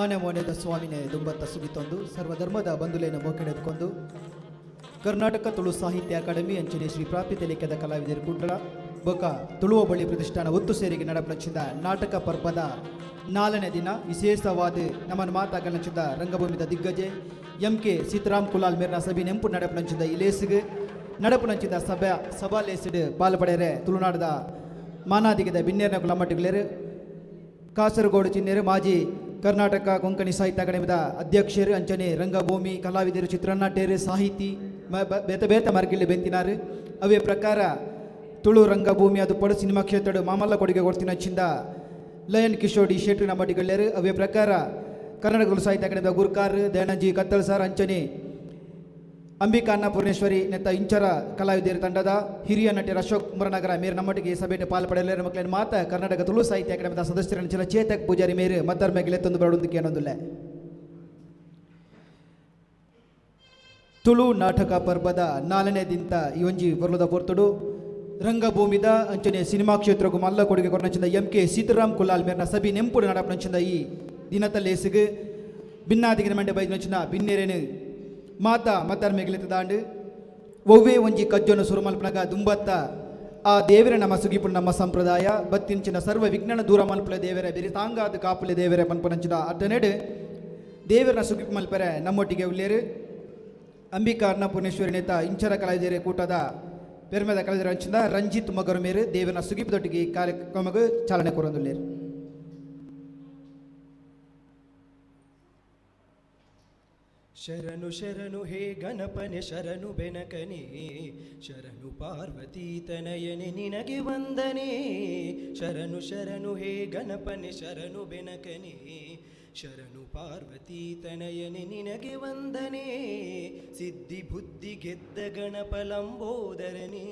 ಆನೆ ಮೋನೆದ ಸ್ವಾಮಿನೇ ದುಂಬತ್ತ ಸುಗಿತೊಂದು ಸರ್ವಧರ್ಮದ ಬಂಧುಲೇನ ಮೋಕೆಡೆದುಕೊಂಡು ಕರ್ನಾಟಕ ತುಳು ಸಾಹಿತ್ಯ ಅಕಾಡೆಮಿ ಅಂಚನೆ ಶ್ರೀ ಪ್ರಾಪ್ತಿ ತೆಲಿಕೆದ ಕಲಾವಿದರು ಕುಂಟಳ ಬೊಕ ತುಳುವ ಬಳ್ಳಿ ಪ್ರತಿಷ್ಠಾನ ಒತ್ತು ಸೇರಿಗೆ ನಡಪನಂಚಿದ ನಾಟಕ ಪರ್ಬದ ನಾಲ್ಕನೇ ದಿನ ವಿಶೇಷವಾದ ನಮ್ಮನ್ನು ಮಾತಾಗಲಂಚಿದ ರಂಗಭೂಮಿದ ದಿಗ್ಗಜೆ ಎಂ ಕೆ ಸೀತಾರಾಮ್ ಕುಲಾಲ್ ಮೇರ್ನ ಸಭೆ ನೆಂಪು ನಡಪನಂಚಿದ ಈ ಲೇಸಿಗೆ ನಡಪನಂಚಿದ ಸಭೆ ಸಭಾ ಲೇಸಿಡ್ ಪಾಲ್ಪಡೆರೆ ತುಳುನಾಡದ ಮಾನಾದಿಗದ ಬಿನ್ನೇರ್ನ ಕುಲಮಟ್ಟಿಗಳೇರು ಕಾಸರಗೋಡು ಚಿನ್ನೇರು ಮಾಜಿ ಕರ್ನಾಟಕ ಕೊಂಕಣಿ ಸಾಹಿತ್ಯ ಅಕಾಡೆಮಿದ ಅಧ್ಯಕ್ಷರು ಅಂಚನೆ ರಂಗಭೂಮಿ ಕಲಾವಿದರು ಚಿತ್ರನಾಟ್ಯರು ಸಾಹಿತಿ ಬೇತ ಬೇತ ಮರ್ಗಿಲ್ಲಿ ಬೆಂತಿನಾರು. ಅವೇ ಪ್ರಕಾರ ತುಳು ರಂಗಭೂಮಿ ಅದು ಪಡು ಸಿನಿಮಾ ಕ್ಷೇತ್ರಡು ಮಾಮಲ್ಲ ಕೊಡುಗೆ ಕೊಡ್ತಿನ ಚಿಂದ ಲಯನ್ ಕಿಶೋರ್ ಡಿ ಶೆಟ್ರು ನಮ್ಮಟಿಗಳ್ಲೇರು. ಅವೇ ಪ್ರಕಾರ ಕರ್ನಾಟಕ ತುಳು ಸಾಹಿತ್ಯ ಅಕಾಡೆಮಿದ ಗುರ್ಕಾರ್ ದಯಾನಂಜಿ ಕತ್ತಲ್ ಸರ್ ಅಂಚನೆ ಅಂಬಿಕಾ ಅನ್ನಪೂರ್ಣೇಶ್ವರಿ ನೆತ್ತ ಇಂಚರ ಕಲಾವಿದರ ತಂಡದ ಹಿರಿಯ ನಟರು ಅಶೋಕ್ ಮುರನಗರ ಮೇರು ನಮ್ಮೊಟ್ಟಿಗೆ ಸಭೆಯನ್ನು ಪಾಲ್ಪಡೆಯಲೇರು. ಮಕ್ಕಳನ್ನು ಮಾತ ಕರ್ನಾಟಕ ತುಳು ಸಾಹಿತ್ಯ ಅಕಾಡೆಮಿದ ಸದಸ್ಯರ ಚೇತಕ್ ಪೂಜಾರಿ ಮೇರು ಮತ್ತರ್ ಮೇಗಿಲೆ ತಂದು ಬರೋದಕ್ಕೆ ಏನೊಂದಿಲ್ಲ. ತುಳು ನಾಟಕ ಪರ್ಬದ ನಾಲ್ಕನೇ ದಿಂತ ಈ ಒಂಜಿ ಪೊರ್ಲುದ ಪೊರ್ತುಡು ರಂಗಭೂಮಿದ ಅಂಚನೆ ಸಿನಿಮಾ ಕ್ಷೇತ್ರಕ್ಕೂ ಮಲ್ಲ ಕೊಡುಗೆ ಕೊರ್ನಂಚಿಂದ ಎಂ ಕೆ ಸೀತಾರಾಮ್ ಕುಲಾಲ್ ಮೇರ್ನ ಸಭೆ ನೆಂಪುಡು ನಡಪನಂಚಿಂದ ಈ ದಿನತಲ್ಲೇಸಿಗೆ ಭಿನ್ನಾದಿಗಿನ ಮಂಡೆ ಬೈದಿನಂಚಿನ ಬಿನ್ನೇರೇನು ಮಾತ ಮತ್ತಾರ್ ದಾಂಡು ಒವ್ವೇ ಒಂಜಿ ಕಜ್ಜೊನು ಸುರುಮಲ್ಪನಗ ದುಂಬತ್ತ ಆ ದೇವರ ನಮ್ಮ ಸುಗಿಪು ನಮ್ಮ ಸಂಪ್ರದಾಯ ಬತ್ತಿಂಚಿನ ಸರ್ವ ವಿಘ್ನನ ದೂರ ಮಲ್ಪಲೆ ದೇವರ ಬೆರಿ ತಾಂಗಾದ ಕಾಪುಲೆ ದೇವರ ಪನ್ಪನಂಚಿನ ಅಟ್ಟನೆಡು ದೇವರನ ಸುಗಿಪು ಮಲ್ಪರೆ ನಮ್ಮೊಟ್ಟಿಗೆ ಉಲ್ಲೇರು ಅಂಬಿಕಾ ಅನ್ನಪೂರ್ಣೇಶ್ವರಿ ನೇತ ಇಂಚರ ಕಲಾವಿದರ ಕೂಟದ ಪೆರ್ಮೆದ ಕಲಾವಿದರ ಅಂಚಿನ ರಂಜಿತ್ ಮಗರು ಮೇರು ದೇವರನ ಸುಗಿಪುದೊಟ್ಟಿಗೆ ಈ ಕಾರ್ಯಕ್ರಮಕ್ಕೆ ಚಾಲನೆ ಕೊರೊಂದುಲ್ಲೇರು. ಶರಣು ಶರಣು ಹೇ ಗಣಪನೆ ಶರಣು ಬೆನಕನೆ ಶರಣು ಪಾರ್ವತಿ ತನಯನೆ ನಿನಗೆ ವಂದನೆ. ಶರಣು ಶರಣು ಹೇ ಗಣಪನೆ ಶರಣು ಬೆನಕನೆ ಶರಣು ಪಾರ್ವತಿ ತನಯನೆ ನಿನಗೆ ವಂದನೆ. ಸಿದ್ಧಿ ಬುದ್ಧಿ ಗೆದ್ದ ಗಣಪ ಲಂಬೋದರನೇ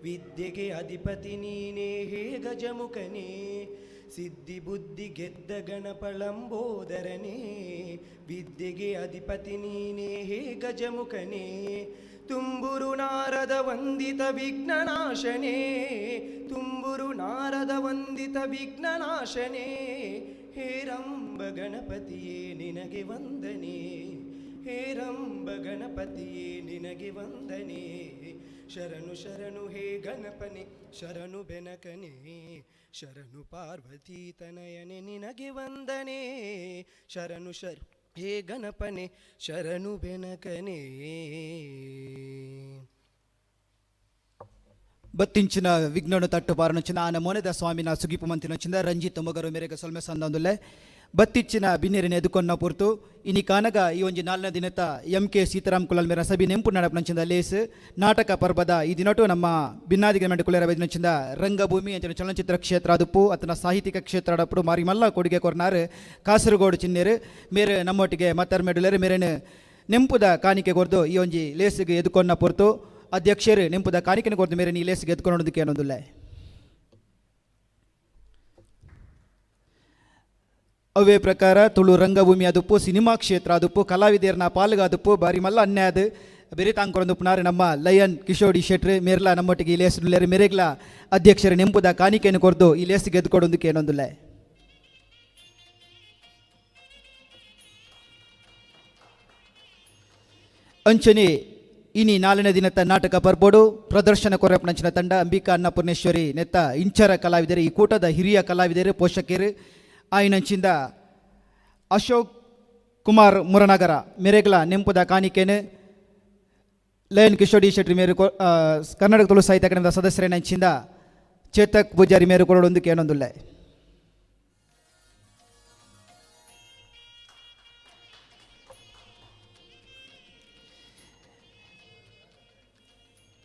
ವಿದ್ಯೆಗೆ ಅಧಿಪತಿ ನೀನೇ ಹೇ ಗಜಮುಖನೇ. ಸಿದ್ಧಿ ಬುದ್ಧಿ ಗೆದ್ದ ಗಣಪ ಲಂಬೋದರನೇ ವಿದ್ಯೆಗೆ ಅಧಿಪತಿ ನೀನೇ ಹೇ ಗಜಮುಖನೇ. ತುಂಬುರು ನಾರದ ವಂದಿತ ವಿಘ್ನನಾಶನೇ ತುಂಬುರು ನಾರದ ವಂದಿತ ವಿಘ್ನನಾಶನೇ ಹೇ ರಂಬ ಗಣಪತಿಯೇ ನಿನಗೆ ವಂದನೆ ಹೇ ರಂಬ ಗಣಪತಿಯೇ ನಿನಗೆ ವಂದನೆ. ಶರಣು ಶರಣು ಹೇ ಗಣಪನೆ ಶರಣು ಬೆನಕನೆ ಶರಣು ಪಾರ್ವತಿ ತನಯನೆ ನಿನಗೆ ವಂದನೆ. ಶರಣು ಶರಣು ಹೇ ಗಣಪನೆ ಶರಣು ಬೆನಕನೆ. ಬತ್ತಿಂಚಿನ ವಿಘ್ನನು ತಟ್ಟು ಪಾರನೊಂಚಿನ ಆನ ಮೋನೆದ ಸ್ವಾಮಿನ ಸುಗಿಪು ಮಂತಿನೊಂಚಿನ ರಂಜಿತ್ ಮೊಗರು ಮೇರೆಗೆ ಸೊಲ್ಮೆ ಸಂದೊಂದುಲ್ಲೆ. ಬತ್ತಿಚ್ಚಿನ ಬಿನ್ನೆರಿನ ಎದುಕೊನ್ನ ಪೊರ್ತು ಇನಿ ಕಾನಗ ಈ ಒಂಜಿ ನಾಲ್ನ ದಿನತ ಎಂ ಕೆ ಸೀತಾರಾಮ್ ಕುಲಾಲ್ ಮೇರ ಸಭೆ ನೆಂಪು ನಡಪನಂಚಿಂದ ಲೇಸ್ ನಾಟಕ ಪರ್ಬದ ಈ ದಿನಟು ನಮ್ಮ ಬಿನ್ನಾದಿಗೆ ಮೆಂಡು ಕುಲೇರ ಬೈದಿನಂಚಿಂದ ರಂಗಭೂಮಿ ಅಂಚನೆ ಚಲನಚಿತ್ರ ಕ್ಷೇತ್ರ ಅದುಪ್ಪು ಅತನ ಸಾಹಿತ್ಯಿಕ ಕ್ಷೇತ್ರ ಅಡಪುಡು ಮಾರಿ ಮಲ್ಲ ಕೊಡುಗೆ ಕೊರ್ನಾರು ಕಾಸರಗೋಡು ಚಿನ್ನೇರು ಮೇರೆ ನಮ್ಮೊಟ್ಟಿಗೆ ಮತ್ತರ್ ಮೆಡುಲೇರು ಮೇರೇನು ನೆಂಪುದ ಕಾಣಿಕೆ ಕೊರ್ದು ಈ ಒಂಜಿ ಲೇಸಿಗೆ ಎದುಕೊನ್ನ ಪೊರ್ತು ಅಧ್ಯಕ್ಷರು ನೆಂಪುದ ಕಾಣಿಕೆನ ಕೊರ್ದು ಮೇರೆ ಈ ಲೇಸಿಗೆ ಎದುಕೊನ್ನೋದಕ್ಕೆ ಏನೊಂದುಲ್ಲೆ. ಅವೇ ಪ್ರಕಾರ ತುಳು ರಂಗಭೂಮಿ ಅದುಪ್ಪು ಸಿನಿಮಾ ಕ್ಷೇತ್ರ ಅದುಪ್ಪು ಕಲಾವಿದರ್ನ ಪಾಲ್ಗ ಅದುಪ್ಪು ಬಾರಿ ಮಲ್ಲ ಅನ್ಯಾದ ಬೇರೆ ತಾಂಕೊರಂದುಪ್ಪುನಾರು ನಮ್ಮ ಲಯನ್ ಕಿಶೋಡಿ ಶೆಟ್ರು ಮೇರ್ಲಾ ನಮ್ಮೊಟ್ಟಿಗೆ ಈ ಲೇಸ್ ಮೆರೆಗ್ಲ ಅಧ್ಯಕ್ಷರ ನೆಂಪುದ ಕಾಣಿಕೆಯನ್ನು ಕೊರ್ದು ಈ ಲೇಸಿಗೆ ಎದ್ಕೊಡೊಂದಕ್ಕೆ ಏನೊಂದುಲ್ಲೆ. ಅಂಚನೆ ಇನಿ ನಾಲ್ನೇ ದಿನದ ನಾಟಕ ಪರ್ಬೋಡು ಪ್ರದರ್ಶನ ಕೊರಪನಂಚಿನ ತಂಡ ಅಂಬಿಕಾ ಅನ್ನಪೂರ್ಣೇಶ್ವರಿ ನೆತ್ತ ಇಂಚರ ಕಲಾವಿದರು ಈ ಕೂಟದ ಹಿರಿಯ ಕಲಾವಿದರು ಪೋಷಕರು ಆಯಿನಂಚಿಂದ ಅಶೋಕ್ ಕುಮಾರ್ ಮುರನಗರ ಮೆರೆಗ್ಲ ನೆಂಪುದ ಕಾಣಿಕೆನು ಲಯನ್ ಕಿಶೋಡಿ ಶೆಟ್ಟಿ ಮೇರು ಕರ್ನಾಟಕ ತುಳು ಸಾಹಿತ್ಯ ಅಕಾಡೆಮಿದ ಸದಸ್ಯರೇನಂಚಿಂದ ಚೇತಕ್ ಪೂಜಾರಿ ಮೇರು ಕೊರಡೊಂದಕ್ಕೆ ಏನೊಂದುಲ್ಲೆ.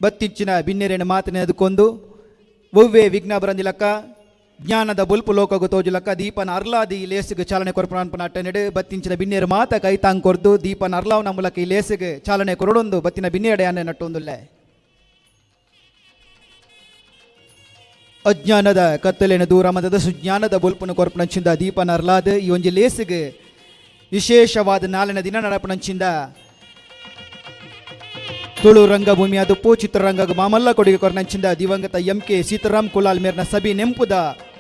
ಬತ್ತಿಂಚಿನ ಬಿನ್ನೆರೆನ ಮಾತಿನ ಎದುಕೊಂದು ಒವ್ವೆ ವಿಘ್ನ ಬರಂದಿಲಕ್ಕ ಜ್ಞಾನದ ಬೊಲ್ಪು ಲೋಕಗು ತೋಜುಲಕ್ಕ ದೀಪನ ಅರ್ಲಾದಿ ಈ ಲೇಸಿಗೆ ಚಾಲನೆ ಕೊರ್ಪಣ ಅಟ್ಟನೆಡು ಬತ್ತಿಂಚಿನ ಬಿನ್ನೇರು ಮಾತ ಕೈ ತಾಂಗ್ ಕೊರ್ದು ದೀಪನ ಅರ್ಲಾವನ ಮೂಲಕ ಈ ಲೇಸಿಗೆ ಚಾಲನೆ ಕೊರಡೊಂದು ಬತ್ತಿನ ಬಿನ್ನೇಡೆ ಅನ್ನ ನಟ್ಟೊಂದುಲ್ಲೆ. ಅಜ್ಞಾನದ ಕತ್ತಲೆನ ದೂರ ಮದದ ಸುಜ್ಞಾನದ ಬೊಲ್ಪುನ ಕೊರ್ಪಣಂಚಿಂದ ದೀಪನ ಅರ್ಲಾದ ಈ ಒಂಜಿ ಲೇಸಿಗೆ ವಿಶೇಷವಾದ ನಾಲ್ನೇ ದಿನ ನಡಪಣಂಚಿಂದ ತುಳು ರಂಗಭೂಮಿ ಅದುಪ್ಪು ಚಿತ್ರರಂಗ ಮಾಮಲ್ಲ ಕೊಡುಗೆ ಕೊರ್ನಂಚಿಂದ ದಿವಂಗತ ಎಂ ಕೆ ಸೀತಾರಾಮ್ ಕುಲಾಲ್ ಮೇರ್ನ ಸಭೆ ನೆಂಪುದ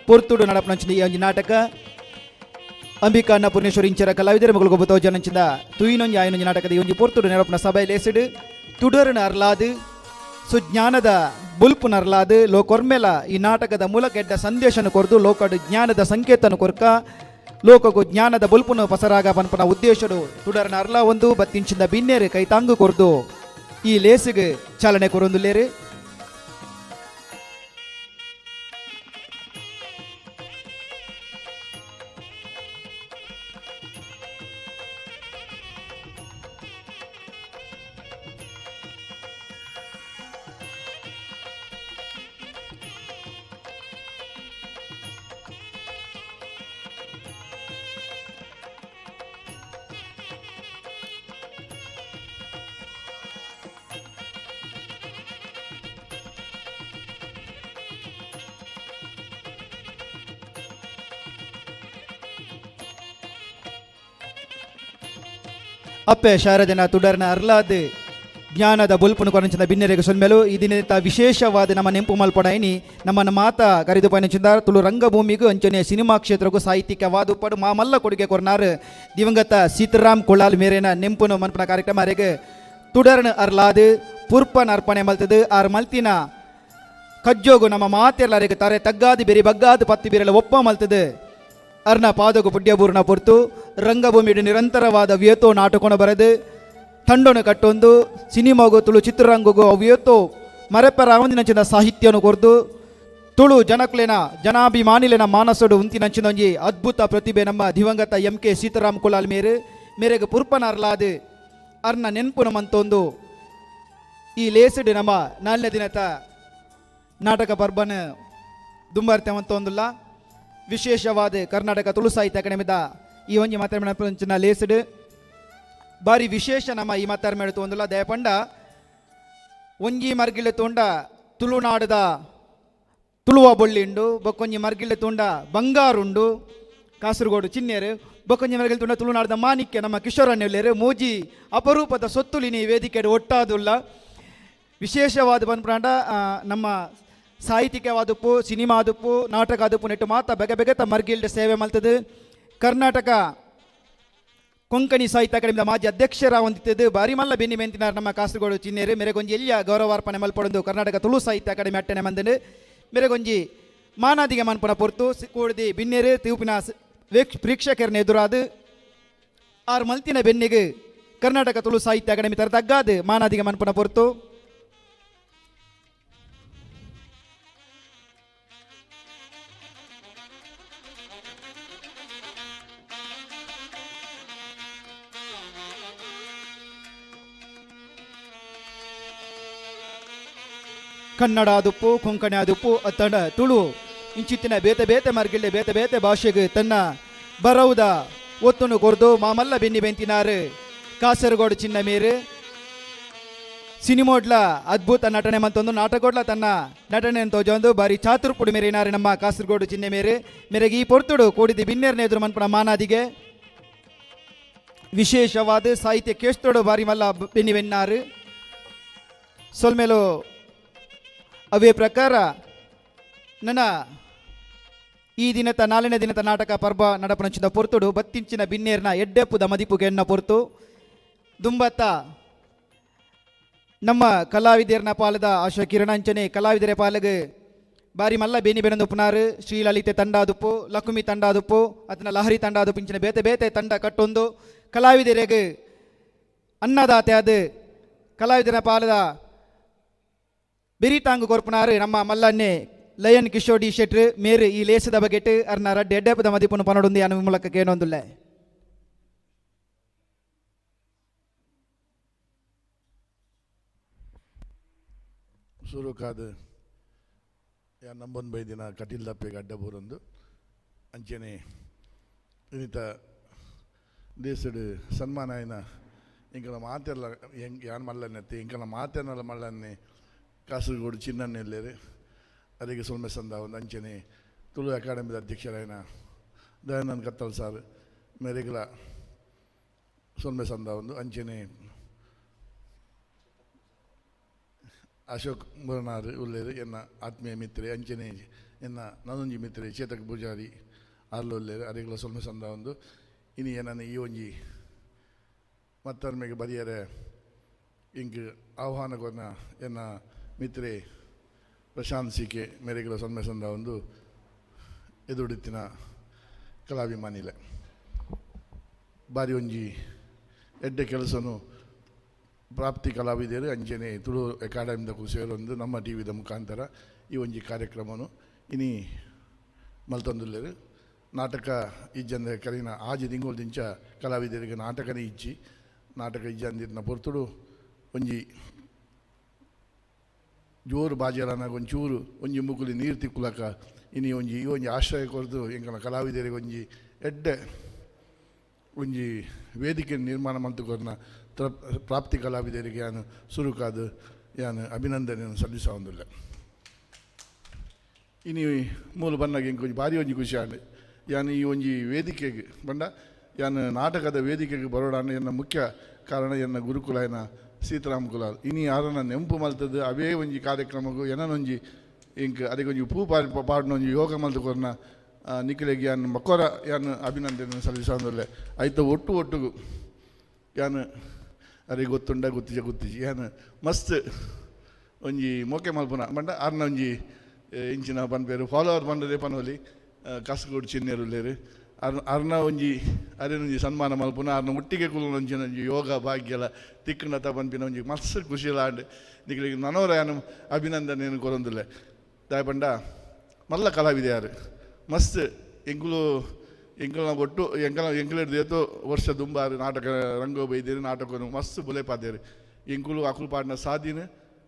ಪೊರ್ತುಡು ನಡಪನಂಚಿಂದ ಈ ಒಂಜಿ ನಾಟಕ. ಅಂಬಿಕಾ ಅನ್ನಪೂರ್ಣೇಶ್ವರಿ ಇಂಚರ ಕಲಾವಿದರ ಮಗಳು ಗೊಬ್ಬ ತೋಜನಂಚಿಂದ ತುಯಿನೊಂಜಿ ಆಯನೊಂಜಿ ನಾಟಕದ ಈ ಒಂಜಿ ಪೊರ್ತುಡು ನೆರಪುನ ಸಭೆ ಲೇಸಿಡು ತುಡರನ ಅರ್ಲಾದು ಸುಜ್ಞಾನದ ಬುಲ್ಪುನ ಅರ್ಲಾದು ಲೋಕೊರ್ಮೆಲ ಈ ನಾಟಕದ ಮೂಲಕ ಎಡ್ಡ ಸಂದೇಶನ ಕೊರ್ದು ಲೋಕಡು ಜ್ಞಾನದ ಸಂಕೇತನ ಕೊರ್ಕ ಲೋಕಗು ಜ್ಞಾನದ ಬುಲ್ಪುನ ಪಸರಾಗ ಪನ್ಪನ ಉದ್ದೇಶಡು ತುಡರನ ಅರ್ಲ ಒಂದು ಬತ್ತಿಂಚಿಂದ ಬಿನ್ನೇರು ಕೈತಾಂಗು ಕೊರ್ದು ಈ ಲೇಸಿಗೆ ಚಾಲನೆ ಕೊರೊಂದುಲ್ಲೇರು. ಅಪ್ಪೆ ಶಾರದನ ತುಡರ್ನ ಅರ್ಲಾದ್ ಜ್ಞಾನದ ಬುಲ್ಪುನು ಕೊರಂಚಿನ ಬಿನ್ನೆರೆಗೆ ಸೊನ್ಮೆಲು. ಈ ದಿನದ ವಿಶೇಷವಾದ ನಮ್ಮ ನೆಂಪು ಮಲ್ಪಡೈನಿ ನಮ್ಮನ್ನು ಮಾತ ಕರೆದು ಪಯಣಿಸಿದ ತುಳು ರಂಗಭೂಮಿಗೂ ಅಂಚನೆ ಸಿನಿಮಾ ಕ್ಷೇತ್ರಕ್ಕೂ ಸಾಹಿತ್ಯಿಕವಾದ ಪಡು ಮಾಮಲ್ಲ ಕೊಡುಗೆ ಕೊರ್ನಾರು ದಿವಂಗತ ಸೀತಾರಾಮ್ ಕುಳ್ಳಾಲ್ ಮೇರೇನ ನೆಂಪುನು ಮನ್ಪನ ಕಾರ್ಯಕ್ರಮ ಅರೆಗೆ ತುಡರ್ನ ಅರ್ಲಾದ್ ಪುರ್ಪನ ಅರ್ಪಣೆ ಮಲ್ತದು. ಆರ್ ಮಲ್ತಿನ ಕಜ್ಜೋಗು ನಮ್ಮ ಮಾತೆಲ್ಲರಿಗೆ ತಾರೆ ತಗ್ಗಾದು ಬೆರಿ ಬಗ್ಗಾದು ಪತ್ತಿ ಬಿರಲ ಒಪ್ಪ ಮಲ್ತದು. ಅರ್ನ ಪಾದಗು ಪುಡ್ಯಬೂರ್ನ ಪೊರ್ತು ರಂಗಭೂಮಿಡು ನಿರಂತರವಾದ ವ್ಯೇತೋ ನಾಟಕನ ಬರೆದು ತಂಡೋನು ಕಟ್ಟೊಂದು ಸಿನಿಮಾಗು ತುಳು ಚಿತ್ರರಂಗಗೂ ಅವ್ಯೇತೋ ಮರೆಪರಾವಂದಿನಂಚಿನ ಸಾಹಿತ್ಯನು ಕೊರ್ದು ತುಳು ಜನಕ್ಲೆನ ಜನಾಭಿಮಾನಿಲೆನ ಮಾನಸಡು ಉಂತಿನಂಚಿನೊಂಜಿ ಅದ್ಭುತ ಪ್ರತಿಭೆ ನಮ್ಮ ದಿವಂಗತ ಎಂ ಕೆ ಸೀತಾರಾಮ್ ಕುಲಾಲ್ ಮೇರು ಮೇರೆಗೆ ಪುರ್ಪನಾರ್ಲಾದು ಅರ್ನ ನೆನ್ಪುನ ಮಂತೊಂದು ಈ ಲೇಸಿಡು ನಮ್ಮ ನಾಲ್ನೇ ದಿನತ ನಾಟಕ ಪರ್ಬನ ದುಂಬಾರ್ತೆ ಮಂತೊಂದುಲ್ಲ. ವಿಶೇಷವಾದ ಕರ್ನಾಟಕ ತುಳು ಸಾಹಿತ್ಯ ಅಕಾಡೆಮಿದ ಈ ಒಂಜಿ ಮಾತಾಡ್ಮೇಣ ಲೇಸಿಡು ಬಾರಿ ವಿಶೇಷ ನಮ್ಮ ಈ ಮಾತಾಡ್ಮೇಡ ತೋಂದುಲ್ಲ. ದಯಪಂಡ ಒಂಜಿ ಮರ್ಗಿಲೆ ತೋಂಡ ತುಳುನಾಡದ ತುಳುವ ಬೊಳ್ಳಿಂಡು, ಬೊಕ್ಕೊಂಜಿ ಮರ್ಗಿಲೆ ತೋಂಡ ಬಂಗಾರುಂಡು ಕಾಸರಗೋಡು ಚಿನ್ನೇರು, ಬೊಕ್ಕೊಂಜಿ ಮರ್ಗಿಲೆ ತೋಂಡ ತುಳುನಾಡದ ಮಾಣಿಕ್ಯ ನಮ್ಮ ಕಿಶೋರಣ್ಣೆಲ್ಲೇರು. ಮೂಜಿ ಅಪರೂಪದ ಸೊತ್ತುಲಿನಿ ವೇದಿಕೆ ಒಟ್ಟಾದುಲ್ಲ. ವಿಶೇಷವಾದ ಬಂದ್ಬಿಟ್ಟ ನಮ್ಮ ಸಾಹಿತ್ಯಿಕವಾದುಪ್ಪು, ಸಿನಿಮಾದುಪ್ಪು, ನಾಟಕ ಆದುಪ್ಪು ನೆಟ್ಟು ಮಾತ ಬಗೆ ಬಗೆತ ಮರ್ಗಿಲ್ಡ್ ಸೇವೆ ಮಲ್ತದು. ಕರ್ನಾಟಕ ಕೊಂಕಣಿ ಸಾಹಿತ್ಯ ಅಕಾಡೆಮಿದ ಮಾಜಿ ಅಧ್ಯಕ್ಷರ ಹೊಂದಿದ್ದು ಬಾರಿ ಮಲ್ಲ ಬೆನ್ನಿ ಮೆಂತಿನಾರ್ ನಮ್ಮ ಕಾಸರಗೋಡು ಚಿನ್ನೇರು ಮೇರೆಗೊಂಜಿ ಎಲ್ಲಿಯ ಗೌರವಾರ್ಪಣೆ ಮಲ್ಪಡೊಂದು ಕರ್ನಾಟಕ ತುಳು ಸಾಹಿತ್ಯ ಅಕಾಡೆಮಿ ಅಟ್ಟನೆ ಮಂದನು ಮೇರೆಗೊಂಜಿ ಮಾನಾದಿಗೆ ಮನ್ಪುನ ಪೊರ್ತು ಕೂಡ್ದಿ ಬಿನ್ನೇರು ತೀರ್ಪಿನ ಪ್ರೇಕ್ಷಕರನ್ನ ಎದುರಾದು ಆರ್ ಮಲ್ತಿನ ಬೆನ್ನಿಗೆ ಕರ್ನಾಟಕ ತುಳು ಸಾಹಿತ್ಯ ಅಕಾಡೆಮಿ ತರ ತಗ್ಗಾದು ಮಾನಾದಿಗೆ ಮನ್ಪುನ ಪೊರ್ತು. ಕನ್ನಡ ಆದುಪ್ಪು, ಕೊಂಕಣಿ ಆದುಪ್ಪು, ಅತ್ತಂಡ ತುಳು ಇಂಚಿತ್ತಿನ ಬೇತೆ ಬೇತೆ ಮರ್ಗಿಲ್ಲೆ ಬೇತೆ ಬೇತೆ ಭಾಷೆಗೆ ತನ್ನ ಬರವುದ ಒತ್ತುನು ಕೊರ್ದು ಮಾಮಲ್ಲ ಬೆನ್ನಿ ಬೆಂತಿನಾರು ಕಾಸರಗೋಡು ಚಿನ್ನ ಮೇರು. ಸಿನಿಮೋಡ್ಲ ಅದ್ಭುತ ನಟನೆ ಮಂತೊಂದು ನಾಟಕೋಡ್ಲ ತನ್ನ ನಟನೆ ತೋಜೊಂದು ಬಾರಿ ಚಾತುರ್ಪುಡು ಮೇರಿನಾರು ನಮ್ಮ ಕಾಸರಗೋಡು ಚಿನ್ನ ಮೇರು. ಮೇರೆಗೆ ಈ ಪೊರ್ತುಡು ಕೂಡಿದಿ ಬಿನ್ನೇರ್ನ ಎದುರು ಮನ್ಪುನ ಮಾನಾದಿಗೆ. ವಿಶೇಷವಾದ ಸಾಹಿತ್ಯ ಕೇಸ್ತೋಡು ಬಾರಿ ಮಲ್ಲ ಬೆನ್ನಿ ಬೆನ್ನಾರು ಸೊಲ್ಮೇಲು. ಅವೇ ಪ್ರಕಾರ ನನ್ನ ಈ ದಿನದ ನಾಲ್ನೇ ದಿನದ ನಾಟಕ ಪರ್ಬ ನಡಪನಂಚಿನ ಪೊರ್ತುಡು ಬತ್ತಿಂಚಿನ ಬಿನ್ನೇರ್ನ ಎಡ್ಡೆಪ್ಪುದ ಮದಿಪುಗೆ ಎನ್ನ ಪೊರ್ತು. ದುಂಬತ್ತ ನಮ್ಮ ಕಲಾವಿದರ್ನ ಪಾಲದ ಆಶಾ ಕಿರಣ ಅಂಚನೆ ಕಲಾವಿದರ ಪಾಲಗ ಬಾರಿ ಮಲ್ಲ ಬೇನಿ ಬೆನದುಪ್ಪುನಾರು ಶ್ರೀಲಲಿತೆ ತಂಡಾದುಪ್ಪು, ಲಕುಮಿ ತಂಡಾದುಪ್ಪು, ಅದನ್ನ ಲಹರಿ ತಂಡಾದುಪ್ಪು, ಇಂಚಿನ ಬೇತೆ ಬೇತೆ ತಂಡ ಕಟ್ಟೊಂದು ಕಲಾವಿದರಿಗೆ ಅನ್ನದಾತೆ ಅದು ಕಲಾವಿದರ ಪಾಲದ ಬೆರಿತಾಂಗು ಕೊರ್ಪುನಾರು ನಮ್ಮ ಮಲ್ಲನ್ನೆ ಲಯನ್ ಕಿಶೋರ್ ಡಿ ಶೆಟ್ರು ಮೇರು. ಈ ಲೇಸದ ಬಗೆಟ್ ಅರ್ನ ರಡ್ಡೆ ಎಡ್ಡೆಪದ ಮದಿಪುನು ಪನಡುಂದಿ ಅನು ಮೂಲಕ ಕೇನೊಂದುಲ್ಲೆ. ಸುರುಕಾದ ಯಾ ನಂಬೊಂದು ಬೈದಿನ ಕಟೀಲ್ ದಪ್ಪೆಗೆ ಅಡ್ಡ ಬೂರೊಂದು ಅಂಚನೆ ಇನ್ನಿತ ದೇಶಡ್ ಸನ್ಮಾನ ಆಯಿನ ಇಂಕಲ ಮಾತೆಲ್ಲ ಎಂಕ್ ಯಾನ್ ಮಲ್ಲನೆತ್ತಿ ಇಂಕಲ ಮಾತೆನ್ನಲ ಮಲ್ಲನ್ನೆ ಕಾಸರಗೋಡು ಚಿನ್ನನ್ನೆಲ್ಲೇರು ಅದಕ್ಕೆ ಸೊಲ್ಮೆ ಸಂದ ಒಂದು. ಅಂಚನೆ ತುಳು ಅಕಾಡೆಮಿದ ಅಧ್ಯಕ್ಷರಾಯಿನ ದಯಾನಂದ್ ಕತ್ತಲ್ ಸಾರ್ ಮೇರೆಗ್ಲ ಸೊಲ್ಮೆ ಸಂದ ಒಂದು. ಅಂಚನೆ ಅಶೋಕ್ ಮುರನಾರ್ ಉಲ್ಲೇರು ಎನ್ನ ಆತ್ಮೀಯ ಮಿತ್ರೆ. ಅಂಚನೆ ಎನ್ನ ನನೊಂಜಿ ಮಿತ್ರೆ ಚೇತಕ್ ಪೂಜಾರಿ ಆರ್ಲೊಲ್ಲೆರ್ ಅರೆಗ್ಲ ಸೊಲ್ಮೆ ಸಂದಾವೊಂದು ಇನಿ ಎನನ್ ಈ ಒಂಜಿ ಮತ್ತರ್ಮೆಗ್ ಬರಿಯರೆ ಇಂಕ್ ಆಹ್ವಾನ ಕೊರ್ನ ಎನ್ನ ಮಿತ್ರೆ ಪ್ರಶಾಂತ್ ಸಿಕೆ ಮೇರೆಗ್ಲ ಸೊಲ್ಮೆ ಸಂದಾವೊಂದು ಎದುರುಡಿತ್ತಿನ ಕಲಾಭಿಮಾನಿಲೆ ಬಾರಿ ಒಂಜಿ ಎಡ್ಡೆ ಕೆಲಸನು ಪ್ರಾಪ್ತಿ ಕಲಾವಿದರು ಅಂಚನೆ ತುಳು ಅಕಾಡೆಮಿದ ಸೇರೊಂದು ನಮ್ಮ ಟಿ ವಿದ ಮುಖಾಂತರ ಈ ಒಂಜಿ ಕಾರ್ಯಕ್ರಮನು ಇನಿ ಮಲ್ತೊಂದುಲ್ಲೆರ್. ನಾಟಕ ಇಜ್ಜಂದೆ ಕರಿನ ಆಜಿ ತಿಂಗೊಲು ದಿಂಚ ಕಲಾವಿದರಿಗೆ ನಾಟಕನೇ ಇಜ್ಜಿ. ನಾಟಕ ಇಜ್ಜಂದಿತ್ತಿನ ಪೊರ್ತುಡು ಒಂಜಿ ಜೋರು ಬಾಜೆಲನಾಗ ಒಂಚೂರು ಒಂಜಿ ಮುಕುಲಿ ನೀರು ತಿಕ್ಕುಲಕ ಇನಿ ಒಂಜಿ ಈ ಒಂಜಿ ಆಶ್ರಯ ಕೊರ್ದು ಎಂಕಲ್ನ ಕಲಾವಿದರಿಗೆ ಒಂಜಿ ಎಡ್ಡೆ ಒಂಜಿ ವೇದಿಕೆ ನಿರ್ಮಾಣ ಮಲ್ತ್ ಕೊರ್ನ ಪ್ರಾಪ್ತಿ ಕಲಾವಿದರಿಗೆ ಯಾನ್ ಸುರುಕಾದ್ ಯಾನ್ ಅಭಿನಂದನೆಯನ್ನು ಸಲ್ಲಿಸವೊಂದುಲ್ಲೆ. ಇನಿ ಮೂಲು ಬನ್ನಗ ಎಂಕ್ ಒಂಜಿ ಭಾರಿ ಒಂಜಿ ಖುಷಿ ಆಂಡ್. ಯಾನ್ ಈ ಒಂಜಿ ವೇದಿಕೆಗ್ ಪಂಡ ಯಾನ್ ನಾಟಕದ ವೇದಿಕೆಗ್ ಬರೋಡಾಂಡ ಎನ್ನ ಮುಖ್ಯ ಕಾರಣ ಎನ್ನ ಗುರುಕುಲಾಯನ ಸೀತಾರಾಮ್ ಕುಲಾಲ್. ಇನಿ ಆರನ ನೆಂಪು ಮಲ್ತದ್ದು ಅವೇ ಒಂಜಿ ಕಾರ್ಯಕ್ರಮಗ್ ಎನನೊಂಜಿ ಎಂಕ್ ಅರೆಗೊಂಜಿ ಪೂ ಪಾಡ್ನ ಒಂಜಿ ಯೋಗ ಮಲ್ತ್ ಕೊರ್ನ ನಿಕಲೆಗ್ ಯಾನ್ ಬೊಕ್ಕೊರ ಯಾನ್ ಅಭಿನಂದನೆ ಸಲ್ಲಿಸವೊಂದುಲ್ಲೆ. ಐತ ಒಟ್ಟು ಒಟ್ಟುಗು ಯಾನ್ ಅರೆಗ್ ಗೊತ್ತುಂಡ ಗೊತ್ತಿಜ ಗೊತ್ತಿಜಿ ಯಾನ್ ಮಸ್ತ್ ಒಂಜಿ ಮೋಕೆ ಮಲ್ಪುನ ಪಂಡ ಆರ್ನ ಒಂಜಿ ಇಂಚಿನ ಪನ್ಪೆರ್ ಫಾಲೋವರ್ ಪಂಡದೇ ಪನೊಲಿ. ಕಾಸರಗೋಡು ಚಿನ್ನೆರ್ ಉಲ್ಲೆರ್. ಅರ್ನ ಒಂಜಿ ಅರೆನೊಂಜಿ ಸನ್ಮಾನ ಮಲ್ಪುನ ಅರ್ನ ಒಟ್ಟಿಗೆ ಕುಲ್ಲುನ ಒಂಜಿ ಯೋಗ ಭಾಗ್ಯಲ ತಿಕ್ಕುಂಡತ ಪನ್ಪಿನ ಒಂಜಿ ಮಸ್ತ್ ಖುಷಿಲ ಆಂಡ್. ನಿಕಲೆಗ್ ನನೊರ ಯಾನ್ ಅಭಿನಂದನೆನ್ ಕೊರೊಂದುಲ್ಲೆ. ದಾಯೆ ಪಂಡ ಮಲ್ಲ ಕಲಾವಿದೆ ಆರ್. ಮಸ್ತ್ ಎಂಕುಲು ಎಂಕಲ್ನ ಒಟ್ಟು ಎಂಕಲ ಎಂಕಲೆಡ್ದ್ ಏತೋ ವರ್ಷ ದುಂಬಾರು ನಾಟಕ ರಂಗೋ ಬೈದೆರ್ ನಾಟಕನು ಮಸ್ತ್ ಬುಲೆಪಾದೆರ್. ಎಂಕುಲು ಅಕುಲು ಪಾಡಿನ ಸಾದಿನ್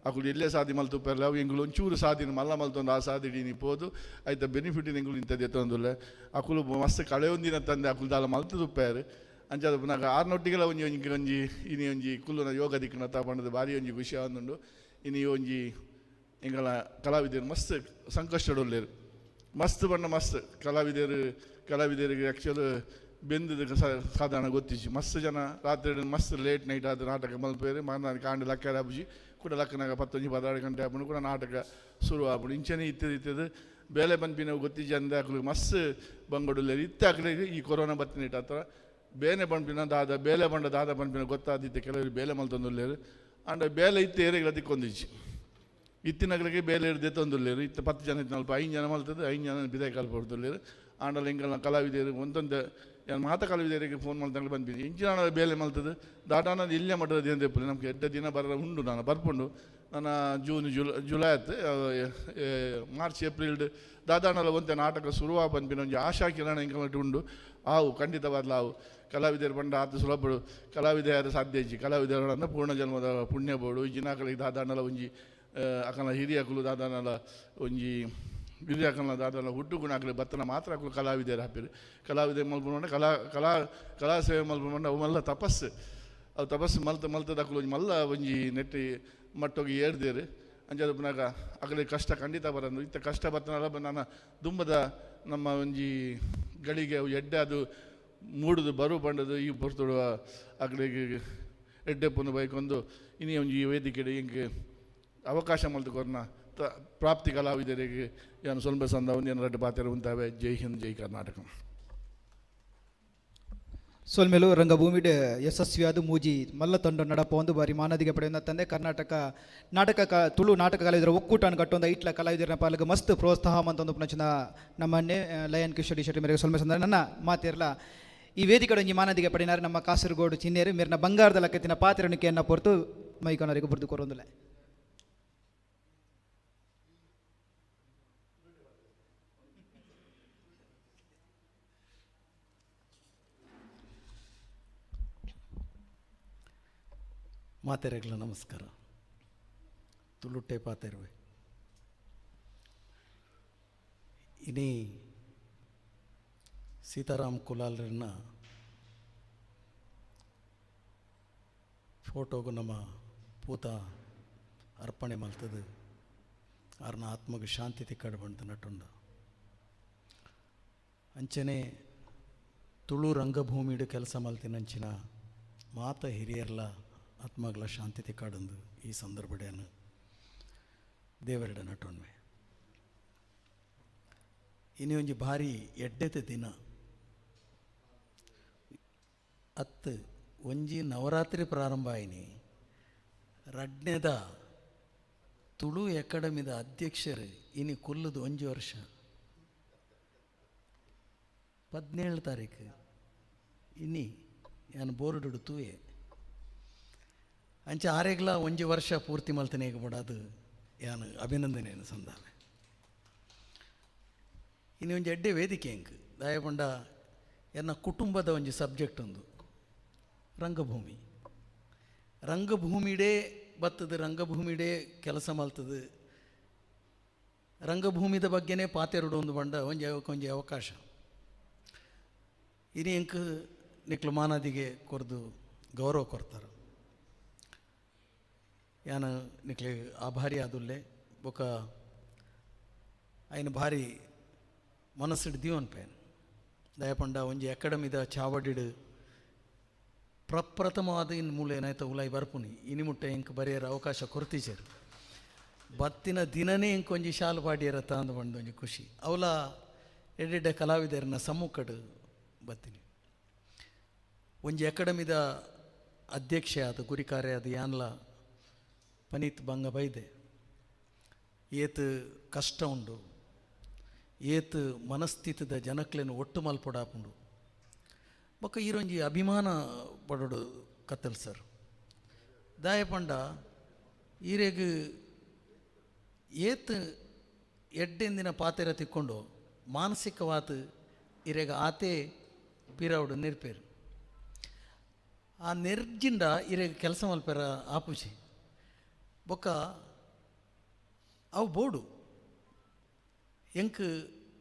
ಅಕುಲು ಎಲ್ಲೆ ಸಾದಿ ಮಲ್ತುಪ್ಪೆರ್ಲ ಅವು ಎಂಕುಲು ಒಂಚೂರು ಸಾದಿನ ಮಲ್ಲ ಮಲ್ತೊಂದು ಆ ಸಾದಿಡ್ ಇನಿ ಪೋದು ಐತ ಬೆನಿಫಿಟ್ ಎಂಕುಲು ಇಂತ ದೆತ್ತೊಂದುಲ್ಲೆ. ಅಕುಲು ಮಸ್ತ್ ಕಳೆಯೊಂದಿನ ತಂದೆ ಅಕುಲು ದಾಲ ಮಲ್ತುದುಪ್ಪೆರ್. ಅಂಚಾದ್ ಪುನಗ ಆರ್ನೊಟ್ಟಿಗೆಲ ಒಂಜಿ ಒಂಜಿ ಒಂಜಿ ಇನಿ ಒಂಜಿ ಕುಲ್ಲುನ ಯೋಗ ದಿಕ್ಕುನತ ಪಂಡುದು ಭಾರಿ ಒಂಜಿ ಖುಷಿ ಆವೊಂದುಂಡು. ಇನಿ ಒಂಜಿ ಎಂಕಲ್ನ ಕಲಾವಿದೆರ್ ಮಸ್ತ್ ಸಂಕಷ್ಟಡ್ ಉಲ್ಲೆರ್. ಮಸ್ತ್ ಪಂಡ ಮಸ್ತ್ ಕಲಾವಿದೆರ್ ಕಲಾವಿದೆರಿಗೆ ಆ್ಯಕ್ಚುಲ್ ಬೆಂದ್ ಸಾಧಾರಣ ಗೊತ್ತಿಜ್ಜಿ. ಮಸ್ತ್ ಜನ ರಾತ್ರಿ ಮಸ್ತ್ ಲೇಟ್ ನೈಟ್ ಆದ್ ನಾಟಕ ಮಲ್ಪುವೆರ್. ಮರ್ನಾಲ್ ಕಾಂಡೆ ಲಕ್ಕರೆ ಆಪುಜಿ. ಕುಡ ಲಕ್ಕನಾಗ 10 ಒಂಜಿ 12 ಗಂಟೆ ಆಪುಂಡು ಕೂಡ ನಾಟಕ ಶುರು ಆಪುಂಡು. ಇಂಚನೆ ಇತ್ತದ ಇತ್ತದ ಬೇಲೆ ಪನ್ಪಿನವು ಗೊತ್ತಿಜ್ಜಂದೆ ಅಕ್ಲು ಮಸ್ತ್ ಬಂಗಡುಲ್ಲೆರ್. ಇತ್ತೆ ಅಕ್ಲೆಗ್ ಈ ಕೊರೋನಾ ಬತ್ತಿನೆಟ್ ಆತ್ರ ಬೇನೆ ಪನ್ಪಿನ ದಾದ ಬೇಲೆ ಪಂಡ ದಾದ ಪನ್ಪಿನ ಗೊತ್ತಾದಿತ್ತೆ ಕೆಲವರು ಬೇಲೆ ಮಲ್ತೊಂದುಲ್ಲೆರ್. ಆಂಡ ಬೇಲೆ ಇತ್ತೆ ಏರೆಗ್ಲ ತಿಕ್ಕೊಂದಿಜ್ಜಿ. ಇತ್ತಿನಕ್ಲೆಗ್ ಬೇಲೆ ದೆತ್ತೊಂದುಲ್ಲೆರ್. ಇತ್ತೆ 10 ಜನ ಇತ್ತಿನಲ್ಪ 5 ಜನ ಮಲ್ತದ್ 5 ಜನ ಪಿದಾಯಿ ಕಲ್ಪೊಡ್ದುಲ್ಲೆರ್. ಆಂಡಲ ಎಂಕಲ್ನ ಕಲಾವಿದೆರ್ ಒಂತೊಂತೆ ಯಾನ್ ಮಾತ ಕಲಾವಿದೆರೆಗ್ ಫೋನ್ ಮಲ್ತಂಡ ಪನ್ಪಿನಿ ಇಂಚಿನ ಬೇಲೆ ಮಲ್ತದ್ ದಾದಾನ ಎಲ್ಯ ಮಟ್ಟದ ದಿನ ದೆಪ್ಪುಲೆ ನಮ್ಗೆ ಎಡ್ಡೆ ದಿನ ಬರ ಉಂಡು ನನ ಬರ್ಪುಂಡು. ನನ ಜೂನ್ ಜುಲೈ ಜುಲೈ ಆತ್ ಮಾರ್ಚ್ ಏಪ್ರಿಲ್ಡ್ ದಾದಾನಲ ಒಂತೆ ನಾಟಕ ಶುರುವ ಪನ್ಪಿನ ಒಂಜಿ ಆಶಾ ಕಿರಣ ಎಂಕಲ್ನೊಟ್ಟು ಉಂಡು. ಆವು ಖಂಡಿತವಾದ್ಲ ಆವು. ಕಲಾವಿದೆರ್ ಪಂಡ ಆತ್ ಸುಲಭಡು ಕಲಾವಿದೆಯಾರ ಸಾಧ್ಯ ಇಜ್ಜಿ. ಕಲಾವಿದೆರ್ ಪೂರ್ಣ ಜನ್ಮದ ಪುಣ್ಯ ಬೋಡು. ಇಜ್ಜಿನಾಕಲೆಗ್ ದಾದಾನಲ ಒಂಜಿ ಅಕಲ್ನ ಹಿರಿಯಕುಲು ದಾದಾನಲ ಒಂಜಿ ಹಿರಿಯಕಲ್ನ ದಾದಾನ ಹುಟ್ಟುಗುಣ ಅಕುಲು ಬತ್ತನ ಮಾತ್ರ ಅಕುಲು ಕಲಾವಿದೆರ್ ಆಪೆರ್. ಕಲಾವಿದೆ ಮಲ್ಪುನ ಕಲಾ ಕಲಾ ಕಲಾ ಸೇವೆ ಮಲ್ಪುನ ಅವು ಮಲ್ಲ ತಪಸ್ಸು. ಅವು ತಪಸ್ಸು ಮಲ್ತ ಮಲ್ತದ ಅಕುಲು ಒಂಜಿ ಮಲ್ಲ ಒಂಜಿ ನೆಟ್ಟಿ ಮಟ್ಟೊಗಿ ಏರ್ದೆರ್. ಅಂಚಾದ್ ಉಪ್ಪುನಗ ಅಕಲೆಗ್ ಕಷ್ಟ ಖಂಡಿತ ಬರಂದು. ಇತ್ತೆ ಕಷ್ಟ ಬತ್ತನಲ ನನ ದುಂಬದ ನಮ್ಮ ಒಂಜಿ ಗಳಿಗೆ ಅವು ಎಡ್ಡೆ ಅದು ಮೂಡುದು ಬರು ಪಂಡದು ಈ ಪೊರ್ತುಡು ಅಕಲೆಗ್ ಎಡ್ಡೆಪ್ಪುನು ಬೈಕೊಂದು ಇನಿ ಒಂಜಿ ವೇದಿಕೆಡ್ ಎಂಕ್ ಅವಕಾಶ ಮಲ್ತ್ ಕೊರ್ನ ಪ್ರಾಪ್ತಿ ಕಲಾವಿದರಿಗೆ ಯಾನ್ ಸೊಲ್ಮೆ ಸಂದಾವೊಂದು ಎನ್ನ ರಡ್ಡ್ ಪಾತೆರ ಉಂತಾವೆ. ಜೈ ಹಿಂದ್, ಜೈ ಕರ್ನಾಟಕ. ಸೊಲ್ಮೆಲು. ರಂಗಭೂಮಿಡ್ ಯಶಸ್ವಿಯಾದ ಮೂಜಿ ಮಲ್ಲ ತಂಡ ನಡಪ ಒಂದು ಬಾರಿ ಮಾನದಿಗೆ ಪಡೆಯುವ ತಂದೆ ಕರ್ನಾಟಕ ನಾಟಕ ತುಳು ನಾಟಕ ಕಲಾವಿದರ ಒಕ್ಕೂಟವನ್ನು ಕಟ್ಟೊಂದು ಐಟ್ಲ ಕಲಾವಿದರ ಪಾಲಗ ಮಸ್ತ್ ಪ್ರೋತ್ಸಾಹ ಮಂತೊಂದು ಪುನಚಿನ ನಮ್ಮನ್ನೇ ಲಯನ್ ಕಿಶೋರಿ ಶೆಟ್ಟಿ ಮೇರೆಗೆ ಸೊಲ್ಮೆ ಸಂದ. ನನ್ನ ಮಾತಿರ್ಲ ಈ ವೇದಿಕೆ ಒಂಜಿ ಮಾನದಿಗೆ ಪಡೆಯಿನಾರು ನಮ್ಮ ಕಾಸರಗೋಡು ಚಿನ್ನೇರು ಮೇರಿನ ಬಂಗಾರದ ಲಕ್ಕತ್ತಿನ ಪಾತ್ರಣಿಕೆಯನ್ನು ಪೊರ್ತು ಮೈಕೊನರಿಗೆ ಬುರ್ದು ಕೊರೊಂದುಲ್ಲೆ. ಮಾತೆರೆಗ್ಲ ನಮಸ್ಕಾರ. ತುಳುಟೆ ಪಾತೆರುವೆ. ಇನಿ ಸೀತಾರಾಮ್ ಕುಲಾಲ್ರನ್ನ ಫೋಟೋಗು ನಮ್ಮ ಪೂತ ಅರ್ಪಣೆ ಮಲ್ತದು ಆರ್ನ ಆತ್ಮಗ್ ಶಾಂತಿ ತಿಕ್ಕಡ್ ಬಂತು ನಟುಂಡು. ಅಂಚನೆ ತುಳು ರಂಗಭೂಮಿಡು ಕೆಲಸ ಮಲ್ತಿನಂಚಿನ ಮಾತ ಹಿರಿಯರ್ಲ ಆತ್ಮಗಳ ಶಾಂತಿ ತಿಕ್ಕಾಡಂದು ಈ ಸಂದರ್ಭಡೆಯನ್ನು ದೇವರೆಡ ನಟೊನ್ವೆ. ಇನಿ ಒಂಜಿ ಭಾರಿ ಎಡ್ಡೆದ ದಿನ ಅತ್ತು. ಒಂಜಿ ನವರಾತ್ರಿ ಪ್ರಾರಂಭ ಆಯಿನಿ. ರಡ್ನೆದ ತುಳು ಅಕಾಡೆಮಿದ ಅಧ್ಯಕ್ಷರು ಇನಿ ಕುಲ್ಲುದು ಒಂಜಿ ವರ್ಷ, 17 ತಾರೀಕು ಇನಿ. ಯಾನ್ ಬೋರ್ಡ್ ತೂಯೆ. ಅಂಚ ಆರೆಗ್ಲ ಒಂಜಿ ವರ್ಷ ಪೂರ್ತಿ ಮಲ್ತನೇಗ ಬೋಡಾದು ಯಾನ್ ಅಭಿನಂದನೆಯನ್ನು ಸಂದಾವೆ. ಇನಿ ಒಂಜಿ ಎಡ್ಡೆ ವೇದಿಕೆ ಎಂಕ್. ದಾಯೆ ಪಂಡ ಎನ್ನ ಕುಟುಂಬದ ಒಂಜಿ ಸಬ್ಜೆಕ್ಟ್ ಒಂದು ರಂಗಭೂಮಿ. ರಂಗಭೂಮಿಡೇ ಬತ್ತದ, ರಂಗಭೂಮಿಡೇ ಕೆಲಸ ಮಲ್ತದ, ರಂಗಭೂಮಿದ ಬಗ್ಗೆನೇ ಪಾತೆರಡು ಒಂದು ಬಂಡ ಒಂಜಿ ಒಂಜಿ ಅವಕಾಶ ಇನಿ ಎಂಕ್ ನಿಕ್ಲು ಮಾನಾದಿಗೆ ಕೊರ್ದು ಗೌರವ ಕೊರ್ತಾರೆ. ಯಾನ್ ನಿಕ್ಲೆ ಆಭಾರಿ ಆದುಲ್ಲೆ. ಬೊಕ ಐನ್ ಭಾರಿ ಮನಸ್ಸುಡ್ ದೀವನ್ಪೇನ್. ದಯಪಂಡ ಒಂಜಿ ಅಕಾಡೆಮಿದ ಚಾವಡಿಡ್ ಪ್ರಪ್ರಥಮವಾದ ಇನ್ ಮೂಲ ಏನಾಯ್ತು ಉಲಾಯಿ ಬರ್ಪುನಿ. ಇನಿ ಮುಟ್ಟ ಎಂಕ್ ಬರೆಯರ ಅವಕಾಶ ಕೊರ್ತಿಜೆರ್. ಬತ್ತಿನ ದಿನನೇ ಎಂಕ್ ಒಂಜಿ ಶಾಲು ಪಾಡಿಯರ ತಾಂದು ಬಂದು ಒಂಜಿ ಖುಷಿ. ಅವಲ ಎಡ್ಡೆಡ್ಡೆ ಕಲಾವಿದರನ್ನ ಸಮ್ಮುಖಡು ಬತ್ತೀನಿ. ಒಂಜಿ ಅಕಾಡೆಮಿದ ಅಧ್ಯಕ್ಷೆ ಆದ, ಗುರಿಕಾರೆ ಆದ ಯಾನ್ಲ ಪನೀತ್ ಬಂಗ ಬೈದೆ. ಏತ್ ಕಷ್ಟ ಉಂಡು, ಏತ್ ಮನಸ್ಥಿತಿದ ಜನಕ್ಲೆನ್ ಒಟ್ಟು ಮಲ್ಪೊಡಾಪುಂಡು. ಬೊಕ್ಕ ಈರೊಂಜಿ ಅಭಿಮಾನ ಪಡೋಡು ಕತ್ತಲ್ ಸರ್. ದಾಯ ಪಂಡ ಈರೆಗ್ ಏತ್ ಎಡ್ಡೆಂದಿನ ಪಾತೆರ ತಿಕ್ಕೊಂಡು ಮಾನಸಿಕವಾದ ಇರೆಗ ಆತೆ ಪಿರವುಡು ನೆರ್ಪೇರು. ಆ ನೆರ್ಜಿಂಡ ಇರೆಗ್ ಕೆಲಸ ಮಲ್ಪೆರ ಆಪುಜಿ. ಬೊಕ್ಕ ಅವು ಬೋಡು. ಎಂಕ್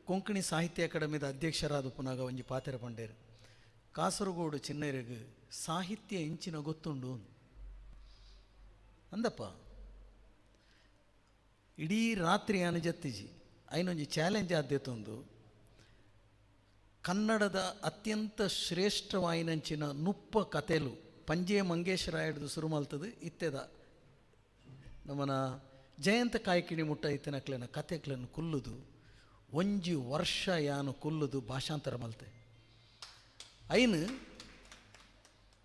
ಕೊಂಕಣಿ ಸಾಹಿತ್ಯ ಅಕಾಡೆಮಿದ ಅಧ್ಯಕ್ಷರಾದ ಪುನಗ ಒಂಜಿ ಪಾತೆರ ಪಂಡೇರು, ಕಾಸರಗೋಡು ಚಿನ್ನೈರೆಗ್ ಸಾಹಿತ್ಯ ಇಂಚಿನ ಗೊತ್ತುಂಡು ಅಂದಪ್ಪ. ಇಡೀ ರಾತ್ರಿ ಯಾನು ಜತ್ತಿಜಿ. ಐನೊಂಜಿ ಚಾಲೆಂಜ್ ಆದ್ಯತೊಂದು ಕನ್ನಡದ ಅತ್ಯಂತ ಶ್ರೇಷ್ಠವಾಯಿನಂಚಿನ 30 ಕತೆಲು, ಪಂಜೆ ಮಂಗೇಶರಾಯಡ್ದು ಶುರು ಮಲ್ತದು ಇತ್ತೆದ ನಮ್ಮನ ಜಯಂತ ಕಾಯ್ಕಿಣಿ ಮುಟ್ಟ ಇತ್ತಿನಕ್ಲೆನ ಕತೆಕ್ಲೆನ್ ಕುಲ್ಲುದು ಒಂಜಿ ವರ್ಷ ಯಾನು ಕುಲ್ಲುದು ಭಾಷಾಂತರ ಮಲ್ತೆ. ಐನ್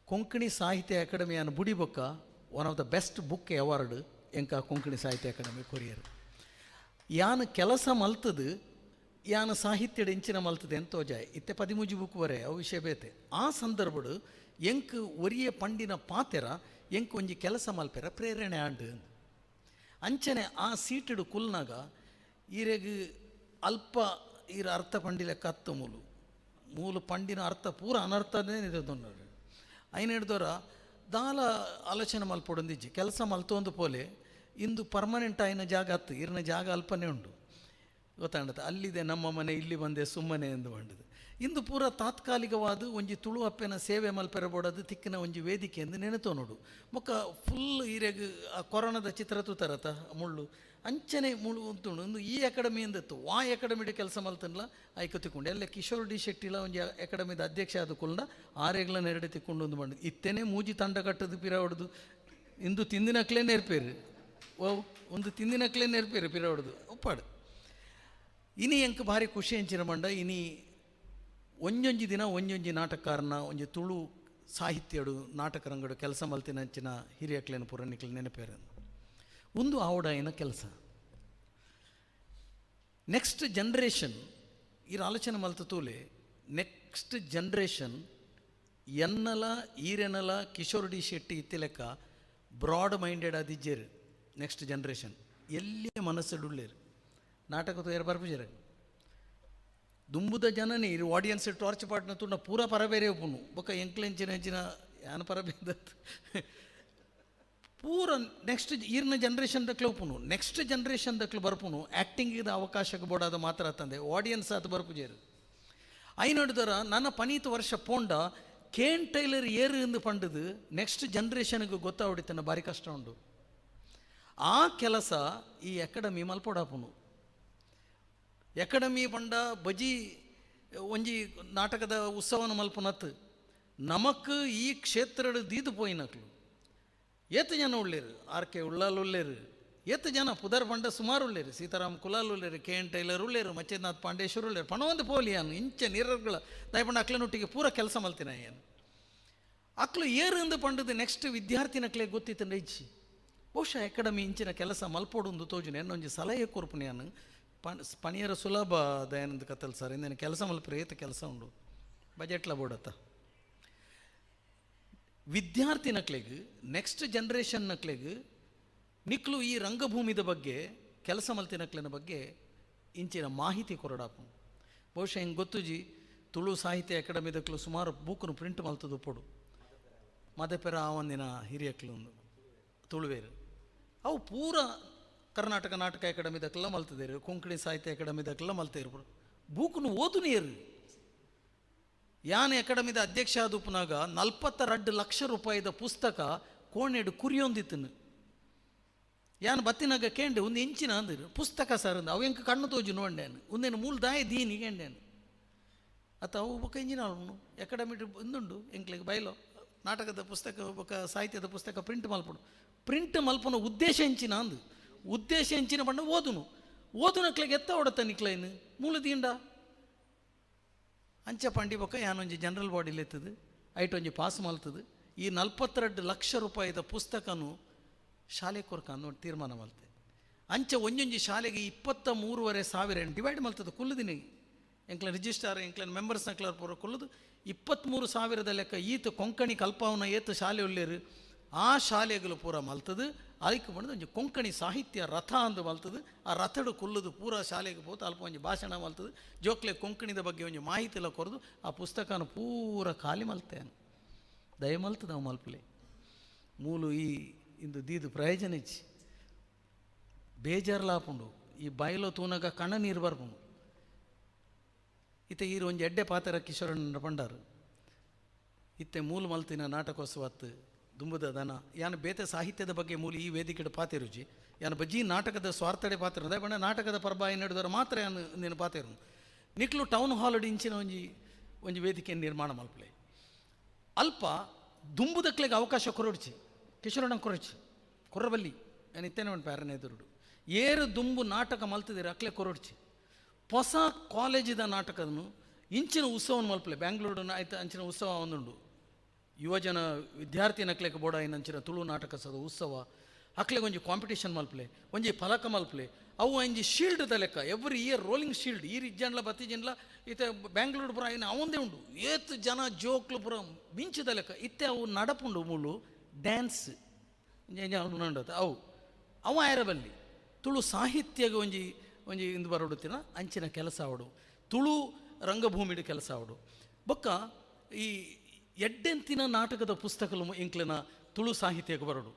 ಕೊಂಕಣಿ ಸಾಹಿತ್ಯ ಅಕಾಡೆಮಿಯನ್ನು ಬುಡಿಬೊಕ್ಕ one of the best book award ಎಂಕ Konkani ಸಾಹಿತ್ಯ ಅಕಾಡೆಮಿ ಕೊರಿಯರ್. ಯಾನು ಕೆಲಸ ಮಲ್ತದು, ಯಾನು ಸಾಹಿತ್ಯಡ್ ಎಂಚಿನ ಮಲ್ತದೆ ಎಂತೋಜಾಯ್. ಇತ್ತೆ 13 ಬುಕ್ ಬರೆ, ಅವು ವಿಷಯ ಬೇತೆ. ಆ ಸಂದರ್ಭಡು ಎಂಕ್ ಒರಿಯ ಪಂಡಿನ ಪಾತೆರ ಎಂಕ್ ಒಂಜಿ ಕೆಲಸ ಮಲ್ಪೆರ ಪ್ರೇರಣೆ ಆಂಡ್. ಅಂಚನೆ ಆ ಸೀಟುಡು ಕುಲ್ನಾಗ ಈರೆಗ್ ಅಲ್ಪ ಈರ ಅರ್ಥ ಪಂಡಿಲೆ ಕತ್ತು ಮೂಲು ಮೂಲು ಪಂಡಿನ ಅರ್ಥ ಪೂರ ಅನರ್ಥನೇ ನಿದೊಂದು. ಐನ ಹಿಡ್ದೋರ ದಾಲ ಆಲೋಚನೆ ಮಲ್ಪೊಡೊಂದಿಜ್ಜಿ. ಕೆಲಸ ಮಲ್ತೊಂದು ಪೋಲೆ. ಇಂದು ಪರ್ಮನೆಂಟ್ ಆಯಿನ ಜಾಗ ಅತ್ತು, ಇರ್ನ ಜಾಗ ಅಲ್ಪನೇ ಉಂಡು, ಗೊತ್ತಾಂಡತ. ಅಲ್ಲಿದೆ ನಮ್ಮ ಮನೆ, ಇಲ್ಲಿ ಬಂದೆ ಸುಮ್ಮನೆ ಎಂದು ಬಂಡದು. ಇಂದು ಪೂರ ತಾತ್ಕಾಲಿಕವಾದ ಒಂಜಿ ತುಳು ಅಪ್ಪೆನ ಸೇವೆ ಮಲ್ಪೆರ ಬೋಡದು ತಿಕ್ಕಿನ ಒಂಜಿ ವೇದಿಕೆ ಎಂದು ನೆನೆತೋ ನೋಡು. ಬೊಕ್ಕ ಫುಲ್ ಈರೆಗ್ ಆ ಕೊರೋನಾದ ಚಿತ್ರ ತೂತಾರತ, ಮುಳ್ಳು ಅಂಚನೆ ಮುಳ್ಳು ಉಂತುಂಡು. ಒಂದು ಈ ಅಕಾಡೆಮಿ ಎಂದಿತ್ತು, ವಾ ಅಕಾಡೆಮಿಡ್ ಕೆಲಸ ಮಲ್ತನ್ಲ ಐಕ ತಿಕ್ಕೊಂಡು ಎಲ್ಲ ಕಿಶೋರ್ ಡಿ ಶೆಟ್ಟಿಲ ಒಂಜಿ ಅಕಾಡೆಮಿದ ಅಧ್ಯಕ್ಷ ಆದ ಕುಲ್ನ ಆರೆಗ್ಲ ನೆರಡೆ ತಿಕ್ಕೊಂಡು ಒಂದು ಬಂಡು. ಇತ್ತೇನೆ ಮೂಜಿ ತಂಡ ಕಟ್ಟದು ಪಿರ ಹೊಡೆದು. ಇಂದು ತಿಂದಿನಕ್ಲೇ ನೇರ್ಪೇರು, ಓ ಒಂದು ತಿಂದಿನಕ್ಲೇ ನೇರ್ಪೇರು ಪಿರ ಹೊಡೆದು ಉಪ್ಪಾಡು. ಇನಿ ಎಂಕ್ ಭಾರಿ ಖುಷಿ ಎಂಚಿನ ಬಂಡ, ಇನಿ ಒಂಜೊಂಜಿ ದಿನ ಒಂಜೊಂಜಿ ನಾಟಕಕಾರನ, ಒಂಜಿ ತುಳು ಸಾಹಿತ್ಯಡು ನಾಟಕ ರಂಗಡು ಕೆಲಸ ಮಲ್ತಿನ ಅಂಚಿನ ಹಿರಿಯಕ್ಲೇನ ಪೂರ ನಿಕ್ಲು ನೆನಪೇರ. ಒಂದು ಆವಡಾಯಿನ ಕೆಲಸ. ನೆಕ್ಸ್ಟ್ ಜನ್ರೇಷನ್ ಈ ಆಲೋಚನೆ ಮಲ್ತ ತೂಲೆ. ನೆಕ್ಸ್ಟ್ ಜನ್ರೇಷನ್ ಎನ್ನಲ ಈರೆನಲ ಕಿಶೋರ್ ಡಿ ಶೆಟ್ಟಿ ಇತ್ತಿಲೆಕ್ಕ ಬ್ರಾಡ್ ಮೈಂಡೆಡ್ ಆದಿಜ್ಜೇರು. ನೆಕ್ಸ್ಟ್ ಜನ್ರೇಷನ್ ಎಲ್ಲಿ ಮನಸ್ಸುಡುಳ್ಳೇರು, ನಾಟಕ ತೂಯರ್ ಬರ್ಪುಜೆರ್. ದುಂಬುದ ಜನನೇ ಇರು ಆಡಿಯನ್ಸ್ ಟಾರ್ಚ್ ಪಾಟ್ನ ತುಂಡ ಪೂರ ಪರಬೇರೆ ಉಪ್ಪುನು. ಬೊಕ್ಕ ಎಂಕ್ಲೆಂಚಿನ ಎಂಚಿನ ಯಾನ್ ಪರಬೇದ ಪೂರ ನೆಕ್ಸ್ಟ್ ಈರ್ನ ಜನ್ರೇಷನ್ ದಕ್ಲೆ ಉಪ್ಪುನು. ನೆಕ್ಸ್ಟ್ ಜನ್ರೇಷನ್ ದಕ್ಲು ಬರ್ಪುನು ಆ್ಯಕ್ಟಿಂಗ್ ಅವಕಾಶಕ್ಕೆ ಬೋಡಾದ ಮಾತ್ರ ತಂದೆ ಆಡಿಯನ್ಸ್ ಆತ ಬರ್ಪುಜೇರು. I ನೋಡಿದರ ನನ್ನ ಪನೀತ್ ವರ್ಷ ಪೋಂಡ ಕೇನ್ ಟೈಲರ್ ಏರು ಎಂದು ಪಂಡದು ನೆಕ್ಸ್ಟ್ ಜನ್ರೇಷನ್ಗೆ ಗೊತ್ತಾವಡಿತನ ಭಾರಿ ಕಷ್ಟ ಉಂಡು. ಆ ಕೆಲಸ ಈ ಅಕಾಡೆಮಿ ಮಲ್ಪೊಡಾಪುನು. ಅಕಾಡೆಮಿ ಪಂಡ ಬಜಿ ಒಂಜಿ ನಾಟಕದ ಉತ್ಸವನ ಮಲ್ಪುನತ್. ನಮಕ್ ಈ ಕ್ಷೇತ್ರಡ್ ದೀದು ಪೋಯಿನಕ್ಲು ಏತ್ ಜನ ಉಳ್ಳೇರು. ಆರ್ ಕೆ ಉಳ್ಳಾಲ್ ಉಳ್ಳೇರು. ಏತ್ ಜನ ಪುದರ್ ಪಂಡ ಸುಮಾರು ಉಳ್ಳೇರು, ಸೀತಾರಾಮ್ ಕುಲಾಲ್ ಉಳ್ಳೇರು, ಕೆ ಎನ್ ಟೈಲರ್ ಉಳ್ಳೇರು, ಮಚ್ಚೇಂದ್ರನಾಥ್ ಪಾಂಡೇಶ್ವರ ಉಳ್ಳೇರು, ಪಣವಂದು ಪೋಲಿ ಯಾನು ಇಂಚ ನೀರರ್ಗಳ ದಯಪಂಡ ಅಕ್ಲನೊಟ್ಟಿಗೆ ಪೂರ ಕೆಲಸ ಮಲ್ತಿನ ಏನು. ಅಕ್ಲು ಏರಿಂದು ಪಂಡದು ನೆಕ್ಸ್ಟ್ ವಿದ್ಯಾರ್ಥಿನಕ್ಲೆ ಗೊತ್ತಿತ್ತಂಡ ಇಜ್ಜಿ. ಬಹುಶಃ ಅಕಾಡೆಮಿ ಇಂಚಿನ ಕೆಲಸ ಮಲ್ಪೋಡು ಒಂದು ತೋಜುನೆ ಎನ್ನೊಂಜಿ ಸಲಹೆ ಕೊರ್ಪುನ ಯಾನು. ಪಣಿಯರ ಸುಲಭ ದಯಾನಂದ ಕತ್ತಲ್ ಸರ್, ಇಂದೇನು ಕೆಲಸ ಮಲ್ಪರೆ ಏತ ಕೆಲಸ ಉಂಡು ಬಜೆಟ್ಲ ಬೋಡತ್ತ. ವಿದ್ಯಾರ್ಥಿನಕ್ಲೆಗ್ ನೆಕ್ಸ್ಟ್ ಜನ್ರೇಷನ್ ನಕ್ಲೆಗ್ ನಿಕ್ಲು ಈ ರಂಗಭೂಮಿದ ಬಗ್ಗೆ ಕೆಲಸ ಮಲ್ತಿನಕ್ಲೆನ ಬಗ್ಗೆ ಇಂಚಿನ ಮಾಹಿತಿ ಕೊರಡಾಪು. ಬಹುಶಃ ಹಿಂಗೆ ಗೊತ್ತುಜಿ, ತುಳು ಸಾಹಿತ್ಯ ಅಕಾಡೆಮಿದಕ್ಲು ಸುಮಾರು ಬೂಕುನು ಪ್ರಿಂಟ್ ಮಲ್ತದು ಪೊಡು ಮದಪೆರ ಆವಂದಿನ ಹಿರಿಯಕ್ಲು ಒಂದು ತುಳುವೇರು ಅವು ಪೂರ ಕರ್ನಾಟಕ ನಾಟಕ ಅಕಾಡೆಮಿದಕ್ಕೆಲ್ಲ ಮಲ್ತದೇರು, ಕೊಂಕಣಿ ಸಾಹಿತ್ಯ ಅಕಾಡೆಮಿದಕ್ಕೆಲ್ಲ ಮಲ್ತೇರು. ಬೂಕುನು ಓದು ನೀರು. ಯಾನ್ ಅಕಾಡೆಮಿದ ಅಧ್ಯಕ್ಷ ಆದುಪ್ಪುನಾಗ 42 ಲಕ್ಷ ರೂಪಾಯಿದ ಪುಸ್ತಕ ಕೋಣೆಡು ಕುರಿಯೊಂದಿತ್ತನು. ಯಾನ್ ಬತ್ತಿನಾಗ ಕೇಂಡೆ ಒಂದು ಇಂಚಿನ ಅಂದಿರು ಪುಸ್ತಕ ಸರ್ ಅಂದ. ಅವು ಎಂಕ ಕಣ್ಣು ತೋಜು ನೋಂಡೇನು ಒಂದೇನು ಮೂಲ ದಾಯ ದೀನಿ ಕೇಂಡೇನು. ಅತ್ತ ಅವು ಬೊಕ್ಕ ಇಂಜಿನ ಅಕಾಡೆಮಿ ಒಂದುಂಡು ಎಂಕ್ಲೆಗ್ ಬೈಲೋ ನಾಟಕದ ಪುಸ್ತಕ ಬೊಕ್ಕ ಸಾಹಿತ್ಯದ ಪುಸ್ತಕ ಪ್ರಿಂಟ್ ಮಲ್ಪಡು. ಪ್ರಿಂಟ್ ಮಲ್ಪನ ಉದ್ದೇಶ ಎಂಚಿನ ಅಂದು, ಉದ್ದೇಶ ಎಂಚಿನ ಪಂಡ ಓದುನು ಓದುನಕ್ಲೆಗ್ ಎತ್ತ ಓಡತ್ತ ನಿಕ್ಲೈನ್ ಮೂಲ ದಿಂಡ ಅಂಚ ಪಂಡಿ ಬೊಕ್ಕ ಯಾನೊಂಜಿ ಜನರಲ್ ಬಾಡಿಲಿ ಎತ್ತದು ಐಟ್ ಒಂಜಿ ಪಾಸ್ ಮಲ್ತದು. ಈ 42 ಲಕ್ಷ ರೂಪಾಯಿದ ಪುಸ್ತಕನು ಶಾಲೆ ಕೊರ್ಕ ಅನ್ನೋ ತೀರ್ಮಾನ ಮಲ್ತೆ. ಅಂಚ ಒಂಜೊಂಜಿ ಶಾಲೆಗೆ 23.5 ಸಾವಿರ ಡಿವೈಡ್ ಮಲ್ತದ ಕುಲ್ಲುದಿನಿ ಎಂಕ್ಲ ರಿಜಿಸ್ಟ್ರಾರ್ ಎಂಕ್ಲ ಮೆಂಬರ್ಸ್ ನಕ್ಲರ್ ಪೂರ ಕುಲ್ಲುದು 23 ಸಾವಿರದ ಲೆಕ್ಕ ಈತ ಕೊಂಕಣಿ ಕಲ್ಪಾವನ ಏತು ಶಾಲೆ ಉಳ್ಳೇರು ಆ ಶಾಲೆಗಳು ಪೂರ ಮಲ್ತದು. ಅದಕ್ಕೆ ಬಂದು ಒಂಜಿ ಕೊಂಕಣಿ ಸಾಹಿತ್ಯ ರಥ ಅಂದು ಮಲ್ತದು. ಆ ರಥಡು ಕುಲ್ಲುದು ಪೂರ ಶಾಲೆಗೆ ಪೋತು ಅಲ್ಪ ಒಂಜಿ ಭಾಷಣ ಮಲ್ತದು, ಜೋಕ್ಲೆ ಕೊಂಕಣಿದ ಬಗ್ಗೆ ಒಂಜಿ ಮಾಹಿತಿ ಎಲ್ಲ ಕೊರದು ಆ ಪುಸ್ತಕನ ಪೂರ ಖಾಲಿ ಮಲ್ತೆ. ದಯ ಮಲ್ತದ ಅವು ಮಲ್ಪಲೆ ಮೂಲು ಈ ಇಂದು ದೀದು ಪ್ರಯೋಜನ ಇಚ್ಚಿ ಬೇಜಾರ್ಲಾಪುಂಡು. ಈ ಬಾಯಿಲೋ ತೂನಗ ಕಣ್ಣ ನೀರು ಬರ್ಪುಂಡು. ಇತ್ತೆ ಈರು ಒಂಜಿ ಎಡ್ಡೆ ಪಾತ್ರ ಕಿಶೋರಣ್ಣ ಪಂಡಾರು. ಇತ್ತೆ ಮೂಲು ಮಲ್ತಿನ ನಾಟಕೋತ್ಸವತ್ತು ದುಂಬುದ ದನ ಯಾನು ಬೇತೆ ಸಾಹಿತ್ಯದ ಬಗ್ಗೆ ಮೂಲು ಈ ವೇದಿಕೆಡು ಪಾತೆರುಜಿ. ಯಾನು ಬಜ್ಜಿ ನಾಟಕದ ಸ್ವಾರ್ಥಡೆ ಪಾತ್ರ ಬಣ್ಣ ನಾಟಕದ ಪರ್ಬಾಯಿ ನಡೆದವರು ಮಾತ್ರ ಯಾನು ನೀನು ಪಾತೆರು. ನಿಕ್ಲು ಟೌನ್ ಹಾಲ್ ಇಂಚಿನ ಒಂಜಿ ಒಂಜಿ ವೇದಿಕೆಯನ್ನು ನಿರ್ಮಾಣ ಮಲ್ಪಲೆ ಅಲ್ಪ ದುಂಬುದಕ್ಲೆಗೆ ಅವಕಾಶ ಕೊರೊಡ್ಚಿ ಕಿಶೋರಣ್ಣ ಕೊರೊಡ್ಚಿ ಕೊರ್ರಬಲ್ಲಿ ನಾನು ಇತ್ತೇನೆ ಉಂಟು ಪ್ಯಾರನೇ ಎದುರುಡು ಏರು ದುಂಬು ನಾಟಕ ಮಲ್ತಿದ್ದೀರ ಅಕ್ಲೆ ಕೊರೊಡ್ಚಿ ಹೊಸ ಕಾಲೇಜಿದ ನಾಟಕದನು ಇಂಚಿನ ಉತ್ಸವವನ್ನು ಮಲ್ಪಲೆ. ಬ್ಯಾಂಗ್ಳೂರು ಆಯ್ತು ಅಂಚಿನ ಉತ್ಸವ ಒಂದುಂಡು ಯುವಜನ ವಿದ್ಯಾರ್ಥಿ ನಕ್ಲೆಗೆ ಬೋಡ ಅಂಚಿನ ತುಳು ನಾಟಕ ಸದ ಉತ್ಸವ ಅಕ್ಲೆಗೆ ಒಂಜಿ ಕಾಂಪಿಟೇಷನ್ ಮಲ್ಪಲೆ ಒಂಜಿ ಫಲಕ ಮಲ್ಪಲೆ ಅವು ಒಂಜಿ ಶೀಲ್ಡ್ ದ ಲೆಕ್ಕ ಎವ್ರಿ ಇಯರ್ ರೋಲಿಂಗ್ ಶೀಲ್ಡ್ ಈ ಇಜ್ಜನ್ಲ ಬತ್ತಿಜನ್ಲ ಇತ್ತೆ ಬ್ಯಾಂಗ್ಳೂರು ಪುರ ಐನ ಅವಂದೇ ಉಂಡು ಏತ್ ಜನ ಜೋಕ್ಲು ಪುರ ಮಿಂಚುದ ಲೆಕ್ಕ ಇತ್ತೆ ಅವು ನಡಪುಂಡು ಮೂಲು ಡ್ಯಾನ್ಸ್ ಉಂಡು ಅವು ಅವು ಆಯರಬಲ್ಲಿ ತುಳು ಸಾಹಿತ್ಯಗೆ ಒಂಜಿ ಒಂಜಿ ಇಂದು ಬರೋಡುತ್ತಿನ ಅಂಚಿನ ಕೆಲಸ ಅವಡು ತುಳು ರಂಗಭೂಮಿಡು ಕೆಲಸ ಅವಡು. ಬೊಕ್ಕ ಈ ಎಡ್ಡೆಂತಿನ ನಾಟಕದ ಪುಸ್ತಕಲು ಇಂಕ್ಲೆನ ತುಳು ಸಾಹಿತ್ಯಕ್ಕೆ ಬರೋಡು.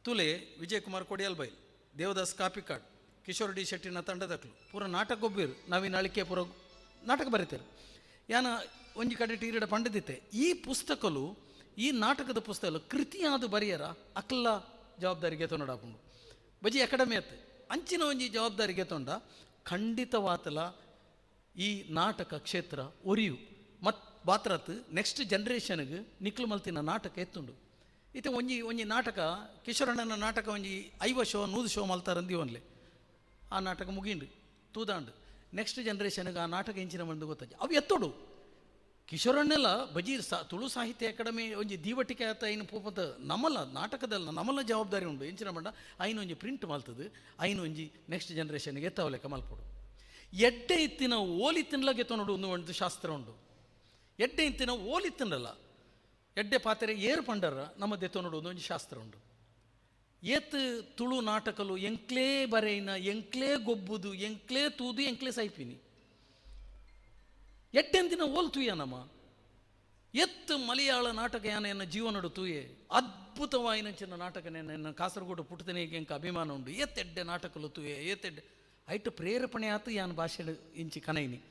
ತುಲೆ ವಿಜಯಕುಮಾರ್ ಕೊಡಿಯಲ್ಬೈಲ್, ದೇವದಾಸ್ ಕಾಪಿಕಾಡ್, ಕಿಶೋರ್ ಡಿ ಶೆಟ್ಟಿನ ತಂಡದಕ್ಲು ಪೂರ ನಾಟಕ ಒಬ್ಬಿರು ನವೀನ್ ಅಳಿಕೆ ಪೂರ ನಾಟಕ ಬರೀತಾರೆ. ಯಾನ ಒಂಜಿ ಕಡೆ ಟೀರಿಡ ಪಂಡದಿತ್ತೆ ಈ ಪುಸ್ತಕಲು ಈ ನಾಟಕದ ಪುಸ್ತಕ ಕೃತಿಯಾದ ಬರಿಯರ ಅಕ್ಲ ಜವಾಬ್ದಾರಿಗೆ ತೊಂಡಾಪುಂಡು ಬಜಿ ಅಕಾಡೆಮಿ ಅತ್ತು ಅಂಚಿನ ಒಂಜಿ ಜವಾಬ್ದಾರಿಗೆ ತೊಂಡ ಖಂಡಿತವಾತಲ ಈ ನಾಟಕ ಕ್ಷೇತ್ರ ಒರಿಯು ಮತ್ ಬಾತ್ರತ್ ನೆಕ್ಸ್ಟ್ ಜನ್ರೇಷನ್ಗೆ ನಿಕ್ಲು ಮಲ್ತಿನ ನಾಟಕ ಎತ್ತುಂಡು. ಇತ್ತೆ ಒಂಜಿ ಒಂಜಿ ನಾಟಕ ಕಿಶೋರಣ್ಣನ ನಾಟಕ ಒಂಜಿ 50 ಶೋ 100 ಶೋ ಮಲ್ತಾರಂದಿ ಒನ್ಲೆ ಆ ನಾಟಕ ಮುಗಿಂಡು ತೂದಾಂಡು ನೆಕ್ಸ್ಟ್ ಜನ್ರೇಷನ್ಗೆ ಆ ನಾಟಕ ಇಂಚಿನ ಬಂದು ಗೊತ್ತಾಜಿ ಅವು ಎತ್ತೋಡು. ಕಿಶೋರಣ್ಣೆಲ್ಲ ಬಜೀರ್ ತುಳು ಸಾಹಿತ್ಯ ಅಕಾಡೆಮಿ ಒಂಜಿ ದೀವಟಿಕೆ ಆತ ಐನು ಪೋಪದ ನಮ್ಮಲ್ಲ ನಾಟಕದಲ್ಲ ನಮ್ಮಲ್ಲ ಜವಾಬ್ದಾರಿ ಉಂಡು ಇಂಚಿನ ಬಂಡ ಐನು ಒಂಜಿ ಪ್ರಿಂಟ್ ಮಲ್ತದು ಐನು ಒಂಜಿ ನೆಕ್ಸ್ಟ್ ಜನ್ರೇಷನ್ಗೆ ಎತ್ತವಲೆಕ್ಕ ಮಲ್ಪೊಡು. ಎಡ್ಡೆ ಇತ್ತಿನ ಓಲಿ ತಿನ್ಲಗೆ ತೊನಡು ಒಂದು ಒಂದು ಶಾಸ್ತ್ರ ಉಂಡು. ಎಡ್ಡೆ ಇತ್ತಿನ ಓಲಿ ತಿನ್ನಲ್ಲ ಎಡ್ಡೆ ಪಾತ್ರೆ ಏರು ಪಂಡರ ನಮ್ಮ ದೆತ್ತೊನಡು ಒಂದು ಒಂಜಿ ಶಾಸ್ತ್ರ ಉಂಡು. ಏತ್ ತುಳು ನಾಟಕಲು ಎಂಕ್ಲೇ ಬರೆಯಿನ ಎಂಕ್ಲೇ ಗೊಬ್ಬುದು ಎಂಕ್ಲೇ ತೂದು ಎಂಕ್ಲೇ ಸೈಪಿನಿ ಎಡ್ಡೆಂದಿನ ಓಲ್ ತೂಯ ನಮ್ಮ ಎತ್ತು ಮಲಯಾಳ ನಾಟಕ ಯಾನ ಎನ್ನ ಜೀವನಡು ತೂಯೆ ಅದ್ಭುತವಾಯಿನ ಚಿನ್ನ ನಾಟಕ ನನ್ನ ಕಾಸರಗೋಡು ಪುಟ್ಟದನೆ ಎಂಕ ಅಭಿಮಾನ ಉಂಡು. ಏತೆಡ್ಡೆ ನಾಟಕಲು ತೂಯೆ ಏತೆಡ್ಡೆ ಐಟ್ ಪ್ರೇರೇಪಣೆ ಆತು ಯಾನ್ ಭಾಷೆಡು ಇಂಚಿ ಕನೈನಿ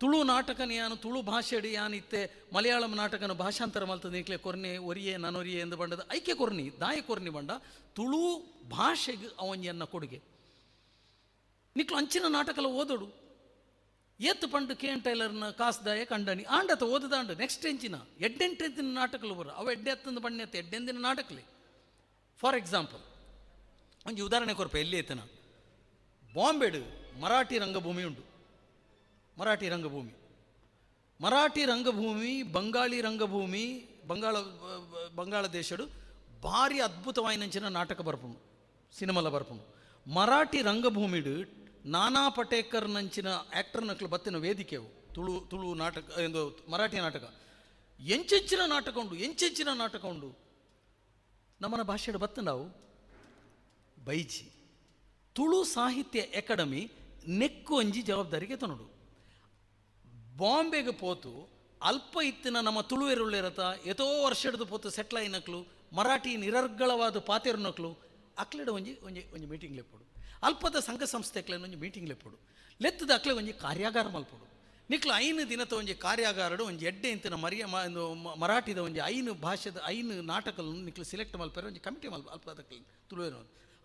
ತುಳು ನಾಟಕನ ಯಾನು ತುಳು ಭಾಷೆಡು ಯಾನ್ ಇತ್ತೆ ಮಲಯಾಳಂ ನಾಟಕನ ಭಾಷಾಂತರ ಮಲ್ತದ ಇಕ್ಲೆ ಕೊರ್ನೆ ಒರಿಯೆ ನನೊರಿಯೆ ಎಂದು ಬಂಡದ ಐಕೆ ಕೊರ್ನಿ ದಾಯ ಕೊರ್ನಿ ಬಂಡ ತುಳು ಭಾಷೆಗೆ ಅವನ್ ಕೊಡುಗೆ ನಿಕ್ಲು ಅಂಚಿನ ನಾಟಕಲ ಓದೋಡು. ಏತ್ತು ಪಂಡು ಕೆ ಎನ್ ಟೈಲರ್ನ ಕಾಸ್ದಾಯ ಕಂಡನಿ ಆಂಡತ ಓದದಾಂಡು ನೆಕ್ಸ್ಟ್ ಎಂಚಿನ ಎಡ್ಡೆಂಟೆಂತಿನ ನಾಟಕಲು ಬರ ಅವು ಎಡ್ಡೆ ಹತ್ತಂದು ಬಣ್ಣೆತ್ತ ಎಡ್ಡೆಂದಿನ ನಾಟಕಲಿ. ಫಾರ್ ಎಕ್ಸಾಂಪಲ್ ಒಂಜಿ ಉದಾಹರಣೆ ಕೊರ್ಪೆ ಎಲ್ಲಿ ಐತನ. ಬಾಂಬೆಡ್ ಮರಾಠಿ ರಂಗಭೂಮಿ ಉಂಡು. ಮರಾಠಿ ರಂಗಭೂಮಿ, ಮರಾಠಿ ರಂಗಭೂಮಿ, ಬಂಗಾಳಿ ರಂಗಭೂಮಿ, ಬಂಗಾಳ ಬಂಗಾಳ ದೇಶಡು ಭಾರಿ ಅದ್ಭುತವಾಯಿನಂಚಿನ ನಾಟಕ ಬರ್ಪುಂಡು, ಸಿನಿಮಾಲ ಬರ್ಪುಂಡು. ಮರಾಠಿ ರಂಗಭೂಮಿಡು ನಾನಾ ಪಟೇಕರ್ ನಂಚಿನ ಆ್ಯಕ್ಟರ್ ನಕ್ಲು ಬತ್ತಿನ ವೇದಿಕೆವು ತುಳು ತುಳು ನಾಟಕ ಎಂದು ಮರಾಠಿ ನಾಟಕ ಎಂಚೆಂಚಿನ ನಾಟಕ ಉಂಡು, ಎಂಚೆಂಚಿನ ನಾಟಕ ಉಂಡು. ನಮ್ಮನ ಭಾಷೆಡು ಬತ್ತು ನಾವು ಬೈಜಿ. ತುಳು ಸಾಹಿತ್ಯ ಅಕಾಡೆಮಿ ನೆಕ್ಕು ಒಂಜಿ ಜವಾಬ್ದಾರಿಗೆ ತನಡು. ಬಾಂಬೆಗೆ ಪೋತು ಅಲ್ಪ ಇತ್ತಿನ ನಮ್ಮ ತುಳುವೆರುಳ್ಳಿರತ ಎತೋ ವರ್ಷಡ್ದು ಪೋತು ಸೆಟ್ಲ್ ಆಯಿನಕ್ಲು, ಮರಾಠಿ ನಿರರ್ಗಳವಾದ ಪಾತೆರುನಕ್ಲು ಅಕ್ಲೆಡ ಒಂಜಿ ಒಂಜಿ ಒಂಜಿ ಮೀಟಿಂಗ್ ಲೆಪ್ಪುಡು. ಅಲ್ಪದ ಸಂಘ ಸಂಸ್ಥೆಕ್ಲೆನ ಒಂಜಿ ಮೀಟಿಂಗ್ ಲೆಪ್ಪುಡು. ಲೆತ್ತದ ಅಕ್ಲೆ ಒಂಜಿ ಕಾರ್ಯಾಗಾರ ಮಲ್ಪುಡು. ನಿಕ್ಲು 5 ದಿನದ ಒಂಜಿ ಕಾರ್ಯಾಗಾರಡು ಒಂಜಿ ಎಡ್ಡೆ ಇಂತಿನ ಮರಿಯ ಮರಾಠಿದ ಒಂಜಿ ಐನು ಭಾಷೆದ ಐನು ನಾಟಕలను ನಿಕ್ಲು ಸೆಲೆಕ್ಟ್ ಮಲ್ಪೆರೆ ಒಂಜಿ ಕಮಿಟಿ ಮಲ್ಪ. ಅಲ್ಪದಕ್ಲೆ ತುಳುವೆರು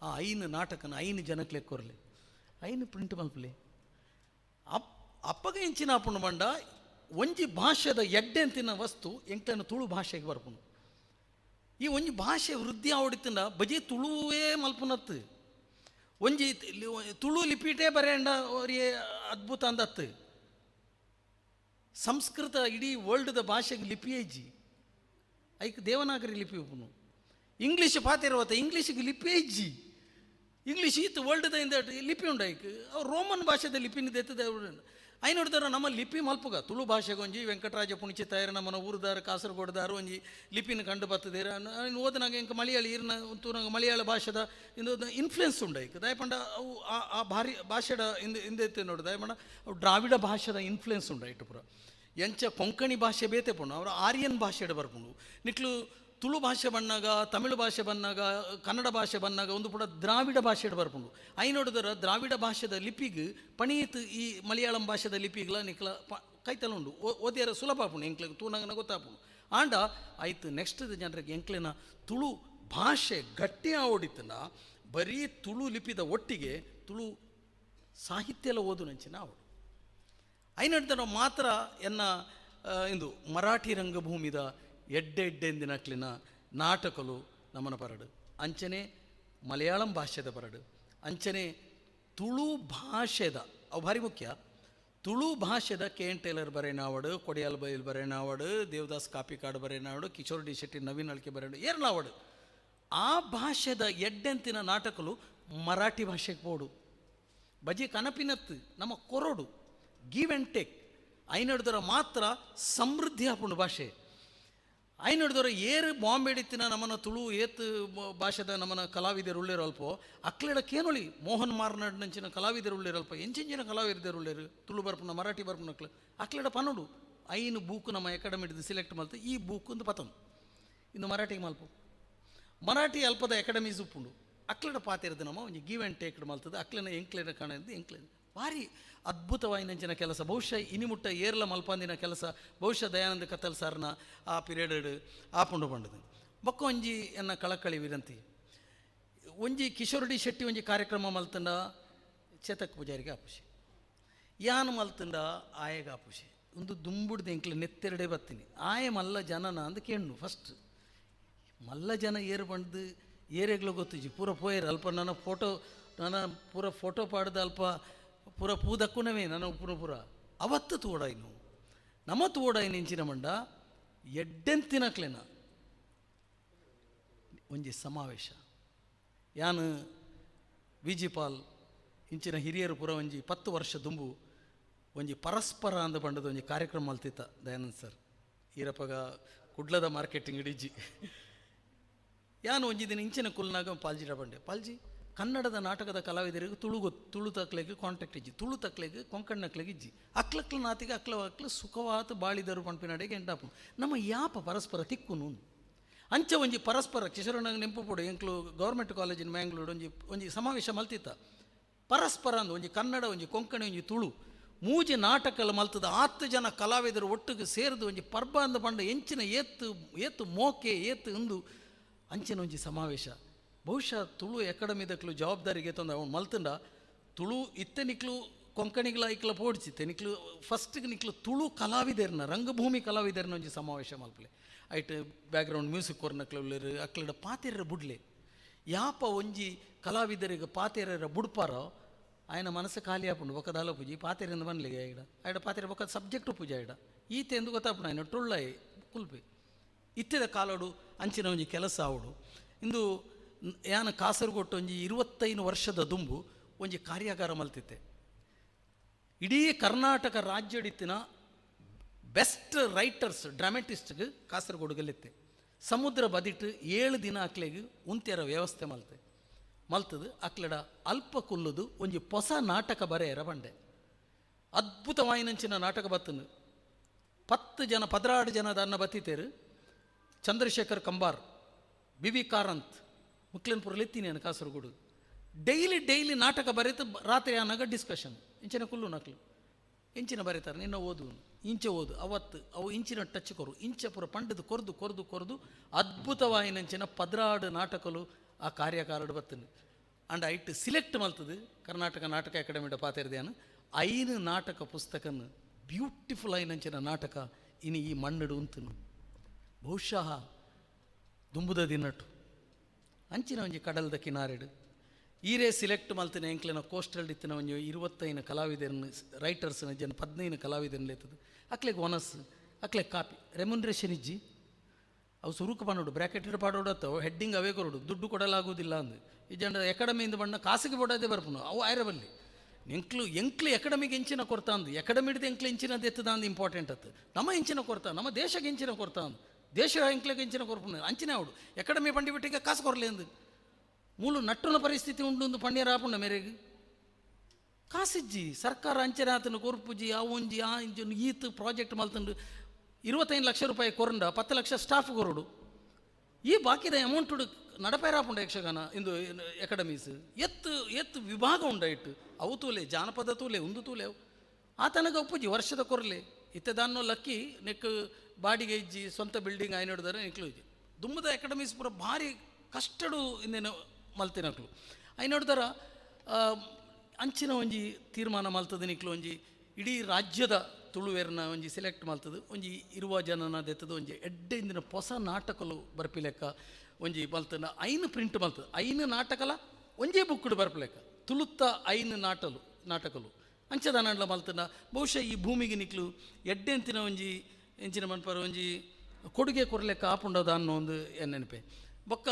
ಆ ಐನು ನಾಟಕನ ಐನು ಜನಕ್ಲೆ ಕೊರ್ಲೆ, ಐನು ಪ್ರಿಂಟ್ ಮಲ್ಪಲೆ. ಅಪ್ಪಗ ಇಂಚಿನ ಆಪುಂಡು ಬಂಡ ಒಂಜಿ ಭಾಷೆದ ಎಡ್ಡೆ ಅಂತಿನ ವಸ್ತು ಎಂಕ್ಲೆನ ತುಳು ಭಾಷೆಗೆ ಬರ್ಪುಂಡು. ಈ ಒಂಜಿ ಭಾಷೆ ವೃದ್ಧಿ ಆವಡಿತ್ತಂಡ ಬಜಿ ತುಳುವೇ ಮಲ್ಪುನತ್ತು, ಒಂಜಿ ತುಳು ಲಿಪಿಟೇ ಬರೆಯಂಡ ಅವರಿಗೆ ಅದ್ಭುತ ಅಂದತ್ತು. ಸಂಸ್ಕೃತ ಇಡೀ ವರ್ಲ್ಡ್ದ ಭಾಷೆಗೆ ಲಿಪಿ ಇಜ್ಜಿ, ಐಕ್ ದೇವನಾಗರಿ ಲಿಪಿ ಉಪ್ಪುನು. ಇಂಗ್ಲೀಷ್ ಪಾತಿರುವತ್ತ ಇಂಗ್ಲೀಷ್ಗೆ ಲಿಪಿ ಇಜ್ಜಿ. ಇಂಗ್ಲೀಷ್ ಇತ್ತು ವರ್ಲ್ಡ್ದ ಇಂದ ಲಿಪಿ ಉಂಡು, ಐಕ್ ಅವು ರೋಮನ್ ಭಾಷೆದ ಲಿಪಿನ ದೆತ್ತದ. I ನೋಡಿದಾರ ನಮ್ಮ ಲಿಪಿ ಮಲ್ಪುಗ ತುಳು ಭಾಷೆಗೆ ಒಂಜಿ ವೆಂಕಟರಾಜ ಪುಣಿಚಿತ್ತಾಯರು ನಮ್ಮನ ಊರುದಾರ ಕಾಸರಗೋಡ್ದಾರು ಒಂಜಿ ಲಿಪಿನ ಕಂಡು ಬರ್ತದೇರ. ಓದನಾಗ ಇಂಕ ಮಲಯಾಳಿ ಇರ್ನ ತೂನಾಗ ಮಲಯಾಳ ಭಾಷೆದ ಇಂದು ಇನ್ಫ್ಲುಯೆನ್ಸ್ ಉಂಡು ಐಕ್. ದಯಪಂಡ ಅವು ಆ ಆ ಭಾರಿ ಭಾಷೆಡ ಇಂದ ಇಂದೈತೆ ನೋಡು. ದಯಪಂಡ ಅವು ದ್ರಾವಿಡ ಭಾಷೆದ ಇನ್ಫ್ಲುಯೆನ್ಸ್ ಉಂಡು ಐಟು ಪೂರ. ಎಂಚ ಕೊಂಕಣಿ ಭಾಷೆ ಬೇತೆ ಪುಂಡು, ಅವರು ಆರ್ಯನ್ ಭಾಷೆಡ್ ಬರ್ಪುಂಡು. ನಿಕ್ಲು ತುಳು ಭಾಷೆ ಬಣ್ಣಾಗ, ತಮಿಳು ಭಾಷೆ ಬನ್ನಾಗ, ಕನ್ನಡ ಭಾಷೆ ಬನ್ನಾಗ ಒಂದು ಪೂರ ದ್ರಾವಿಡ ಭಾಷೆಡ್ ಬರ್ಪುಂಡು. I ನೋಡಿದ್ರೆ ದ್ರಾವಿಡ ಭಾಷೆದ ಲಿಪಿಗ್ ಪಣೀತ್ ಈ ಮಲಯಾಳಂ ಭಾಷೆದ ಲಿಪಿಗ್ಲ ನಿಕ್ಲ ಪ ಕೈತಲ ಉಂಡು. ಓದ್ಯಾರ ಸುಲಭ ಆಪುಂಡು, ಎಂಕ್ಲೆಗ್ ತೂನಾಗನ ಗೊತ್ತಾಪುಂಡು. ಆಂಡ ಆಯ್ತು ನೆಕ್ಸ್ಟ್ ಜನರಿಗೆ ಎಂಕ್ಲೆನ ತುಳು ಭಾಷೆ ಗಟ್ಟಿ ಆವಡಿತ್ತನ ಬರೀ ತುಳು ಲಿಪಿದ ಒಟ್ಟಿಗೆ ತುಳು ಸಾಹಿತ್ಯ ಎಲ್ಲ ಓದು ನಂಚಿನ ಆವಡು. ಐನಡ್ದನ ಮಾತ್ರ ಎನ್ನ ಇಂದು ಮರಾಠಿ ರಂಗಭೂಮಿದ ಎಡ್ಡೆ ಎಡ್ಡೆಂದಿನಕ್ಲಿನ ನಾಟಕಲು ನಮನ ಪರಡು, ಅಂಚನೆ ಮಲಯಾಳಂ ಭಾಷೆದ ಪರಡು, ಅಂಚನೆ ತುಳು ಭಾಷೆದ ಅವು ಭಾರಿ ಮುಖ್ಯ. ತುಳು ಭಾಷೆದ ಕೆ ಎನ್ ಟೇಲರ್ ಬರೇನಾವಡು, ಕೊಡಿಯಾಲ್ ಬೈಲ್ ಬರೇನಾವಡು, ದೇವದಾಸ್ ಕಾಪಿಕಾಡು ಬರೇನಾವಡು, ಕಿಶೋರ್ ಡಿ ಶೆಟ್ಟಿ, ನವೀನ್ ಅಳ್ಕೆ ಬರೇನು ಏರ್ಲಾವಡು, ಆ ಭಾಷೆದ ಎಡ್ಡೆಂತಿನ ನಾಟಕಲು ಮರಾಠಿ ಭಾಷೆಗೆ ಪೋಡು. ಬಜಿ ಕನಪಿನತ್ತು ನಮ್ಮ ಕೊರಡು, ಗಿವ್ ಆ್ಯಂಡ್ ಟೇಕ್. ಐನಡ್ದರ ಮಾತ್ರ ಸಮೃದ್ಧಿ ಆಪುಂಡು ಭಾಷೆ. ಐನಡ್ದರ ಏರು ಬಾಂಬೆಡಿತ್ತಿನ ನಮ್ಮನ ತುಳು ಏತ್ ಭಾಷೆದ ನಮ್ಮನ ಕಲಾವಿದರು ಉಳ್ಳೇರು ಅಲ್ಪ ಅಕ್ಲೆಡ ಕೇನೊಳಿ. ಮೋಹನ್ ಮಾರ್ನಾಡ್ ನಂಚಿನ ಕಲಾವಿದರು ಉಳ್ಳೇರು ಅಲ್ಪ, ಎಂಚೆಂಚಿನ ಕಲಾವಿದರು ಉಳ್ಳೇರು, ತುಳು ಬರ್ಪುನ ಮರಾಠಿ ಬರ್ಪುನ ಅಕ್ಲು ಅಕ್ಲೆಡ ಪನೋಡು. ಐನು ಬೂಕು ನಮ್ಮ ಅಕಾಡೆಮಿಡ್ದು ಸೆಲೆಕ್ಟ್ ಮಲ್ತು ಈ ಬೂಕು ಒಂದು ಪತನು ಇಂದು ಮರಾಠಿಗೆ ಮಲ್ಪು. ಮರಾಠಿ ಅಲ್ಪದ ಅಕಾಡೆಮೀಸ್ ಉಪ್ಪುಂಡು. ಅಕ್ಲೆಡ ಪಾತಿರದು ನಮ್ಮ ಒಂಜಿ ಗಿವ್ ಆ್ಯಂಡ್ ಟೇಕ್ ಮಲ್ತದ ಅಕ್ಲೆನ ಎಂಕ್ಲೆನ ಕಾಣದು ಎಂಕ್ಲೆನ ಭಾರಿ ಅದ್ಭುತವಾಯಿನಂಚಿನ ಕೆಲಸ. ಬಹುಶಃ ಇನಿಮುಟ್ಟ ಏರ್ಲ ಮಲ್ಪಂದಿನ ಕೆಲಸ ಬಹುಶಃ ದಯಾನಂದ ಕತ್ತಲ್ ಸಾರ್ನ ಆ ಪೀರಿಯಡ್ ಆಪುಂಡು ಪಂಡದು. ಬೊಕ್ಕ ಒಂಜಿ ಎನ್ನ ಕಳಕಳಿ ವಿನಂತಿ, ಒಂಜಿ ಕಿಶೋರ್ ಡಿ ಶೆಟ್ಟಿ ಒಂಜಿ ಕಾರ್ಯಕ್ರಮ ಮಲ್ತಂಡ ಚೇತಕ್ ಪೂಜಾರಿಗೆ ಆಪುಷಿ, ಯಾನ್ ಮಲ್ತಂಡ ಆಯಗ ಆಪುಷಿ. ಒಂದು ದುಂಬುಡ್ದು ಎಂಕ್ಲೆ ನೆತ್ತೆರಡೆ ಬತ್ತೀನಿ. ಆಯೆ ಮಲ್ಲ ಜನನ ಅಂದ್ ಕೇಣ್ಣು. ಫಸ್ಟ್ ಮಲ್ಲ ಜನ ಏರು ಬಂದು ಏರೆಗ್ಲು ಗೊತ್ತಿಜ್ಜಿ. ಪೂರ ಪೋಯರು ಅಲ್ಪ ನನ್ನ ಫೋಟೋ, ನನ್ನ ಪೂರ ಫೋಟೋ ಪಾಡ್ದು ಅಲ್ಪ ಪೂರ ಪೂದಕ್ಕುನವೇ ನನ್ನ ಪೂರ ಪೂರ ಅವತ್ತು ತೋಡಾಯ್ನು. ನಮ ತೋಡಾಯ್ನು ಇಂಚಿನ ಮಂಡ ಎಡ್ಡೆಂತಿನಕ್ಲೆನ ಒಂಜಿ ಸಮಾವೇಶ. ಯಾನು ವಿ ಜಿ ಪಾಲ್ ಇಂಚಿನ ಹಿರಿಯರು ಪೂರ ಒಂಜಿ 10 ವರ್ಷ ದುಂಬು ಒಂಜಿ ಪರಸ್ಪರ ಅಂದ ಪಂಡದ ಒಂಜಿ ಕಾರ್ಯಕ್ರಮ ಮಲ್ತಿತ್ತ. ದಯಾನಂದ್ ಸರ್ ಈರಪ್ಪಗ ಕುಡ್ಲದ ಮಾರ್ಕೆಟಿಂಗ್ ಇಡಿಜಿ. ಯಾನು ಒಂಜಿ ದಿನ ಇಂಚಿನ ಕುಲ್ನಾಗ ಪಾಲ್ಜಿಡ ಬಂಡೆ, ಪಾಲ್ಜಿ ಕನ್ನಡದ ನಾಟಕದ ಕಲಾವಿದರಿಗೆ ತುಳು ಗೊತ್ತು, ತುಳು ತಕ್ಲೆಗೆ ಕಾಂಟ್ಯಾಕ್ಟ್ ಇಜ್ಜಿ, ತುಳು ತಕ್ಲೆಗೆ ಕೊಂಕಣ್ಣಕ್ಲೆಗೆ ಇಜ್ಜಿ. ಅಕ್ಲಕ್ಲ ನಾತಿಗೆ ಅಕ್ಲ ಅಕ್ಲ ಸುಖವಾತ ಬಾಳಿದರು ಪನ್ಪಿನಡೆಗೆ ಎಂಟಾಪು ನಮ್ಮ ಯಾಪ ಪರಸ್ಪರ ತಿಕ್ಕುನು. ಅಂಚ ಒಂಜಿ ಪರಸ್ಪರ ಕಿಶೋರನಾಗ ನೆಂಪು ಪೋಡು. ಎಂಕ್ಲು ಗೌರ್ಮೆಂಟ್ ಕಾಲೇಜಿನ ಮ್ಯಾಂಗ್ಳೂರು ಒಂಜಿ ಒಂಜಿ ಸಮಾವೇಶ ಮಲ್ತಿತ್ತ. ಪರಸ್ಪರ ಅಂದು ಒಂಜಿ ಕನ್ನಡ, ಒಂಜಿ ಕೊಂಕಣಿ, ಒಂಜಿ ತುಳು ಮೂಜಿ ನಾಟಕಲ ಮಲ್ತದ 10 ಜನ ಕಲಾವಿದರು ಒಟ್ಟಿಗೆ ಸೇರಿದು ಒಂಜಿ ಪರ್ಬ ಅಂದ ಪಂಡ ಎಂಚಿನ ಏತ್ತು ಏತ್ತು ಮೋಕೆ ಏತ್ತು ಇಂದು ಅಂಚಿನ ಒಂಜಿ ಸಮಾವೇಶ. ಬಹುಶಃ ತುಳು ಅಕಾಡೆಮಿದಕ್ಲು ಜವಾಬ್ದಾರಿಗೆ ತಂದು ಅವನು ಮಲ್ತಂಡ ತುಳು ಇತ್ತೆ ನಿಕ್ಲು ಕೊಂಕಣಿಗ್ಲ ಐಕ್ಲ ಪೋಡ್ಚಿತ್ತೆ. ನಿಕ್ಲು ಫಸ್ಟ್ಗೆ ನಿಕ್ಲು ತುಳು ಕಲಾವಿದರ್ನ, ರಂಗಭೂಮಿ ಕಲಾವಿದರ್ನ ಒಂಜಿ ಸಮಾವೇಶ ಮಲ್ಪಲೆ. ಐಟ್ ಬ್ಯಾಕ್ಗ್ರೌಂಡ್ ಮ್ಯೂಸಿಕ್ ಕೊರ್ನಕ್ಲು ಉಲ್ಲೆರ್, ಅಕ್ಲೆಡ ಪಾತೆರ್ರ ಬುಡ್ಲೆ. ಯಾಪ ಒಂಜಿ ಕಲಾವಿದರಿಗೆ ಪಾತೆರ ಬುಡ್ಪಾರೋ ಆಯನ ಮನಸ್ಸು ಖಾಲಿ ಆಪುಂಡು. ಬೊಕ್ಕ ದಾಲ ಪೂಜಿ ಪಾತೆರಿಂದ ಬನ್ಲಿಗೆ ಐಡ ಐಡ ಪಾತೆರ ಬೊಕ್ಕ ಸಬ್ಜೆಕ್ಟ್ ಪೂಜೆ ಐಡ ಈತೆ ಎಂದು ಗೊತ್ತಾಪುಂಡು. ಆಯನ ಟೊಳ್ಳಾಯಿ ಕುಲ್ಪೆ ಇತ್ತೆದ ಕಾಲೋಡು ಅಂಚಿನ ಒಂಜಿ ಕೆಲಸ ಆವಡು. ಇಂದು ಯಾನ ಕಾಸರಗೋಟು ಒಂಜಿ 25 ವರ್ಷದ ದುಂಬು ಒಂಜಿ ಕಾರ್ಯಾಗಾರ ಮಲ್ತಿತ್ತೆ. ಇಡೀ ಕರ್ನಾಟಕ ರಾಜ್ಯಡಿತ್ತಿನ ಬೆಸ್ಟ್ ರೈಟರ್ಸ್ ಡ್ರಾಮೆಟಿಸ್ಟ್ಗೆ ಕಾಸರಗೋಡು ಗೆಲ್ಲಿತ್ತೆ. ಸಮುದ್ರ ಬದಿಟ್ಟು 7 ದಿನ ಅಕ್ಲೆಗ್ ಉಂತ್ಯರ ವ್ಯವಸ್ಥೆ ಮಲ್ತೆ ಮಲ್ತದು. ಅಕ್ಲೆಡ ಅಲ್ಪ ಕುಲ್ಲುದು ಒಂಜಿ ಹೊಸ ನಾಟಕ ಬರೆಯರ ಬಂಡೆ. ಅದ್ಭುತವಾಯಿನಂಚಿನ ನಾಟಕ ಬತ್ತನು. 10 ಜನ 16 ಜನದ ಅನ್ನ ಬತ್ತಿತೇರು. ಚಂದ್ರಶೇಖರ್ ಕಂಬಾರ್, ಬಿ ವಿ ಕಾರಂತ್ ಮುಕ್ಲೆನ್ ಪುರಲೆತ್ತೀನಿ ನಾನು ಕಾಸರಗೋಡು. ಡೈಲಿ ಡೈಲಿ ನಾಟಕ ಬರೆತು ರಾತ್ರಿ ಆನಾಗ ಡಿಸ್ಕಷನ್. ಇಂಚಿನ ಕುಲ್ಲು ನಕ್ಲು ಇಂಚಿನ ಬರೀತಾರೆ, ನಿನ್ನ ಓದು ಇಂಚೆ ಓದು ಅವತ್ತು ಅವು ಇಂಚಿನ ಟಚ್ ಕೊರು ಇಂಚೆ ಪುರ ಪಂಡದು ಕೊರ್ದು ಕೊರ್ದು ಕೊರ್ದು ಅದ್ಭುತವಾಯಿನಂಚಿನ 16 ನಾಟಕಲು ಆ ಕಾರ್ಯಕಾರಡು ಬತ್ತನು. ಅಂಡ್ ಐಟ್ ಸಿಲೆಕ್ಟ್ ಮಲ್ತದು ಕರ್ನಾಟಕ ನಾಟಕ ಅಕಾಡೆಮಿಡ ಪಾತೆರ್ದ್ಯಾನು 5 ನಾಟಕ ಪುಸ್ತಕನ ಬ್ಯೂಟಿಫುಲ್ ಐನಂಚಿನ ನಾಟಕ ಇನಿ ಈ ಮಣ್ಣುಡು ಉಂತನು. ಬಹುಶಃ ದುಂಬುದ ದಿನಟು ಅಂಚಿನ ಒಂಜಿ ಕಡಲ್ದ ಕಿನಾರೆಡು ಈರೇ ಸಿಲೆಕ್ಟ್ ಮಲ್ತಿನ ಎಂಕ್ಲೆನ ಕೋಸ್ಟಲ್ ಇತ್ತಿನ ಒಂಜಿ 25 ಕಲಾವಿದರನ್ನು ರೈಟರ್ಸ್ನ ಜನ 15 ಕಲಾವಿದರನ್ನ ಲೇತದು. ಅಕ್ಲೆಗ್ ಒನಸ್ ಅಕ್ಲೆಗ್ ಕಾಪಿ ರೆಮ್ಯುನರೇಷನ್ ಇಜ್ಜಿ. ಅವು ಸುರುಕು ಪಾಡೋಡು ಬ್ರ್ಯಾಕೆಟೆಡ್ ಪಾಡೋಡು ಅತ್ತವು ಹೆಡ್ಡಿಂಗ್ ಅವೇ ಕೊರಡು ದುಡ್ಡು ಕೊಡಲಾಗುವುದಿಲ್ಲ ಅಂದು. ಈ ಜನ ಅಕಾಡೆಮಿಯಿಂದ ಬಣ್ಣ ಖಾಸಗಿ ಬೋಡಾದೆ ಬರ್ಪುನು ಅವು ಆಯ್ರ ಬಲ್ಲಿ ಎಂಕ್ಲು ಎಂಕ್ಲು ಅಕಾಡೆಮಿಗೆ ಎಂಚಿನ ಕೊರ್ತಾ ಅಂದು ಅಕಾಡೆಮಿಡ್ದು ಎಂಕ್ಲು ಎಂಚಿನ ಎತ್ತದ ಅಂದು ಇಂಪಾರ್ಟೆಂಟ್ ಅತ್ತು. ನಮ್ಮ ಎಂಚಿನ ಕೊರ್ತಾ ನಮ್ಮ ದೇಶಕ್ಕೆ ಎಂಚಿನ ಕೊರ್ತಾ ಅಂದು ದೇಶ ಎಂಕ್ಲೆಗೆ ಎಂಚಿನ ಕೊರ್ಪುನ ಅಂಚಿನ ಅವಡು ಅಕಾಡೆಮಿ ಪಂಡಿ ಬಿಟ್ಟಿಗೆ ಕಾಸು ಕೊರಲಿ ಅಂದು ಮೂಲು ನಟ್ಟುನ ಪರಿಸ್ಥಿತಿ ಉಂಡು ಒಂದು ಪಣ್ಯರ ಆಪುಂಡ ಮೇರೆಗೆ ಕಾಸಿಜ್ಜಿ ಸರ್ಕಾರ ಅಂಚನೆ ಆತನ ಕೊರ್ಪುಜಿ ಆ ಒಂಜಿ ಆ ಇಂಚಿನ ಈತ್ ಪ್ರಾಜೆಕ್ಟ್ ಮಲ್ತಂಡು 25 ಲಕ್ಷ ರೂಪಾಯಿ ಕೊರಂಡ 10 ಲಕ್ಷ ಸ್ಟಾಫ್ ಕೊರಡು ಈ ಬಾಕಿದ ಅಮೌಂಟ್ ನಡಪೇರಾಪುಂಡ ಯಕ್ಷಗಾನ ಇಂದು ಅಕಾಡೆಮೀಸ್ ಎತ್ತು ಎತ್ತು ವಿಭಾಗ ಉಂಡ ಇಟ್ಟು ಅವು ತೂಲೆ ಜಾನಪದ ತೂಲೆ ಉಂದು ತೂಲೆ ಅವು ಆತನಗ ಒಪ್ಪುಜಿ ವರ್ಷದ ಕೊರಲೆ ಇತ್ತೆ ದಾನ್ನೋ ಲಕ್ಕಿ ನೆಕ್ ಬಾಡಿಗೆ ಇಜ್ಜಿ ಸ್ವಂತ ಬಿಲ್ಡಿಂಗ್ ಆಯ್ನೋಡಿದಾರೆ ನೆಕ್ಲು ಇಜ್ಜಿ ದುಮ್ಮದ ಅಕಾಡೆಮೀಸ್ ಪೂರ ಭಾರಿ ಕಷ್ಟಡು ಇಂದೇನು ಮಲ್ತಿನಕ್ಲು ಐನೋಡ್ದಾರ ಅಂಚಿನ ಒಂಜಿ ತೀರ್ಮಾನ ಮಲ್ತದ ನಿಕ್ಲು ಒಂಜಿ ಇಡೀ ರಾಜ್ಯದ ತುಳುವೇರ್ನ ಒಂಜಿ ಸೆಲೆಕ್ಟ್ ಮಲ್ತದು ಒಂಜಿ ಇರುವ ಜನನ ದೆತ್ತದು ಒಂಜಿ ಎಡ್ಡೆ ಇಂದಿನ ಹೊಸ ನಾಟಕಲು ಬರ್ಪಿ ಲೆಕ್ಕ ಒಂಜಿ ಮಲ್ತನ ಐನು ಪ್ರಿಂಟ್ ಮಲ್ತದ ಐನು ನಾಟಕಲ ಒಂಜೇ ಬುಕ್ಕುಡು ಬರ್ಪಿ ಲೆಕ್ಕ ತುಳುತ್ತ ಐನು ನಾಟಲು ನಾಟಕಲು ಅಂಚದ ನಡ್ಲ ಮಲ್ತನ. ಬಹುಶಃ ಈ ಭೂಮಿಗೆ ನಿಕ್ಲು ಎಡ್ಡೆಂತಿನ ಒಂಜಿ ಎಂಚಿನ ಮನ್ಪರ ಒಂಜಿ ಕೊಡುಗೆ ಕೊರ್ಲೆಕ್ಕ ಆಪುಂಡದ ಅನ್ನೋ ಒಂದು ನೆನಪೆ. ಬೊಕ್ಕ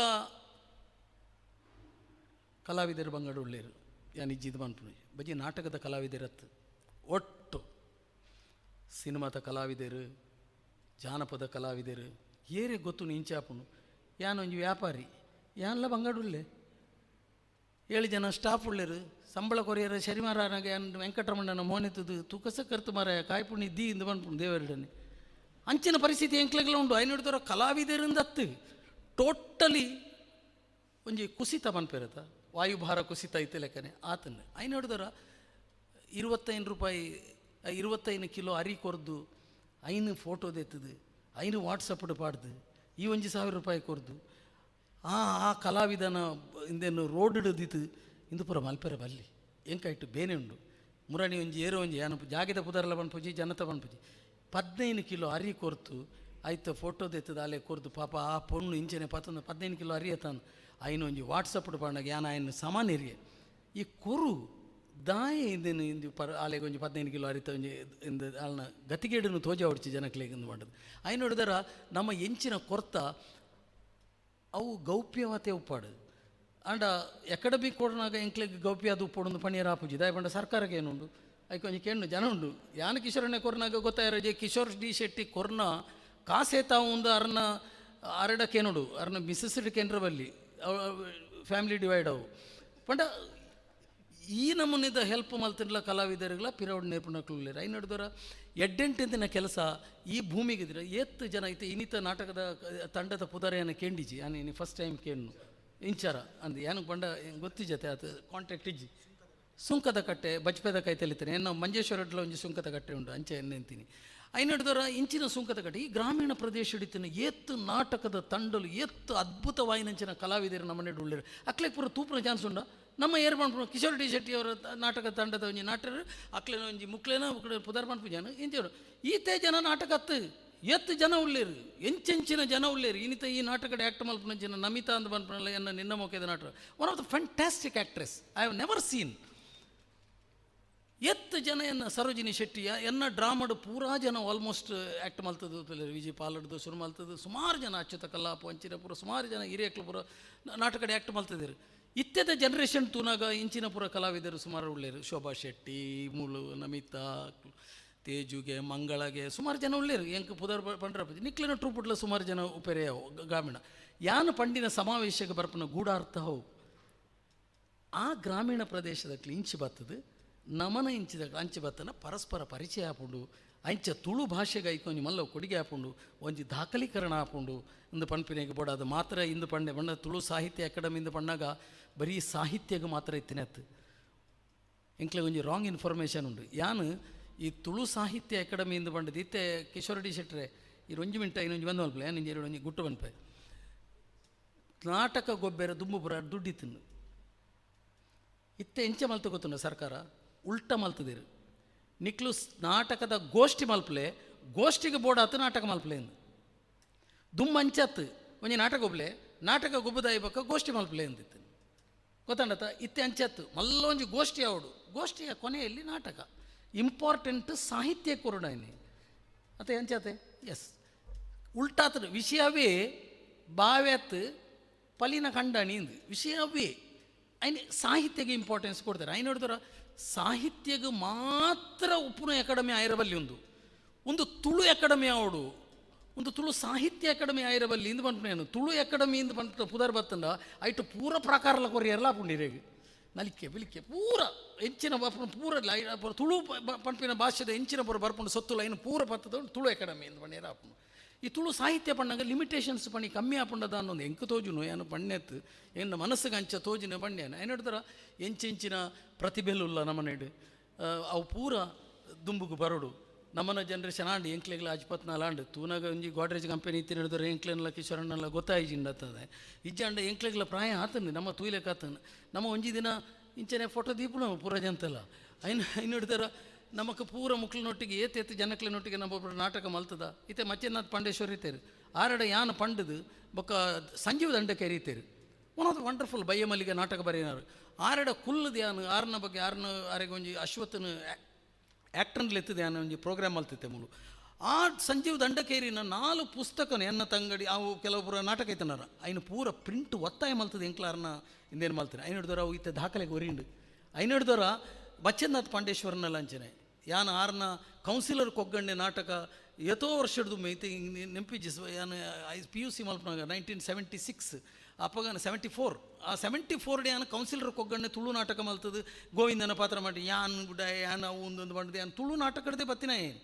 ಕಲಾವಿದರು ಬಂಗಡು ಉಳ್ಳೇರು ಯಾನ್ ಇಜ್ಜಿದ್ ಮನ್ಪುನು ಬಜಿ ನಾಟಕದ ಕಲಾವಿದರತ್ತು ಒಟ್ಟು ಸಿನಿಮಾದ ಕಲಾವಿದರು ಜಾನಪದ ಕಲಾವಿದರು ಏರೆ ಗೊತ್ತು ಇಂಚಾಪುನು. ಯಾನ್ ಒಂಜಿ ವ್ಯಾಪಾರಿ ಯಾನ್ಲ ಬಂಗಡುಳ್ಳೆ 7 ಜನ ಸ್ಟಾಫ್ ಉಳ್ಳೇರು ಸಂಬಳ ಕೊರಿಯರ ಶನಿವಾರ ಯಾನ್ ವೆಂಕಟರಮಣ್ಣನ ಮೋನೆತ್ತದು ತೂಕಸ ಕರ್ತು ಮಾರಾಯ ಕಾಯ್ಪುಣಿ the ಇಂದು ಬಂದ್ಪುಣು ದೇವರಡನೆ ಅಂಚಿನ ಪರಿಸ್ಥಿತಿ ಎಂಕ್ಲೆಗ್ಲ ಉಂಡು. ಐನೋಡ್ದರ ಕಲಾವಿದರಿಂದ ಅತ್ತು ಟೋಟಲಿ ಒಂಜಿ ಕುಸಿತ ಮನ್ಪೆರತ ವಾಯುಭಾರ ಕುಸಿತ ಐತೆ ಲೆಕ್ಕನೆ ಆತನ ಐನೋಡ್ದರ 25 ರೂಪಾಯಿ 25 ಕಿಲೋ ಅರಿ ಕೊರ್ದು ಐನು ಫೋಟೋ ದೆತ್ತದು ಐನು ವಾಟ್ಸಪ್ ಪಾಡ್ದು ಈ ಒಂಜಿ 1000 ರೂಪಾಯಿ ಕೊರ್ದು ಆ ಆ ಕಲಾವಿದನ ಇಂದೇನು ರೋಡ್ ಹಿಡಿದಿತ್ತು ಇಂದು ಪೂರ ಮಲ್ಪೆರ ಬಲ್ಲಿ ಎಂಕಾಯ್ಟು ಬೇನೆ ಉಂಡು ಮುರಣಿ ಒಂಜಿ ಏರೋ ಒಂಜಿ ಯಾನು ಜಾಗೆದ ಪುದರ್ಲ ಪನ್ಪುಜಿ ಜನತ ಪನ್ಪುಜಿ 15 ಕಿಲೋ ಅರಿ ಕೊರ್ತು ಆಯ್ತು ಫೋಟೋ ದೆತ್ತದ ಅಲ್ಲೇ ಕೊರ್ದು ಪಾಪ ಆ ಪೊಣ್ಣು ಇಂಚನೆ ಪತ್ತೊಂದು 15 ಕಿಲೋ ಅರಿ ಎತ್ತಾನು ಐನು ಒಂಜಿ ವಾಟ್ಸಪ್ ಪಾಂಡಾಗ ಯಾನ ಆಯ್ನ ಸಾಮಾನ್ಯರಿಗೆ ಈ ಕೊರು ದಾಯ ಇಂದೇನು ಇಂದು ಪರ ಆಲೆಗೆ ಒಂಜಿ 15 ಕಿಲೋ ಅರಿತ ಒಂಜಿ ಇಂದು ಆಲ್ನ ಗತಿಗೇಡನ್ನು ತೋಜ ಹೊಡ್ಚಿ ಜನಕ್ಲೆಗ್ ಇಂದು ಮಾಡೋದು ಐನು ನೋಡಿದರ ನಮ್ಮ ಎಂಚಿನ ಕೊರ್ತ ಅವು ಗೌಪ್ಯವಾತೆ ಉಪ್ಪಾಡು ಅಂಡ ಅಕಾಡೆಮಿ ಕೊಡನಾಗ ಎಂಕ್ಲೆಗ್ ಗೌಪ್ಯ ಅದು ಉಪ್ಪೊಡೊಂದು ಪಣಿಯರ ಆಪುಜಿ ದಾಯ ಪಂಡ ಸರ್ಕಾರಕ್ಕೆ ಏನುಂಡು ಐಕ್ ಒಂಜಿ ಕೆಣ್ಣು ಜನ ಉಂಡು ಯಾನ ಕಿಶೋರನೇ ಕೊರ್ನಾಗ ಗೊತ್ತಾಯಿರ ಕಿಶೋರ್ ಡಿ ಶೆಟ್ಟಿ ಕೊರ್ನ ಕಾಸೇತ ಒಂದು ಅರ್ನ ಅರಡ ಕೇನುಡು ಅರ್ನ ಮಿಸಸ್ ಕೇಂದ್ರ ಬಲ್ಲಿ ಫ್ಯಾಮಿಲಿ ಡಿವೈಡ್ ಅವು ಪಂಡ ಈ ನಮೂನಿದ ಹೆಲ್ಪ್ ಮಲ್ತಿರ್ಲ ಕಲಾವಿದರುಗಳ ಪಿರವಡ್ ನೇರ್ಪುನಕ್ಲು I ನೋಡಿದರ ಎಡ್ಡೆಂಟಿನ ಕೆಲಸ ಈ ಭೂಮಿಗಿದ್ರೆ ಏತ್ತು ಜನ ಐತೆ ಇನ್ನಿತ ನಾಟಕದ ತಂಡದ ಪುದರೆಯನ್ನು ಕೇಂಡಿಜಿ ಯಾನು ಫಸ್ಟ್ ಟೈಮ್ ಕೇಣ್ಣು ಇಂಚಾರ ಅಂದ್ ಏನು ಬಂಡ ಗೊತ್ತಿಜತೆ ಅದು ಕಾಂಟ್ಯಾಕ್ಟ್ ಇಜ್ಜಿ ಸುಂಕದ ಕಟ್ಟೆ ಬಜ್ಪೆದ ಕೈ ತೆಲಿತಾನೆ ಎನ್ನ ಮಂಜೇಶ್ವರಡ್ಲ ಒಂಜಿ ಸುಂಕದ ಕಟ್ಟೆ ಉಂಟು ಅಂಚೆ ಎನ್ನೆಂತೀನಿ I ನೋಡಿದರ ಇಂಚಿನ ಸುಂಕದ ಕಟ್ಟೆ ಈ ಗ್ರಾಮೀಣ ಪ್ರದೇಶ ಹಿಡಿತಿನ ಏತ್ತು ನಾಟಕದ ತಂಡಲು ಏತ್ತು ಅದ್ಭುತವಾಯಿನಂಚಿನ ಕಲಾವಿದರು ನಮ್ಮ ಉಳ್ಳೇರು ಅಕ್ಲೆಗ್ ಪೂರ ತೂಪುನ ಚಾನ್ಸ್ ಉಂಡ ನಮ್ಮ ಏರ್ ಪನ್ಪುನ ಕಿಶೋರ್ ಡಿ ಶೆಟ್ಟಿ ಅವರ ನಾಟಕ ತಂಡದ ಒಂಜಿ ನಾಟಕ ಅಕ್ಲೆನ ಒಂಜಿ ಮುಕ್ಲೇನ ಪುದರ್ ಪನ್ಪು ಜನ ಇಂಚರು ಈತೆ ಜನ ನಾಟಕ ಅತ್ತು ಎತ್ತು ಜನ ಉಳ್ಳೇರು, ಎಂಚೆಂಚಿನ ಜನ ಉಳ್ಳೇರು. ಇನಿತ ಈ ನಾಟಕದ ಆ್ಯಕ್ಟ್ ಮಲ್ಪನಂಚಿನ ನಮಿತಾ ಅಂದ್ ಪನ್ಪನಲ್ಲ ಎನ್ನ ನಿನ್ನ ಮೊಕೆದ ನಾಟಕ, one of the fantastic actress I have never seen. ಎತ್ತು ಜನ ಎನ್ನ ಸರೋಜಿನಿ ಶೆಟ್ಟಿಯ ಎನ್ನ ಡ್ರಾಮಡ್ ಪೂರಾ ಜನ ಆಲ್ಮೋಸ್ಟ್ ಆ್ಯಕ್ಟ್ ಮಲ್ತದ್ದು. ವಿಜಯ್ ಪಾಲಡ್ದು ಶುರು ಮಲ್ತದ್ದು ಸುಮಾರು ಜನ, ಅಚ್ಯುತ ಕಲ್ಲಾಪು ಅಂಚಿನ ಪೂರ ಸುಮಾರು ಜನ ಹಿರಿಯಕ್ಲು ಪೂರ ನಾಟಕಡೆ ಆ್ಯಕ್ಟ್ ಮಲ್ತದಿರು. ಇತ್ಯದ ಜನರೇಷನ್ ತೂನಾಗ ಇಂಚಿನ ಪೂರ ಕಲಾವಿದರು ಸುಮಾರು ಉಳ್ಳೇರು. ಶೋಭಾ ಶೆಟ್ಟಿ, ಮೂಲು ನಮಿತಾ, ತೇಜುಗೆ, ಮಂಗಳಗೆ ಸುಮಾರು ಜನ ಉಳ್ಳೇರು. ಎಂಕ್ ಪುದರ್ ಪಂಡ್ರ ನಿಕ್ಲಿನ ಟ್ರೂಪುಡ್ಲ ಸುಮಾರು ಜನ ಉಪೆರೆಯವು. ಗ್ರಾಮೀಣ ಯಾನು ಪಂಡಿನ ಸಮಾವೇಶಕ್ಕೆ ಬರ್ಪನ ಗೂಢಾರ್ಥ ಹವು. ಆ ಗ್ರಾಮೀಣ ಪ್ರದೇಶದ ಇಂಚಿ ಬತ್ತದು ನಮನ ಇಂಚಿದ ಅಂಚಿ ಬತ್ತನ ಪರಸ್ಪರ ಪರಿಚಯ ಆಪುಂಡು. ಅಂಚ ತುಳು ಭಾಷೆಗೆ ಐಕೊಂಜಿ ಮಲ್ಲ ಕೊಡುಗೆ ಆಪುಂಡು, ಒಂಜಿ ದಾಖಲೀಕರಣ ಆಪುಂಡು ಇಂದು ಪನ್ಪಿನೆಗೆ ಬೋಡ. ಅದು ಮಾತ್ರ ಇಂದು ಪಂಡೆ ಪಂಡ ತುಳು ಸಾಹಿತ್ಯ ಅಕಾಡೆಮಿ ಇಂದ ಪಣ್ಣಾಗ ಬರೀ ಸಾಹಿತ್ಯಗೆ ಮಾತ್ರ ಇತ್ತಿನತ್ತು. ಎಂಕ್ಲೆ ಒಂಜಿ ರಾಂಗ್ ಇನ್ಫಾರ್ಮೇಷನ್ ಉಂಡು. ಯಾನು ಈ ತುಳು ಸಾಹಿತ್ಯ ಅಕಾಡೆಮಿ ಇಂದು ಪಂಡದು ಇತ್ತೆ ಕಿಶೋರ್ ಡಿ ಶೆಟ್ರೆ ಈ ಒಂಜಿ ಮಿಂಟ ಇನ್ನೊಂಜಿ ಬಂದು ಮಲ್ಪಲೆ ಯಾನ್ ಇಂಜಿ ಒಂಜಿ ಗುಟ್ಟು ಪನ್ಪೆ. ನಾಟಕ ಗೊಬ್ಬೆರ ದುಂಬು ಪುರ ದುಡ್ಡಿತ್ತಿನ್ನು. ಇತ್ತೆ ಎಂಚ ಮಲ್ತು ಗೊತ್ತುಂಡ? ಸರ್ಕಾರ ಉಲ್ಟ ಮಲ್ತದಿರು. ನಿಕ್ಲು ನಾಟಕದ ಗೋಷ್ಠಿ ಮಲ್ಪಲೆ, ಗೋಷ್ಠಿಗೆ ಬೋಡಾತು ನಾಟಕ ಮಲ್ಪಲೆ ಎಂದು. ದುಮ್ಮ ಅಂಚತ್ತು ಒಂಜಿ ನಾಟಕ ಒಬ್ಲೆ ನಾಟಕ ಗೊಬ್ಬದಾಯಿ ಬೊಕ್ಕ ಗೋಷ್ಠಿ ಮಲ್ಪಲೆ ಎಂದಿತ್ತು ಗೊತ್ತಂಡತ. ಇತ್ತೆ ಅಂಚತ್ತು ಮಲ್ಲ ಒಂಜಿ ಗೋಷ್ಠಿ ಅವಡು, ಗೋಷ್ಠಿಯ ಕೊನೆಯಲ್ಲಿ ನಾಟಕ ಇಂಪಾರ್ಟೆಂಟ್ ಸಾಹಿತ್ಯ ಕೊರುಡಾಯ್ನಿ ಅತ್ತೆ ಅಂಚಾತೆ. ಎಸ್, ಉಲ್ಟಾತದ ವಿಷಯವೇ ಬಾವ್ಯಾತ್ ಪಲಿನ ಕಂಡಣಿ ಇಂದು ವಿಷಯವೇ. ಐನ್ ಸಾಹಿತ್ಯಗೆ ಇಂಪಾರ್ಟೆನ್ಸ್ ಕೊಡ್ತಾರೆ. ಐನ್ ನೋಡಿದ್ರ ಸಾಹಿತ್ಯಗೆ ಮಾತ್ರ ಉಪ್ಪುನ ಅಕಾಡೆಮಿ ಆಯಿರಬಲ್ಲಿ. ಒಂದು ಒಂದು ತುಳು ಅಕಾಡೆಮಿ ಅವಡು, ಒಂದು ತುಳು ಸಾಹಿತ್ಯ ಅಕಾಡೆಮಿ ಆಯಿರಬಲ್ಲಿ ಇಂದು ಪನ್ಪುನೇನು. ತುಳು ಅಕಾಡೆಮಿ ಇಂದು ಪನ್ಪ ಪುದರ್ ಬತ್ತಂಡ ಐಟು ಪೂರ ಪ್ರಾಕಾರಲ ಕೊರಿಯರ್ಲ ಪುಂಡಿರೇಗ್ ನಲಿಕೆ ಬಿಲಿಕೆ ಪೂರ ಎಂಚಿನ ಬರ್ಪುನ ಪೂರ ತುಳು ಪನ್ಪಿನ ಭಾಷೆದ ಎಂಚಿನ ಪೂರ ಬರ್ಪುಂಡು ಸೊತ್ತು ಲೈನ್ ಪೂರ ಪತ್ತದ ತುಳು ಅಕಾಡೆಮಿ ಇಂದು ಪಂಡೇರ ಆಪುಂಡು. ಈ ತುಳು ಸಾಹಿತ್ಯ ಪಣ್ಣಾಗ ಲಿಮಿಟೇಷನ್ಸ್ ಪಣಿ ಕಮ್ಮಿ ಆಪುಂಡದ ಅನ್ನೊಂದು ಎಂಕ್ ತೋಜುನು. ಏನು ಪಣ್ಣೆತ್ತು ಎನ್ನ ಮನಸ್ಸಿಗೆ ಅಂಚ ತೋಜಿನ ಪಣ್ಯನ ಏನ್ ಎಂಚೆಂಚಿನ ಪ್ರತಿಭೆಲುಲ್ಲ ನಮ್ಮನೇಡು, ಅವು ಪೂರ ದುಂಬುಗು ಬರೋಡು. ನಮ್ಮನ ಜನ್ರೇಷನ್ ಆಂಡ್ ಎಂಕ್ಲೆಗ್ಲ ಅಜ್ಪತ್ನಾಲ್ ಆಂಡ್ ತೂನಾಗ ಒಂಜಿ ಗೋಡ್ರೇಜ್ ಕಂಪೆನಿ ಇತ್ತಿನ ಹಿಡಿದ್ರೆ ಎಂಕ್ಲೆನ್ಲ ಕಿಶೋರಣ್ಣಲ್ಲ ಗೊತ್ತಾಯಿಜಿಂಡತ್ತದೆ ಇಜ್ಜಾಂಡ ಎಂಕ್ಲೆಗ್ಲ ಪ್ರಾಯ ಆತನು ನಮ್ಮ ತೂಯ್ಲೆಕ್ ಆತನು. ನಮ್ಮ ಒಂಜಿ ದಿನ ಇಂಚನೆ ಫೋಟೋ ದೀಪುನ ಪೂರ ಜಂತಲ್ಲ ಐನ್ ಐನ್ ಹಿಡ್ದಾರ. ನಮಕ್ ಪೂರ ಮುಕ್ಲಿನೊಟ್ಟಿಗೆ ಏತ್ ಏತ್ ಜನಕ್ಲಿನೊಟ್ಟಿಗೆ ನಮ್ಮ ಒಬ್ಬರು ನಾಟಕ ಮಲ್ತದ. ಇತ್ತೆ ಮಚ್ಚೇನಾಥ್ ಪಾಂಡೇಶ್ವರ ಇತ್ತೇರು ಆರಡ ಯಾನ್ ಪಂಡದು ಬೊಕ್ಕ ಸಂಜೀವ ದಂಡಕ್ಕೆ ಎರೀತೇರು. ಒನ್ ಆಫ್ the wonderful ಬಯ್ಯ ಮಲ್ಲಿಗೆ ನಾಟಕ ಬರೆಯಿನಾರು. ಆರಡ ಕುಲ್ಲದ ಯಾನು ಆರನ ಬಗ್ಗೆ ಆರನ ಆರೆಗೆ ಒಂಜಿ ಅಶ್ವತ್ಥನ ಆ್ಯಕ್ಟರ್ನ ಎತ್ತಿದೆ ಯಾನು ಒಂಜಿ ಪ್ರೋಗ್ರಾಮ್ ಮಲ್ತಿತ್ತೆ ಮೂಲು. ಆ ಸಂಜೀವ್ ದಂಡಕೇರಿನ 4 ಪುಸ್ತಕನ ಎನ್ನ ತಂಗಡಿ ಅವು ಕೆಲವು ಪೂರ ನಾಟಕ ಐತನಾರ ಐನು ಪೂರ ಪ್ರಿಂಟ್ ಒತ್ತಾಯ ಮಲ್ತದೆ ಎಂಕ್ಲಾರ್ನ ಇಂದೇನು ಮಲ್ತಾರೆ. ಐನು ಹಿಡ್ದವ್ರ ಅವು ಇತ್ತೆ ದಾಖಲೆಗೆ ಒರಿಂಡು. ಐನು ಹಿಡ್ದವ್ರ ಬಚ್ಚನ್ನಾಥ್ ಪಾಂಡೇಶ್ವರನೆಲ್ಲ ಅಂಚನೆ ಯಾನ್ ಆರ್ನ ಕೌನ್ಸಿಲರ್ ಕೊಗ್ಗಣ್ಣೆ ನಾಟಕ ಎತೋ ವರ್ಷಡ್ದು ಮೈತೆ ನೆಂಪಿಜಿ. ಯಾನ್ I P U C ಮಲ್ಪನಾಗ 1976 ಅಪ್ಪಗನ 74, ಆ 74 ಯಾನ್ ಕೌನ್ಸಿಲರ್ ಕೊಗ್ಗಣ್ಣೆ ತುಳು ನಾಟಕ ಮಲ್ತದು ಗೋವಿಂದನ ಪಾತ್ರ ಮಾಡಿ ಯಾನ್ ಗುಡ ಯಾನ್ ಅವು ಒಂದೊಂದು ಬಂಡದೆ. ಯಾನ್ ತುಳು ನಾಟಕಡ್ದೆ ಬತ್ತಿನ. ಏನು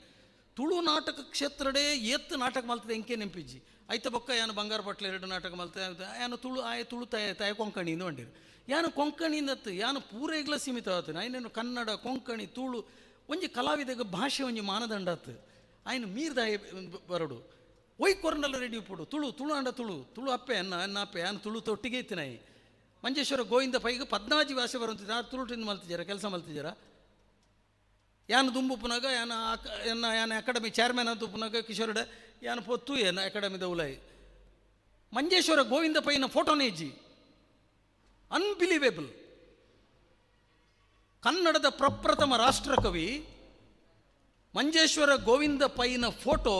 ತುಳು ನಾಟಕ ಕ್ಷೇತ್ರಡೇ ಏತ್ ನಾಟಕ ಮಲ್ತದೆ ಎಂಕೆ ನೆಂಪಿಜ್ಜಿ. ಐತ ಬೊಕ್ಕ ಯಾನು ಬಂಗಾರ ಪಟ್ಲ ಎರಡು ನಾಟಕ ಮಲ್ತೆ. ಯಾನು ತುಳು ಆಯ ತುಳು ತಾಯ ತಾಯ ಕೊಂಕಣಿಯಿಂದ ಬಂಡಿರು. ಯಾನು ಕೊಂಕಣಿಯಿಂದ ಯಾನು ಪೂರ ಸೀಮಿತ ಆತು. ಐನೇನು ಕನ್ನಡ ಕೊಂಕಣಿ ತುಳು ಒಂಜಿ ಕಲಾವಿದಗ ಭಾಷೆ ಒಂಜಿ ಮಾನದಂಡ ಆತು. ಆಯ್ನ ಮೀರ್ದಾಯ ಬರಡು ಒಯ್ ಕೊರ್ನಲ್ಲ ರೆಡಿ ಪುಡು ತುಳು ತುಳು ಅಂಡ ತುಳು ತುಳು ಅಪ್ಪೆ ಅನ್ನ ಅನ್ನ ಅಪ್ಪೆ ಯಾನು ತುಳು ತೊಟ್ಟಿಗೆ ಇತ್ತಿನಾಯಿ. ಮಂಜೇಶ್ವರ ಗೋವಿಂದ ಪೈಗೆ ಪದ್ನಾಜಿ ಭಾಷೆ ಬರುವಂತಿದ್ದ ತುಳು ತಿಂದು ಮಲ್ತಿದ್ದಾರ ಕೆಲಸ ಮಲ್ತಿದ್ದಾರ. ಯಾನು ದುಂಬು ಪುನಗ ಯಾನ ಎನ್ನ ಯಾನ ಅಕಾಡೆಮಿ ಚೇರ್ಮನ್ ಅಂತ ಪುನಗ ಕಿಶೋರ್ಡೆ ಯಾನು ಪೊತ್ತು ಏನು ಅಕಾಡೆಮಿದ ಉಲಾಯಿ ಮಂಜೇಶ್ವರ ಗೋವಿಂದ ಪೈನ ಫೋಟೋನೇ ಇಜ್ಜಿ. ಅನ್ಬಿಲೀವೇಬಲ್. ಕನ್ನಡದ ಪ್ರಪ್ರಥಮ ರಾಷ್ಟ್ರಕವಿ ಮಂಜೇಶ್ವರ ಗೋವಿಂದ ಪೈನ ಫೋಟೋ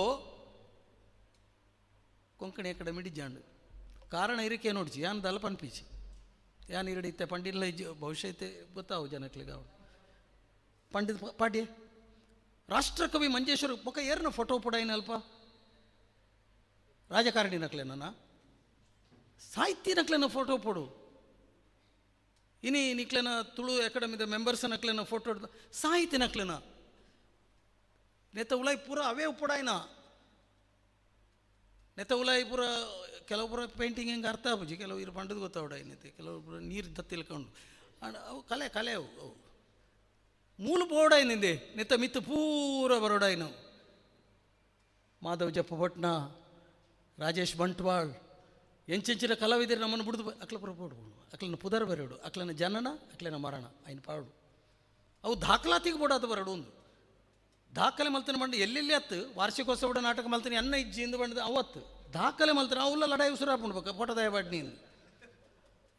ಕೊಂಕಣಿ ಅಕಾಡೆಮಿ ಡಿಜಾಂಡ್. ಕಾರಣ ಇರಕ್ಕೆ ನೋಡ್ಚಿ ಯಾನ್ ದಲ್ಲ ಪನ್ಪಿಚಿ ಯಾನ್ ಇರಡಿ ಇತ್ತೆ ಪಂಡಿಲ್ಲ ಇಜ್ಜಿ ಬಹುಶಃ ಇತ್ತೆ ಗೊತ್ತಾವು ಜನಕ್ಲಿಗೆ ಅವು ಪಂಡಿತ ಪಾಡ್ಯ ರಾಷ್ಟ್ರಕವಿ ಮಂಜೇಶ್ವರ ಬೊಕ ಏರ್ನ ಫೋಟೋ ಪುಡಾಯಿನ ಅಲ್ಪ ರಾಜಕಾರಣಿ ನಕ್ಲೆನ ಸಾಹಿತ್ಯ ನಕ್ಲೆನ ಫೋಟೋ ಪೊಡು. ಇನಿ ನಿಕ್ಲೆನ ತುಳು ಅಕಾಡೆಮಿದ ಮೆಂಬರ್ಸ್ ನಕ್ಲೆನ ಫೋಟೋ ಸಾಹಿತ್ಯ ನಕ್ಲೆನ ನೆತ್ತ ಉಲಾಯಿ ಪೂರ ಅವೇ ಉಪ್ಪುಡಾಯ್ನ. ನೆತ್ತ ಉಲಾಯಿ ಪೂರ ಕೆಲವು ಪೂರ ಪೇಂಟಿಂಗ್ ಹೆಂಗೆ ಅರ್ಥ ಆಪುಜಿ. ಕೆಲವು ಇರು ಪಂಡದ ಗೊತ್ತಾವಡ ಕೆಲವು ಪೂರ ನೀರು ದತ್ತಿಲ್ಕೊಂಡು ಅವು ಕಲೆ ಕಲೆ ಅವು ಅವು ಮೂಲ ಬೋರ್ಡಾಯ್ನಿಂದೆ ನೆತ್ತ ಮಿತ್ತು ಪೂರ ಬರೋಡಾಯ್ನವು. ಮಾಧವ್ ಜಪ್ಪಪಟ್ನ, ರಾಜೇಶ್ ಬಂಟ್ವಾಳ್ ಎಂಚೆಂಚಿನ ಕಲಾವಿದರು ನಮ್ಮನ್ನು ಬಿಡ್ದು ಅಕ್ಲ ಪುರ ಪೋಡು ಅಕ್ಲನ ಪುದರ್ ಬರೆಯೋಡು ಅಕ್ಲನ ಜನನ ಅಕ್ಲನ ಮರಣ ಐನ್ ಪಾಡು ಅವು ದಾಖಲಾತಿಗೆ ಬೋಡಾದ ಬರಡು. ಒಂದು ದಾಖಲೆ ಮಲ್ತನ ಬಂಡು ಎಲ್ಲೆಲ್ಲಿ ಅತ್ತು ವಾರ್ಷಿಕೋತ್ಸವದ ನಾಟಕ ಮಲ್ತನಿ ಅನ್ನ ಇಜ್ಜಿ ಇಂದು ಬಂಡದ ಅವತ್ತು ದಾಖಲೆ ಮಲ್ತನ ಅವುಲ್ಲ ಲಡಾಯಿ ಉಸುರಾಪುಂಡು ಬೊಕ್ಕ ಫೋಟೋದಾಯ ಬಾಡ್ ನೀನು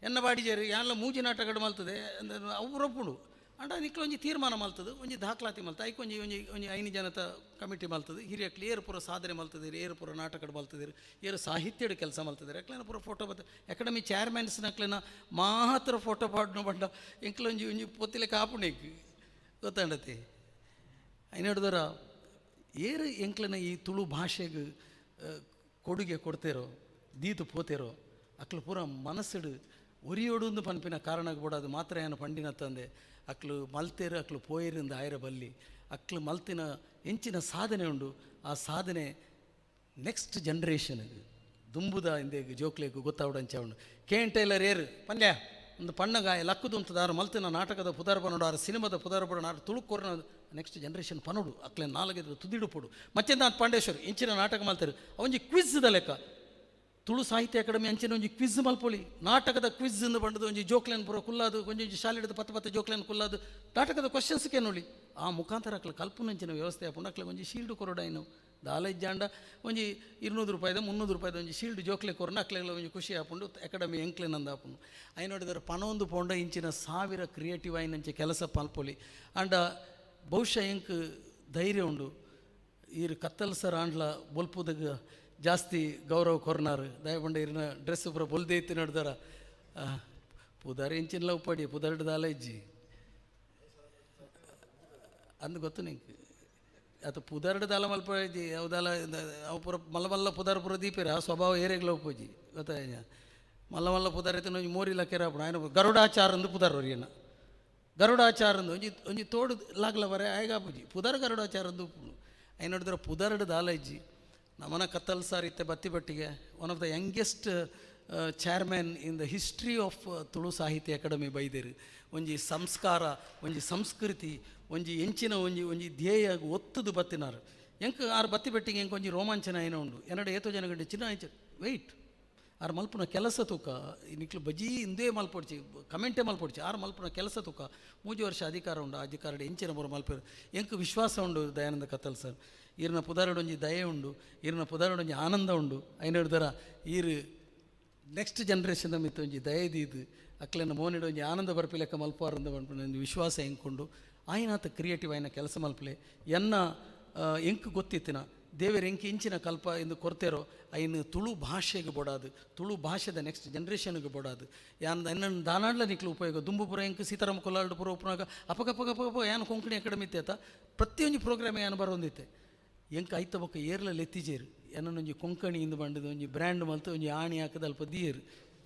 ಎನ್ನ ಬಾಡಿಜೇರು ಯಾನ್ಲ ಮೂಜಿ ನಾಟಕಡು ಮಲ್ತದೆ ಅವು ರೊಪ್ಪುಂಡು. ಅಂಡ ನಿಕ್ಲ ಒಂಜಿ ತೀರ್ಮಾನ ಮಲ್ತದೆ, ಒಂಜಿ ದಾಖಲಾತಿ ಮಲ್ತ ಐಕ್ ಒಂಜಿ ಒಂಜಿ ಒಂಜಿ ಐನು ಜನತ ಕಮಿಟಿ ಮಲ್ತದೆ. ಹಿರಿಯಕ್ಲು ಏರು ಪೂರ ಸಾಧನೆ ಮಲ್ತದಿರು, ಏರು ಪೂರ ನಾಟಕಡು ಮಲ್ತದಿರು, ಏರು ಸಾಹಿತ್ಯಡು ಕೆಲಸ ಮಲ್ತದಿರು. ಅಕ್ಲೆನ ಪೂರ ಫೋಟೋ ಬತ್ತ ಅಕಾಡೆಮಿ ಚೇರ್ಮನ್ಸ್ನಕ್ಲೆನ ಮಾತ್ರ ಫೋಟೋ ಪಾಡ್ನು ಬಂಡ ಎಂಕ್ಲ ಒಂಜಿ ಒಂಜಿ ಪೊತ್ತಿಲೆ ಕಾಪುಣೆಗ್ ಗೊತ್ತಾಂಡತಿ. ಐನಡ್ದರ ಏರು ಎಂಕ್ಲೆನ ಈ ತುಳು ಭಾಷೆಗೆ ಕೊಡುಗೆ ಕೊಡ್ತೇರೋ ದೀತು ಪೋತೇರೋ ಅಕ್ಲು ಪೂರ ಮನಸ್ಸುಡು ಒರಿಯೋಡು ಪನ್ಪಿನ ಕಾರಣಕ್ಕೆ ಬೋಡ ಅದು ಮಾತ್ರ ಏನು ಪಂಡಿನ ತಂದೆ. ಅಕ್ಲು ಮಲ್ತೇರು ಅಕ್ಲು ಪೋಯರಿಂದ ಆಯರ ಬಲ್ಲಿ ಅಕ್ಲು ಮಲ್ತಿನ ಎಂಚಿನ ಸಾಧನೆ ಉಂಡು. ಆ ಸಾಧನೆ ನೆಕ್ಸ್ಟ್ ಜನ್ರೇಷನ್ಗೆ ದುಂಬುದ ಇಂದೆ ಜೋಕ್ಲೆಗ್ ಗೊತ್ತಾವಡಂಚ ಉಂಡು. ಕೆ ಎನ್ ಟೈಲರ್ ಏರು ಪಂದ್ಯ ಒಂದು ಪಣ್ಣಗಾಯ ಲಕ್ಕುದುಂತದಾರು ಮಲ್ತಿನ ನಾಟಕದ ಪುದರ್ ಪನೋಡು, ಆರು ಸಿನಿಮಾದ ಪುದರ್ ಪನೋಡು, ಆರು ತುಳುಕೊರ್ನ ನೆಕ್ಸ್ಟ್ ಜನರೇಷನ್ ಪನೋಡು ಅಕ್ಲೆ ನಾಲ್ಗೆದ್ರು ತುದಿಡು ಪೋಡು. ಮಚ್ಚಂದಾತ್ ಪಾಂಡೇಶ್ವರ್ ಇಂಚಿನ ನಾಟಕ ಮಲ್ತೇರು ಒಂಜಿ ಕ್ವಿಜ್ದ ಲೆಕ್ಕ. ತುಳು ಸಾಹಿತ್ಯ ಅಕಾಡೆಮಿ ಅಂಚಿನ ಒಂಜಿ ಕ್ವಿಜ್ ಮಲ್ಪೊಲಿ, ನಾಟಕದ ಕ್ವಿಜ್ ಇಂದು ಬಂಡದು ಒಂಜಿ ಜೋಕ್ಲೆನ್ ಪೂರ ಕುಲ್ಲಾದು ಒಂಜಿ ಒಂಜಿ ಶಾಲೆಡ್ದು ಪತ್ತು ಪತ್ತು ಜೋಕ್ಲೆನ್ ಕುಲ್ಲಾದು ನಾಟಕದ ಕ್ವಶನ್ಸ್ಗೆ ನೋಡಿ ಆ ಮುಖಾಂತರ ಅಕ್ಲೆ ಕಲ್ಪನಂಚಿನ ವ್ಯವಸ್ಥೆ ಆಪುಂಡು. ಅಕ್ಲೆ ಒಂಜಿ ಶೀಲ್ಡ್ ಕೊರೊಡಾಯಿನು ದಾಲ ಇಜ್ಜಾಂಡ ಒಂಜಿ 200 ರೂಪಾಯಿದ 300 ರೂಪಾಯಿದ ಒಂಜಿ ಶೀಲ್ಡ್ ಜೋಕ್ಲೆ ಕೊರನ ಅಕ್ಲೆಗ್ಲ ಒಂಜಿ ಖುಷಿ ಆಪುಂಡು. ಅಕಾಡೆಮಿ ಎಂಕ್ಲೆನಂದ ಆಪುಂಡು. I ನೋಡಿದರೆ ಪನೊಂದು ಪೋಂಡ ಇಂಚಿನ ಸಾವಿರ ಕ್ರಿಯೇಟಿವ್ ಆಯಿನಂಚೆ ಕೆಲಸ ಪಲ್ಪೊಲಿ. ಅಂಡ ಬಹುಶಃ ಎಂಕ್ ಧೈರ್ಯ ಉಂಡು ಈರು ಕತ್ತಲ್ ಸರ್ ಆಂಡ್ಲ ಬೊಲ್ಪುದಗ ಜಾಸ್ತಿ ಗೌರವ ಕೊರ್ನಾರು ದಯಪಂಡ ಇರಿನ ಡ್ರೆಸ್ ಪೂರ ಬೊಲ್ದೇ ಇತ್ತು ನಡ್ದಾರ ಪುದಾರ್ ಇಂಚಿನ ಉಪ್ಪಡಿ ಪುದಾರ್ಡ್ ದಾಲ ಇಜ್ಜಿ ಅಂದು ಗೊತ್ತು ನಿಂಗೆ. ಅದು ಪುದರ್ಡ್ ದಾಲ ಮಲ್ಪ ಇಜ್ಜಿ ಅವು ದಾಲ ಅವು ಪೂರ ಮಲ್ಲ ಮಲ್ಲ ಪುದರ್ ಪೂರ ದೀಪೇರು ಆ ಸ್ವಭಾವ ಏರೆಗ್ಲ ಉಪ್ಪುಜಿ ಗೊತ್ತಾಯ. ಮಲ್ಲ ಮಲ್ಲ ಪುದರ್ ಐತೆ ಒಂಜಿ ಮೋರಿ ಲಕ್ಕೆರ ಆಪುಂಡು. ಆಯ್ನ ಗರುಡಾಚಾರ ಅಂದು ಪುದರ್ ಒರಿಯನ ಗರುಡಾಚಾರ ಅಂದು ಒಂಜಿ ಒಂಜಿ ತೋಡು ಲಾಗ್ಲ ಬರೆ ಆಯ್ಗಾಪುಜಿ ಪುದರ್ ಗರುಡಾಚಾರ ಅಂದು ಉಪ್ಪುಂಡು. ಐನ ನೋಡಿದ್ರೆ ಪುದರ್ಡ್ ದಾಲ ಇಜ್ಜಿ. ನಮನ ಕತ್ತಲ್ ಸಾರ್ ಇತ್ತೆ ಬತ್ತಿ ಬಟ್ಟಿಗೆ one of the youngest chairman in the history of Tulu Sahitya Academy ಬೈದೇರು. ಒಂಜಿ ಸಂಸ್ಕಾರ ಒಂಜಿ ಸಂಸ್ಕೃತಿ ಒಂಜಿ ಎಂಚಿನ ಒಂಜಿ ಒಂಜಿ ಧ್ಯೇಯ ಒತ್ತುದು ಬತ್ತಿನಾರು. ಎಂಕ್ ಆರು ಬತ್ತಿ ಬೆಟ್ಟಿಗೆ ಎಂಕ್ ಒಂಜಿ ರೋಮಾಂಚನ ಏನ ಉಂಡು. ಎನ್ನಡ ಏತೋ ಜನಗಂಡೆ ಚಿನ್ನ ವೆಯ್ಟ್ ಆರು ಮಲ್ಪುನ ಕೆಲಸ ತೂಕ ನಿಕ್ಲು ಬಜೀ ಇಂದೇ ಮಲ್ಪೊಡ್ಚಿ ಕಮೆಂಟೇ ಮಲ್ಪೊಡ್ಚಿ ಆರು ಮಲ್ಪುನ ಕೆಲಸ ತೂಕ 3 ವರ್ಷ ಅಧಿಕಾರ ಉಂಡು. ಆ ಅಧಿಕಾರ ಎಂಚಿನ ಪೂರ ಮಲ್ಪೇರು ಎಂಕ್ ವಿಶ್ವಾಸ ಉಂಡು. ದಯಾನಂದ ಕತ್ತಲ್ ಸರ್ ಈರ್ನ ಪುದಾರಡು ಒಂಜಿ ದಯೆ ಉಂಡು, ಈರ್ನ ಪುದಾರಡು ಒಂಜಿ ಆನಂದ ಉಂಡು. ಐನಡ್ದರ ಈರು ನೆಕ್ಸ್ಟ್ ಜನ್ರೇಷನ್ ಮಿತ್ತ ಒಂಜಿ ದಯೆ ದೀದು ಅಕ್ಲೆನ ಮೋನಿಡು ಒಂಜಿ ಆನಂದ ಬರ್ಪಿ ಲೆಕ್ಕ ಮಲ್ಪಾರಂದ ಪನ್ಪಿನ ಒಂಜಿ ವಿಶ್ವಾಸ ಎಂಕುಂಡು. ಆಯ್ನಾತ ಕ್ರಿಯೇಟಿವ್ ಆಯ್ನ ಕೆಲಸ ಮಲ್ಪಲೆ ಎನ್ನ ಎಂಕ್ ಗೊತ್ತಿತ್ತಿನ ದೇವೆರ್ ಎಂಕ್ ಇಂಚಿನ ಕಲ್ಪ ಇಂದು ಕೊರ್ತೇರೋ ಐನು ತುಳು ಭಾಷೆಗೆ ಬೋಡಾದು ತುಳು ಭಾಷೆದ ನೆಕ್ಸ್ಟ್ ಜನ್ರೇಷನ್ಗೆ ಬೋಡಾದು ಯಾನ್ ಎನ್ನ ದಾನಾಡ್ಲ ನಿಕ್ಲು ಉಪಯೋಗ ದುಂಬುಪುರ ಎಂಕ್ ಸೀತಾರಾಮ ಕೊಲ್ಲಾಡು ಪುರ ಉಪ್ಪುನಾಗ ಅಪಗಪಗ ಅಪಗಪ ಯಾನ್ ಕೊಂಕಣಿ ಅಕಾಡೆಮಿ ಇತ್ತೇತ ಪ್ರತಿಯೊಂಜಿ ಪ್ರೋಗ್ರಾಮ್ ಯಾನ್ ಬರೋಂದಿತ್ತೆ. ಎಂಕ್ ಐತ ಬೊಕ್ಕ ಏರ್ಲ ಲೆತ್ತಿಜೇರು ಎನ್ನೊಂಜಿ ಕೊಂಕಣಿ ಇಂದು ಬಂಡದ ಒಂಜಿ ಬ್ರ್ಯಾಂಡ್ ಮಲ್ತು ಒಂಜಿ ಆಣಿ ಹಾಕದ ಅಲ್ಪ ದಿಯೇರು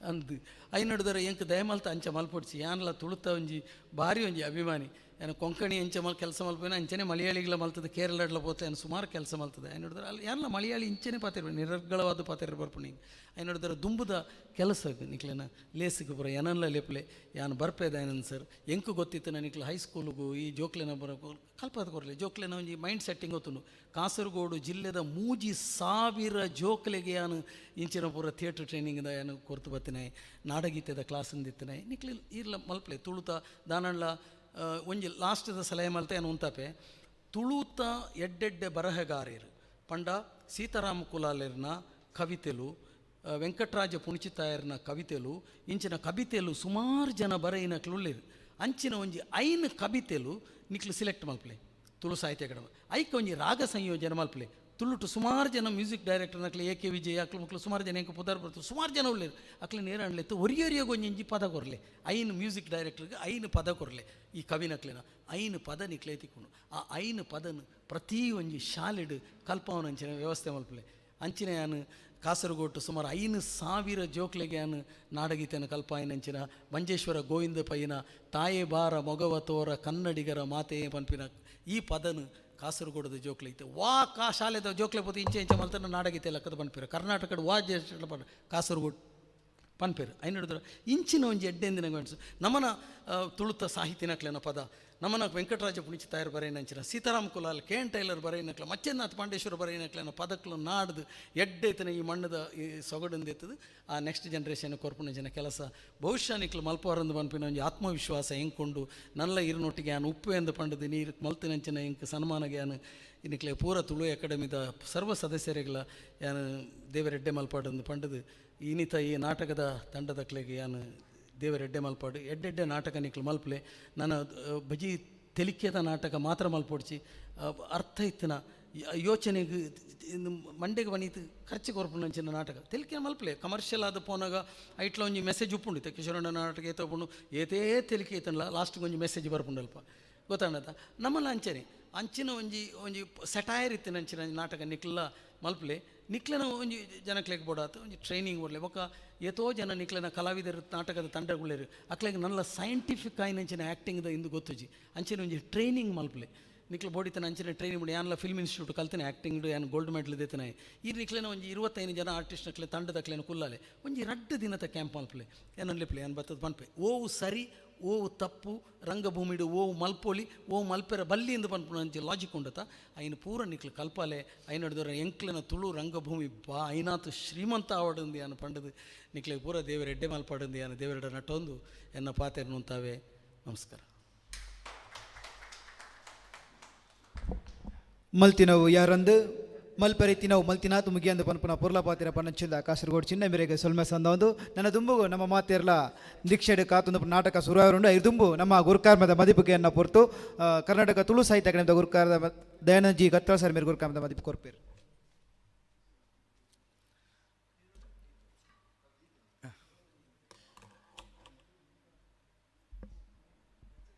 ಅಂದ್ I ನಡ್ದರ ಎಂಕ್ ದಯಮಲ್ತ ಅಂಚ ಮಲ್ಪೊಡ್ಚಿ. ಯಾನ್ಲ ತುಳುತ ಒಂಜಿ ಭಾರಿ ಒಂಜಿ ಅಭಿಮಾನಿ. ಯಾನ್ ಕೊಂಕಣಿ ಅಂಚ ಮಲ್ ಕೆಲಸ ಮಲ್ಪೇನ ಅಂಚನೆ ಮಲಯಾಳಿಗಳ ಮಲ್ತದೆ ಕೇರಳಡ್ಲ ಪೋತೆ ಯಾನ್ ಸುಮಾರು ಕೆಲಸ ಮಲ್ತದೆ. I ನೋಡಿದ್ರೆ ಅಲ್ಲಿ ಯಾನ್ಲ ಮಲಯಾಳಿ ಇಂಚನೆ ಪಾತೆರ್ ನಿರರ್ಗಳವಾದ ಪಾತೆರ್ ಬರ್ಪುಣಿ. I ನೋಡಿದ್ರೆ ದುಂಬುದ ಕೆಲಸ ನಿಕ್ಲೆನ ಲೇಸಿಗೆ ಪೂರ ಏನನ್ಲ ಲೇಪ್ಲೆ ಯಾನ್ ಬರ್ಪೇದ ಏನನ್ ಸರ್ ಎಂಕು ಗೊತ್ತಿತ್ತು ನಿಕ್ಲೆ ಹೈಸ್ಕೂಲಿಗೂ ಈ ಜೋಕ್ಲೆನ ಬರ ಕಲ್ಪದ ಕೊರಲೆ ಜೋಕ್ಲೆನ ಒಂಜಿ ಮೈಂಡ್ ಸೆಟ್ಟಿಂಗ್ ಗೊತ್ತುಂಡು. ಕಾಸರಗೋಡು ಜಿಲ್ಲೆದ 3000 ಜೋಕ್ಲೆಗೆ ಯಾನು ಇಂಚಿನ ಪೂರ ಥಿಯೇಟ್ರ್ ಟ್ರೈನಿಂಗ್ ಯಾನು ಕೊರ್ತು ಬತ್ತಿನಾಯ್ ನಾಡಗೀತೆದ ಕ್ಲಾಸ್ ಅಂದಿತ್ತಿನಾಯ್ ನಿಕ್ಲೆ ಈರ್ಲ ಮಲ್ಪ್ಲೆ ತುಳುತ ದಾನಣ್ಲ ಒಂಜಿ ಲಾಸ್ಟ್ದ ಸಲಹೆ ಮಲ್ತೆ ಏನು ಉಂತಾಪೆ ತುಳುತ ಎಡ್ಡೆಡ್ಡೆ ಬರಹಗಾರರು ಪಂಡ ಸೀತಾರಾಮ ಕುಲಾಲೆರ್ನ ಕವಿತೆಲು ವೆಂಕಟರಾಜ ಪುಣಿಚಿತಾಯರ್ನ ಕವಿತೆಲು ಇಂಚಿನ ಕವಿತೆಲು ಸುಮಾರು ಜನ ಬರೆಯಿನ ಕ್ಲುಳ್ಳಿರು ಅಂಚಿನ ಒಂಜಿ ಐನು ಕವಿತೆಲು ನಿಕ್ಲು ಸಿಲೆಕ್ಟ್ ಮಲ್ಪ್ಲೆ ತುಳು ಸಾಹಿತ್ಯ ಅಕಾಡೆಮಿ ಐಕ್ ಒಂಜಿ ರಾಗ ಸಂಯೋಜನೆ ಮಲ್ಪ್ಲೆ ತುಳುಟು ಸುಮಾರು ಜನ ಮ್ಯೂಸಿಕ್ ಡೈರೆಕ್ಟರ್ ನಕ್ಲೆ ಎ ಕೆ ವಿಜಯ್ ಅಕ್ಲು ಮುಕ್ಲು ಸುಮಾರು ಜನ ಎಂಕ್ ಪುದರ್ ಬರ್ತು ಸುಮಾರು ಜನ ಉಳ್ಳೇರು ಅಕ್ಲೆ ನೇರ ಅಣ್ಲೆತ್ತು ಒರಿಯೊರಿಯಾಗ ಒಂಜಿ ಪದ ಕೊರ್ಲೆ ಐನು ಮ್ಯೂಸಿಕ್ ಡೈರೆಕ್ಟರ್ಗೆ ಐನು ಪದ ಕೊರ್ಲೆ ಈ ಕವಿನಕ್ಲೆನ ಐನು ಪದ ನಿಕ್ಲೆ ತಿಕ್ಕೊಂಡು ಆ ಐನು ಪದನು ಪ್ರತಿ ಒಂಜಿ ಶಾಲೆಡ್ ಕಲ್ಪವನ ಅಂಚಿನ ವ್ಯವಸ್ಥೆ ಮಲ್ಪಲೆ ಅಂಚಿನ ಯಾನು ಕಾಸರಗೋಟು ಸುಮಾರು 5000 ಜೋಕ್ಲೆಗೆ ಯಾನು ನಾಡಗೀತೆಯನ್ನು ಕಲ್ಪಾಯಿನಂಚಿನ ಮಂಜೇಶ್ವರ ಗೋವಿಂದ ಪೈನ ತಾಯೇ ಬಾರ ಮೊಗವ ತೋರ ಕನ್ನಡಿಗರ ಮಾತೆಯೇ ಪನ್ಪಿನ ಈ ಪದನು ಕಾಸರಗೋಡದ ಜೋಕ್ಲೆ ಇತ್ತು ವಾ ಕಾ ಶಾಲೆದ ಜೋಕ್ಲೆ ಪೋತು ಇಂಚೆ ಇಂಚೆ ಮಲ್ತನ ನಾಡಗೀತೆ ಲೆಕ್ಕದ ಪನ್ಪಿರ ಕರ್ನಾಟಕದ ವಾ ಜೇಷ್ಠ ಕಾಸರಗೋಡು ಪನ್ಪೇರು ಐನಡ್ದ್ರ ಇಂಚಿನ ಒಂಜಿ ಎಡ್ಡೆಂದಿನ ಗಂಡ್ಸು ನಮನ ತುಳುತ ಸಾಹಿತಿನಕ್ಲೆನ ಪದ ನಮನ ವೆಂಕಟರಾಜ ಪುಣಿಚಿತಾಯರು ಬರೆಯಿನಂಚಿನ ಸೀತಾರಾಮ್ ಕುಲಾಲ್ ಕೆ ಎನ್ ಟೈಲರ್ ಬರೆಯಿನಕ್ಲ ಮಚ್ಚೇನಾಥ್ ಪಾಂಡೇಶ್ವರ ಬರೆಯಿನಕ್ಲೆನ ಪದಕ್ಲು ನಾಡ್ದು ಎಡ್ಡೆತನ ಈ ಮಣ್ಣದ ಈ ಸೊಗಡಂದೆತ್ತದು ಆ ನೆಕ್ಸ್ಟ್ ಜನ್ರೇಷನ್ ಕೊರ್ಪುನಂಚಿನ ಕೆಲಸ ಬಹುಶಃ ನಿಕ್ಲು ಮಲ್ಪವರಂದು ಪನ್ಪಿನ ಒಂಜಿ ಆತ್ಮವಿಶ್ವಾಸ ಎಂಕೊಂಡು ನಲ್ಲ ಇರುನೊಟ್ಟಿಗೆ ಯಾನ್ ಉಪ್ಪು ಎಂದು ಪಂಡದು ನೀರು ಮಲ್ತಿನಂಚಿನ ಎಂಕ್ ಸನ್ಮಾನಗೆ ಯಾನ್ ನಿಕ್ಲೆ ಪೂರ ತುಳು ಅಕಾಡೆಮಿದ ಸರ್ವ ಸದಸ್ಯರಿಗಳ ಯಾನ್ ದೇವರೆಡ್ಡೆ ಮಲ್ಪಾಡಂದು ಪಂಡದು ಇನ್ನಿತ ಈ ನಾಟಕದ ತಂಡದಕ್ಲೆಗೆ ಯಾನ್ ದೇವರೆಡ್ಡೆ ಮಲ್ಪಾಡು ಎಡ್ಡೆಡ್ಡೆ ನಾಟಕ ನಿಕ್ಲು ಮಲ್ಪಲೆ ನನ್ನ ಬಜಿ ತೆಲಿಕೆದ ನಾಟಕ ಮಾತ್ರ ಮಲ್ಪೊಡ್ಚಿ ಅರ್ಥ ಇತ್ತಿನ ಯೋಚನೆಗೆ ಮಂಡೆಗೆ ಬನೀತು ಖರ್ಚು ಕೊರ್ಪುನಂಚಿನ ನಾಟಕ ತೆಲಿಕೆ ಮಲ್ಪಲೆ ಕಮರ್ಷಿಯಲ್ ಆದ ಪೋನಾಗ ಐಟ್ಲ ಒಂಜಿ ಮೆಸೇಜ್ ಉಪ್ಪುಂಡು ಕಿಶೋರಣ್ಣ ನಾಟಕ ಏತ ಏತೇ ತೆಲಿಕೆ ಐತನಲ್ಲ ಲಾಸ್ಟ್ಗೆ ಒಂಜಿ ಮೆಸೇಜ್ ಬರ್ಪುಂಡಲ್ಪ ಗೊತ್ತಾಣದ ನಮ್ಮಲ್ಲ ಅಂಚನೆ ಅಂಚಿನ ಒಂಜಿ ಒಂಜಿ ಸೆಟೈರ್ ಇತ್ತಿನ ಅಂಚಿನ ನಾಟಕ ನಿಕ್ಲ ಮಲ್ಪಲೆ ನಿಕ್ಲೆನ ಒಂಜಿ ಜನಕ್ಲೆಗ್ ಬೋಡಾತು ಒಂಜಿ ಟ್ರೈನಿಂಗ್ ಕೊಡ್ಲೆ ಬೊಕ್ಕ ಏತೋ ಜನ ನಿಕ್ಲೆನ ಕಲಾವಿದರು ನಾಟಕದ ತಂಡಗುಳ್ಳೇರು ಅಕ್ಲೆಗ್ ನಲ್ಲ ಸೈಂಟಿಫಿಕ್ ಆಯಿನಂಚಿನ ಆ್ಯಕ್ಟಿಂಗ್ದ ಇಂದು ಗೊತ್ತುಜಿ ಅಂಚಿನ ಒಂಜಿ ಟ್ರೈನಿಂಗ್ ಮಲ್ಪಲೆ ನಿಕ್ಲು ಬೋಡಿತನ ಅಂಚಿನ ಟ್ರೈನಿಂಗ್ ಮಾಡಿ ಯಾನ್ಲ ಫಿಲ್ಮ್ ಇನ್ಸ್ಟಿಟ್ಯೂಟ್ ಕಲ್ತನೆ ಆ್ಯಕ್ಟಿಂಗ್ ಯಾನ್ ಗೋಲ್ಡ್ ಮೆಡಲ್ ದೇತನೆ ಈ ನಿಕ್ಲೆನ ಒಂಜಿ 25 ಜನ ಆರ್ಟಿಸ್ಟ್ ನಕ್ಲೆ ತಂಡದಕ್ಲೆನ ಕುಲ್ಲಾಲೆ ಒಂಜಿ ರಡ್ಡು ದಿನದ ಕ್ಯಾಂಪ್ ಮಲ್ಪಲೆ ಏನನ್ಲಿಪ್ಲೆ ಏನ್ ಬತ್ತದ ಪನ್ಪೆ ಓವು ಸರಿ ಓವು ತಪ್ಪು ರಂಗಭೂಮಿಡು ಓವು ಮಲ್ಪೊಲಿ ಓವು ಮಲ್ಪೆರ ಬಲ್ಲಿ ಎಂದು ಪನ್ಪುನ ಅಂಚೆ ಲಾಜಿಕ್ ಉಂಡತ ಐನು ಪೂರ ನಿಕ್ಲು ಕಲ್ಪಾಲೆ ಐನಡ್ದೊರ ಎಂಕ್ಲೆನ ತುಳು ರಂಗಭೂಮಿ ಬಾ ಐನಾತು ಶ್ರೀಮಂತ ಆವಡಂದು ಯಾನು ಪಂಡದು ನಿಕ್ಲೆ ಪೂರ ದೇವರ ಎಡ್ಡೆ ಮಲ್ಪಾಡಂದು ಯಾನು ದೇವರೆಡ ನಟೊಂದು ಎನ್ನ ಪಾತೆರ್ನುಂತಾವೆ. ನಮಸ್ಕಾರ. ಮಲ್ತಿನವು ಯಾರಂದು ಮಲ್ಪರೆ ತಿನವು ಮಲ್ತಿನಾತು ಮುಗಿಯಂದು ಪನ್ಪುನ ಪೊರ್ಲ ಪಾತಿರ ಪನ್ನಚಿಂದ ಕಾಸರಗೋಡು ಚಿನ್ನ ಮೇರೆಗೆ ಸೊಲ್ಮೆ ಸಂದ ನನ್ನ ದುಂಬುಗು ನಮ್ಮ ಮಾತೆರ್ಲ ದೀಕ್ಷೆಡ್ ಕಾತೊಂದು ನಾಟಕ ಸುರುವಾರುಂಡು ಐರ್ ದುಂಬು ನಮ್ಮ ಗುರುಕಾರ್ಮದ ಮದಿಪುಗೆಯನ್ನ ಪೊರ್ತು ಕರ್ನಾಟಕ ತುಳು ಸಾಹಿತ್ಯ ಅಕಾಡೆಮಿದ ಗುರುಕಾರದ ದಯಾನಂದ್ ಜಿ ಗತ್ತಾಳ ಸರ್ ಮೇರೆ ಗುರುಕಾರ್ಮದ ಮದಿಪು ಕೊರ್ಪೇರು.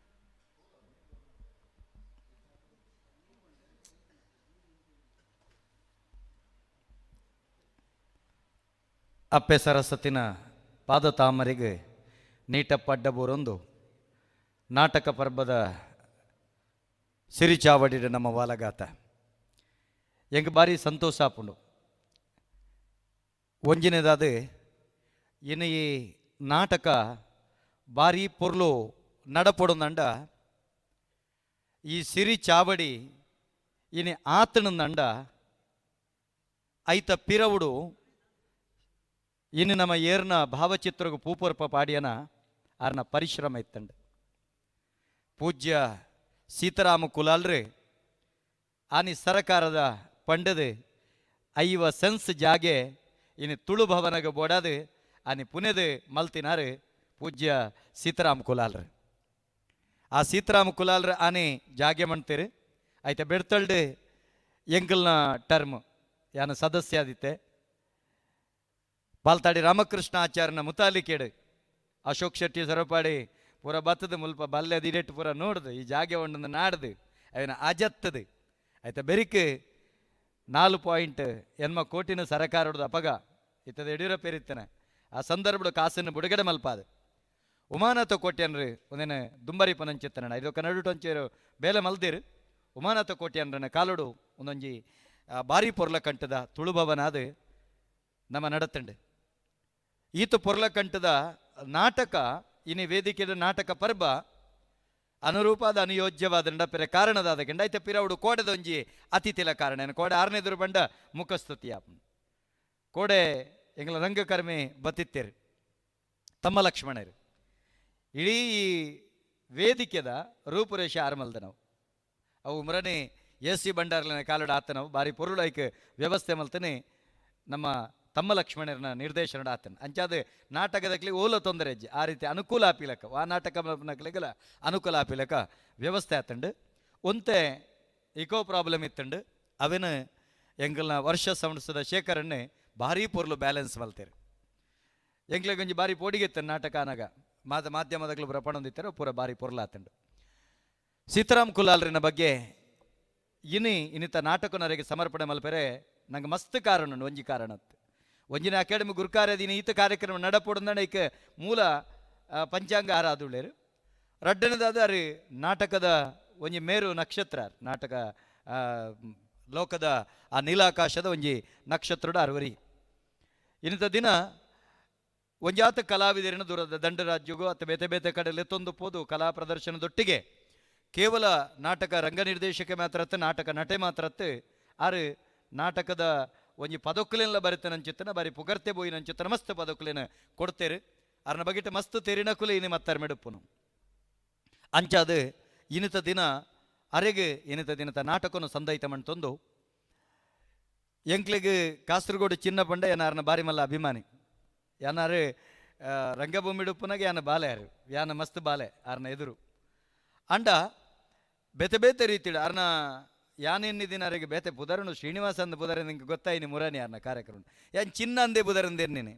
ಅಪ್ಪೆ ಸರಸ್ವತಿನ ಪಾದತಾಮರಿಗೆ ನೀಟಪ್ಪ ಅಡ್ಡಬೂರೊಂದು ನಾಟಕ ಪರ್ಬದ ಸಿರಿಚಾವಡಿಡ ನಮ್ಮ ವಾಲಗಾತ ಎಂಗ್ ಬಾರಿ ಸಂತೋಷ ಆಪುಂಡು. ಒಂಜಿನದಾದ ಇನ್ನು ಈ ನಾಟಕ ಬಾರಿ ಪೊರ್ಲು ನಡಪೊಡುಂದಂಡ ಈ ಸಿರಿ ಚಾವಡಿ ಇನಿ ಆತನಂದಂಡ ಐತ ಪಿರವುಡು ಇನ್ನು ನಮ್ಮ ಏರ್ನ ಭಾವಚಿತ್ರಗು ಪೂಪರ್ಪ ಪಾಡಿಯನ ಆರ್ನ ಪರಿಶ್ರಮ ಇತ್ತಂಡು. ಪೂಜ್ಯ ಸೀತಾರಾಮ ಕುಲಾಲ್ರಿ ಆನಿ ಸರಕಾರದ ಪಂಡದು ಐವ ಸೆನ್ಸ್ ಜಾಗೆ ಇನ್ನು ತುಳು ಭವನಗ ಬೋಡಾದು ಆನಿ ಪುಣೆದು ಮಲ್ತಿನಾರು ಪೂಜ್ಯ ಸೀತಾರಾಮ ಕುಲಾಲ್ರಿ. ಆ ಸೀತಾರಾಮ ಕುಲಾಲ್ರ ಆನೆ ಜಾಗೆ ಮಾಡ್ತೀರಿ ಆಯ್ತಾ ಬೆಡ್ತಲ್ಡು ಎಂಕಲ್ನ ಟರ್ಮ್ ಯಾನ ಸದಸ್ಯ ಆದಿತ್ತೆ ಪಾಲ್ತಾಡಿ ರಾಮಕೃಷ್ಣ ಆಚಾರ್ಯನ ಮುತಾಲಿಕೇಡು ಅಶೋಕ್ ಶೆಟ್ಟಿ ಸರಪಾಡಿ ಪೂರ ಬತ್ತದ ಮುಲ್ಪ ಬಲ್ಯದ ಇಡೆಟ್ಟು ಪೂರ ನೋಡ್ದು ಈ ಜಾಗೆ ಒಂಡನ್ನು ನಾಡ್ದು ಅವನ ಅಜತ್ತದು ಆಯ್ತಾ ಬೆರಿಕ್ 4.8 ಕೋಟಿನ ಸರಕಾರದ ಅಪಗ ಇತ್ತದ ಯಡಿಯೂರಪ್ಪ ಇತ್ತನೆ ಆ ಸಂದರ್ಭದ ಕಾಸನ್ನು ಬಿಡುಗಡೆ ಮಲ್ಪಾದ ಉಮಾನಾಥ ಕೋಟ್ಯನ್ರಿ ಒಂದೇನೆ ದುಂಬರಿ ಪನಂಚಿತ್ತನ ಇದು ಕನ್ನಡ ಬೇಲೆ ಮಲ್ದಿರು ಉಮಾನಾಥ ಕೋಟ್ಯನ್ರನ ಕಾಲುಡು ಒಂದೊಂಜಿ ಬಾರಿ ಪೊರ್ಲ ಕಂಠದ ತುಳುಭವನಾದ ನಮ್ಮ ನಡತಂಡು. ಈತ ಪೊರ್ಲಕಂಠದ ನಾಟಕ ಇನಿ ವೇದಿಕೆದ ನಾಟಕ ಪರ್ಬ ಅನುರೂಪಾದ ಅನುಯೋಜ್ಯವಾದ ನಡಪೆರೆ ಕಾರಣದಾದ ಗಂಡ ಐತೆ ಪಿರವುಡು ಕೋಡೆದೊಂಜಿ ಅತಿಥಿಲ ಕಾರಣ ಏನು ಕೋಡೆ ಆರನೇದುರು ಬಂಡ ಮುಖಸ್ತುತಿಯ ಕೋಡೆ ಎಂಗಳ ರಂಗಕರ್ಮಿ ಬತ್ತಿತ್ತೇರು ತಮ್ಮ ಲಕ್ಷ್ಮಣರು ಇಡೀ ಈ ವೇದಿಕೆದ ರೂಪುರೇಷೆ ಆರ್ಮಲ್ದ ನಾವು ಅವು ಮುರನೆ ಎಸ್ ಸಿ ಭಂಡಾರ್ಲನ ಕಾಲುಡ ಆತನವು ಬಾರಿ ಪೊರುಳೈಕ್ ವ್ಯವಸ್ಥೆ ಮಲ್ತನೆ ನಮ್ಮ ತಮ್ಮ ಲಕ್ಷ್ಮಣರನ ನಿರ್ದೇಶನ ಆತನ ಅಂಚಾದ ನಾಟಕದಕ್ಲಿ ಓಲ ತೊಂದರೆ ಅಜ್ಜಿ ಆ ರೀತಿ ಅನುಕೂಲ ಆಪಿಲಕ ಆ ನಾಟಕ ಮಲ್ಪನಕ್ಲಿಗೆಲ್ಲ ಅನುಕೂಲ ಆಪಿಲಕ ವ್ಯವಸ್ಥೆ ಆತಂಡು. ಒಂತೆ ಇಕೋ ಪ್ರಾಬ್ಲಮ್ ಇತ್ತಂಡು ಅವೇನು ಎಂಗಲ್ನ ವರ್ಷ ಸಂಸ್ಥದ ಶೇಖರನ್ನೇ ಭಾರಿ ಪೊರ್ಲು ಬ್ಯಾಲೆನ್ಸ್ ಮಲ್ತೇರು. ಎಂಗ್ಲೆ ಒಂಜಿ ಬಾರಿ ಪೋಡಿಗೆತ್ತ ನಾಟಕ ಅನಗ ಮಾಧ್ಯಮದಗ್ಲು ಪ್ರಪಣೊಂದಿತ್ತಾರೆ ಪೂರ ಬಾರಿ ಪೊರ್ಲಾತಂಡು. ಸೀತಾರಾಮ್ ಕುಲಾಲ್ರಿನ ಬಗ್ಗೆ ಇನಿ ಇನ್ನಿತ ನಾಟಕನವರಿಗೆ ಸಮರ್ಪಣೆ ಮಲ್ಪೆರೆ ನಂಗೆ ಮಸ್ತ್ ಕಾರಣ ಉಂಡು. ಒಂಜಿ ಕಾರಣ ಒಂಜಿನ ಅಕಾಡೆಮಿ ಗುರುಕಾರ್ಯದಿನ ಈತ ಕಾರ್ಯಕ್ರಮ ನಡಪೊಡುಂದಣ ಐಕ್ ಮೂಲ ಪಂಚಾಂಗ ಆರಾದುಳ್ಳೇರು. ರಡ್ಡನದಾದ ಅರಿ ನಾಟಕದ ಒಂಜಿ ಮೇರು ನಕ್ಷತ್ರ ನಾಟಕ ಲೋಕದ ಆ ನೀಲಾಕಾಶದ ಒಂಜಿ ನಕ್ಷತ್ರದ ಅರವರಿ. ಇನ್ನಿತ ದಿನ ಒಂಜಾತ ಕಲಾವಿದರಿನ ದೂರದ ದಂಡರಾಜ್ಯಗೂ ಅಥವಾ ಬೇತೆ ಬೇತೆ ಕಡೆ ಲೆತ್ತೊಂದು ಪೋದು ಕಲಾ ಪ್ರದರ್ಶನದೊಟ್ಟಿಗೆ ಕೇವಲ ನಾಟಕ ರಂಗ ನಿರ್ದೇಶಕ ಮಾತ್ರ ನಾಟಕ ನಟೆ ಮಾತ್ರ ಆರು ನಾಟಕದ ಒಂಜಿ ಪದೊಕ್ಕುಲೆನ್ಲ ಬರೆತನಂಚಿತ್ತನ ಬಾರಿ ಪುಗರ್ತೆ ಬೋಯಿನಂಚಿತ್ತನ ಮಸ್ತ್ ಪದೊಕ್ಕುಲೆನ ಕೊಡ್ತೇರು. ಅರ್ನ ಬಗಿಟ ಮಸ್ತ್ ತೆರಿನಕುಲೆ ಇನಿ ಮತ್ತಾರ್ ಮೆಡುಪುನು. ಅಂಚಾದ ಇನಿತ ದಿನ ಅರೆಗೆ ಇನಿತ ದಿನತ ನಾಟಕನು ಸಂದೈತ ಮಣ್ತೊಂದು ಎಂಕ್ಲೆಗ್ ಕಾಸರಗೋಡು ಚಿನ್ನ ಪಂಡ ಏನಾರನ ಬಾರಿ ಮಲ್ಲ ಅಭಿಮಾನಿ. ಯಾನಾರು ರಂಗಭೂಮಿ ಡುಪ್ಪುನಾಗ ಯಾನ ಬಾಲೆ ಯಾರು ಯಾನ ಮಸ್ತ್ ಬಾಲೆ ಆರ್ನ ಎದುರು. ಅಂಡ ಬೇತೆ ಬೇತೆ ರೀತಿಡು ಅರ್ನ ಯಾನೆನ್ನಿದಿನ ಅರೆಗೆ ಬೇತೆ ಪುದರನು ಶ್ರೀನಿವಾಸ ಅಂದ ಪುದರ ನಿಂಗೆ ಗೊತ್ತಾಯಿನಿ ಮುರಾನಿ ಅರ್ನ ಕಾರ್ಯಕ್ರಮ. ಯಾನ್ ಚಿನ್ನ ಅಂದೇ ಪುದರಂದೇರ್ನೇನೆ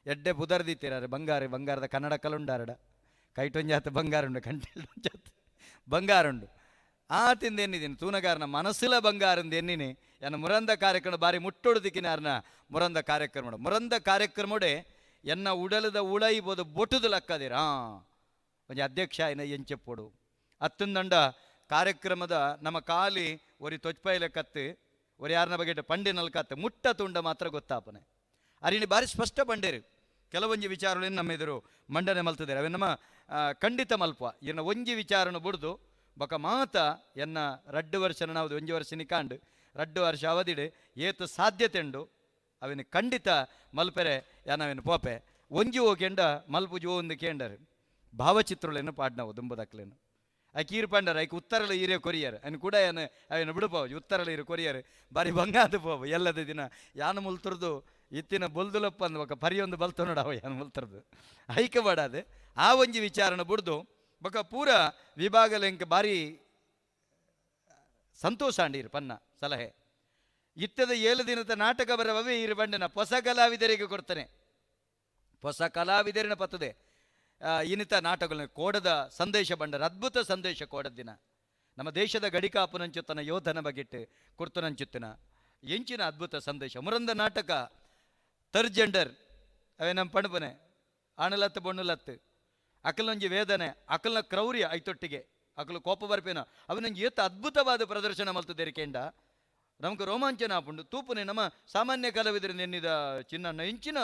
ಎಡ್ಡೆ ಪುದರ್ದಿತ್ತೀರ ಬಂಗಾರ ಬಂಗಾರದ ಕನ್ನಡ ಕಲುಂಡಾರಡ ಕೈಟೊಂಜಾತ ಬಂಗಾರುಂಡು ಕಂಟೆಲ್ ಬಂಗಾರುಂಡು ಆತಿಂದ ಎನ್ನಿದ್ದೀನಿ ತೂನಗಾರನ ಮನಸ್ಸುಲ ಬಂಗಾರಂದ ಎನ್ನಿನಿ. ಎನ್ನ ಮುರಂದ ಕಾರ್ಯಕ್ರಮ ಬಾರಿ ಮುಟ್ಟೊಡು ದಿಕ್ಕಿನಾರ್ನ ಮುರಂದ ಕಾರ್ಯಕ್ರಮ ಮುರಂದ ಕಾರ್ಯಕ್ರಮಡೆ ಎನ್ನ ಉಡಲದ ಉಳೈಬೋದು ಬೊಟ್ಟುದು ಲಕ್ಕದಿರ ಒಂಜಿ ಅಧ್ಯಕ್ಷ ಏನ ಎಂಚೆಪ್ಪೊಡು ಅತ್ತಂದಂಡ ಕಾರ್ಯಕ್ರಮದ ನಮ್ಮ ಕಾಲಿ ಒರಿ ತೊಚ್ಪೈಲೆ ಕತ್ತು ಒರಿ ಯಾರನ ಬಗ್ಗೆ ಪಂಡಿನಲ್ ಕತ್ತು ಮುಟ್ಟ ತುಂಡ ಮಾತ್ರ ಗೊತ್ತಾಪನೆ. ಅರಿನಿ ಬಾರಿ ಸ್ಪಷ್ಟ ಪಂಡೇರು ಕೆಲವೊಂಜಿ ವಿಚಾರಗಳನ್ನು ನಮ್ಮ ಎದುರು ಮಂಡನೆ ಮಲ್ತದೇರು. ಅವೆ ನಮ್ಮ ಖಂಡಿತ ಮಲ್ಪ ಎನ್ನ ಒಂಜಿ ವಿಚಾರನು ಬುಡ್ದು ಬೊಕ ಮಾತ ಎನ್ನ ರಡ್ಡು ವರ್ಷ ನಾವು ಒಂಜಿ ವರ್ಷ ನಿಕಾಂಡು ರಡ್ಡು ವರ್ಷ ಅವಧಿಡು ಏತು ಸಾಧ್ಯತೆ ಉಂಡು ಅವಿನ ಖಂಡಿತ ಮಲ್ಪೆರೆ ಯಾನವೇನು ಪೋಪೆ ಒಂಜಿ ಓಕೆಂಡ ಮಲ್ಪುಜಿ ಒಂದು ಕೇಂಡರು ಭಾವಚಿತ್ರಗಳೇನು ಪಾಡ್ನವು ದುಂಬದಕ್ಲೇನು ಐಕ್ ಈರು ಪಂಡರ್ ಐಕ್ ಉತ್ತರಲ ಈರೇ ಕೊರಿಯರ್ ಅನ್ ಕೂಡ ಏನು ಅವೇನು ಬಿಡುಪಾವು ಉತ್ತರಲ ಈರು ಕೊರಿಯರ್ ಬಾರಿ ಬಂಗಾದ ಪೋವು ಎಲ್ಲದ ದಿನ ಯಾನ ಮುಲ್ತರದು ಇತ್ತಿನ ಬೊಲ್ದುಲಪ್ಪ ಅಂದ ಬೊಕ ಪರಿಯೊಂದು ಬಲ್ತ ನೋಡವ ಯಾನ ಮುಲ್ತರದು ಐಕ ಬಡಾದು ಆ ಒಂಜಿ ವಿಚಾರನ ಬುಡ್ದು ಬೊಕ ಪೂರ ವಿಭಾಗಲೆಂಕ ಬಾರಿ ಸಂತೋಷ ಅಂಡೀರು ಪನ್ನ ಸಲಹೆ. ಇತ್ತದ 7 ದಿನದ ನಾಟಕ ಬರವೇ ಈರು ಬಂಡನ ಹೊಸ ಕಲಾವಿದರಿಗೆ ಕೊಡ್ತಾನೆ ಹೊಸ ಕಲಾವಿದರಿನ ಪತ್ತದೆ ಇನ್ನಿತ ನಾಟಕಗಳನ್ನ ಕೋಡದ ಸಂದೇಶ ಬಂಡರ ಅದ್ಭುತ ಸಂದೇಶ ಕೋಡದ ದಿನ ನಮ್ಮ ದೇಶದ ಗಡಿಕಾಪುನಂಚುತ್ತನ ಯೋಧನ ಬಗೆಟ್ಟು ಕುರ್ತುನಂಚುತ್ತನ ಎಂಚಿನ ಅದ್ಭುತ ಸಂದೇಶ ಮುರಂದ ನಾಟಕ ಥರ್ಡ್ ಜೆಂಡರ್ ಅವೇ ನಮ್ಮ ಪಣಪನೆ ಆಣಲತ್ತು ಬೊಣ್ಣುಲತ್ತು ಅಕಲೊಂಜಿ ವೇದನೆ ಅಕಲ್ನ ಕ್ರೌರ್ಯ ಐತೊಟ್ಟಿಗೆ ಅಕಲು ಕೋಪ ಬರ್ಪೇನ ಅವನೊಂಜಿ ಏತ ಅದ್ಭುತವಾದ ಪ್ರದರ್ಶನ ಮಲ್ತದೇರಿಕೆಂಡ ನಮಕ್ ರೋಮಾಂಚನ ಆಪುಂಡು ತೂಪುನೆ ನಮ್ಮ ಸಾಮಾನ್ಯ ಕಲಾವಿದರು ನೆನ್ನಿದ ಚಿನ್ನಣ್ಣ ಇಂಚಿನ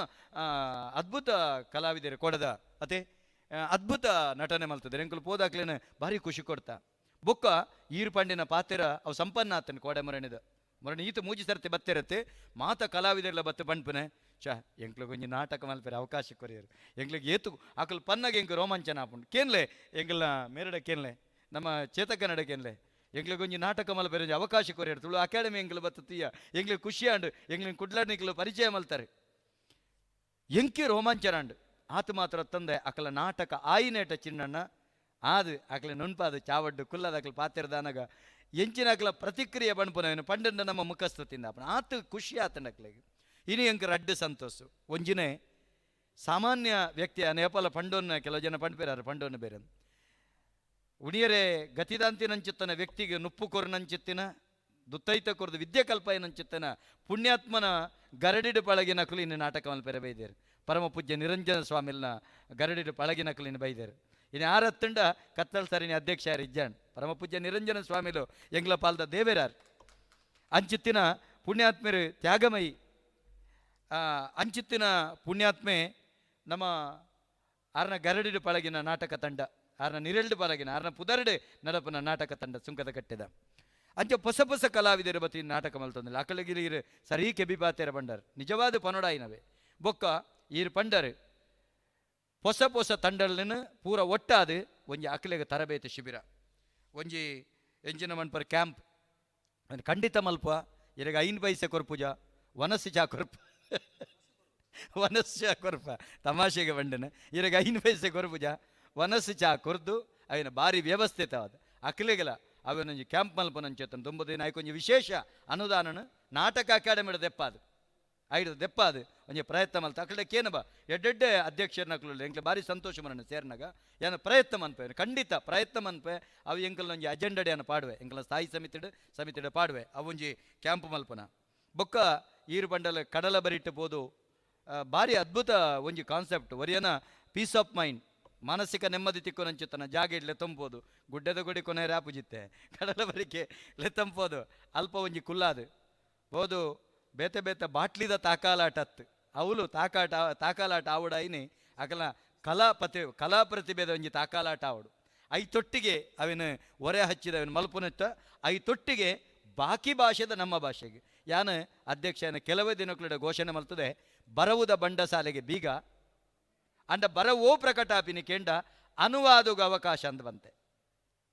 ಅದ್ಭುತ ಕಲಾವಿದರು ಕೊಡದ ಅತೆ ಅದ್ಭುತ ನಟನೆ ಮಲ್ತದೆ ಎಂಕುಲು ಪೋದಾಕ್ಲೇನ ಭಾರಿ ಖುಷಿ ಕೊಡ್ತಾ ಬೊಕ್ಕ ಈರು ಪಂಡಿನ ಪಾತ್ರ ಅವು ಸಂಪನ್ನ ಆತನ ಕೋಡೆ ಮರಣಿದ ಮರಣಿ ಈತ ಮೂಜಿ ಸರ್ತಿ ಬತ್ತಿರತ್ತೆ ಮಾತ ಕಲಾವಿದರೆಲ್ಲ ಬತ್ತ ಪಂಡ್ಪನೆ ಚಾ ಎಂಕ್ಲು ಕೊಂಚ ನಾಟಕ ಮಲ್ಪೆರೆ ಅವಕಾಶ ಕೊರಿಯರು ಎಂಕ್ಲಿಗೆ ಏತು ಅಕಲ್ ಪನ್ನಗೆ ಎಂಕ್ ರೋಮಾಂಚನ ಆಪುಂಡು ಕೇನ್ಲೆ ಎಂಕಲ್ನ ಮೇರಡ ಕೇನ್ಲೆ ನಮ್ಮ ಚೇತಕನ್ನಡ ಕೇನ್ಲೆ ಎಂಕ್ಲಿಗೆ ಒಂಜಿ ನಾಟಕ ಮಲ್ಪೆರೆ ಒಂಜಿ ಅವಕಾಶ ಕೊರಿಯರು ತುಳು ಅಕಾಡೆಮಿ ಎಂಕ್ಲು ಬತ್ತ ಎಂಗ್ಲಿಗೆ ಖುಷಿ ಆಂಡು ಎಂಗ್ಲಿಗೆ ಕುಡ್ಲಾಡ್ನಿಕ್ಲು ಪರಿಚಯ ಮಲ್ತಾರೆ ಎಂಕಿ ರೋಮಾಂಚನ ಆಂಡು ಆತ ಮಾತ್ರ ತಂದೆ ಅಕಲ ನಾಟಕ ಆಯಿನೇಟ ಚಿನ್ನಣ್ಣ ಆದು ಅಕಲ ನುಣಪಾದು ಚಾವಡ್ಡು ಕುಲ್ಲದ ಅಕಲ ಪಾತಿರದಾನಗ ಎಂಚಿನ ಅಕಲ ಪ್ರತಿಕ್ರಿಯೆ ಬಣ್ಪುನವೇನು ಪಂಡಂಡ ನಮ್ಮ ಮುಖಸ್ಥ ತಿಂದ ಅಪ್ಪನ ಆತ ಖುಷಿ ಆತಂಡ ಅಕ್ಲೆಗೆ ಇನಿ ಎಂಕ್ ರಡ್ಡು ಸಂತೋಷ ಒಂಜಿನೇ ಸಾಮಾನ್ಯ ವ್ಯಕ್ತಿಯ ನೇಪಾಲ ಪಂಡೋನ್ನ ಕೆಲವು ಜನ ಪಂಡ್ಪೇರಾರು ಪಂಡೋನ್ನ ಬೇರೆ ಉಣಿಯರೆ ಗತಿದಾಂತಿನಂಚಿತ್ತನ ವ್ಯಕ್ತಿಗೆ ನುಪ್ಪು ಕೊರನಂಚಿತ್ತಿನ ದುತ್ತೈತ ಕೊರದು ವಿದ್ಯೆ ಕಲ್ಪಯನಂಚಿತ್ತನ ಪುಣ್ಯಾತ್ಮನ ಗರಡಿಡು ಪಳಗಿನ ಕುಲಿನ ನಾಟಕ ಮಲ್ಪೆರೆ ಬೈದೇರು ಪರಮ ಪೂಜ್ಯ ನಿರಂಜನ ಸ್ವಾಮಿಲ್ನ ಗರಡಿಡು ಪಳಗಿನ ಕುಲಿನ ಬೈದೇರು ಇನ್ನು ಯಾರತ್ತಂಡ ಕತ್ತಲ್ ಸರಿನಿ ಅಧ್ಯಕ್ಷ ಯಾರು ಇಜ್ಜಾಣ್ ಪರಮ ಪೂಜ್ಯ ನಿರಂಜನ ಸ್ವಾಮಿಲು ಎಂಗ್ಲ ಪಾಲ್ದ ದೇವೇರಾರ್ ಅಂಚಿತ್ತಿನ ಪುಣ್ಯಾತ್ಮರು ತ್ಯಾಗಮಯಿ ಅಂಚಿತ್ತಿನ ಪುಣ್ಯಾತ್ಮೆ ನಮ್ಮ ಆರ್ನ ಗರಡಿಡು ಪಳಗಿನ ನಾಟಕ ತಂಡ ಆರ್ನ ನಿರೆಲ್ಡು ಪಳಗಿನ ಆರ್ನ ಪುದರಡು ನಡಪನ ನಾಟಕ ತಂಡ ಸುಂಕದ ಕಟ್ಟಿದ ಅಂಚ ಹೊಸ ಹೊಸ ಕಲಾವಿದರು ಬತ್ತಿ ನಾಟಕ ಮಲ್ತೊಂದಿಲ್ಲ ಅಕಲಗಿರಿ ಇರು ಸರಿ ಕೆಬಿ ಪಾತೆರ ಪಂಡರ್ ನಿಜವಾದ ಪನೊಡಾಯಿನವೆ ಬೊಕ್ಕ ಈರು ಪಂಡರ್ ಹೊಸ ಹೊಸ ತಂಡಲ್ನ ಪೂರ ಒಟ್ಟಾದು ಒಂಜಿ ಅಕಲೆಗೆ ತರಬೇತಿ ಶಿಬಿರ ಒಂಜಿ ಎಂಜಿನ ಮನ್ಪರ್ ಕ್ಯಾಂಪ್ ಖಂಡಿತ ಮಲ್ಪ ಇರಗ ಐನ್ ಪೈಸೆ ಕೊರ್ಪುಜ ವನಸ್ಸು ಚಾ ಕೊರ್ಪ ವನಸ್ಸು ಚಾ ಕೊರ್ಪ ತಮಾಷೆಗೆ ಬಂಡನೆ ಇರಗ ಐನ್ ಪೈಸೆ ಕೊರ್ಪುಜ ವನಸ್ಸು ಚಾ ಕೊರ್ದು ಅವಿನ ಭಾರಿ ವ್ಯವಸ್ಥಿತವಾದ ಅಕಲೆಗಲ ಅವನೊಂಜಿ ಕ್ಯಾಂಪ್ ಮಲ್ಪನಂಚೇತನ ದುಂಬದಿನ ಐಕೊಂಜಿ ವಿಶೇಷ ಅನುದಾನನ ನಾಟಕ ಅಕಾಡೆಮಿ ದೆಪ್ಪಾದು ಐದು ದೆಪ್ಪಾದು ಒಂಜಿ ಪ್ರಯತ್ನ ಮಲ್ತ ಅಕಡೆ ಕೇನ ಬಾ ಎಡ್ಡೆಡ್ಡೆ ಅಧ್ಯಕ್ಷರನ್ನ ಅಕ್ಲು ಎಂಕ್ಲೆ ಭಾರಿ ಸಂತೋಷ ಮರಣ ಸೇರ್ನಾಗ ಏನ ಪ್ರಯತ್ನ ಮನ್ಪೆ ಖಂಡಿತ ಪ್ರಯತ್ನ ಮನ್ಪೆ ಅವು ಎಂಕಲ್ ಒಂಜಿ ಅಜೆಂಡಡೆ ಅನ್ನ ಪಾಡುವೆ ಎಂಕಲ ಸ್ಥಾಯಿ ಸಮಿತಿಡು ಸಮಿತಿಡು ಪಾಡುವೆ ಅವೊಂಜಿ ಕ್ಯಾಂಪ್ ಮಲ್ಪನ ಬೊಕ್ಕ ಈರು ಬಂಡಲ ಕಡಲ ಬರಿಟ್ಟು ಪೋದು ಭಾರಿ ಅದ್ಭುತ ಒಂಜಿ ಕಾನ್ಸೆಪ್ಟ್ ಒರಿಯನ ಪೀಸ್ ಆಫ್ ಮೈಂಡ್ ಮಾನಸಿಕ ನೆಮ್ಮದಿ ತಿಕ್ಕೊನಂಚುತ್ತನ ಜಾಗ ಇಡ್ಲೆ ತಂಬೋದು ಗುಡ್ಡದ ಗುಡಿ ಕೊನೆ ರಾಪುಜಿತ್ತೆ ಕಡಲ ಬರಿಕೆ ಲೆ ತಂಬೋದು ಅಲ್ಪ ಒಂಜಿ ಕುಲ್ಲಾದು ಬೋದು ಬೇತೆ ಬೇತೆ ಬಾಟ್ಲಿದ ತಾಕಾಲಾಟ ಅತ್ತು ಅವಳು ತಾಕಾಟ ತಾಕಾಲಾಟ ಆವಡಾಯಿನಿ ಅಕಲ ಕಲಾ ಪ್ರತಿಭೆದ ಒಂಜಿ ತಾಕಾಲಾಟ ಆವಡು. ಐತೊಟ್ಟಿಗೆ ಅವಿನ ಒರೆ ಹಚ್ಚಿದ ಅವಿನ ಮಲ್ಪುನತ್ತ ಐತೊಟ್ಟಿಗೆ ಬಾಕಿ ಭಾಷೆದ ನಮ್ಮ ಭಾಷೆಗೆ ಯಾನ ಅಧ್ಯಕ್ಷನ ಕೆಲವೇ ದಿನಕ್ಲುಡ ಘೋಷಣೆ ಮಲ್ತದೆ ಬರವುದ ಬಂಡಸಾಲೆಗೆ ಬೀಗ ಅಂಡ ಬರವೋ ಪ್ರಕಟಾಪಿನಿ ಕೆಂಡ ಅನುವಾದಗ ಅವಕಾಶ ಅಂದ ಬಂತೆ.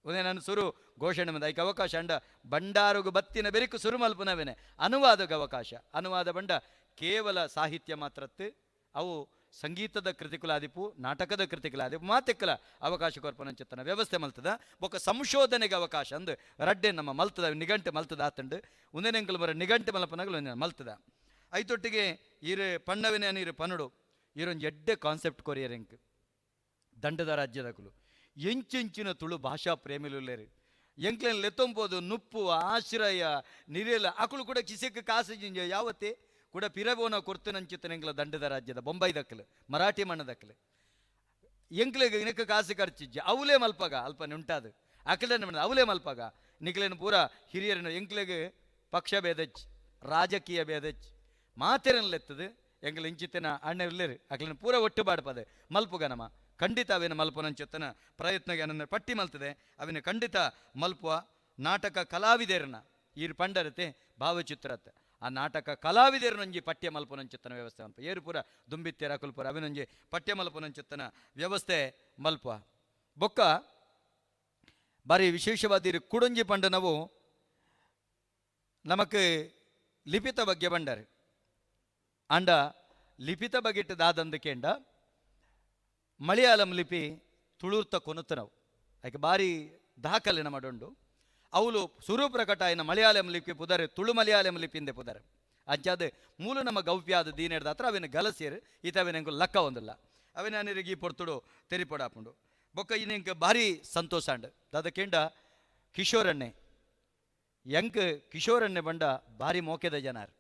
ಉದೇ ನಾನು ಸುರು ಘೋಷಣೆ ಬಂದ ಐಕ ಅವಕಾಶ ಅಂಡ ಬಂಡಾರುಗು ಬತ್ತಿನ ಬೆರಿಕು ಸುರು ಮಲ್ಪುನವೇನೆ ಅನುವಾದಗ ಅವಕಾಶ. ಅನುವಾದ ಬಂಡ ಕೇವಲ ಸಾಹಿತ್ಯ ಮಾತ್ರತ್ತು, ಅವು ಸಂಗೀತದ ಕೃತಿಕುಲಾದಿಪು, ನಾಟಕದ ಕೃತಿಕುಲಾದಿಪು ಮಾತೆಕ್ಕಲ ಅವಕಾಶ ಕೊರ್ಪನಂಚಿತ್ತನ ವ್ಯವಸ್ಥೆ ಮಲ್ತದ. ಬೊಕ್ಕ ಸಂಶೋಧನೆಗೆ ಅವಕಾಶ ಅಂದು ರಡ್ಡೆ ನಮ್ಮ ಮಲ್ತದ ನಿಘಂಟು ಮಲ್ತದ ಆತಂಡು ಉಂದೆನೆಂಕಲ್ ಬರ ನಿಘಂಟು ಮಲ್ಪನಗಲು ಮಲ್ತದ. ಐತೊಟ್ಟಿಗೆ ಈರು ಪಣ್ಣವಿನ ನೀರು ಪನುಡು ಈರೊಂದು ಎಡ್ಡೆ ಕಾನ್ಸೆಪ್ಟ್ ಕೊರಿಯರ್ ಎಂಕ್ ದಂಡದ ರಾಜ್ಯದಕುಲು ಎಂಚೆಂಚಿನ ತುಳು ಭಾಷಾ ಪ್ರೇಮಿಲುಲ್ಲೇರು ಎಂಕ್ಲೆನ್ ಲೆತ್ತೊಂಬೋದು ನುಪ್ಪು ಆಶ್ರಯ ನಿರೆಲ ಅಕುಲು ಕೂಡ ಕಿಸೆಕ್ ಕಾಸು ಜಿಂಜ ಯಾವತ್ತೇ ಕೂಡ ಪಿರಬೋನ ಕೊರ್ತುನಂಚಿತ್ತನ ಎಂಕ್ಲ ದಂಡದ ರಾಜ್ಯದ ಬೊಂಬೈ ದಕ್ಕಲು ಮರಾಠಿ ಮಣ್ಣ ದಕ್ಕಲು ಎಂಕ್ಲೆಗ್ ಇನಕ ಕಾಸು ಖರ್ಚಿಜ್ಜ ಅವಲೇ ಮಲ್ಪಗ ಅಲ್ಪ ಉಂಟಾದು ಅಕಲನ ಅವಲೇ ಮಲ್ಪಗ ನಿಕ್ಲೇನು ಪೂರ ಹಿರಿಯರನ್ನು ಎಂಕ್ಲೆಗ್ ಪಕ್ಷ ಭೇದಚ್ ರಾಜಕೀಯ ಭೇದಚ್ ಮಾತೆರನ್ಲೆತ್ತದು ಎಂಕ್ಲ ಇಂಚಿತ್ತಿನ ಅಣ್ಣ ಇಲ್ಲೇರು ಅಕ್ಲೆನ ಪೂರ ಒಟ್ಟು ಬಾಡ್ಪದೆ ಮಲ್ಪುಗ ನಮ ಖಂಡಿತ ಅವೇನು ಮಲ್ಪನಂಚಿತ್ತನ ಪ್ರಯತ್ನಗೆ ನನ್ನ ಪಟ್ಟಿ ಮಲ್ತದೆ ಅವಿನ ಖಂಡಿತ ಮಲ್ಪುವ. ನಾಟಕ ಕಲಾವಿದರನ್ನ ಈರು ಪಂಡರತೆ ಭಾವಚಿತ್ರತೆ ಆ ನಾಟಕ ಕಲಾವಿದರನೊಂಜಿ ಪಠ್ಯ ಮಲ್ಪನಂಚಿತ್ತನ ವ್ಯವಸ್ಥೆ ಮಲ್ಪ ಏರು ಪೂರ ದುಂಬಿತ್ತೆರ ಅಕುಲ್ಪುರ ಅವಿನೊಂಜಿ ಪಠ್ಯ ಮಲ್ಪನಂಚಿತ್ತನ ವ್ಯವಸ್ಥೆ ಮಲ್ಪ. ಬೊಕ್ಕ ಬಾರಿ ವಿಶೇಷವಾದ ಕುಡೊಂಜಿ ಪಂಡ ನಾವು ನಮಕ್ ಲಿಪಿತ ಬಗ್ಗೆ ಬಂಡರು ಅಂಡ ಲಿಪಿತ ಬಗೆಟ್ ದಾದಂದು ಕೇಂಡ ಮಲಯಾಳಂ ಲಿಪಿ ತುಳುರ್ತ ಕೊನುತ್ತ ನಾವು ಆಕೆ ಬಾರಿ ದಾಖಲೆ ಮಾಡುಂಡು ಅವಳು ಸುರು ಪ್ರಕಟ ಆಯ್ನ ಮಲಯಾಳಂ ಲಿಪಿ ಪುದರೆ ತುಳು ಮಲಯಾಳಂ ಲಿಪಿಂದೆ ಪುದರೆ ಅಂಚಾದ ಮೂಲ ನಮ್ಮ ಗೌಪ್ಯಾದ ದೀನೆಡ್ದ ಹತ್ರ ಅವಿನ ಗಲಸೇರು ಈತ ಅವಿನ ಎಂಕು ಲಕ್ಕ ಒಂದಿಲ್ಲ ಅವಿನ ಅನಿರಿಗೆ ಈ ಪೊರ್ತುಡು ತೆರಿಪೊಡಾಪುಂಡು. ಬೊಕ್ಕ ಇನ್ನೆಂಕ ಭಾರಿ ಸಂತೋಷ ಅಂಡ್ ದಾದ ಕೇಂಡ ಕಿಶೋರಣ್ಣೆ ಎಂಕ್ ಕಿಶೋರಣ್ಣೆ ಬಂಡ ಭಾರಿ ಮೋಕೆದ ಜನಾರ್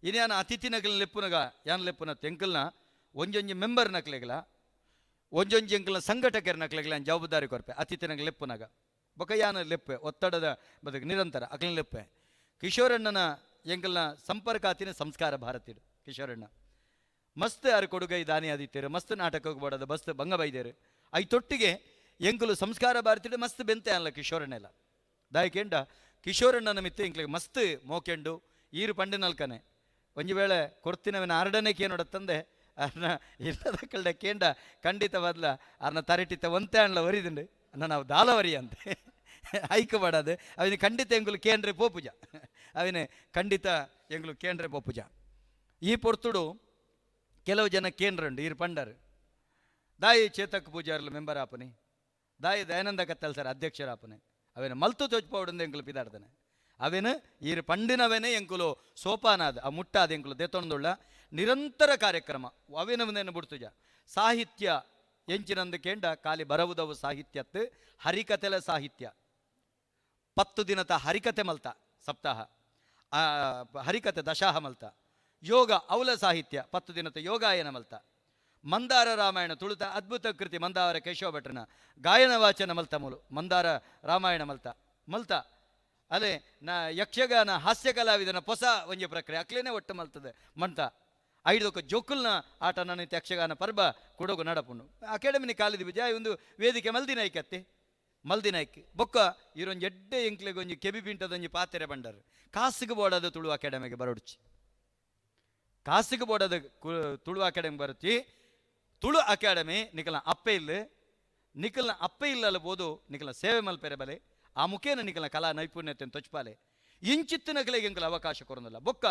ಇನ್ಯಾನ ಅತಿಥಿ ನಕಲ್ ಲೆಪ್ಪುನಗ ಯಾನ್ ಲೆಪ್ಪುನ ತೆಂಕಲ್ನ ಒಂಜೊಂಜಿ ಮೆಂಬರ್ ನಕ್ಲೆಗ್ಲ ಒಂಜೊಂಜಿ ಎಂಕಲ್ನ ಸಂಘಟಕರ ನಕ್ಲೆಗ್ಲ ಜವಾಬ್ದಾರಿ ಕೊರ್ಪೆ ಅತಿಥಿ ನಕಲ್ ಲೆಪ್ಪುನಗ ಬೊಕ್ಕ ಯಾನ ಲೆಪ್ಪೆ ಒತ್ತಡದ ಬದಕ್ ನಿರಂತರ ಅಕ್ಲಿನ ಲೆಪ್ಪೆ ಕಿಶೋರಣ್ಣನ ಎಂಕಲ್ನ ಸಂಪರ್ಕ ಆತಿನ ಸಂಸ್ಕಾರ ಭಾರತಿಡು ಕಿಶೋರಣ್ಣ ಮಸ್ತ್ ಯಾರು ಕೊಡುಗೈ ದಾನಿ ಆದಿತ್ಯರು ಮಸ್ತ್ ನಾಟಕಕ್ಕೆ ಬೋಡದ ಮಸ್ತ್ ಬಂಗ ಬೈದೇರು I ತೊಟ್ಟಿಗೆ ಎಂಕುಲು ಸಂಸ್ಕಾರ ಭಾರತಿಡು ಮಸ್ತ್ ಬೆಂತೆ ಅಲ್ಲ ಕಿಶೋರಣ್ಣೆಲ್ಲ ದಾಯಕೆಂಡ ಕಿಶೋರಣ್ಣನ ಮಿತ್ತು ಎಂಕ್ಲಿಗೆ ಮಸ್ತ್ ಮೋಕೆಂಡು ಈರು ಪಂಡಿನಲ್ಕನೆ ಒಂಜಿ ವೇಳೆ ಕೊರ್ತಿನವನ ಆರಡನೆ ಕೇನೋಡತ್ತಂದೆ ಅರ್ನ ಇಲ್ಲದ ಕಳ್ಳ ಕೇಂಡ ಖಂಡಿತವಾದ್ಲ ಅರ್ನ ತರಟಿತ್ತ ಒಂತೆ ಅಣ್ಲ ವರಿದುಂಡು ಅನ್ನ ನಾವು ದಾಲವರಿ ಅಂತೆ ಐಕ ಬಾಡದು ಅವಿನ ಖಂಡಿತ ಎಂಗುಲು ಕೇಂದ್ರೆ ಪೋಪುಜ ಅವಿನ ಖಂಡಿತ ಎಂಗುಲು ಕೇಂದ್ರೆ ಪೋಪುಜ. ಈ ಪೊರ್ತುಡು ಕೆಲವು ಜನ ಕೇಂದ್ರಂಡು ಈರು ಪಂಡರು ದಾಯಿ ಚೇತಕ್ ಪೂಜಾರ್ಲು ಮೆಂಬರ್ ಆಪನೆ ದಾಯಿ ದಯಾನಂದ ಕತ್ತಲ್ ಸರ್ ಅಧ್ಯಕ್ಷರಾಪನೆ ಅವೇನು ಮಲ್ತು ತೋಚ್ಪೌಡಂದು ಎಂಕುಲು ಪಿದಾಡ್ತಾನೆ ಅವೇನು ಈರು ಪಂಡಿನವೇನೆ ಎಂಕುಲು ಸೋಪಾನಾದ ಆ ಮುಟ್ಟಾದ ಎಂಕುಲು ದೇತೊಂದುಳ್ಳ ನಿರಂತರ ಕಾರ್ಯಕ್ರಮ ಅವೇನವನೇನು ಬಿಡ್ತುಜ ಸಾಹಿತ್ಯ ಎಂಚಿನಂದು ಕೇಂಡ ಖಾಲಿ ಬರವುದವು ಸಾಹಿತ್ಯತ್ತು ಹರಿಕತೆಲ ಸಾಹಿತ್ಯ 10 ದಿನದ ಹರಿಕತೆ ಮಲ್ತ ಸಪ್ತಾಹ ಹರಿಕತೆ ದಶಾಹ ಮಲ್ತ ಯೋಗ ಅವಲ ಸಾಹಿತ್ಯ 10 ದಿನದ ಯೋಗಾಯನ ಮಲ್ತ ಮಂದಾರ ರಾಮಾಯಣ ತುಳುತ ಅದ್ಭುತ ಕೃತಿ ಮಂದಾರ ಕೇಶವ ಭಟ್ರನ ಗಾಯನ ವಾಚನ ಮಲ್ತ ಮೂಲು ಮಂದಾರ ರಾಮಾಯಣ ಮಲ್ತ ಮಲ್ತ ಅಲ್ಲೇ ನಾ ಯಕ್ಷಗಾನ ಹಾಸ್ಯ ಕಲಾವಿದನ ಹೊಸ ಒಂಜಿ ಪ್ರಕ್ರಿಯೆ ಅಕ್ಲೇನೆ ಒಟ್ಟು ಮಲ್ತದೆ ಮಂತ ಐದೊಕ್ಕ ಜೋಕುಲ್ನ ಆಟ ನನ್ನ ಯಕ್ಷಗಾನ ಪರ್ಬ ಕೊಡಗು ನಡಪುಂಡು ಅಕಾಡೆಮಿನಿ ಕಾಲಿದ ವಿಜಯ ಒಂದು ವೇದಿಕೆ ಮಲ್ದಿನಾಯ್ಕತ್ತೆ ಮಲ್ದಿನಾಯ್ಕ್ ಬೊಕ್ಕ ಇರೊಂಜಿ ಎಡ್ಡೆ ಎಂಕ್ಲೆಗ್ ಒಂಜಿ ಕೆಬಿ ಪಿಂಟದೊಂಜಿ ಪಾತೆರೆ ಬಂಡರು ಕಾಸಿಗೆ ಬೋಡದು ತುಳು ಅಕಾಡೆಮಿಗೆ ಬರೋಡ್ಚಿ ಕಾಸಿಗೆ ಬೋಡದು ತುಳು ಅಕಾಡೆಮಿ ಬರುತ್ತಿ ತುಳು ಅಕಾಡೆಮಿ ನಿಕಲ್ನ ಅಪ್ಪೆ ಇಲ್ಲ ನಿಕಲ್ನ ಅಪ್ಪೆ ಇಲ್ಲಲ್ಲ ಬೋದು ನಿಕಲ್ನ ಸೇವೆ ಮಲ್ಪೆರೆ ಬಲೆ ಆ ಮುಖೇನ ನಿಕಲ್ನ ಕಲಾ ನೈಪುಣ್ಯತೆ ತೊಚ್ಪಾಲೆ ಇಂಚಿತ್ತಿನಕಲೆಗೆ ಎಂಕುಲು ಅವಕಾಶ ಕೊರೊಂದಿಲ್ಲ. ಬೊಕ್ಕ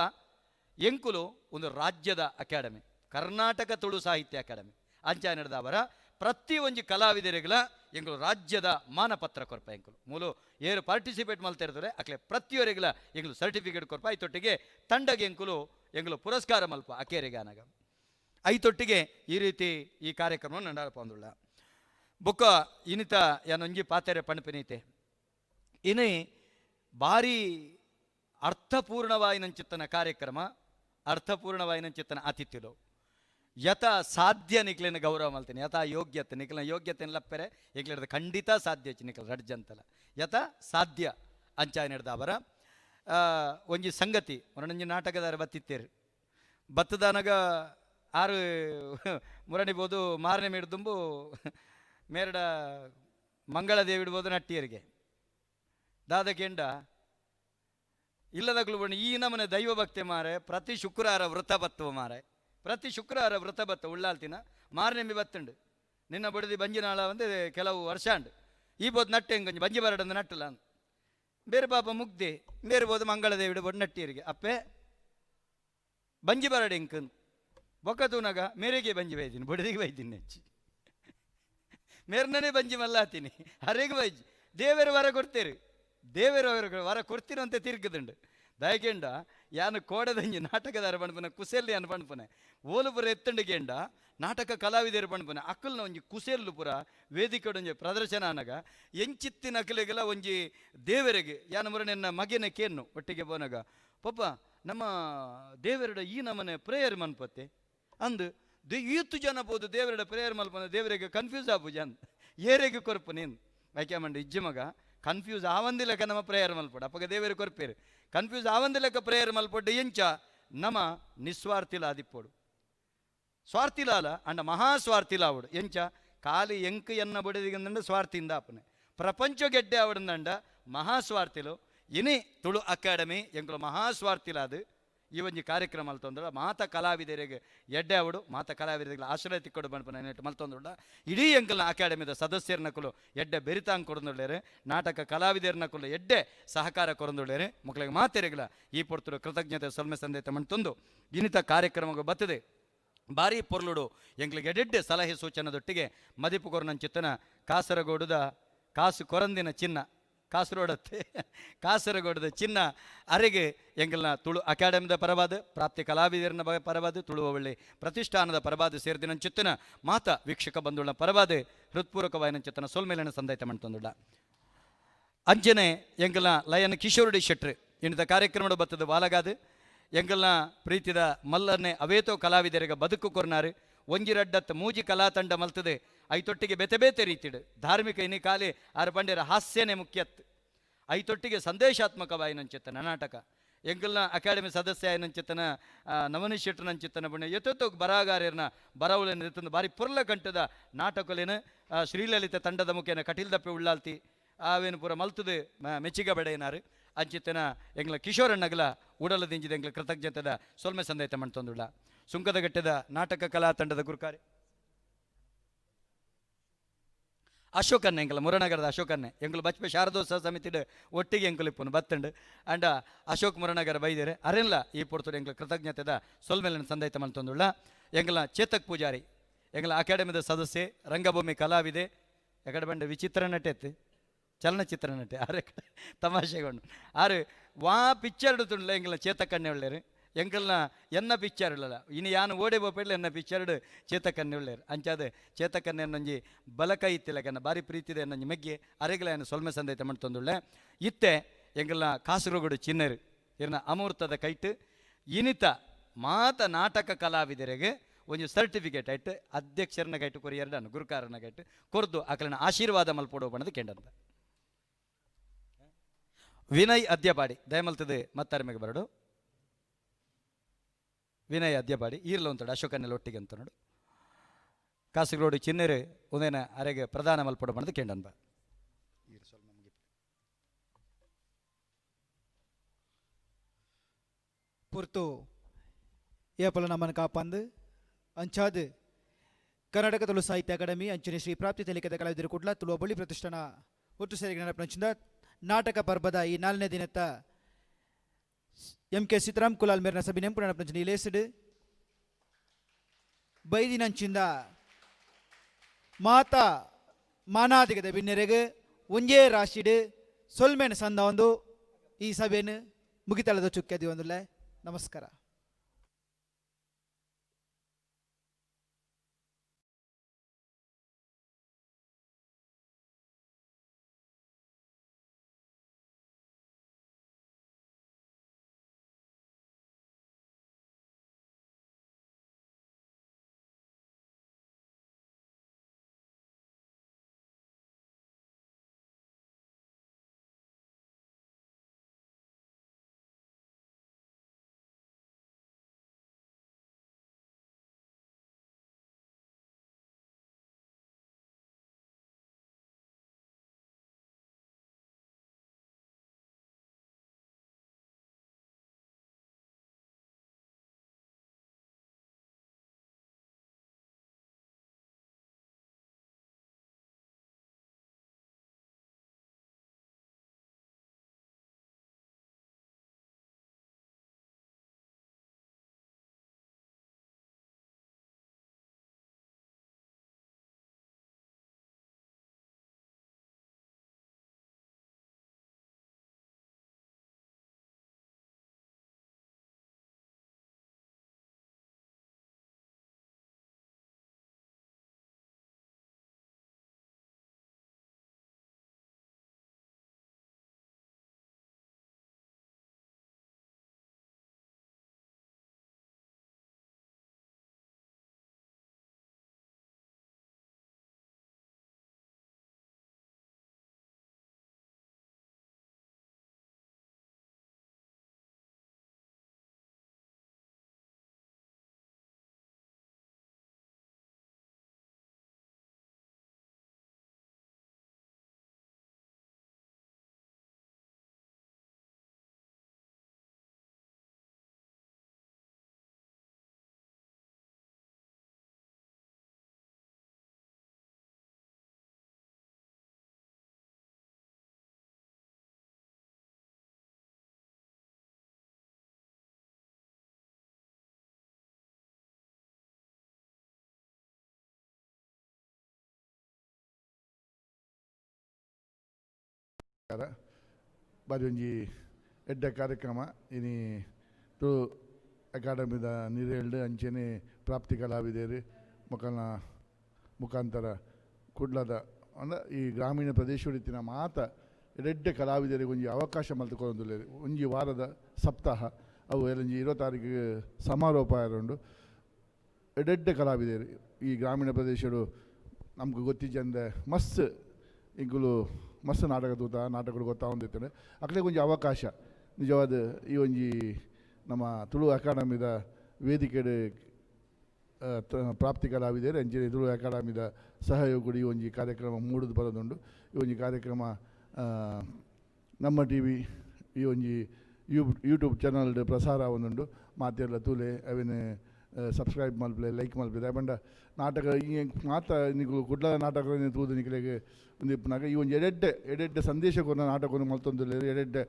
ಎಂಕುಲು ಒಂದು ರಾಜ್ಯದ ಅಕಾಡೆಮಿ ಕರ್ನಾಟಕ ತುಳು ಸಾಹಿತ್ಯ ಅಕಾಡೆಮಿ ಅಂಚ ಅವರ ಪ್ರತಿ ಒಂಜಿ ಕಲಾವಿದರಿಗಳ ಎಂಕುಲು ರಾಜ್ಯದ ಮಾನಪತ್ರ ಕೊರ್ಪ ಎಂಕುಲು ಮೂಲು ಏರು ಪಾರ್ಟಿಸಿಪೇಟ್ ಮಲ್ತಾ ಇರ್ತಾರೆ ಅಕ್ಲೆ ಪ್ರತಿಯೊರಿಗಳ ಎಂಕುಲು ಸರ್ಟಿಫಿಕೇಟ್ ಕೊರ್ಪ ಐತೊಟ್ಟಿಗೆ ತಂಡಗೆ ಎಂಕುಲು ಎಂಕುಲು ಪುರಸ್ಕಾರ ಮಲ್ಪ ಅಕೇರಿಗೆ ಅನಗ ಐತೊಟ್ಟಿಗೆ ಈ ರೀತಿ ಈ ಕಾರ್ಯಕ್ರಮ ನಡಪೊಂದುಳ್ಳ ಬೊಕ್ಕ ಇನಿತ ಯಾನೊಂಜಿ ಪಾತೆರೆ ಪಣಪಿನೀತೆ ಇನಿ ಭಾರಿ ಅರ್ಥಪೂರ್ಣವಾಯಿನಂಚಿತ್ತನ ಕಾರ್ಯಕ್ರಮ ಅರ್ಥಪೂರ್ಣವಾಯಿನಂಚಿತ್ತನ ಅತಿಥಿಲು ಯಥ ಸಾಧ್ಯ ನಿಕ್ಲಿನ ಗೌರವ ಮಲ್ತೀನಿ ಯಥಾ ಯೋಗ್ಯತೆ ನಿಕ್ಲಿನ ಯೋಗ್ಯತೆ ಲಪ್ಪೆರೆ ಎಂಕ್ಲಿಡ್ದ ಖಂಡಿತ ಸಾಧ್ಯ ನಿಕ್ಲ ರಡ್ಜಂತಲ ಯಥ ಸಾಧ್ಯ ಅಂಚಾಯ ನಡೆದ ಅವರ ಒಂಜಿ ಸಂಗತಿ ಒಂಜಿ ನಾಟಕದಾರ ಬತ್ತಿತ್ತೇರು ಬತ್ತದನಗ ಆರು ಮುರಣಿ ಬೋದು ಮಾರನೆ ದುಂಬು ಮೇರಡ ಮಂಗಳದೇವಿ ಇಡ್ಬೋದು ನಟ್ಟಿಯರಿಗೆ. ದಾದ ಕೆಂಡ ಇಲ್ಲದಗ್ಲು ಬಣ್ಣ ಈ ನಮನೆ ದೈವ ಭಕ್ತಿ ಮಾರೆ, ಪ್ರತಿ ಶುಕ್ರವಾರ ವ್ರತ ಬತ್ತುವ ಮಾರೆ, ಪ್ರತಿ ಶುಕ್ರವಾರ ವ್ರತ ಬತ್ತ ಉಳ್ಳಾಲ್ತಿನ ಮಾರನೆಂಬಿ ಬತ್ತುಂಡು. ನಿನ್ನ ಬಡದಿ ಬಂಜಿನಾಳ ಒಂದು ಕೆಲವು ವರ್ಷ ಅಂಡು ಈ ಬೋದು ನಟ್ಟೆ ಹೆಂಗೊಂಜಿ ಬಂಜಿ ಬರಡಂದು ನಟ್ಟಲ್ಲ ಅಂದ್. ಬೇರೆ ಪಾಪ ಮುಗ್ದೆ ಬೇರೆ ಬೋದು ಮಂಗಳದೇವಿ ಇಡ್ಬೋದು ನಟ್ಟಿಯರಿಗೆ. ಅಪ್ಪೆ ಬಂಜಿ ಬರಡೆ ಇಂಕನ್ ಬೊಕ್ಕ ತೂನಗ ಮೇರೆಗೆ ಬಂಜಿ ಬೈದೀನಿ, ಬಡದಿಗೆ ಬೈದೀನಿ ಹೆಚ್ಚಿ ಮೇರ್ನನೇ ಬಂಜಿ ಮಲ್ಲಾತೀನಿ ಹರೆಗೆ ಬೈಜಿ. ದೇವರು ವರ ಕೊಡ್ತೇರಿ, ದೇವರು ವರ ವರ ಕೊಡ್ತೀರಂತೆ ತಿರ್ಗದುಂಡು. ದಯಕೆಂಡ ಯಾನು ಕೋಡದಂಜಿ ನಾಟಕದಾರ ಪಣ್ಪುನ ಕುಸೆಲ್ಲಿ ಅನ್ ಪಣ್ಪುನೆ ಓಲು ಪುರ ಎತ್ತಂಡು ಕೇಂಡ ನಾಟಕ ಕಲಾವಿದರು ಪಣ್ಪುನೆ ಅಕ್ಕಲ್ನ ಒಂಜಿ ಕುಸೆಲ್ಲು ಪುರ ವೇದಿಕೆ ಒಂಜಿ ಪ್ರದರ್ಶನ ಅನಗ ಎಂಚಿತ್ತಿನ ಅಕಲೆಗೆಲ್ಲ ಒಂಜಿ ದೇವರಿಗೆ ಯಾನ ಮುರ ಮಗೆನ ಕೇನ್ನು ಒಟ್ಟಿಗೆ ಪೋನಗ ಪಪ್ಪ ನಮ್ಮ ದೇವರಡ ಈ ನಮನೆ ಪ್ರೇಯರ್ ಮನ್ಪತ್ತೆ ಅಂದು ಈತು ಜನ ಪೋದು ದೇವರಡ ಪ್ರೇಯರ್ ಮಲ್ಪನ ದೇವರಿಗೆ ಕನ್ಫ್ಯೂಸ್ ಆಪು ಜನ್ ಏರೆಗೆ ಕೊರ್ಪು ನೀನು ಐಕೆ ಮಂಡ ಇಜ್ಜಿ ಮಗ ಕನ್ಫ್ಯೂಸ್ ಆವಂದಿ ಲೆಕ್ಕ ನಮ್ಮ ಪ್ರೇಯರ್ ಮಲ್ಪಡು ಅಪ್ಪಗ ದೇವರಿಗೆ ಕೊರ್ಪೇರು ಕನ್ಫ್ಯೂಸ್ ಆವಂದಿ ಲೆಕ್ಕ ಪ್ರೇಯರ್ ಮಲ್ಪೊಡ್ಡು ಎಂಚ ನಮ ನಿಸ್ವಾರ್ಥಿಲ ಆದಿಪ್ಪೋಡು ಸ್ವಾರ್ಥಿಲಾಲ ಅಂಡ ಮಹಾಸ್ವಾರ್ಥಿಲ ಆವಡು ಎಂಚ ಖಾಲಿ ಎಂಕ್ ಎನ್ನ ಬಡಿದಿಗಂದಂಡ ಸ್ವಾರ್ಥಿಂದ ಆಪನೆ ಪ್ರಪಂಚ ಗೆಡ್ಡೆ ಆವಡಂದಂಡ ಮಹಾಸ್ವಾರ್ಥಿಲು ಇನಿ ತುಳು ಅಕಾಡೆಮಿ ಎಂಕುಲು ಮಹಾಸ್ವಾರ್ಥಿಲಾದು ಈ ಒಂಜಿ ಕಾರ್ಯಕ್ರಮ ಮಲ್ತೊಂದುಡ ಮಾತ ಕಲಾವಿದರಿಗೆ ಎಡ್ಡೆ ಅವಡು ಮಾತ ಕಲಾವಿದರಿಗೆ ಆಶ್ರಯ ತಿಕ್ಕೊಡು ಬಣ್ಪನ ನೆಟ್ಟು ಮಲ್ತೊಂದುಡ ಇಡೀ ಎಂಕಲ್ನ ಅಕಾಡೆಮಿದ ಸದಸ್ಯರನಕುಲು ಎಡ್ಡೆ ಬೆರಿತಾಂಗ್ ಕೊಡೊಂದುಳ್ಳೇರು, ನಾಟಕ ಕಲಾವಿದರನಕುಲು ಎಡ್ಡೆ ಸಹಕಾರ ಕೊರೊಂದುಳ್ಳೇರು. ಮಕ್ಕಳಿಗೆ ಮಾತೆರೆಗಳ ಈ ಪೊರ್ತುಡು ಕೃತಜ್ಞತೆ ಸೊಲ್ಮೆ ಸಂದೇತ ಮಣ್ತೊಂದು ಇನಿತ ಕಾರ್ಯಕ್ರಮಕ್ಕೆ ಬತ್ತದೆ ಭಾರಿ ಪೊರ್ಲುಡು ಎಂಕ್ಲಿಗೆ ಎಡೆಡ್ಡೆ ಸಲಹೆ ಸೂಚನೆದೊಟ್ಟಿಗೆ ಮದಿಪು ಕೊರನಂಚಿತ್ತನ ಕಾಸರಗೋಡುದ ಕಾಸು ಕೊರಂದಿನ ಚಿನ್ನ ಕಾಸರಗೋಡತ್ತೆ ಕಾಸರಗೋಡದ ಚಿನ್ನ ಅರೆಗೆ ಎಂಗಲ್ನ ತುಳು ಅಕಾಡೆಮಿದ ಪರವಾದ ಪ್ರಾಪ್ತಿ ಕಲಾವಿದರನ ಪರವಾದ ತುಳುವಳ್ಳಿ ಪ್ರತಿಷ್ಠಾನದ ಪರವಾದ ಸೇರಿದಿನ ಚಿತ್ತನ ಮಾತ ವೀಕ್ಷಕ ಬಂಧುಗಳ ಪರವಾದ ಹೃತ್ಪೂರ್ವಕವಾಯಿನ ಚಿತ್ತನ ಸೊಲ್ಮೇಲನ ಸಂದೈತ ಮಂತೊಂದುಳ್ಳ ಅಂಚನೆ ಎಂಗಲ್ನ ಲಯನ್ ಕಿಶೋರ್ ಡಿ ಶೆಟ್ರು ಇನ್ನಿತ ಕಾರ್ಯಕ್ರಮದ ಬತ್ತದ ವಾಲಗಾದು ಎಂಗಲ್ನ ಪ್ರೀತಿದ ಮಲ್ಲನ್ನೇ ಅವೇತೋ ಕಲಾವಿದರಿಗೆ ಬದುಕು ಕೊರ್ನಾರು ಒಂಜಿ ರಡ್ಡತ್ ಮೂಜಿ ಕಲಾ ತಂಡ ಮಲ್ತದೆ ಐತೊಟ್ಟಿಗೆ ಬೇತೆ ಬೇತೆ ರೀತಿಡು ಧಾರ್ಮಿಕ ಇನಿ ಕಾಲಿ ಆರು ಪಂಡ್ಯರ ಹಾಸ್ಯನೇ ಮುಖ್ಯತ್ ಐತೊಟ್ಟಿಗೆ ಸಂದೇಶಾತ್ಮಕವಾಯಿನಂಚಿತ್ತನ ನಾಟಕ ಎಂಕಲ್ನ ಅಕಾಡೆಮಿ ಸದಸ್ಯ ಆಯ್ನಂಚಿತ್ತನ ನವನೀಶ್ ಶೆಟ್ಟರ್ನಂಚಿತ್ತನ ಬಣ್ಣ ಎತ್ತೊತ್ತು ಬರಹಗಾರರ್ನ ಬರವುಲೇನ ಎತ್ತೊಂದು ಬಾರಿ ಪುರ್ಲ ಕಂಠದ ನಾಟಕಲೇನ ಶ್ರೀಲಲಿತ ತಂಡದ ಮುಖೇನ ಕಟೀಲ್ ದಪ್ಪೆ ಉಳ್ಳಾಲ್ತಿ ಆವೇನು ಪೂರ ಮಲ್ತದು ಮೆಚ್ಚಿಗೆ ಬಡೆಯನಾರು ಅಂಚಿತ್ತನ ಎಂಗ್ಲ ಕಿಶೋರಣ್ಣಗಲ ಉಡಲ ದಿಂಜಿದ ಎಂಗ್ಲ ಕೃತಜ್ಞತೆದ ಸೊಲ್ಮೆ ಸಂದೈತ ಮಣ್ತೊಂದುಳ್ಳ ಸುಂಕದಗಟ್ಟದ ನಾಟಕ ಕಲಾ ತಂಡದ ಗುರುಕಾರಿ ಅಶೋಕನ್ನೆ ಎಂಕಲ ಮುರನಗರದ ಅಶೋಕನ್ನೆ ಎಂಕುಲು ಬಚ್ಪೆ ಶಾರದೋತ್ಸವ ಸಮಿತಿಡ್ ಒಟ್ಟಿಗೆ ಎಂಕುಲು ಇಪ್ಪುನು ಬತ್ತಂಡು ಅಂಡ ಅಶೋಕ್ ಮುರನಗರ ಬೈದೇರೆ ಅರೆನ್ಲ ಈ ಪೊರ್ತುಡು ಎಂಕಲ ಕೃತಜ್ಞತೆದ ಸೊಲ್ಮೆಲನ ಸಂದೈತ ಮಲ್ತೊಂದುಳ್ಳ ಎಂಕಲ ಚೇತಕ್ ಪೂಜಾರಿ ಎಂಕಲ ಅಕಾಡೆಮಿದ ಸದಸ್ಯೆ ರಂಗಭೂಮಿ ಕಲಾವಿದೆ ಎಕಡೆ ಬಂಡ ವಿಚಿತ್ರ ನಟೆತ್ತು ಚಲನಚಿತ್ರ ನಟೆ ಆರೆ ತಮಾಷೆಗೊಂಡು ಆರು ವಾ ಪಿಕ್ಚರ್ ತುಂಡ್ಲ ಎಂಕಲ ಚೇತಕಣ್ಣೆ ಒಳ್ಳೇರು ಎಂಕಲ್ನ ಎನ್ನ ಪಿಕ್ಚರ್ ಉಳ್ಳಲ್ಲ ಇನ್ನು ಯಾನು ಓಡೆ ಬೋಪೆಡ್ಲ ಎನ್ನ ಪಿಕ್ಚರ್ಡ್ ಚೇತಕನ್ನೆ ಉಳ್ಳೇರು ಅಂಚಾದ ಚೇತಕನ್ನೆ ಎನ್ನೊಂಜಿ ಬಲಕೈ ಇತ್ತಿಲಕನ್ನ ಬಾರಿ ಪ್ರೀತಿದೆ ಎನ್ನೊಂಜಿ ಮೆಗ್ಗೆ ಅರೆಗಲ ಏನು ಸೊಲ್ಮೆ ಸಂದೈತ ಮಣ್ತೊಂದುಳ್ಳೆ ಇತ್ತೆ ಎಂಕಲ್ನ ಕಾಸರಗೋಡು ಚಿನ್ನರು ಇರ್ನ ಅಮೂರ್ತದ ಕೈಟ್ ಇನಿತ ಮಾತ ನಾಟಕ ಕಲಾವಿದರಿಗೆ ಒಂಜಿ ಸರ್ಟಿಫಿಕೇಟ್ ಆಯ್ತು ಅಧ್ಯಕ್ಷರನ್ನ ಕೈಟು ಕೊರಿಯರ್ಡನ್ನು ಗುರುಕಾರನ ಕೈಟು ಕೊರ್ದು ಅಕಲನ ಆಶೀರ್ವಾದ ಮಲ್ಪೊಡು ಬಣ್ಣದ ಕೆಂಡಂತ ವಿನಯ್ ಅದ್ಯಪಾಡಿ ದಯಮಲ್ತದೆ ಮತ್ತರ್ಮೆಗೆ ಬರಡು ವಿನಯ್ ಅದ್ಯಪಾಡಿ ಈರ್ಲ ಅಂತೋಡು ಅಶೋಕನ್ನೆಲ್ಲ ಒಟ್ಟಿಗೆ ಅಂತ ನೋಡು ಕಾಸರಗೋಡು ಚಿನ್ನೆರೆ ಉದೇನ ಅರೆಗೆ ಪ್ರಧಾನ ಮಲ್ಪೊಡು ಬಣ್ಣದ ಕೆಂಡನ್ಬ ಪುರ್ತು ಏಪಲ ನಮ್ಮನ್ನು ಕಾಪಂದು ಅಂಚಾದ್ ಕರ್ನಾಟಕ ತುಳು ಸಾಹಿತ್ಯ ಅಕಾಡೆಮಿ ಅಂಚನೆ ಶ್ರೀ ಪ್ರಾಪ್ತಿ ತೆಲಿಕದ ಕಲಾವಿದರು ಕುಡ್ಲ ತುಳುವ ಬಳ್ಳಿ ಪ್ರತಿಷ್ಠಾನ ಒಟ್ಟು ಸೇರಿ ನಡಪನಂಚಿಂದ ನಾಟಕ ಪರ್ಬದ ಈ ನಾಲ್ನೇ ದಿನತ್ತ ಎಂ ಕೆ ಸೀತಾರಾಮ್ ಕುಲಾಲ್ ಮೇರಿನ ಸಭೆ ನೆಂಪು ನಡಪನಂಚಿನ ಇಲೇಸಿಡು ಬೈದಿನಂಚಿಂದ ಮಾತಾ ಮಾನಾದಿಗದ ಬಿನ್ನೆರೆಗ್ ಒಂಜೇ ರಾಶಿಡ್ ಸೊಲ್ಮೆನ ಸಂದ ಒಂದು ಈ ಸಭೆಯನ್ನು ಮುಗಿತಳದ ಚುಕ್ಕೆದಿ ಒಂದುಲ್ಲೆ ನಮಸ್ಕಾರ. ಬಾರಿ ಒಂಜಿ ಎಡ್ಡೆ ಕಾರ್ಯಕ್ರಮ ಇನಿ ತುಳು ಅಕಾಡೆಮಿದ ನಿರೇಳ್ಡು ಅಂಚೆನೆ ಪ್ರಾಪ್ತಿ ಕಲಾವಿದರು ಮೊಕಲ್ನ ಮುಖಾಂತರ ಕುಡ್ಲದ ಅಂಡ ಈ ಗ್ರಾಮೀಣ ಪ್ರದೇಶಡಿತ್ತಿನ ಮಾತ ಎಡ್ಡೆ ಕಲಾವಿದರಿಗೆ ಒಂಜಿ ಅವಕಾಶ ಮಲ್ತುಕೊಂದುಲ್ಲೆರ್. ಒಂಜಿ ವಾರದ ಸಪ್ತಾಹ ಅವು ಒಂಜಿ 20 ತಾರೀಕು ಸಮಾರೋಪ ಆಯರುಂಡು. ಎಡ್ಡೆಡ್ಡೆ ಕಲಾವಿದರು ಈ ಗ್ರಾಮೀಣ ಪ್ರದೇಶಡು ನಮ್ಗೆ ಗೊತ್ತಿಜ್ಜಂದೆ ಮಸ್ತ್ ಇಂಕುಲು ಮಸ್ತ್ ನಾಟಕ ತೂತ ನಾಟಕಗಳು ಗೊತ್ತಾಗೊಂದಿತ್ತಂಡೆ ಅಕ್ಲೆಗ್ ಒಂಜಿ ಅವಕಾಶ ನಿಜವಾದ ಈ ಒಂಜಿ ನಮ್ಮ ತುಳು ಅಕಾಡೆಮಿದ ವೇದಿಕೆಡ್ ಪ್ರಾಪ್ತಿ ಕಲಾವಿದರು ಅಂಚನೆ ತುಳು ಅಕಾಡೆಮಿದ ಸಹಯೋಗ ಈ ಒಂಜಿ ಕಾರ್ಯಕ್ರಮ ಮೂಡುದು ಬರೋದುಂಡು. ಈ ಒಂಜಿ ಕಾರ್ಯಕ್ರಮ ನಮ್ಮ ಟಿ ವಿ ಈ ಒಂಜಿ ಯೂಟ್ಯೂಬ್ ಚಾನಲ್ ಪ್ರಸಾರ ಆವೊಂದುಂಡು. ಮಾತೆರ್ಲ ತೂಲೆ ಅವೆನ್ ಸಬ್ಸ್ಕ್ರೈಬ್ ಮಲ್ಪಲೆ ಲೈಕ್ ಮಲ್ಪಲೆ ಪಂಡ ನಾಟಕ ಈ ಮಾತ ನಿಕುಲು ಕುಡ್ಲ ನಾಟಕ ತೂದು ನಿಕಲೆಗ್ ಒಂದು ಇಪ್ಪುನಗ ಈ ಒಂಜಿ ಎಡೆಡ್ಡೆ ಎಡೆಡ್ಡೆ ಸಂದೇಶ ಕೊರ್ನ ನಾಟಕವನ್ನು ಮಲ್ತೊಂದುಲ್ಲೆರ್. ಎಡೆಡ್ಡೆ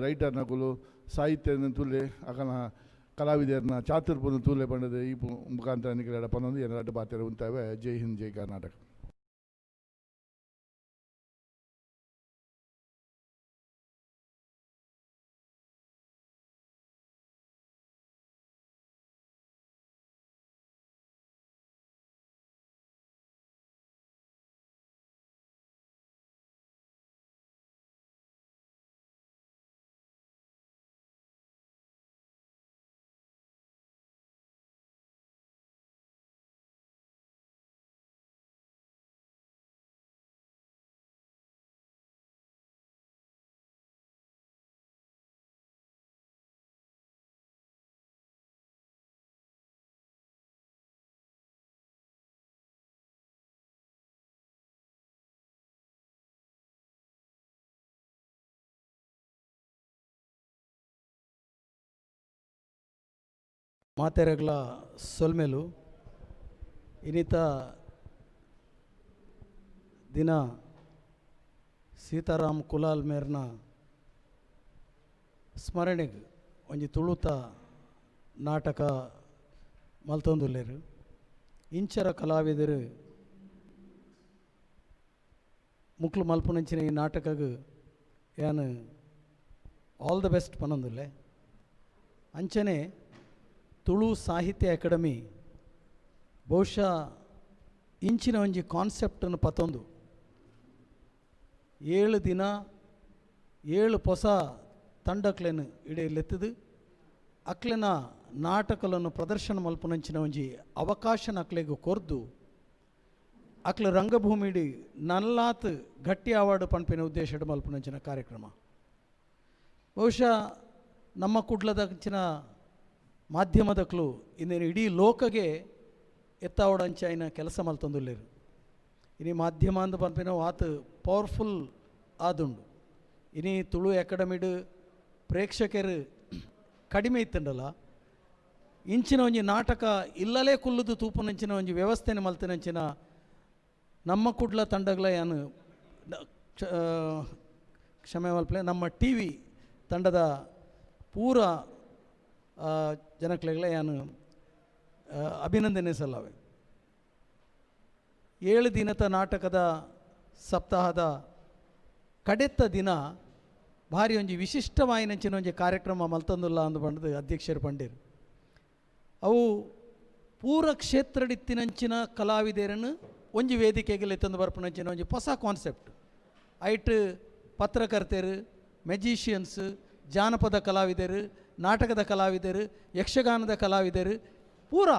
ರೈಟರ್ನಕುಲು ಸಾಹಿತ್ಯನ ತೂಲೆ ಅಕಲ್ನ ಕಲಾವಿದರ್ನ ಚಾತುರ್ಪುನ ತೂಲೆ ಪಂಡದು ಈ ಮುಖಾಂತರ ನಿಕಲೆಡ ಪನೊಂದು ಎನ್ನಡ ಪಾತೆರ ಉಂತಾವೆ. ಜೈ ಹಿಂದ್, ಜೈ ಕರ್ನಾಟಕ. ಮಾತೆರಗ್ಲ ಸೊಲ್ಮೆಲು ಇನ್ನಿತ ದಿನ ಸೀತಾರಾಮ್ ಕುಲಾಲ್ ಮೇರ್ನ ಸ್ಮರಣೆಗೆ ಒಂಜಿ ತುಳುತ ನಾಟಕ ಮಲ್ತೊಂದುಲ್ಲೆರ್. ಇಂಚರ ಕಲಾವಿದರು ಮುಕ್ಲು ಮಲ್ಪುನಂಚಿನ ಈ ನಾಟಕಗ್ ಯಾನ್ all the best ಪನೊಂದುಲ್ಲೆ. ಅಂಚನೆ ತುಳು ಸಾಹಿತ್ಯ ಅಕಾಡೆಮಿ ಬಹುಶಃ ಇಂಚಿನ ಒಂಜಿ ಕಾನ್ಸೆಪ್ಟನ್ನು ಪತ್ತೊಂದು 7 ದಿನ 7 ಹೊಸ ತಂಡಕ್ಲೆನ್ ಇಡೆಯಲೆತ್ತದು ಅಕ್ಲೆನ ನಾಟಕలను ಪ್ರದರ್ಶನ ಮಲ್ಪುನಂಚಿನ ಒಂಜಿ ಅವಕಾಶನ ಅಕ್ಲೆಗ್ ಕೊರ್ದು ಅಕ್ಲ ರಂಗಭೂಮಿಡಿ ನಲ್ಲಾತ್ ಗಟ್ಟಿ ಅವಾರ್ಡ್ ಪನ್ಪಿನ ಉದ್ದೇಶಡ್ ಮಲ್ಪುನಂಚಿನ ಕಾರ್ಯಕ್ರಮ. ಬಹುಶಃ ನಮ್ಮ ಕುಡ್ಲದಂಚಿನ ಮಾಧ್ಯಮದಕ್ಲು ಇನ್ನೇನು ಇಡೀ ಲೋಕಗೆ ಎತ್ತಾವಡಂಚಾಯಿನ ಕೆಲಸ ಮಲ್ತೊಂದುಲ್ಲೆರ್. ಇನಿ ಮಾಧ್ಯಮ ಅಂದ್ ಪನ್ಪಿನ ಆತ್ ಪವರ್ಫುಲ್ ಆದುಂಡು. ಇನಿ ತುಳು ಅಕಾಡೆಮಿಡ್ ಪ್ರೇಕ್ಷಕರು ಕಡಿಮೆ ಇತ್ತಂಡಲ್ಲ ಇಂಚಿನ ಒಂಜಿ ನಾಟಕ ಇಲ್ಲಲೇ ಕುಲ್ಲುದು ತೂಪುನಂಚಿನ ಒಂಜಿ ವ್ಯವಸ್ಥೆನ ಮಲ್ತಿನಂಚಿನ ನಮ್ಮ ಕುಡ್ಲ ತಂಡಗಳ ಯಾನು ಕ್ಷಮೆ ಮಲ್ಪಲೆ ನಮ್ಮ ಟಿ ವಿ ತಂಡದ ಪೂರ ಜನಕ್ಲೆಗ್ಲ ಯಾನು ಅಭಿನಂದನೆ ಸಲ್ಲವೆ. 7 ದಿನದ ನಾಟಕದ ಸಪ್ತಾಹದ ಕಡೆತ್ತ ದಿನ ಭಾರಿ ಒಂಜಿ ವಿಶಿಷ್ಟವಾಯಿನಂಚಿನ ಒಂಜಿ ಕಾರ್ಯಕ್ರಮ ಮಲ್ತೊಂದುಲ್ಲ ಅಂದು ಪಂಡದು ಅಧ್ಯಕ್ಷರು ಪಂಡೇರು. ಅವು ಪೂರ ಕ್ಷೇತ್ರಡಿತ್ತಿನಂಚಿನ ಕಲಾವಿದರನ್ನು ಒಂಜಿ ವೇದಿಕೆಗೆ ಎತ್ತೊಂದು ಬರ್ಪುನಂಚಿನ ಒಂಜಿ ಹೊಸ ಕಾನ್ಸೆಪ್ಟ್. ಐಟ್ ಪತ್ರಕರ್ತರು, ಮೆಜಿಷಿಯನ್ಸ್, ಜಾನಪದ ಕಲಾವಿದರು, ನಾಟಕದ ಕಲಾವಿದರು, ಯಕ್ಷಗಾನದ ಕಲಾವಿದರು ಪೂರ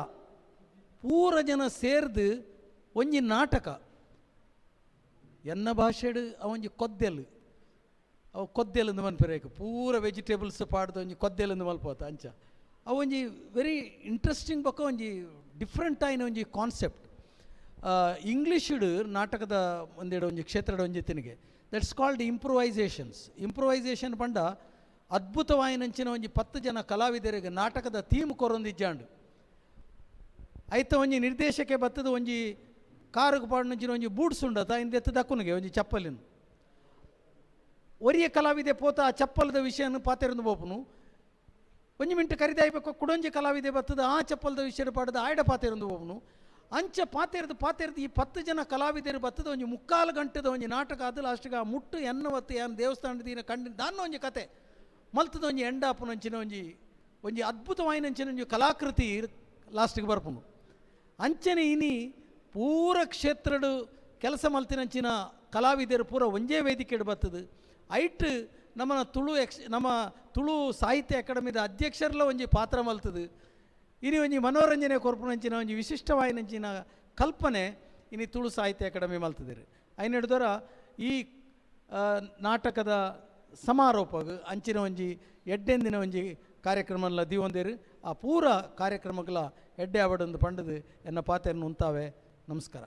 ಪೂರ ಜನ ಸೇರ್ದು ಒಂಜಿ ನಾಟಕ. ಎನ್ನ ಭಾಷೆಡು ಅವೊಂಜಿ ಕೊದ್ದೆಲ್, ಅವು ಕೊದ್ದೆಲೆಂದು ಮನ್ಪೆರೇಕು ಪೂರ ವೆಜಿಟೇಬಲ್ಸ್ ಪಾಡ್ದು ಒಂಜಿ ಕೊದ್ದೆಲೆಂದು ಮಲ್ಪೋತ ಅಂಚ ಅವೊಂಜಿ ವೆರಿ ಇಂಟ್ರೆಸ್ಟಿಂಗ್ ಬೊಕ್ಕ ಒಂಜಿ ಡಿಫ್ರೆಂಟ್ ಆಯಿನ ಒಂಜಿ ಕಾನ್ಸೆಪ್ಟ್. ಇಂಗ್ಲೀಷಿಡು ನಾಟಕದ ಒಂದೆರಡು ಒಂಜಿ ಕ್ಷೇತ್ರದ ಒಂಜಿ ತಿನಿಗೆ that's called improvisations. Improvisation ಪಂಡ ಅದ್ಭುತವಾಯಿನಂಚಿನ ಒಂಜಿ 10 ಜನ ಕಲಾವಿದರಿಗೆ ನಾಟಕದ ಥೀಮ್ ಕೊರೊಂದಿಜ್ಜಾಂಡು. ಐತ ಒಂಜಿ ನಿರ್ದೇಶಕೆ ಬತ್ತದ ಒಂಜಿ ಕಾರುಗು ಪಾಡುನಂಚಿನ ಒಂಜಿ ಬೂಟ್ಸ್ ಉಂಡತ ಇಂದೆತ್ತ ದಕ್ಕುನಿಗೆ ಒಂಜಿ ಚಪ್ಪಲಿನ ಒರಿಯ ಕಲಾವಿದೆ ಪೋತ ಆ ಚಪ್ಪಲದ ವಿಷಯನ ಪಾತೆರಂದು ಬೋಪುನು. ಒಂಜಿ ಮಿಂಟು ಕರಿದಾಯ್ಬೇಕು ಕುಡೊಂಜಿ ಕಲಾವಿದೆ ಬತ್ತದ ಆ ಚಪ್ಪಲದ ವಿಷಯ ಪಾಡದ ಆಯ್ಡ ಪಾತೆರಂದು ಬೋಪುನು. ಅಂಚ ಪಾತೆರ್ದು ಪಾತೆರ್ದು ಈ 10 ಜನ ಕಲಾವಿದರು ಬತ್ತದ ಒಂಜಿ ಮುಕ್ಕಾಲು ಗಂಟೆದ ಒಂಜಿ ನಾಟಕ ಅದು ಲಾಸ್ಟಿಗೆ ಆ ಮುಟ್ಟು ಎನ್ನವತ್ತು ಯಾನ್ ದೇವಸ್ಥಾನದ ದಿನ ಕಂಡು ದಾನ್ನ ಒಂಜಿ ಕತೆ ಮಲ್ತದ ಒಂಜಿ ಎಂಡಾಪುನಂಚಿನ ಒಂಜಿ ಒಂಜಿ ಅದ್ಭುತವಾಯಿನಂಚಿನ ಒಂಜಿ ಕಲಾಕೃತಿ ಲಾಸ್ಟಿಗೆ ಬರ್ಪುಂಡು. ಅಂಚನೆ ಇನಿ ಪೂರ ಕ್ಷೇತ್ರಡು ಕೆಲಸ ಮಲ್ತಿನಂಚಿನ ಕಲಾವಿದರು ಪೂರ ಒಂಜೇ ವೇದಿಕೆಡು ಬತ್ತದು. ಐಟ್ ನಮ್ಮನ ತುಳು ನಮ್ಮ ತುಳು ಸಾಹಿತ್ಯ ಅಕಾಡೆಮಿದ ಅಧ್ಯಕ್ಷರ್ಲ ಒಂಜಿ ಪಾತ್ರ ಮಲ್ತದು. ಇನಿ ಒಂಜಿ ಮನೋರಂಜನೆ ಕೊರ್ಪುನಂಚಿನ ಒಂಜಿ ವಿಶಿಷ್ಟವಾಯಿನಂಚಿನ ಕಲ್ಪನೆ ಇನಿ ತುಳು ಸಾಹಿತ್ಯ ಅಕಾಡೆಮಿ ಮಲ್ತದಿರು. ಐನ್ ಹಿಡ್ದೊರ ಈ ನಾಟಕದ ಸಮಾರೋಪಗ್ ಅಂಚಿನ ಒಂಜಿ ಎಡ್ಡೆಂದಿನ ಒಂಜಿ ಕಾರ್ಯಕ್ರಮಲ ದೀವೊಂದೇರು. ಆ ಪೂರ ಕಾರ್ಯಕ್ರಮಗಳ ಎಡ್ಡೆ ಆವಡೊಂದು ಪಂಡದು ಎನ್ನ ಪಾತೆರನ್ನು ಉಂತಾವೆ. ನಮಸ್ಕಾರ.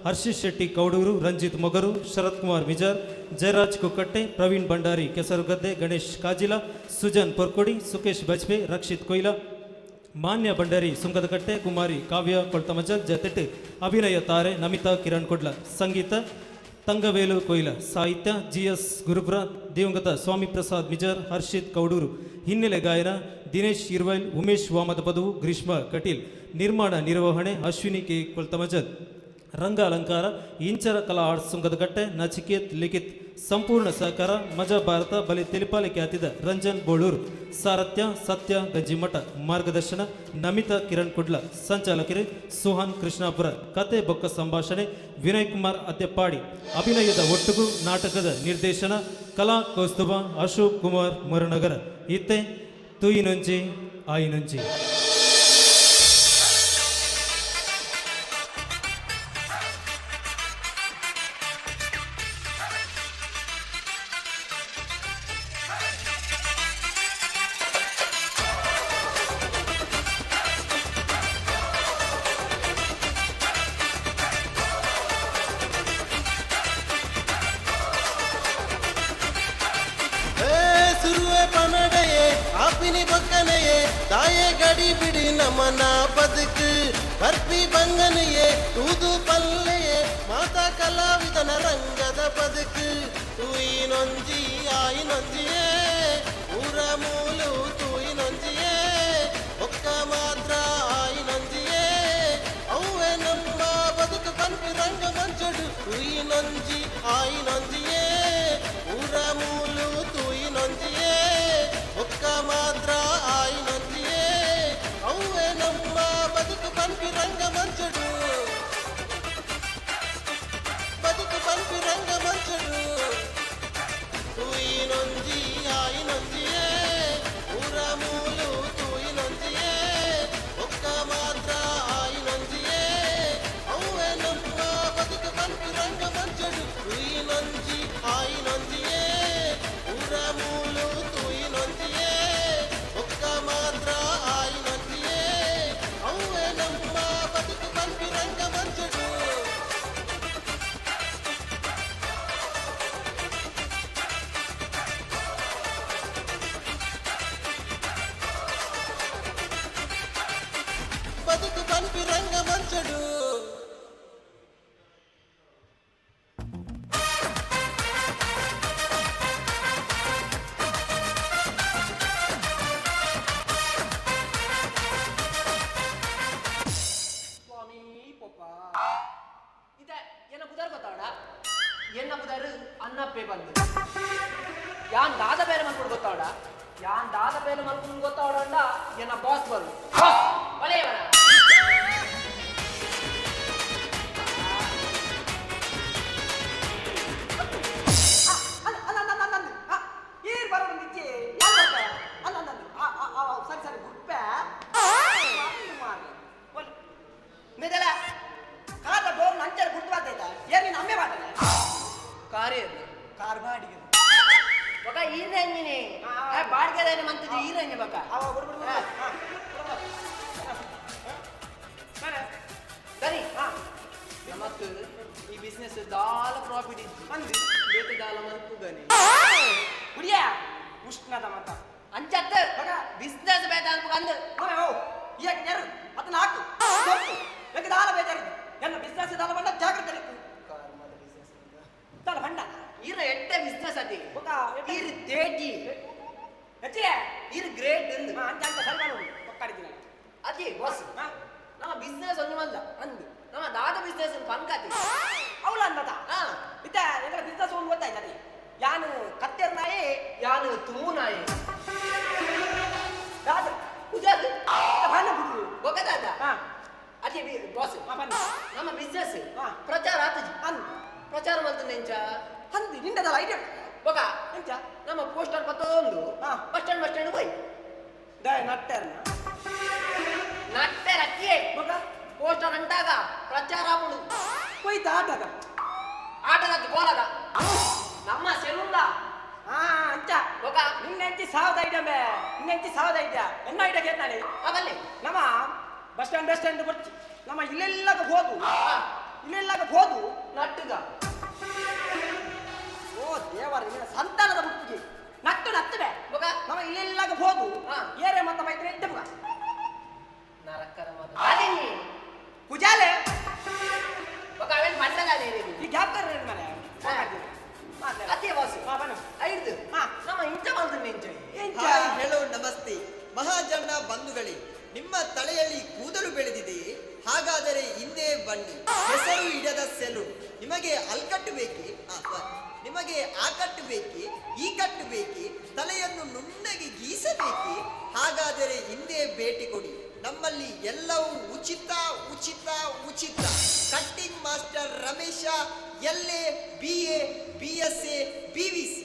ಹರ್ಷಿತ್ ಶೆಟ್ಟಿ ಕೌಡೂರು, ರಂಜಿತ್ ಮೊಗರು, ಶರತ್ ಕುಮಾರ್ ಮಿಜಾರ್, ಜಯರಾಜ್ ಕುಕ್ಕಟ್ಟೆ, ಪ್ರವೀಣ್ ಭಂಡಾರಿ ಕೆಸರುಗದ್ದೆ, ಗಣೇಶ್ ಕಾಜಿಲ, ಸುಜನ್ ಪೊರ್ಕೊಡಿ, ಸುಕೇಶ್ ಬಜ್ಪೆ, ರಕ್ಷಿತ್ ಕೊಯ್ಲ, ಮಾನ್ಯ ಭಂಡಾರಿ ಸುಂಗದಕಟ್ಟೆ, ಕುಮಾರಿ ಕಾವ್ಯ ಕೊಳ್ತಮಜಲ್, ಜತೆಟ್ ಅಭಿನಯ ತಾರೆ ನಮಿತಾ ಕಿರಣ್ ಕೊಡ್ಲ, ಸಂಗೀತ ತಂಗವೇಲು ಕೊಯ್ಲ, ಸಾಹಿತ್ಯ ಜಿಎಸ್ ಗುರುಪುರ, ದಿವಂಗತ ಸ್ವಾಮಿ ಪ್ರಸಾದ್ ಮಿಜಾರ್, ಹರ್ಷಿತ್ ಕೌಡೂರು, ಹಿನ್ನೆಲೆ ಗಾಯನ ದಿನೇಶ್ ಇರ್ವೈಲ್, ಉಮೇಶ್ ವಾಮದ ಪದವು, ಗ್ರೀಷ್ಮ ಕಟೀಲ್, ನಿರ್ಮಾಣ ನಿರ್ವಹಣೆ ಅಶ್ವಿನಿ ಕೆ ಕೊಳ್ತಮಜಲ್, ರಂಗ ಅಲಂಕಾರ ಇಂಚರ ಕಲಾ ಆರ್ಟ್ಸ್ ಸುಂಗದಕಟ್ಟೆ, ನಚಿಕೇತ್ ಲಿಖಿತ್, ಸಂಪೂರ್ಣ ಸಹಕಾರ ಮಜಾ ಭಾರತ ಬಲಿ ತಿಳಿಪಾಲಿ ಖ್ಯಾತಿದ ರಂಜನ್ ಬೋಳೂರು, ಸಾರಥ್ಯ ಸತ್ಯ ಗಂಜಿಮಠ, ಮಾರ್ಗದರ್ಶನ ನಮಿತಾ ಕಿರಣ್ ಕುಡ್ಲ, ಸಂಚಾಲಕರು ಸುಹಾನ್ ಕೃಷ್ಣಾಪುರ, ಕತೆ ಬೊಕ್ಕ ಸಂಭಾಷಣೆ ವಿನಯ್ ಕುಮಾರ್ ಅದ್ದೆಪ್ಪಾಡಿ, ಅಭಿನಯದ ಒಟ್ಟುಗು ನಾಟಕದ ನಿರ್ದೇಶನ ಕಲಾ ಕೌಸ್ತುಭ ಅಶೋಕ್ ಕುಮಾರ್ ಮರುನಗರ. ಇತ್ತೆ ತೂಯಿನೊಂಜಿ ಆಯಿನೊಂಜಿ. ಸುರುವೆ ಪನಡೆಯೇ ಆಪಿನಿ ಬಕ್ಕನೆಯೇ ತಾಯೇ ಗಡಿ ಬಿಡಿ ನಮನ ಬದುಕು ಬರ್ಪಿ ಬಂಗನೆಯೇ ತೂದು ಪಲ್ಲೆಯೇ ಮಾತಾ ಕಲಾವಿದನ ರಂಗದ ಬದುಕು ತೂಯಿನೊಂಜಿ ಆಯಿನೊಂಜಿಯೇ ಊರ ಮೂಲು ತೂಯಿನೊಂಜಿಯೇ ಒಕ್ಕ ಮಾತ್ರ ಆಯಿನೊಂಜಿಯೇ ಅವ್ವೆ ನಮ್ಮ ಬದುಕು ಪನ್ಪಿ ರಂಗ ಮಂಚಡು ತೂಯಿನೊಂಜಿ ಆಯಿನೊಂಜಿಯೇ ಊರ ಮೂಲು ತೂಯಿನೊಂಜಿಯೇ ಒಕ್ಕ ಮಾತ್ರ ಆಯಿನೊಂಜಿಯೇ ಅವ್ವೆ ನಮ್ಮ ಬದುಕು ಪನ್ಪಿ ರಂಗ ಮಂಚಡು ಬದುಕು ಪನ್ಪಿ ರಂಗ ಮಂಚಡು ತೂಯಿನೊಂಜಿ ಆಯಿನೊಂಜಿಯೇ ಊರ ಮೂಲು ತೂಯಿನೊಂಜಿಯೇ ಒಕ್ಕ ಮಾತ್ರ ಆಯಿನೊಂಜಿಯೇ ಅವ್ವೆ ನಮ್ಮ ಬದುಕು ಪನ್ಪಿ ರಂಗ ಮಂಚಡು ತೂಯಿನೊಂಜಿ ಆಯಿನೊಂಜಿಯೇ ಊರ ಮೂಲು ತೂಯಿನೊಂಜಿಯೇ ಒಕ್ಕ ಮಾತ್ರ ಆಯಿನೊಂಜಿಯೇ ಅವ್ವೆ ನಮ್ಮ ಬದುಕು ಪನ್ಪಿ ರಂಗ ಮಂಚಡು. ಬದುಕು ಪನ್ಪಿ ರಂಗ ಮಂಚಡು. ಸ್ವಾಮಿ ಪೊಪ್ಪ, ಇದೆ ಎನ್ನ ಬುದಾರ್ ಗೊತ್ತಾಡ? ಎನ್ನ ಬುದಾರು ಅನ್ನಪ್ಪೆ ಬಂದು ಯಾನ್ ದಾದ ಬೇರೆ ಮಲ್ಕೊಂಡು ಗೊತ್ತಾಡ? ಯಾನ್ ದಾದ ಬೇರೆ ಮಲ್ಕೊಂಡು ಗೊತ್ತಾಡ? ಎನ್ನ ಬಾಸ್ ಬರು ಬಲೆಯವನ. ಅಲ್ಲ ಅಲ್ಲ ಅಲ್ಲ ಅಲ್ಲ, ಏರ್ ಬರೋದು ನಿಜ್ಜೆ ಯಾರು ಬರ್ತಾರೆ? ಅಲ್ಲ ಅಲ್ಲ ಅಲ್ಲ, ಆ ಆ, ಆ, ಸರಿ ಸರಿ, ಗುಡ್ಪೆ ಮೆದಲ. ಕಾದ ಡೋರ್ ನಂಚರ್ ಗುರ್ತು ಬಾತೈತ. ಏರ್ ನೀನು ಅಮ್ಮೆ ಬಾತದೆ. ಕಾರ್ ಕಾರ್ ಬಾಡಿಗೆ. ಬಕ ಈರಂಜಿನಿ ಬಾಡಿಗೆ ಮಂತದ್ದು ಈರಂಜಿ ಬಕ. ಅವ ಬಿಡು ಬಿಡು ಬಿಡು. ಹಾ. ಸರಿ, ನಮಕ್ ಈ ಬಿಸ್ನೆಸ್ ದಾಲ ಪ್ರಾಫಿಟ್ ಇತ್ತು ಅಂದು. ಬೇತೆ ದಾಲ ಮಲ್ಪುಗನೆ. ಕುಡಿಯ ಉಷ್ಣದ ಮತ. ಅಂಚತ್ತ. ಬಕ. ಬಿಸ್ನೆಸ್ ಬೇತ ಅನ್ಪುಗ ಅಂದು. ಆಮೆ ಓ ಈಗ ನೆರು ಅದನ್ನ ಹಾಕು ಸೊಪ್ಪು ಯಾಕೆ ದಾಲ ಬೇಜಾರಿದ್ದು ಎಲ್ಲ ಬಿಸ್ನೆಸ್ ದಾಲ ಬಂಡ ಜಾಗ್ರತೆ ಇತ್ತು ದಾಲ ಬಂಡ. ಈರ ಎಟ್ಟೆ ಬಿಸ್ನೆಸ್ ಅತಿ. ಬೊಕ ಈರ್ ತೇಟಿ. ಹೆಚ್ಚಿಗೆ. ಈರ್ ಗ್ರೇಟ್ ಅಂದು. ಹಾ, ಅಂಚ ಅಂಚ ಸರಿ ಮಾಡೋದು ಪಕ್ಕಾಡಿದ್ದೀನಿ. ಅತಿ ಬಾಸ್, ಹಾ. ನಮ್ಮ ಬಿಸ್ನೆಸ್ ಒಂದು ಮಲ್ಲ ಅಂದು. ನಮ್ಮ ದಾದ ಬಿಸ್ನೆಸ್ ಪಂಕತಿ. ಅವಳ ಅಂದತ. ಹಾ. ಇತ್ತ ಎಂಗಳ ಬಿಸ್ನೆಸ್ ಒಂದು ಗೊತ್ತಾಯ್ತು ಅದೇ ಯಾನು ಕತ್ತೆರ್ ನಾಯಿ. ಯಾನು ತುಮು ನಾಯಿ. ದಾದ. ಉಜಾದ್. ಬಣ್ಣ ಬಿಡು. ಗೊಗದಾದ. ಹಾ. ಅತಿ ಬಾಸ್. ಹಾ, ಬನ್ನಿ. ನಮ್ಮ ಬಿಸ್ನೆಸ್ ಹಾ. ಪ್ರಚಾರ ಆತಜಿ. ಅಂದು. ಪ್ರಚಾರ ಮಲ್ತು ನೆಂಚ. ಅಂದು ನಿಂದದಲ್ಲ ಐಡಿಯಾ. ಬೊಕ ಎಂಚ? ನಮ್ಮ ಪೋಸ್ಟರ್ ಪತ್ತೊಂದು ಹಾ. ಬಸ್ ಸ್ಟ್ಯಾಂಡ್ ಬಸ್ ಸ್ಟ್ಯಾಂಡ್ ಹೋಯ್. ದಾಯ ನಟ್ಟೆರ್ನ. ನಟ್ಟೆ ರಕ್ಕಿಯೇ. ಬೊಕ ಪೋಸ್ಟರ್ ಅಂಟಾಗ ಪ್ರಚಾರ ಆಪುಂಡು. ಹೋಯ್ತ ಆಟದ. ಆಟದ ಕೋಲದ ನಮ್ಮ ಸೆಲುಂದ. ಹಾ, ಅಂಚ. ಬೊಕ ನಿನ್ನೆಂಚಿ ಸಾವಿರದ ಐಡಿಯಾ ಬೇ, ನಿನ್ನೆಂಚಿ ಸಾವಿರದ ಐಡಿಯಾ, ಎನ್ನ ಐಡಿಯಾ ಕೇಳ್ತಾನೆ. ಅವಲ್ಲಿ. ನಮ್ಮ ಬಸ್ ಸ್ಟ್ಯಾಂಡ್ ಬಸ್ ಸ್ಟ್ಯಾಂಡ್ ಬರ್ಚಿ, ನಮ್ಮ ಇಲ್ಲೆಲ್ಲ ಹೋದು. ಹಾ. ಇಲ್ಲೆಲ್ಲಾಗ ಹೋದು ನಟ್ಟುಗ. ಓ ದೇವರ, ನಿನ್ನ ಸಂತಾನದ ಮುಟ್ಟಿಗೆ ನಟ್ಟು ನತ್ತುವೆ. ಬೊಕ? ನಮ್ಮ ಇಲ್ಲೆಲ್ಲಾಗ ಹೋದು. ಹಾ. ಏರೆ ಮತ್ತ ಮೈತ್ರಿ ಇದ್ದ ಮಗ. ನರಕರ ಮಗ ಆದಿನಿ. ಕುಜಾಲೆ. ಬೊಕ ಅವೇನ್ ಬಂಡಗಾದೆ. ಈ ಗ್ಯಾಪ್ ಕರ್ ಮೇಲೆ. ಅದೇ ಬಾಸು. ಹಾ, ಬನ್ನಿ. ಐದು. ಹಾ. ನಮ್ಮ ಇಂಚ ಬಂದು ಇಂಚ. ಎಂಚ? ಹಾಯ್, ಹೆಲೋ, ನಮಸ್ತೆ ಮಹಾಜನ ಬಂಧುಗಳೇ. ನಿಮ್ಮ ತಲೆಯಲ್ಲಿ ಕೂದಲು ಬೆಳೆದಿದೆಯೇ? ಹಾಗಾದರೆ ಹಿಂದೆ ಬನ್ನಿ, ಹೆಸರು ಇಡದ ಸೆಲೂನ್. ನಿಮಗೆ ಅಲ್ಕಟ್ಟು ಬೇಕೇ? ಆ, sorry. ನಿಮಗೆ ಆ ಕಟ್ಟು ಬೇಕೇ, ಈ ಕಟ್ಟು ಬೇಕೇ, ತಲೆಯನ್ನು ನುಣ್ಣಗೆ ಗೀಸಬೇಕೇ? ಹಾಗಾದರೆ ಹಿಂದೆ ಭೇಟಿ ಕೊಡಿ. ನಮ್ಮಲ್ಲಿ ಎಲ್ಲವೂ ಉಚಿತ, ಉಚಿತ, ಉಚಿತ. Cutting master Ramesh, L A, B A, B S A, B V C.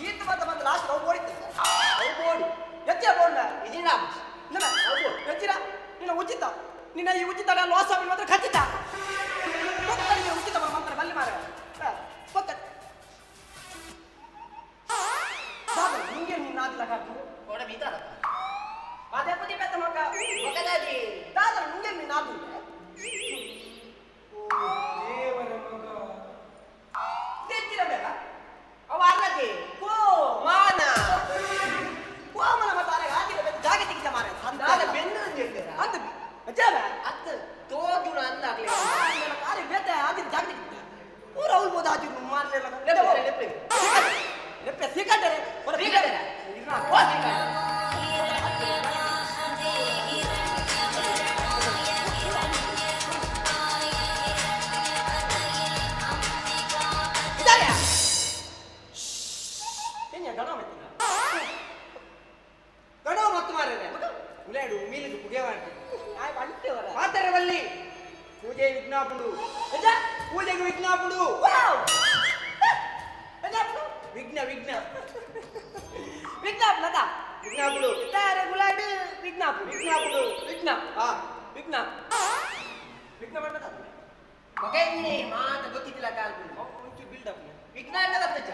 ಈತ ಬಂದ ಬಂದ ಲಾಸ್ಟ್ ನಾವು ಬೋಡಿತ್ತು. ಅವು ಬೋಡಿ ಎಚ್ಚಿನ ಬೋರ್ಡ್ ಇದಿನ. ಇಲ್ಲ, ಅವು ಎಚ್ಚಿನ ನಿನ್ನ ಉಚಿತ, ನಿನ್ನ ಈ ಉಚಿತ ಲಾಸ್ ಆಗಿ ಮಾತ್ರ ಖಚಿತ. ಮಕ್ಕಳಿಗೆ ಉಚಿತ ಮಂತ್ರ ಬಲ್ಲಿ ಮಾರ ಪಕ್ಕ ನಿಂಗೆ ನಿನ್ನ ಆದಿಲ್ಲ ಕಾಕು. ಕೋಡ ಬೀತಾರ. ಅದೇ ಪುದಿ ಪೆತ್ತ ಮಗ. ಬೊಕದಾದಿ. ದಾದರ ನುಂಗೆ ನಿನ್ನ ಆದುಂಡೆ. ದೇವರ ಮಗ ತೆಚ್ಚಿನ ಬೇಡ. ಅವ ಅಲ್ಲದೆ. ಕೋ ಮಾನ. ಕೋಮಲ ಮತ್ತ ಆರೆ ಆದಿಲ್ಲ ಬೆತ್ತ ಜಾಗ ತೆಗಿತ ಮಾರ. ದಾದ ಬೆನ್ನು ಹೇಳ್ತೀರಾ? ಅಂತ ಅಜ್ಜಾವ. ಅತ್ತ ತೋಜುಣ ಅಂದಾಗ್ಲೇ. ಆರೆ ಬೇತೆ ಆದಿನ ಜಾಗ ತೆಗಿತ ಪೂರ ಅವ್ಲು ಬೋದು ಆದಿರು ಮಾರ್ಲಿಲ್ಲ. ಲೆಪ್ಪೆ, ಲೆಪ್ಪೆ. ಲೆಪ್ಪೆ ಸೀಕಟ್ಟರೆ. ಸೀಕಟ್ಟರೆ? ಓ, ಸೀಕಟ್ಟರೆ. ಇದಾರೆ ಏನ್ ಗಣ ಮತ್ತಿನ ಗಣವ ಮತ್ತು ಮಾರ್ರೆ ಉಲೇಡು ಮೀಲಿಗೆ ಪುಗೆ ಮಾಡ್ತಿ. ಆಯ್ ಬಂಟೆವರ. ಮಾತಾಡವಲ್ಲಿ ಪೂಜೆ ವಿಜ್ಞಾಪುಡು. ಅಜ್ಜ. ಪೂಜೆಗೆ ವಿಜ್ಞಾಪುಡು. ವಾವ್, ಅಜ್ಜ. ವಿಘ್ನ, ವಿಘ್ನ. ವಿಜ್ಞಾಪನದ. ವಿಜ್ಞಾಪುಡು. ಇದ್ದಾರೆ ಗುಲಾಡು ವಿಜ್ಞಾಪು. ವಿಜ್ಞಾಪುಡು. ವಿಘ್ನ. ಆ. ವಿಘ್ನ, ವಿಘ್ನ ಬಣ್ಣದ. ಮಗನೇ ಮಾತ ಗೊತ್ತಿದ್ದಿಲ್ಲ ಕಾಲ್ಪು. ಒಂಚೂರು ಬಿಲ್ಡಪ್. ವಿಘ್ನ ಅಂಡ ಗೊತ್ತುಜ್ಜ?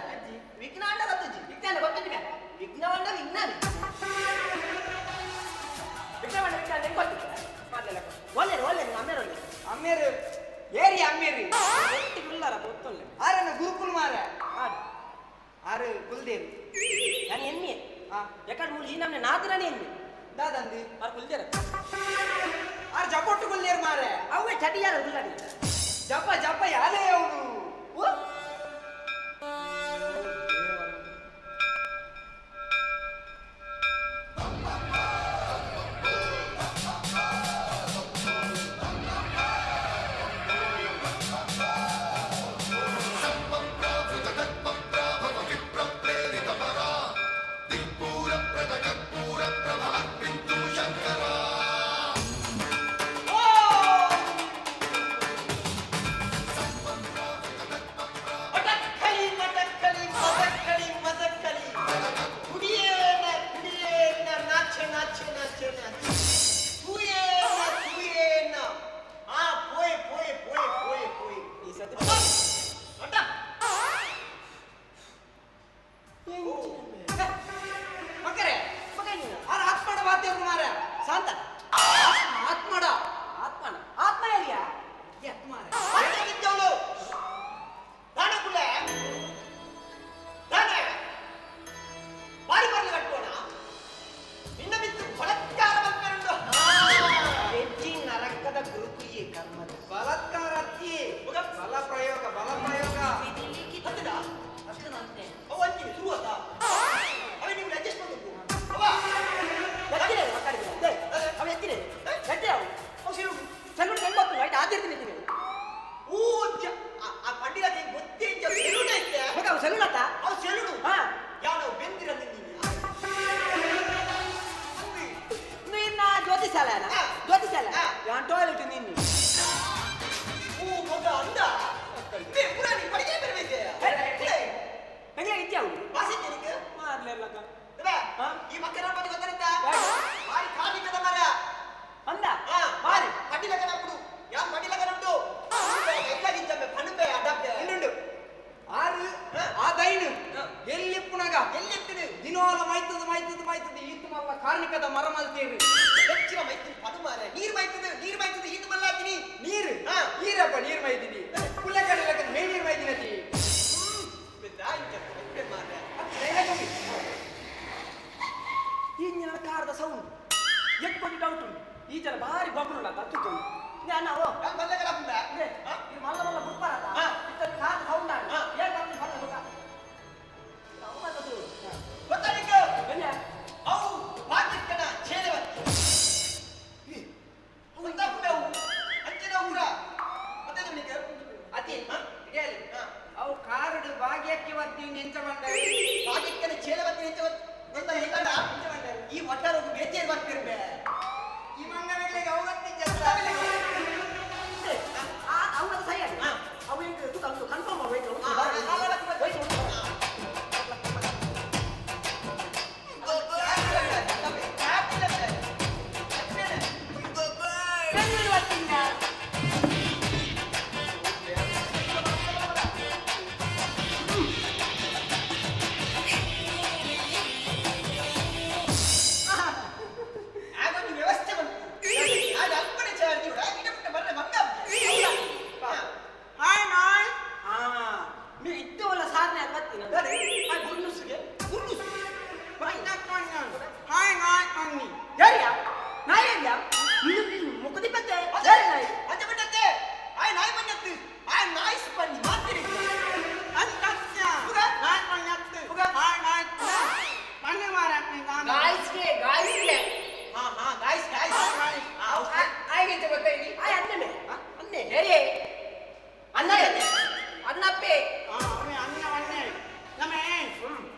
ವಿಘ್ನ ಅಂಡ ಗೊತ್ತುಜ್ಜಿ. ವಿಜ್ಞಾನ ಗೊತ್ತಿದ್ದಿಲ್ಲ. ವಿಘ್ನವಂಡ ವಿಜ್ಞಾನ. ವಿಘ್ನ ಬಣ್ಣ ವಿಜ್ಞಾನ ನಿಂಗೆ ಗೊತ್ತಿಲ್ಲ ಮಾಡ್ಲಿಲ್ಲ. ಒಳ್ಳೆ ಒಳ್ಳೆ ಅಮ್ಮೇರು ಒಳ್ಳೆ. ಅಮ್ಮೇರು ಏರಿ ಅಮ್ಮೇರಿ. ಒಟ್ಟಿಗೆ ಉಳ್ಳಾರ ಗೊತ್ತೊಳ್ಳೆ. ಆರನ್ನ ಗುರುಕುಲ್ ಮಾರ. ಆಡು. ಆರು ಕುಲ್ದೇರು. ನಾನು ಎಮ್ಮೆ. ಆ. ಯಾಕಂದ್ರೆ ಮೂಲು ಈ ನಮ್ನೆ ನಾದಿರನೇ ಎಮ್ಮೆ. ದಾದಂದಿ. ಆರು ಕುಲ್ದೇರ. ಆರು ಜಪೊಟ್ಟು ಕುಲ್ದೇರು ಮಾರೆ. ಅವೇ ಚಟಿಯಾರ ಗುಲ್ಲಾಡಿ. ಜಪ ಜಪ ಯಾಲೇ ಅವನು. ಓ. ಮಟಕ್ಕಳಿ ಮಟಕ್ಕಳಿ ಮದಕ್ಕಳಿ ಮದಕ್ಕಳಿ, ಕುಡಿಯೇನ ಕುಡಿಯೇನ, ನಾಚೆ ನಾಚೆ ನಾಚೆ ನಾಚೆ, ತೂಯೇನ ತೂಯೇನ, ಆ ಪೋಯೆ ಪೋಯೆ ಪೋಯೆ ಪೋಯೆ ಪೋಯೆ. ಈ ಸತಿ ಅಡ್ಡ. ಮಕ್ಕರೇ. ಮಗ ನೀನು. ಆರು ಆತ್ಮಡ ವಾದ್ಯರು ಮಾರ. ಶಾಂತ. ಆತ್ಮಡ. ಆತ್ಮನ ಆತ್ಮ ಯಾರಿಯಾ? ಆತ್ಮಾರ. ಅಡ್ಡಗಿದ್ದವಳು ದಾನ ಕುಲೆ ದಾನ ಬಾರಿ ಬರ್ಲು ಕಟ್ಟೋಣ ನಿನ್ನ ಬಿತ್ತು ಬಲತ್ಕಾರ ಬಂದ್ಕೊಂಡು. ಹೆಜ್ಜಿ ನರಕದ ಗುರುಕುಯಿ ಕರ್ಮದ. ಬಲಾತ್ಕಾರ ಅತ್ತಿ. ಬಲ ಪ್ರಯೋಗ, ಬಲ ಪ್ರಯೋಗ. ಹತ್ತದ. ಅಷ್ಟು ನಂತೆ. ಅವ ಅಂಚಿ ಶುರು ಆತ ಅವ ನೀವು ಅಡ್ಜಸ್ಟ್ ಮಾಡಬೇಕು ಅವ. ಎತ್ತಿರೆ ಮಕ್ಕಳಿಗೆ ಅವ ಎತ್ತಿರೆ ಎತ್ತಿರ ಅವು. ಅವ ಸೆಲುಡು. ಸೆಲೂನ್ ಹೆಂಗ್ ಗೊತ್ತು ರೈಟ್ ಆದಿರ್ತೀನಿ ನೀನು. ಊ ಆ ಪಂಡಿತ ಗೊತ್ತೇ ಇದ್ದ ಸೆಲೂನ್ ಐತೆ. ಮಗ ಅವು ಸೆಲೂನ್ ಆತ. ಅವ ಸೆಲೂನು. ಹಾ. ಯಾವ ನಾವು ಬೆಂದಿರ ನಿನ್ನ. ನಿನ್ನ ಜ್ಯೋತಿಷಾಲಯನ? ಹಾ. ಜ್ಯೋತಿಷಾಲಯ. ಹಾ. ಯಾನ್ ಟಾಯ್ಲೆಟ್ ನಿನ್ನಿ. ಊ ಮಗ ಅಂದ ಬೇ ಪುರಾಣಿ ಪಡಿಗೆ ಬರಬೇಕೆ. ಹೆಂಗೆ ಇದ್ಯಾ ಅವು? ವಾಸಿದ್ದೆ ನಿಂಗೆ. ಮಾಡ್ಲಿಲ್ಲ. ಹಾ? ಈ ಮಕ್ಕಳ ಬಗ್ಗೆ ಗೊತ್ತಿರುತ್ತಾ? ಯಾರು? ಬಾರಿ ಕಾರ್ಮಿಕದ ಮರ. ಅಂದ. ಹಾ. ಬಾರಿ. ಪಟ್ಟಿಲಕನ ಉಂಟು ಯಾನ್ ಪಟ್ಟಿಲಕನ ಉಂಟು ಎಕ್ಲಾಗಿದ್ದಮ್ಮೆ ಪಣುಪೆ ಅಡಪ್ಪೆ. ಉಂಡುಂಡು ಆರು ಆ ದೈನು ಎಲ್ಲಿಪ್ಪುನಗ ಎಲ್ಲಿತ್ತಿನ? ದಿನೋಲ ಮೈತದ ಮೈತದ ಮೈತದ ಈತು ಮಲ್ಲ ಕಾರ್ಣಿಕದ ಮರ ಮಲ್ತೇರಿ. ಹೆಚ್ಚಿನ ಮೈತ್ರಿ ಪಡು ಮಾರ ನೀರ್ ಮೈತದ ನೀರ್ ಮೈತದ. ಈ ಇಂಜಿನ ಕಾರ್ದ ಸೌಂಡ್ ಎಕ್ಕೊಂದು ಡೌಟ್ ಉಂಟು. ಈ ಜನ ಭಾರಿ ಬಬ್ರುಲ್ಲ ತತ್ತುತ್ತು ನಾನು ಅವ ಮಲ್ಲ ಮಲ್ಲ ಬುಡ್ಪಾರಲ್ಲ ಕಾರ್ ಸೌಂಡ್ ಆಗ ಏನ್ ಬಲ್ಲ ಅವು ಬಾಗಿಕ್ಕನ ಛೇದವತ್ತಿ ಅಂಚಿನ ಊರ ಮತ್ತೆ ನಿಮಗೆ ಅತಿ ಇಡಿಯಲಿ ಅವು ಕಾರುಡು ಭಾಗ್ಯಕ್ಕೆ ವತ್ತಿ ಎಂಚ ಬಂದ ಬಾಗಿಕ್ಕನ ಛೇದವತ್ತಿ ಎಂಚ ಗೊತ್ತಾ ಈ ಒಟ್ಟಾರ ಬೇಚೇರ್ ಬರ್ತಿರ್ಬೆ ಈ ಮಂಗನಗಳಿಗೆ ಅವಗತ್ತಿ ಅವನ ಸಹಿ ಅವು ಕನ್ಫರ್ಮ್ ಹೋಯ್ತು. ಆಗೊಂದು ವ್ಯವಸ್ಥೆ ಬಂತು. ಆಗ ಅಪ್ಪಣೆ ಚಾರ್ಜ್ ಗಿಡ ಪುಟ್ಟ ಬರ್ರೆ ಮಂಗ. ಹಾಯ್ ನಾಯ್. ಹಾ, ನೀವು ಇದ್ದವಲ್ಲ ಸಾಧನೆ ಅದು ಬರ್ತೀನಿ. ಆ ಗುರ್ನುಸ್ಗೆ ಗುರ್ನುಸ್ ಹಾಯ್ ನಾಯ್ ಅನ್ನಿ. ಯಾರಿಯಾ ನಾಯಿ ಯಾರಿಯಾ ಮುಖದಿ ಪತ್ತೆ ಯಾರಿ ನಾಯಿ? ಅಂಚೆ ಬಿಟ್ಟತ್ತೆ ಆಯ್ ನಾಯಿ ಬಂದತ್ತು ಆಯ್ ನಾಯ್ಸ್ ಬನ್ನಿ ಮಾತಿರಿ. ಅಂತಸ್ಯ ನಾಯ್ ಪಣ್ಯತ್ತು ಹಾಯ್ ನಾಯ್ ಪಣ್ಣೆ ಮಾರಾಟ್ನಿ ನಾನು. ಗಾಯ್ಸ್ಗೆ ಗಾಯ್ಸ್ಗೆ. ಹಾ ಹಾ ಗಾಯ್ಸ್ ಗಾಯ್ಸ್. ಆಯ್ಗೆ ಗೊತ್ತಾಯ್ನಿ. ಆಯ್ ಅನ್ನಮೆ ಅನ್ನೆ. ಯಾರೇ ಅನ್ನ ಅನ್ನಪ್ಪೆ. ಆ ಅವನೇ ಅನ್ನ ವನ್ನೆ ನಮೇ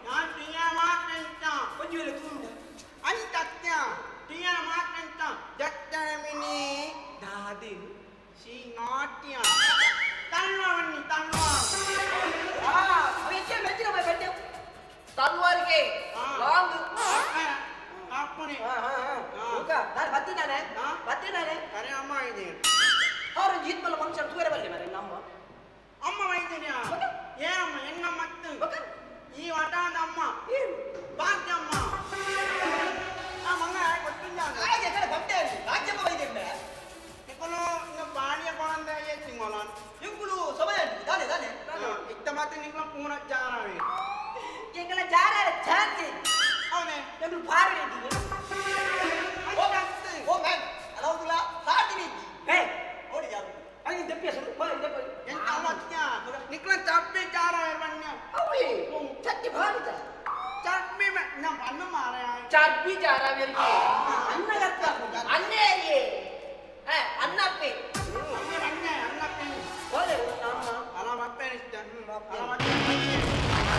ನಾನು ಟಿಯ ಮಾತಂತ ಒಂಜಿ ವೇಳೆ ತೂಂಡ ಅಂತಸ್ಯ ಟಿಯ ಮಾತಂತ ಜತ್ತರಮಿನಿ ದಾದಿ she ನಾಟ್ಯ ತನ್ವವನ್ನಿ ತನ್ವ. ಆ ಅವ ಹೆಚ್ಚಿನ ಮೆಚ್ಚಿನ ಬೈ ಬಟ್ಟೆ ತಲ್ವಾರ್ಗೆ ಲಾಂಗ್. ಅಪ್ಪಣೆ. ಹಾ ಹಾ ಹಾ ಲೂಕ ನಾನು ಬರ್ತಿದ್ದಾನೆ ಬರ್ತಿದ್ದಾನೆ. ಅರೆ ಅಮ್ಮ ಇದೆ. ಅವ್ರ ಜೀತ್ ಮಲ್ಲ ಫಂಕ್ಷನ್ ತೂರೆ ಬಲ್ಲೆ ಮರೆ ನಮ್ಮ ಅಮ್ಮ ವೈದ್ಯರ್ಯ ಏನಮ್ಮ ಎನ್ನ ಮತ್ತು ಈ ವಟಾದ ಅಮ್ಮ ಏನು ಭಾಗ್ಯಮ್ಮ ಆ ಮಂಗ ಗೊತ್ತಿಲ್ಲ. ಹಾಗೆ ಕಡೆ ಬಂಡೆ ಅಲ್ಲಿ ಭಾಗ್ಯಮ್ಮ ಬೈದಿರ್ಬೆ. ನಿಕ್ಕಲು ಬಾಡಿಯ ಕೊಳಂದ ತಿಂಗೋಲ. ಇವುಗಳು ಸಮಯ ಉಂಟು ದಾನೆ ದಾನೆ. ಇತ್ತ ಮಾತ್ರ ನಿಕ್ಕಲ ಪೂರ ಜಾರವೇ. ಎಂಗಲ ಜಾರ ಚಾನ್ಸ್. ಅವನೇ ಎಂಗಳು ಪಾರಿ ಇದ್ದೀವಿ. ಓ ಮ್ಯಾನ್ ಅಲೌದುಲ್ಲ ಹಾರ್ದಿನಿ. ಹೇ ನೋಡಿ ಯಾರು ಅಲ್ಲಿ ದಪ್ಪಿಯ ಸುರು ಬಾ ದಪ್ಪ. ಎಂತ ಮತ್ಯ ನಿಕ್ಕಲ ಚಪ್ಪಿ ಜಾರವೇ ಬಣ್ಣ. ಅವೇ ಚಟ್ಟಿ ಭಾರಿದ ಚಪ್ಪಿ ನಮ್ಮ ಅನ್ನ ಮಾರಾಯ. ಚಬ್ಬಿ ಜಾರವೆಲ್ಲಿ ಅನ್ನಗತ್ತ ಅನ್ನೇ ಅರಿಯೇ ಅನ್ನಪ್ಪೆ. ಅಮ್ಮ ಬಣ್ಣ ಅನ್ನ ಹೋದೆ ನಮ್ಮ ಅಲ್ಲ ಮತ್ತೇನು ಇಷ್ಟ ಅಲ್ಲ ಮತ್ತೆ.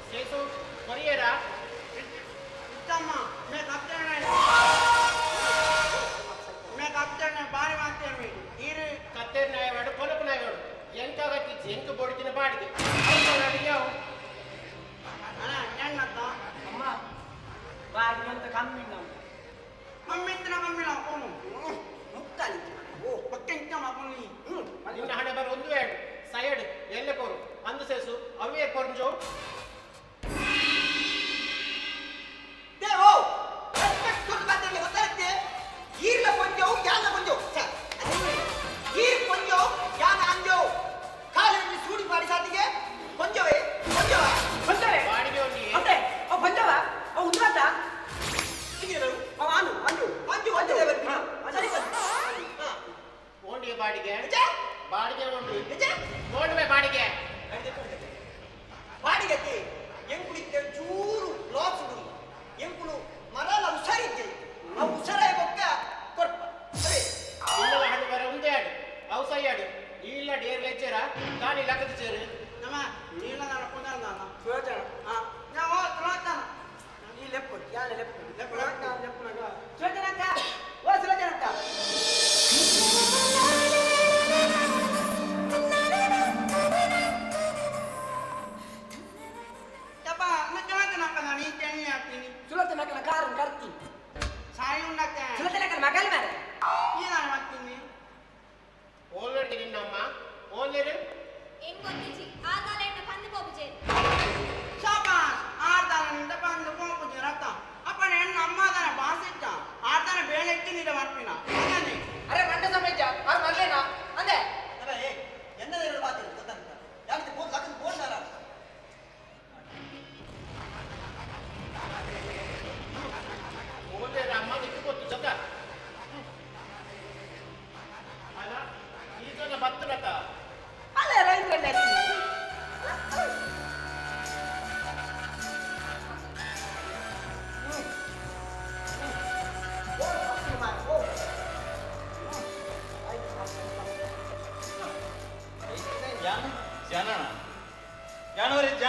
ಸೇಸು ಕೊರಿಯರ ಇತ್ತಮ್ಮ ಮೇ ಕತ್ತೇನೆ ಮೇ ಕತ್ತೇನೆ ಬಾರಿ ಮಾತೇನೆ ಈರು ಕತ್ತೇರ್ ನಾಯವಾಡು ಕೊಲಪು ನಾಯವಾಡು ಎಂಕಾಗತ್ತಿ ಎಂಕ ಬೊಡಿತಿನ ಬಾಡಿಗೆ ಯಾವ ಅಣ್ಣ ಎಣ್ಣತ್ತ ಅಮ್ಮ ಬಾಡಿ ಅಂತ ಕಮ್ಮಿ ನಮ್ಮ ಕಮ್ಮಿತ್ತಿನ ಕಮ್ಮಿನ ಅಪ್ಪನು ಮುಕ್ಕಾಲಿ ಓ ಪಕ್ಕ ಇಂಚ ಅಪ್ಪನು. ನಿನ್ನ ಹಣೆ ಬರ ಒಂದು ಎರಡು ಸೈಡ್ ಎಲ್ಲೆ ಕೋರು ಅಂದು ಸೇಸು ಅವೇ ಕೊರಂಜೋ. ದೇವೋ ರೆಸ್ಪೆಕ್ಟ್ ಕೊಟ್ಟು ಮಾತಾಡಲಿ ಗೊತ್ತಾಗುತ್ತೆ. ಈರ್ಲ ಕೊಂಜವು ಯಾನ ಕೊಂಜವು ಸರ್ ಈರ್ ಕೊಂಜವು ಯಾನ ಅಂಜವು ಕಾಲಿನಲ್ಲಿ ಸೂಡಿ ಮಾಡಿ ಸಾತಿಗೆ ಕೊಂಜವೇ ಕೊಂಜವ ಬಂದವೆ ಬಾಡಿಗೆ ಒಂಡಿ ಅಂದ್ರೆ ಅವ ಬಂದವ ಅವ ಉಂದ್ರಾತ ಅವ ಆನು ಅಂಜು ಅಂಜು ಅಂಜು ದೇವರು ಸರಿ ಬನ್ನಿ. ಹಾ. ಓಂಡಿಗೆ ಬಾಡಿಗೆ ನಿಜ? ಬಾಡಿಗೆ ಓಂಡಿ ನಿಜ? ಓಂಡ್ವೆ ಬಾಡಿಗೆ. ಬಾಡಿಗತಿ ಎಂಕುಳಿದ್ದೆ ಚೂರು ಲಾಸ್ ಉಂಡು ಎಂಕುಳು ಮರಲ ಹುಷಾರಿದ್ದೆ ಆ ಹುಷಾರಾಯ ಬೊಕ್ಕ ಕೊರ್ಪ ಸರಿ. ಇನ್ನಲ ಹಣ್ಣು ಬರ ಒಂದೇ ಆಡು ಅವು ಸೈಯಾಡು ಇಲ್ಲ ಡೇರ್ ಲೆಚ್ಚರ ತಾನಿ ಲಕ್ಕದ ಚೇರು. ನಮ್ಮ ನೀಲ ಪುನರ್ ನಾನು ಸುಲೋಚನ ಹಾ ನಾವು ಸುಲೋಚನ ಈ ಲೆಪ್ಪು ಯಾನ ಲೆಪ್ಪು ಲೆಪ್ಪು ಲೆಪ್ಪುನಾಗ. ಸುಲೋಚನ ಅಕ್ಕ ಓ ಸುಲೋಚನ ಅಕ್ಕ. ಯಪ್ಪ ಸುಲೋಚನ ಅಕ್ಕ ನಾನು ಈ ಚೆನ್ನಿ ಹಾಕ್ತೀನಿ. ಸುಲೋಚನ ಅಕ್ಕನ ಕಾರನ್ನು ಕರ್ತಿ ಸಾಯಿ ಉಂಡಕ್ಕೆ ಸುಲೋಚನ ಅಕ್ಕನ ಮಗಲ್ ಮಾರೆ ಈ ನಾನು ಮಾಡ್ತೀನಿ. ಓಲ್ರೆಡಿ ನಿನ್ನಮ್ಮ ಓಲ್ಲೇರು. ಎಂಗೊತ್ತಿಜಿ ಆದಾಲ ಎನ್ನ ಪಂದು ಪೋಪುಜೇರು.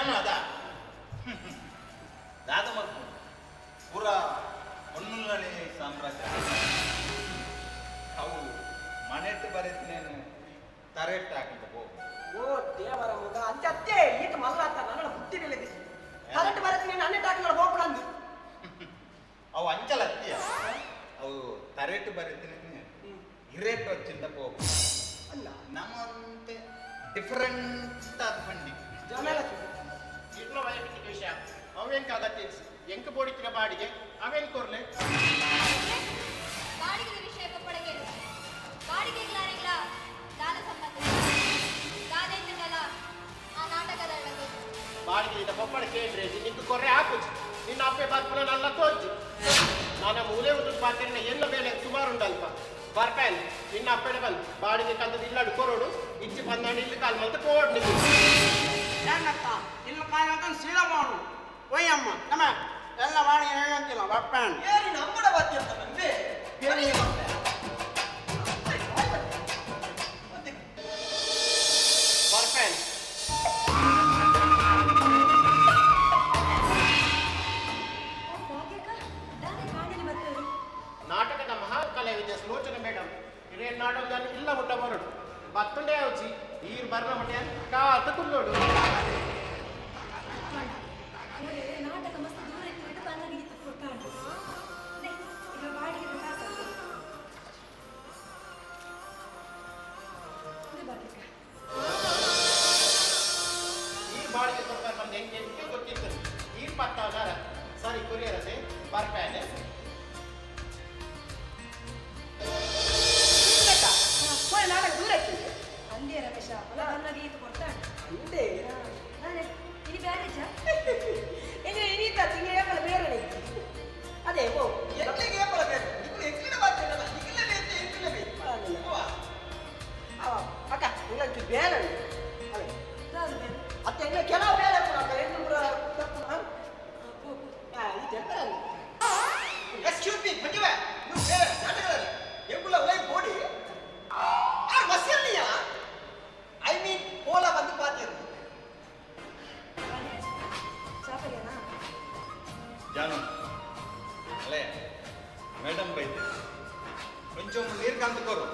ಜಾನು ಅದ ದಾದ ಮಲ್ಪು ಪೂರ ಒನ್ನುಲ್ಲನೆ ಸಾಮ್ರಾಜ್ಯ. ಅವು ಮನೆಟ್ಟು ಬರೆತಿನೇನು ತರೆಟ್ಟು ಹಾಕಿದ ಹೋಗು. ಓ ದೇವರ ಮಗ, ಅಂಚ ಅತ್ತೆ ಈತ ಮಲ್ಲ ಅಂತ ನನ್ನ ಬುದ್ಧಿ ಬೆಳೆದಿ. ಕರೆಕ್ಟ್ ಬರತ್ತೆ, ನೀನು ಅನ್ನೆ ಹಾಕಿದ್ರೆ ಹೋಗ್ಬಿಡ ಅಂದು. ಅವು ಅಂಚಲ ಅತ್ತಿಯ, ಅವು ತರೆಟ್ಟು ಬರೆತಿನೇನು ಹಿರೇಟ್ వచ్చిಂದ ಹೋಗು. ಅಲ್ಲ, ನಮ್ಮಂತೆ ಡಿಫರೆಂಟ್ ಆದ ಬಂಡಿ. ಜನ ಇರ್ನ ವೈಯಕ್ತಿಕ ವಿಷಯ ಅವೇನ್ ಅಗತ್ಯ? ಎಂಕ್ ಬೋಡಿತ್ತಿನ ಬಾಡಿಗೆ ಅವೇನ್ ಕೊರ್ಲೆ? ಬಾಡಿಗೆದ ವಿಷಯ ಪೊಪ್ಪಡಗೆ, ಬಾಡಿಗೆಗ್ಲಾರೆಗ್ಲ ದಾದ ಸಂಬಂಧ? ದಾದೆಂದಲ ಆ ನಾಟಕದ ಬಾಡಿಗೆ ಇದ್ದ ಪೊಪ್ಪಡ ಕೇಳ್ರೆ ನಿಂತು ಕೊರ್ರೆ ಹಾಕುಜಿ. ನಿನ್ನ ಅಪ್ಪೆ ಬರ್ಪುನ ನಲ್ಲ ತೋಜಿ. ನನ್ನ ಮೂಲೆ ಒಂದು ಪಾತಿರಿನ ಎಲ್ಲ ಬೇಲೆ ಸುಮಾರು ಉಂಡಲ್ಪ ಬರ್ಪೇನ್. ನಿನ್ನ ಅಪ್ಪೆಡೆ ಬಂದು ಬಾಡಿಗೆ ಕಂದದ ಇಲ್ಲಾಡು ಕೊರೋಡು ಇಜ್ಜಿ ಬಂದಾಂಡು ಇಲ್ಲಿ ಕಾಲ್ ಮಲ್ತ ಕೋಡ್ ನಿಂಗೆ. ಏನಕ್ಕ ಇಲ್ಲ ಕಾಯಿ ಅಂತ ಸೀದಾ ಮಾಡು. ಒಯ್ಯಮ್ಮ, ನಮ್ಮ ಎಲ್ಲ ಮಾಡಿ ಹೇಳಂತಿಲ್ಲ ಬಪ್ಪಣ್ಣ. ಏರಿ ನಮ್ಮಡ ಬಾತಿ ಅಂತ ಬಂದೆ ಬೇರೆ. ಬರ್ಪೇನ್. ನಾಟಕದ ಮಹಾ ಕಲಾವಿದೆ ಸುಲೋಚನ ಮೇಡಮ್ ಹಿರಿಯ ನಾಟಕದಲ್ಲಿ ಇಲ್ಲ ಮುಟ್ಟ ಬರೋಡು ಬತ್ತುಂಡೆ ಯಾವ್ಜಿ ಈರ್ ಬರ್ನ ಮಟ್ಟ ಕಾತ ಕುಲ್ಲೋಡು. ನಾಟಕ ಮಸ್ತ್ ದೂರ ಇತ್ತು, ಬಂದಾಗ ಇತ್ತು ಕೊಟ್ಟಾಂಡು. ಈಗ ಬಾಡಿಗೆ ಕಾಸು ಬಾಕಿಕ. ಈ ಬಾಡಿಗೆ ಕೊಡ್ತಾರೆ ಬಂದು ಹೆಂಗೆ ಹೆಂಗೆ ಗೊತ್ತಿತ್ತು ಈ ಪತ್ತಾವನಾರ ಸರಿ ಕೊರಿಯರಸೆ ಬರ್ಪೇನೆ. ಹೋಯ್, ನಾಟಕ ದೂರ ಇತ್ತು. ಅಂದೇ ರಮೇಶ, ಅಲ್ಲ ಬಂದಾಗ ಈತ ಕೊಡ್ತಾಂಡು. ಅಂದೇ. ನಾನೇ ಇನಿ ಬ್ಯಾರೇಜ. ಎಂದ್ರೆ ಇನ್ನೀತ ತಿಂಗಳ ಏಪಲ ಬೇರೆ. ಅದೇ ಓ. ಎಕ್ಲಿಗೆ ಏಪಲ ಬೇಕು? ನಿಕ್ಕಲು ಎಕ್ಲಿನ ಬಾತಿ ಅಲ್ಲ, ನಿಕ್ಕಲೇ ಬೇಕು, ಎಕ್ಲಿನ ಬೇಕು. ಅವ ಅಕ್ಕ, ಇಂಗ್ಲಂಚು ಬೇರೆ ಅದೇ. ದಾದ ಬೇರೆ? ಅತ್ತೆ, ಎಂಗ್ಲ ಕೆಲವು ಬೇರೆ ಉಪ್ಪುಂಡು ಅಕ್ಕ, ಎಂಗ್ಲು ಪೂರ ಈ ತೆಂಪರಲ್ಲಿ. ಎಕ್ಸ್ಕ್ಯೂಸ್ ಮೀ ಮಂಜುವೆ, ನೀವು ಬೇರೆ ನಾಟಕದಲ್ಲಿ ಎಂಕುಲ ಉಲೈ ಬೋಡಿ ಆರ್ ಮಸ್ಯಲ್ಲಿಯಾ, I mean ಕೋಲ ಬಂದು ಪಾತಿರು. ಚಾಪರಿಯನಾ? ಜಾನು ಅಲ್ಲೇ ಮೇಡಮ್ ಬೈತೆ, కొంచెం ನೀರು ಕಾಂತಕೋರು.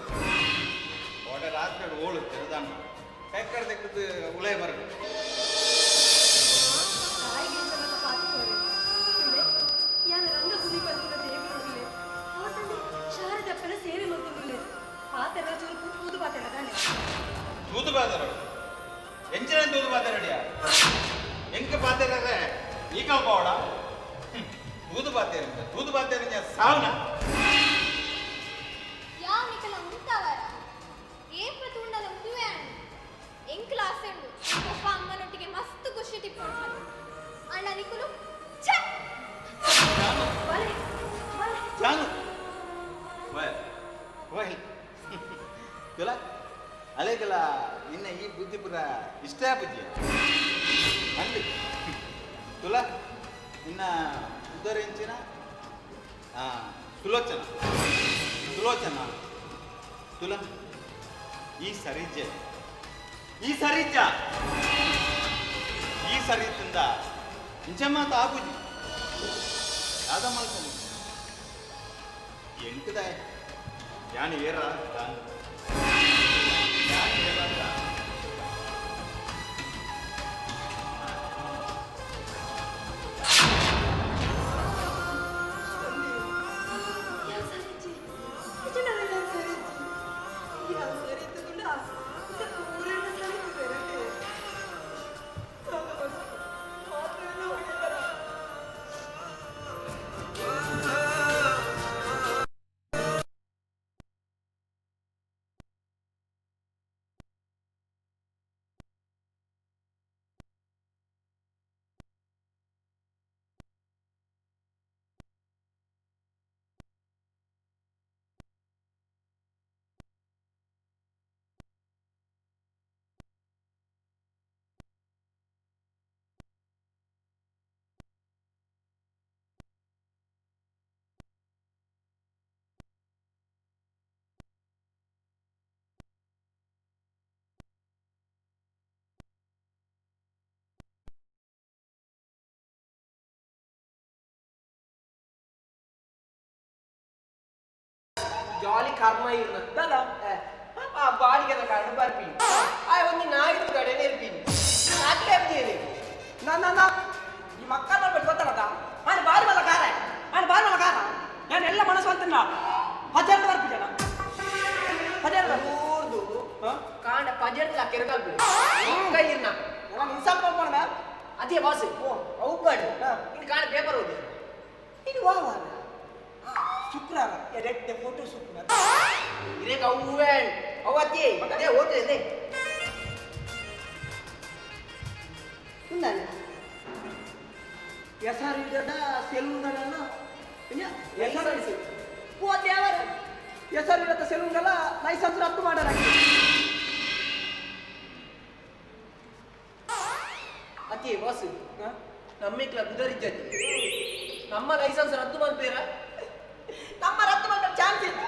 ಓಡೆ ರಾತ್ರಿ ಓಳು ತೆರೆದಾನ ಕೈಕರ್ ತೆಕ್ಕದು ಉಲೈ ಬರಬೇಕು. ತಾಯಿಗೆ ಇಂಚ ಮತ ಪಾತಿಕೋರೆ ಇಲ್ಲೇ ಯಾನ ರಂಗಭೂಮಿ ಪನ್ಪುನ ದೇವರುಳ್ಳೆ ಆತಂದೆ ಶಾರದಪ್ಪನ ಸೇವೆ ಮಲ್ತೊಂದುಲ್ಲೆ. ಪಾತೆರ ಚೂರು ಕೂದು ಪಾತೆರ ದಾನೆ. ತೂದು ಬಾದರು ಎಂಚಿನ ತೂದು ಬಾದರಡಿಯ ಎಂಕ ಪಾತೆರರೆ ಈ ಕಲ್ಪವಡ ತೂದು ಬಾತೇರ ತೂದು ಬಾತೇರ ಸಾವನ. ಯಾವ ನಿಕಲ ಉಂತಾವರ ಏಪ ತೂಂಡಲ ಉಂದುವೆ ಅಂಡು ಎಂಕ್ಲ ಆಸೆ ಉಂಡು ಪಪ್ಪ ಅಮ್ಮನೊಟ್ಟಿಗೆ ಮಸ್ತ್ ಖುಷಿ ತಿಪ್ಪುಂಡು. ಅಣ್ಣ ನಿಕುಲು ಛೆ! ಬಲೆ ಬಲೆ. ಜಾನು ವೈ ವೈ ತುಲ ಅಲೆಗಲ ನಿನ್ನ ಈ ಬುದ್ಧಿ ಪುರ ಇಷ್ಟ ಬುದ್ಧಿ ಅಂದು ತುಲ ನಿನ್ನ ಉದರೆಂಚಿನ ಸುಲೋಚನ ಸುಲೋಚನ ತುಲ ಈ ಸರಿಜೆ ಈ ಸರಿಜ ಈ ಸರಿ ತಿಂದ ಇಂಚ ಮಾತ ಆಪುಜಿ ಯಾದ ಮಲ್ಕೊಂಡು ಎಂಕುದಾಯ ಯಾನ್ ಏರ ದಾನ್ ಯಾನ್ ಏರ ದಾನ್. ಯಾ ಸರಿಜಿ ನಿಜನ ಯಾ ಸರಿಜಿ ಯಾ ಸರಿ ತಗೊಂಡ ಊರೆಲ್ಲ ಸರಿ ಬೇರೆ. ಮಾತ್ರ ಹೊಡಿತಾರ. ಜಾಲಿ ಕರ್ಮ ಇರ್ನ ದಾದ ಆ ಬಾಡಿಗೆದ ಕಾರಣ ಬರ್ಪಿ ಆ ಒಂದು ನಾಯಿದ ಕಡೆ ನೆರ್ಪಿನಿ ಅಟ್ಲೆ ಅಬ್ಜೇರಿ ನಾ ಈ ಮಕ್ಕಳ ಬಿಟ್ಟು ಗೊತ್ತಲ್ಲ ನಾನು ಬಾರಿ ಮಲ್ಲ ಕಾರ ನಾನು ಬಾರಿ ಮಲ್ಲ ಕಾರ ನಾನು ಎಲ್ಲ ಮನಸ್ಸು ಅಂತ ಹಜಾರ್ ಬರ್ಪಿ ಜನ ಹಜಾರ್ ಊರ್ದು ಕಾಂಡ ಪಜೆಡ್ಲ ಕೆರಕಲ್ಪಿ ಕೈಯಿರ್ನ ನಾನು ಇನ್ಸಲ್ಟ್ ಮಾಡ್ಬೋಣ ಅದೇ ಬಾಸ್ ಓ ಅವು ಬೇಡ ಇನ್ನು ಕಾಂಡ ಪೇಪರ್ ಓದಿ ಇದು ವಾ ವಾರ ಶುಕ್ರವಾರ ಎರಡೆಡ್ಡೆ ಫೋಟೋ ಶುಕ್ರವಾರ ಇರೇಕ ಅವು ಅವು ಅದೇ ಅದೇ ಓದ್ತದೆ ఉండాలి ಎಸರು ಇಡದ ಸೆಲೂನ್ಗಳೆಲ್ಲ ಹೆಸರು ಓ ದೇವರ ಹೆಸರು ಇಡದ ಸೆಲೂನ್ಗೆಲ್ಲ ಲೈಸೆನ್ಸ್ ರದ್ದು ಮಾಡಾರ. ಅತಿ ಬಾಸ್ ನಮ್ಮಿಕ್ಲ ಬುದರಿಜ್ಜತಿ ನಮ್ಮ ಲೈಸೆನ್ಸ್ ರದ್ದು ಮಾಡ್ತೀರಾ? ನಮ್ಮ ರದ್ದು ಮಾಡ್ಬೇಕು ಚಾನ್ಸ್ ಇಲ್ಲ.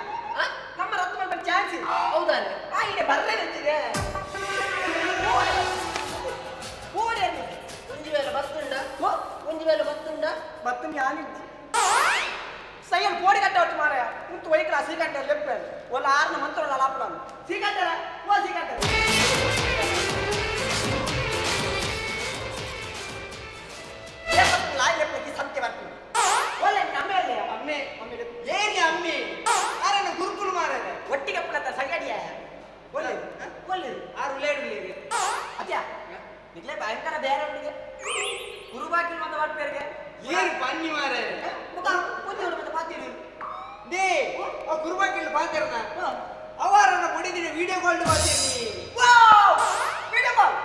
ನಮ್ಮ ರದ್ದು ಮಾಡ್ಬೇಕು ಚಾನ್ಸ್ ಇಲ್ಲ. ಹೌದಾನೆ? ಆ ಇದೆ ಬರ್ರೆ ನಿಂತಿದೆ. ಒಂಜಿ ವೇಳೆ ಬತ್ತುಂಡ ಒಂಜಿ ವೇಳೆ ಬತ್ತುಂಡ ಬತ್ತು ಯಾನಿಜ್ಜಿ ಸೈಯಲ್ ಕೋಡಿ ಕಟ್ಟ ಹೊತ್ತು ಮಾರಾಯ ಉಂತು ಒಯ್ಕಲ ಸೀಕಂಟ ಲೆಪ್ಪ ಒಲ್ಲ ಆರ್ನ ಮಂತ್ರ ಲಾಪಡ ಸೀಕಂಟರ ಓ ಸೀಕಂಟರ ಲಾಯ್ ಲೆಪ್ಪಕ್ಕೆ ಸತ್ಯ ಬರ್ತೀನಿ ಒಳ್ಳೆ ಅಮ್ಮೆ ಅಲ್ಲೇ ಅಮ್ಮೆ ಅಮ್ಮೆ ಏನಿ ಅಮ್ಮಿ ಆರನ ಗುರುಕುಲು ಮಾರದೆ ಒಟ್ಟಿಗೆ ಅಪ್ಪನತ್ತ ಸಂಗಡಿಯ ಒಳ್ಳೆ ಒಳ್ಳೆ ಆರು ಉಳ್ಳೇಡು ಉಳ್ಳೇರಿ ಅದ್ಯಾ ನಿಗ್ಲೇ ಭಯಂಕರ ಬೇರೆ ಉಂಡಿಗೆ ಗುರುಬಾಕಿ ಬಂದ ವಾಟ್ಪೇರಿಗೆ ಏರು ಪನ್ನಿ ಮಾರೇ ಮುಖ ಪೂಜೆ ಮತ್ತೆ ಪಾತಿರು they ಆ ಗುರುಬಾಕಿಲ್ ಪಾತಿರ್ನ ಅವಾರನ ಬಡಿದಿನ ವಿಡಿಯೋ ಕಾಲ್ ಪಾತಿರ್ನಿ. ವಾವ್ ವಿಡಿಯೋ ಕಾಲ್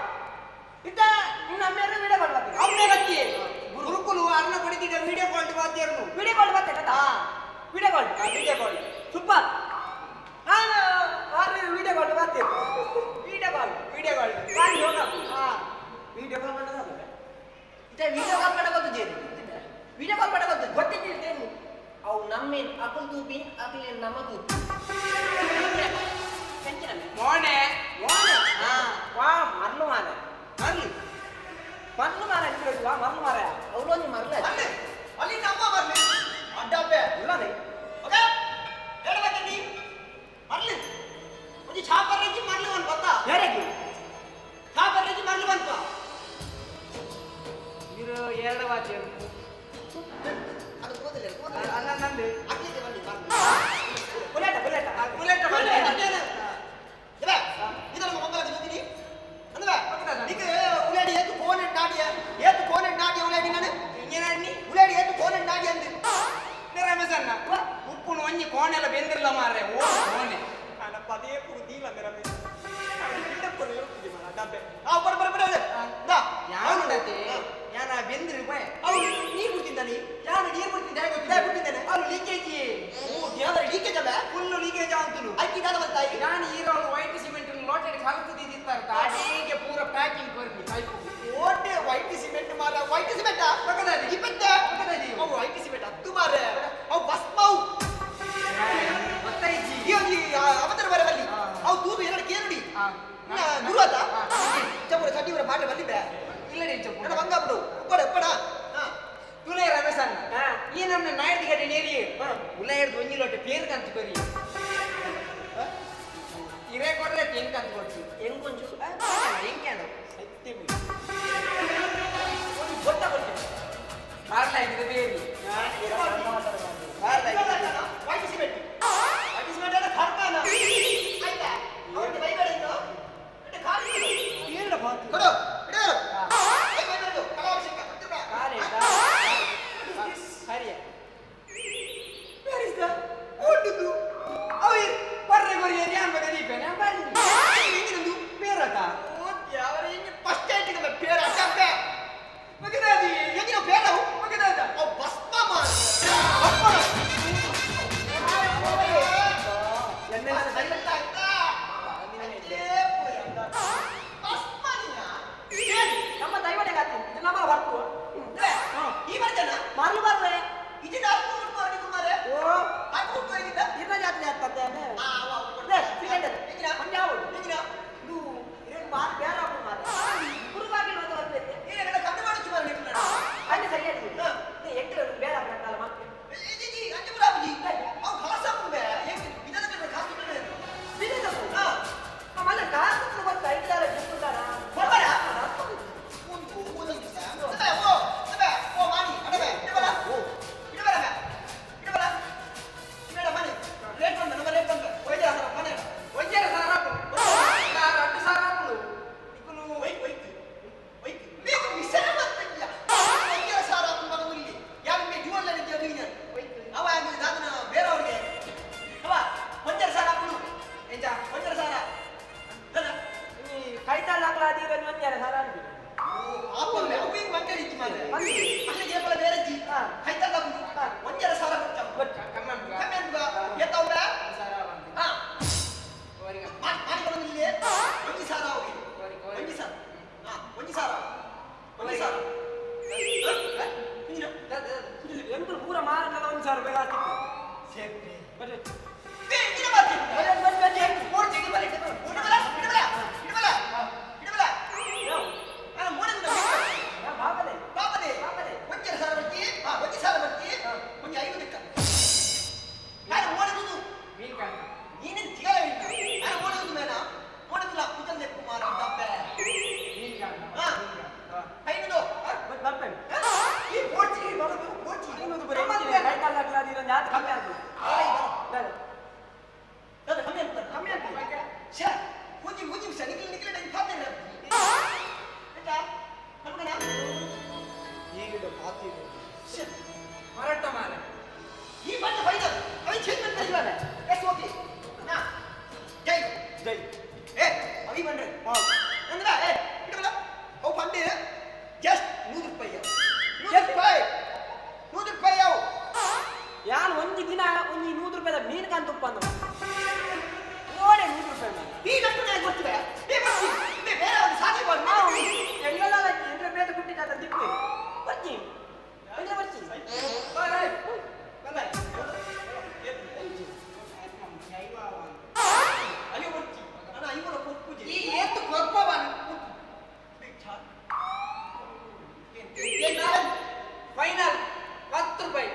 ಇದ್ದ ನಿನ್ನ ಅಮ್ಮೆಯರು ವಿಡಿಯೋ ಕಾಲ್ ಪಾತಿರು ಅಮ್ಮೆ ಬತ್ತಿ ಗುರುಕುಲು ಅರ್ನ ಬಡಿದಿನ ವಿಡಿಯೋ ಕಾಲ್ ಪಾತಿರ್ನು ವಿಡಿಯೋ ಕಾಲ್ ಪಾತಿರ video call video call super ನಾನು ಆರು ವಿಡಿಯೋ ಕಾಲ್ ಪಾತಿರು ವಿಡಿಯೋ ಕಾಲ್ ವಿಡಿಯೋ ಕಾಲ್ ಬಾರಿ ಹೋಗ ವಿಡಿಯೋ ಕಾಲ್ ಮಾಡೋದು ಇತ್ತೆ ವಿಡಿಯೋ ಕಾಲ್ ಮಾಡ ಗೊತ್ತು ಜೇರಿ ವಿಡಿಯೋ ಕಾಲ್ ಮಾಡ ಗೊತ್ತು ಗೊತ್ತಿದ್ದೇನು ಅವು ನಮ್ಮೇನ್ ಅಕುಲ್ ತೂಪಿನ್ ಅಕುಲೇನ್ ನಮ್ಮ ತೂಪಿ ಮೋನೆ ಮೋನೆ ವಾ ಮರ್ಲು ಮಾರ ಮರ್ಲು ಮರ್ಲು ಮಾರ ವಾ ಮರ್ಲು ಮಾರ ಅವಳೊಂದು ಮರ್ಲ ಅಲ್ಲಿ ಅಲ್ಲಿ ನಮ್ಮ ಮರ್ಲಿ ಅಡ್ಡಬ್ಬೆ ಇಲ್ಲದೆ ಓಕೆ ಹೇಳಬೇಕಂಡಿ ಮರ್ಲಿ ಒಂಜಿ ಛಾಪರ್ ರೆಜ್ಜಿ ಮರ್ಲು ಒಂದು ಗೊತ್ತಾ ಯಾರಿಗೆ ಛಾಪರ್ ರೆಜ್ಜಿ ಮರ್ಲು ಬಂತ ಇರು ಎರಡು ವಾಚ್ ಅದು ಕೂದಲೇ ಕೂದಲೇ ಅಲ್ಲ ನಂದು ಅಕ್ಕಿಗೆ ಬನ್ನಿ ಮರ್ಲು ಬುಲೆಟ್ ಬುಲೆಟ್ ಬುಲೆಟ್ ಬುಲೆಟ್ ಇದನ್ನು ಮಂಗಲಕ್ಕೆ ಜೊತೆ ಅಂದ್ರೆ ನಿಕ್ಕೆ ಉಲೇಡಿ ಏತು ಕೋನೆಟ್ ನಾಡಿಯ ಏತು ಕೋನೆಟ್ ನಾಡಿಯ ಉಲೇಡಿ ನಾನು ಇಂಗೇನಾಡಿ ಉಲೇಡಿ ಏತು ಕೋನೆಟ್ ನಾಡಿಯ ಅಂದು ರಮೇಶಣ್ಣ ಉಪ್ಪುನು ಒಂಜಿ ಕೋಣೆಲ್ಲ ಬೆಂದಿರಲ್ಲ ಮಾರ್ರೆ ಓ ಕೋಣೆ ನಾನು ಪದೇ ಪೂರ್ತಿ ರಮೇಶ್ ಆ ಬರ ಬರ ಬರ ದಾ ಯಾನುಂಡತೆ ಯಾನ ಬೆಂದಿರು ಬಾಯ್ ಅವನು ನೀರು ಕುಡ್ತಿದ್ದಾನೆ ಯಾನು ನೀರು ಕುಡ್ತಿದ್ದೆ ಗೊತ್ತಿದ್ದೆ ಕುಡ್ತಿದ್ದಾನೆ ಅವನು ಲೀಕೇಜ್ ಓ ದೇವರ ಲೀಕೇಜ್ ಅಲ್ಲ ಫುಲ್ ಲೀಕೇಜ್ ಅಂತಲು ಐಕಿ ದಾದ ಬಂತಾಯಿ ನಾನು ಈರೋಳು ವೈಟ್ ಸಿಮೆಂಟ್ ಲೋಟೆಡ್ ಕಲತದಿದ್ದಿತ್ತಾರೆ ಅಡಿಗೆ ಪೂರ ಪ್ಯಾಕಿಂಗ್ ಕೊರ್ನಿ ಪೈಪ್ ಓಟೆ ವೈಟ್ ಸಿಮೆಂಟ್ ಮಾರ ವೈಟ್ ಸಿಮೆಂಟ್ ಪಕ್ಕದಲ್ಲಿ ಇಪ್ಪತ್ತೆ ಪಕ್ಕದಲ್ಲಿ ಅವು ವೈಟ್ ಸಿಮೆಂಟ್ ಹತ್ತು ಮಾರ ಅವು ಭಸ್ಮವು ಗೊತ್ತಾಯ್ತು ಈ ಒಂಜಿ ಅವತರ ಬರ ಬಲ್ಲಿ ಅವು ತೂದು ಎರಡು ಕೇರುಡಿ ಗುರು ಆತ ಚಪ್ಪುರ ಚಟ್ಟಿವರ ಪಾಠ ಬಲ್ಲಿ ಬೇ ಇಲ್ಲ ರೀ ಚಪ್ಪು ನನ್ನ ಬಂಗ ಬಿಡು ಉಪ್ಪಡ ಉಪ್ಪಡ ತುಲೆ ರಮೇಶಣ್ಣ ಈ ನಮ್ಮ ನಾಯ್ದು ಗಡ್ಡೆ ನೇರಿ ಉಲ್ಲ ಹಿಡ್ದು ಒಂಜಿ ಲೋಟೆ ಪೇರು ಕಂತು ಕೊರಿ ಇರೇ ಕೊಡ್ರೆ ಹೆಂಗ್ ಕಂತು ಕೊಡ್ತು ಹೆಂಗೊಂಚು ಹೆಂಗೆ ಗೊತ್ತ ಕೊಡ್ತೀನಿ ಮಾರ್ಲಾ ಇದ್ರೆ ಬೇರಿ ವೈಟ್ ಸಿಮೆಂಟ್ ವೈಟ್ ಸಿಮೆಂಟ್ ಅಲ್ಲ ಖರ್ಕಾನ ಆಯ್ತಾ ಅವನಿಗೆ ಬೈಬೇಡ ಇನ್ನು అంటే ಖಾಲಿ ಏನಪ್ಪ ಕೊಡು ಇಡು ಬೈ ಬೈ ಕಲಾಭಿಷೇಕ ಕಾಲೇ ಹರಿಯ Where is the? What to do? ನಂದ್ರ ಏ ಇಡಬಲ ಅವು ಪಂಡೆ ಜಸ್ಟ್ 100 ರೂಪಾಯಿ 100 ರೂಪಾಯಿ 100 ರೂಪಾಯಿ ಅವು ಯಾನ್ ಒಂಜಿ ದಿನ ಒಂಜಿ 100 ರೂಪಾಯಿದ ಮೀನು ಕಾಂತ ಉಪ್ಪಂದ ಓಡೆ 100 ರೂಪಾಯಿ ಈ ನಟ್ಟು ನಾನು ಗೊತ್ತಿದೆ ಬೇ ಬರ್ತಿ ಬೇ ಬೇರೆ ಒಂದು ಸಾಧಿ ಬಾರ್ ಎಂಗಲ ಎಂದ್ರೆ ಬೇತ ಕುಟ್ಟಿದ ದಿಕ್ಕು ಬರ್ತಿ ಎಂದ್ರೆ ಬರ್ತಿ ಬಾಯ್ ಬಾಯ್ ಅಲ್ಲಿ ಬರ್ತಿ ಅಣ್ಣ ಐವರ ಕೊಪ್ಪುಜಿ ಈ ಏತು ಕೊಪ್ಪವನ ಫೈನಲ್ 10 ರೂಪಾಯಿ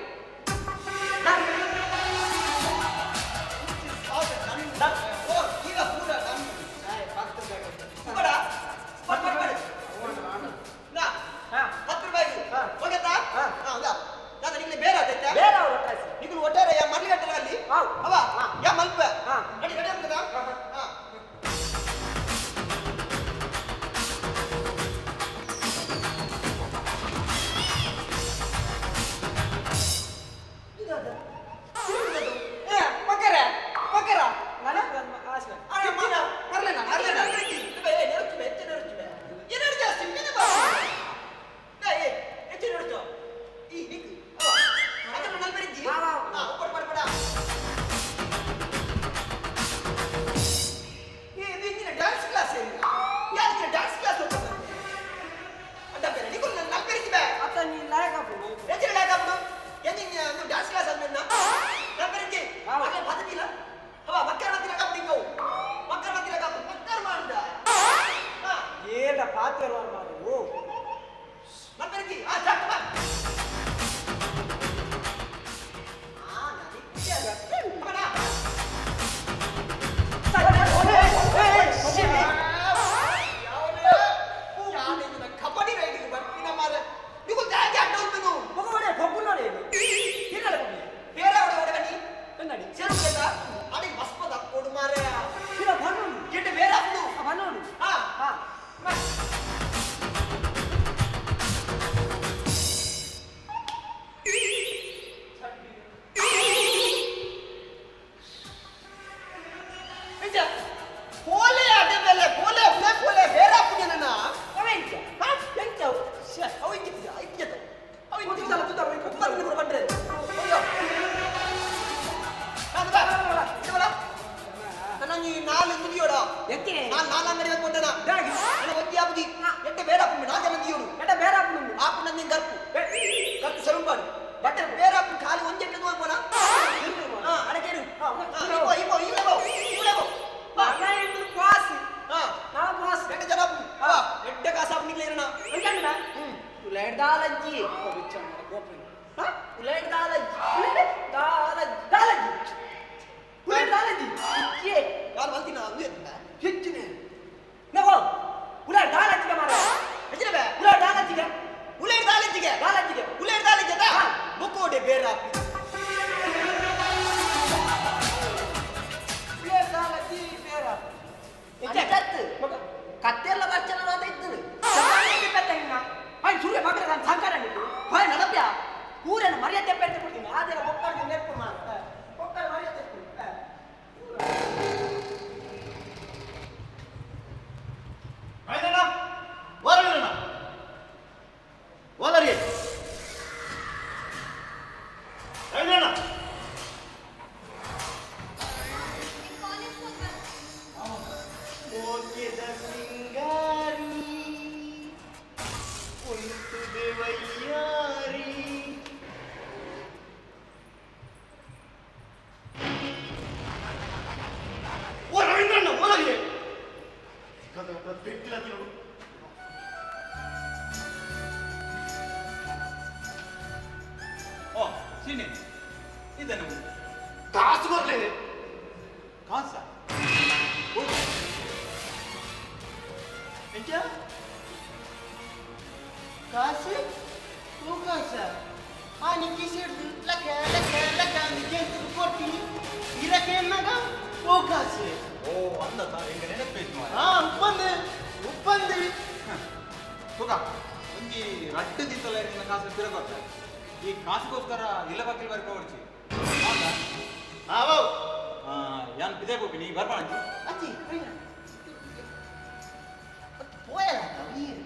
ಪೋಯಲ ಈರು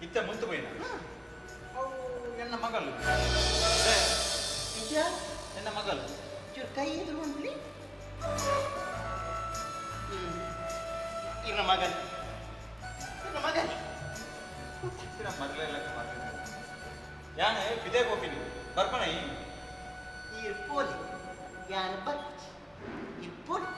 ಇತ್ತೆ ಮುಂತು ಪೋಯಿನ ಅವು ಎನ್ನ ಮಗಳು ನಿಜ ಎನ್ನ ಮಗಳು ಚೂರು ಕೈ ಎದುರು ಮಾಡ್ಲಿ. ಇನ್ನ ಮಗನ್ ಇನ್ನ ಮಗನ್ ಮರಲೆಲ್ಲ ಯಾನೆ ಬಿದೆ ಗೋಪಿನಿ ಬರ್ಪಣ ಈರು ಪೋಲಿ ಯಾನು ಬರ್ಪುಜಿ ಇರ್ ಪೋಲಿ.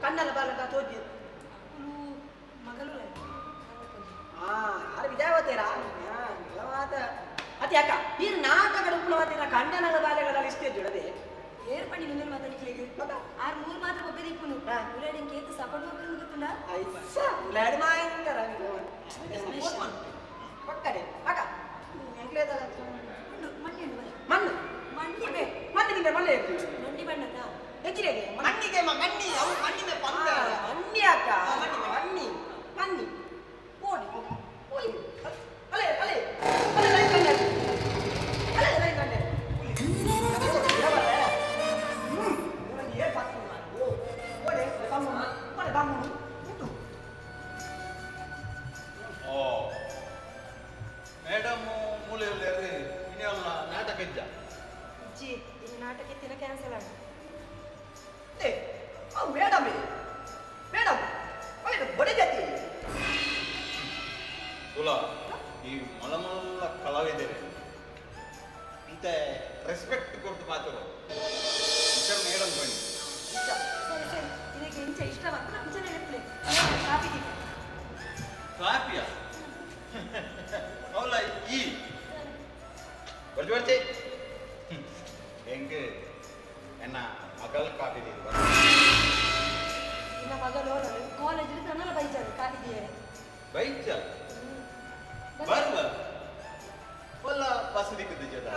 ಕಣ್ಣಲ್ಲ ಬಾಲಕ ತೋಜಿ ಮಗಳು ಆರು ವಿಜಯವತೀರಾ ಮಾತ ಅತಿ ಅಕ್ಕ ಈ ನಾಟಕದ ಉಪ್ಪುನ ಕಣ್ಣನಲ್ಲ ಬಾಲೆಗಳಲ್ಲಿ ಇಷ್ಟೇ ಜುಡದೆ ಏರ್ ಪಂಡಿ ನಿನ್ನ ಮಾತಾಡಿಕ್ಲೇಗೆ ಆರು ಮೂರು ಮಾತ್ರ ಒಬ್ಬ ಇಪ್ಪುನು ಉಲಾಡಿ ಕೇತು ಸಪೋರ್ಟ್ ಒಬ್ಬರು ಗೊತ್ತುಂಡ ಐಸ ಉಲಾಡಿ ಮಾಯಂಕರ ಪಕ್ಕಡೆ ಅಕ್ಕ ಎಂಕ್ಲೇದಲ್ಲ ಮಣ್ಣಿ ಮಣ್ಣು ಮಣ್ಣಿ ಬೇ ಮಣ್ಣು ತಿಂದರೆ ಮಣ್ಣೆ ಮಣ್ಣಿ ಬಣ್ಣದ ಹೆಚ್ಚಿಗೆ ಮಣ್ಣಿಗೆ ಮಣ್ಣಿ ಅವು ಮಣ್ಣಿನ ಪಂದ ಮಣ್ಣಿ ಅಕ್ಕ ಮಣ್ಣಿ ಮಣ್ಣಿ ಓಡಿ ಓಡಿ ಅಲೆ ಅಲೆ ಅಲೆ ಲೈನ್ ಕಣ್ಣೆ ಅಲೆ ಲೈನ್ ಕಣ್ಣೆ ಓ ಮೇಡಮ್ ಮೂಲೆಯಲ್ಲಿ ಇನ್ನೆಲ್ಲ ನಾಟಕ ಇದ್ದ ಅಜ್ಜಿ ಇನ್ನು ನಾಟಕ ತಿನ್ನ ಕ್ಯಾನ್ಸಲ್ ಆಗ ಮೇಡಮ್ ಮೇಡಮ್ ಬಡಿದತಿ ತುಲಾ ಈ ಮಲಮಲ್ಲ ಕಲಾವಿದರೆ ಇಂತ ರೆಸ್ಪೆಕ್ಟ್ ಕೊಟ್ಟು ಮಾತಾಡೋ ಮೇಡಮ್ ಬನ್ನಿ ಸರಿ ಸರಿ ಇದಕ್ಕೆ ಇಂಚ ಇಷ್ಟ ಬಂತು ಇಂಚನೆ ನೆನಪಲೆ ಕಾಫಿ ತಿನ್ನು ಕಾಫಿಯ ಅವಲ್ಲ ಈ ಬರ್ತಿ ಬರ್ತಿ ಹೆಂಗೆ ಎನ್ನ ಮಗಲ್ ಕಾಫಿ ನಿನ್ನ ಮಗಳು ಕಾಲೇಜಲ್ಲಿ ತನ್ನಲ್ಲ ಬೈಜಾರು ಕಾಫಿ ದಿಯರೆ ಬೈಜ ಬರುವ ಒಲ್ಲ ಬಸ್ ದಿಕ್ಕದ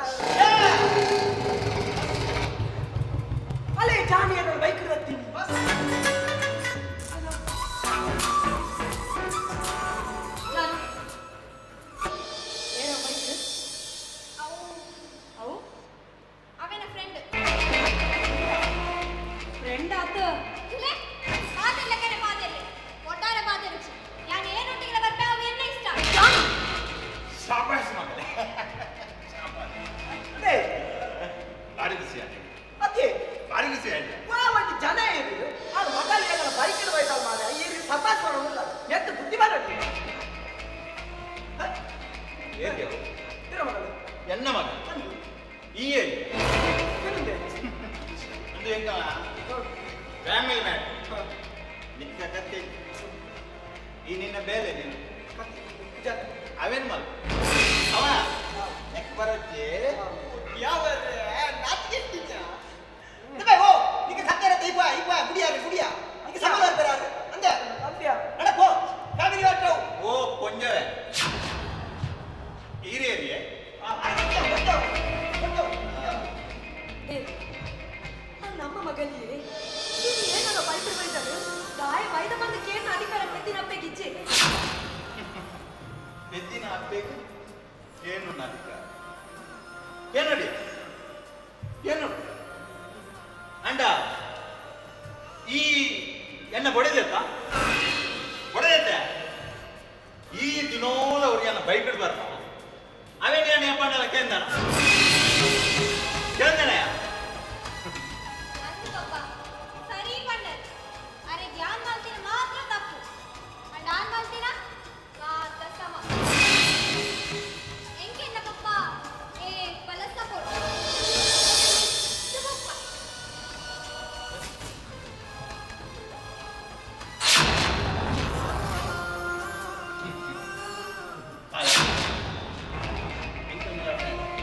ಅಲ್ಲೇ ಜಾನಿ ಬೈಕ್ ಇರ್ತೀನಿ ಏನೋ ಬೈಕ್ ಅವು ಅವು ಅವೇನ ಫ್ರೆಂಡ್ ಫ್ರೆಂಡ್ ಆತ ಇಲ್ಲೇ ಮಾತೆಲ್ಲ ಕರೆ ಮಾತೆಲ್ಲ ಒಟ್ಟಾರೆ ಮಾತೆಲ್ಲ ಯಾನ್ ಏನೊಟ್ಟಿಗೆ ಬರ್ಪೆ ಅವು ಎನ್ನ ಇಷ್ಟ ಶಾಬಾಷ್ ಮಗನೇ ಭಾರಿ ಖುಷಿ ಆಯ್ತು ಅದೇ ಭಾರಿ ಖುಷಿ ಆಯ್ತು ವಾ ಒಂದು ಜನ ಏರಿ ಆ ಮಗಲ್ ಏನಾರ ಬೈಕ್ ಬೈತಲ್ಲ ಮಾರ ಈ ಸಪಾಸ್ ಮಾಡೋಲ್ಲ ಎತ್ತು ಬುದ್ಧಿ ಮಾಡೋದು ಏಕೆ ಇರೋ ಮಗಳು ಎನ್ನ ಮಗ ಈ ಏರಿ ಒಂದು ಹೆಂಗ ಫ್ಯಾಮಿಲಿ ಮ್ಯಾನ್ ನಿಕ್ಕ ಕತ್ತಿ ಈ ನಿನ್ನ ಬೇಲೆ ನೀನು ಅವೇನ್ ಮಲ್ ಅವ ನೆಕ್ ಬರೋಕ್ಕೆ ಯಾವ ನಾಚಿಕೆ ಓ ನಿಕ್ಕೆ ಸತ್ಯರ ದೀಪ ಇಪ್ಪ ಗುಡಿಯಾರು ಗುಡಿಯ ನಿಕ್ಕೆ ಸಮಾಧಾನ ಬರಾರು ಅಂದೆ ನಡಪೋ ಫ್ಯಾಮಿಲಿ ವಾಟ್ರವು ಓ ಕೊಂಜವೆ ಈರೇರಿಯೇ ಏ ನಮ್ಮ ಮಗಲಿಯೇ ಇದು ಏನಲ್ಲ ಬೈಕ್ ಬೈತಾಳು ದಾಯ ಬೈದ ಬಂದು ಕೇನ ಅಧಿಕಾರ ಪೆದ್ದಿನ ಅಪ್ಪೆಗೆ ಇಜ್ಜೆ ಪೆದ್ದಿನ ಅಪ್ಪೆಗೆ ಏನು ಅಧಿಕಾರ ಏನಡಿ ಏನು ಅಂಡ ಈ ಎನ್ನ ಬಡಿದೈತ ಬಡದೈತೆ ಈ ದಿನೋಲ ಅವ್ರಿಗೆ ಬೈಕ್ ಇಡ್ಬಾರ್ದ ಅವೇನು ಏನ್ ಕೇಂದ್ರ ಕೇಂದ್ರ ಅಂದು ಪಪ್ಪ ಸರಿ ಪಂಡರ್ ಅರೆ ಧ್ಯಾನ್ ಮಾಡ್ತೀನ ಮಾತ್ರ ತಪ್ಪು ಅಂಡ್ ಆನ್ ಮಾಡ್ತೀನ ಮಾತ್ರ ಸಮ ಎಂಕೆನ್ನ ಪಪ್ಪ ಏ ಪಲ ಸಪೋರ್ಟ್ ಪಪ್ಪ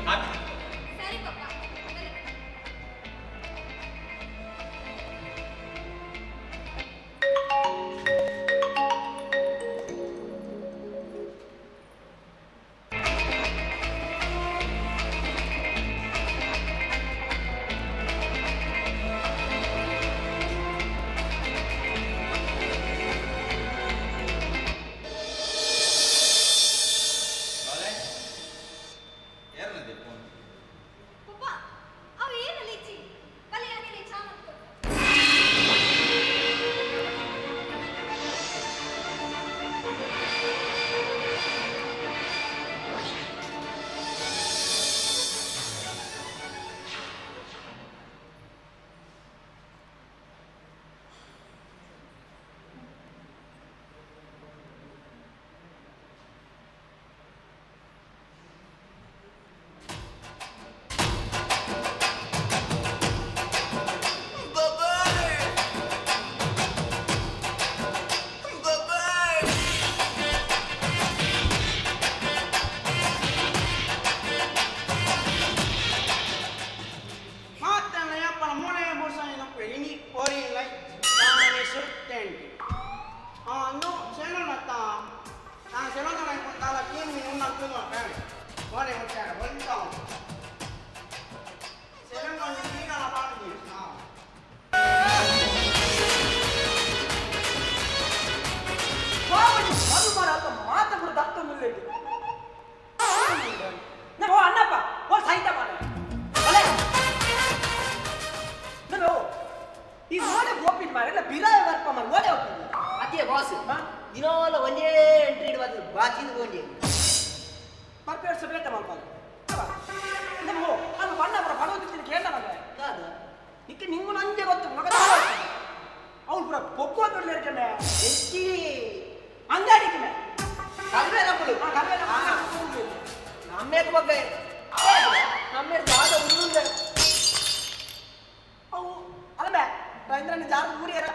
ಕಾಫಿ ಸುತ್ತೇಂಟಿ ಅಂದು ಸೆಲೋನತ್ತ ಆ ಸೆಲೋನ ದಾಲ ಕೀನ್ ಉನ್ನ ತೂನು ಓಡೆ ಮುಟ್ಟಾರ ಒಂದ ಸೆಲೋನ ಕೀನಲ ಪಾಡಿ ಬಾಬಡಿ ಮದು ಮಾರ ಅಂತ ಮಾತ ಬಿಡು ದತ್ತ ಮುಲ್ಲೆಗೆ ಓ ಅಣ್ಣಪ್ಪ ಓ ಸಾಹಿತ್ಯ ಮಾಡ ಅಲೆ ನಾನು ಈ ಓಡೆ ಓಪಿನ್ ಮಾರ ಬಿರಾಯ ವರ್ಪ ಮಾರ ಓಡೆ ಓಪಿನ್ ಅದೇ ಬಾಸ್ ದಿನಾಲ ಒಂದೇ ಎಂಟ್ರಿ ಇಡುವ ಬಾಚಿದ ಗೊಂಡಿ ಪರ್ಪೇರ್ಸ್ ಬೇಟ ಮಾಡ್ಬೋದು ನಮ್ಮ ಅದು ಬಣ್ಣ ಬರ ಬಡವತ್ತಿನ ಕೇಳ ಮಗ ನಿಕ್ಕೆ ನಿಂಗು ನಂಜೆ ಗೊತ್ತು ಮಗ ಅವಳು ಪೂರ ಪೊಕ್ಕು ಅಂತ ಇರ್ಕಂಡೆ ಎಚ್ಚಿ ಅಂಗಡಿಗೆ ಕಲ್ವೆ ನಮ್ಮಳು ಕಲ್ವೆ ನಮ್ಮ ನಮ್ಮೇಕ ಬಗ್ಗೆ ನಮ್ಮೇ ದಾದ ಉಳ್ಳುಂದೆ ಅವು ಅಲ್ಲ ರವೀಂದ್ರನ ಜಾರು ಊರಿಯರ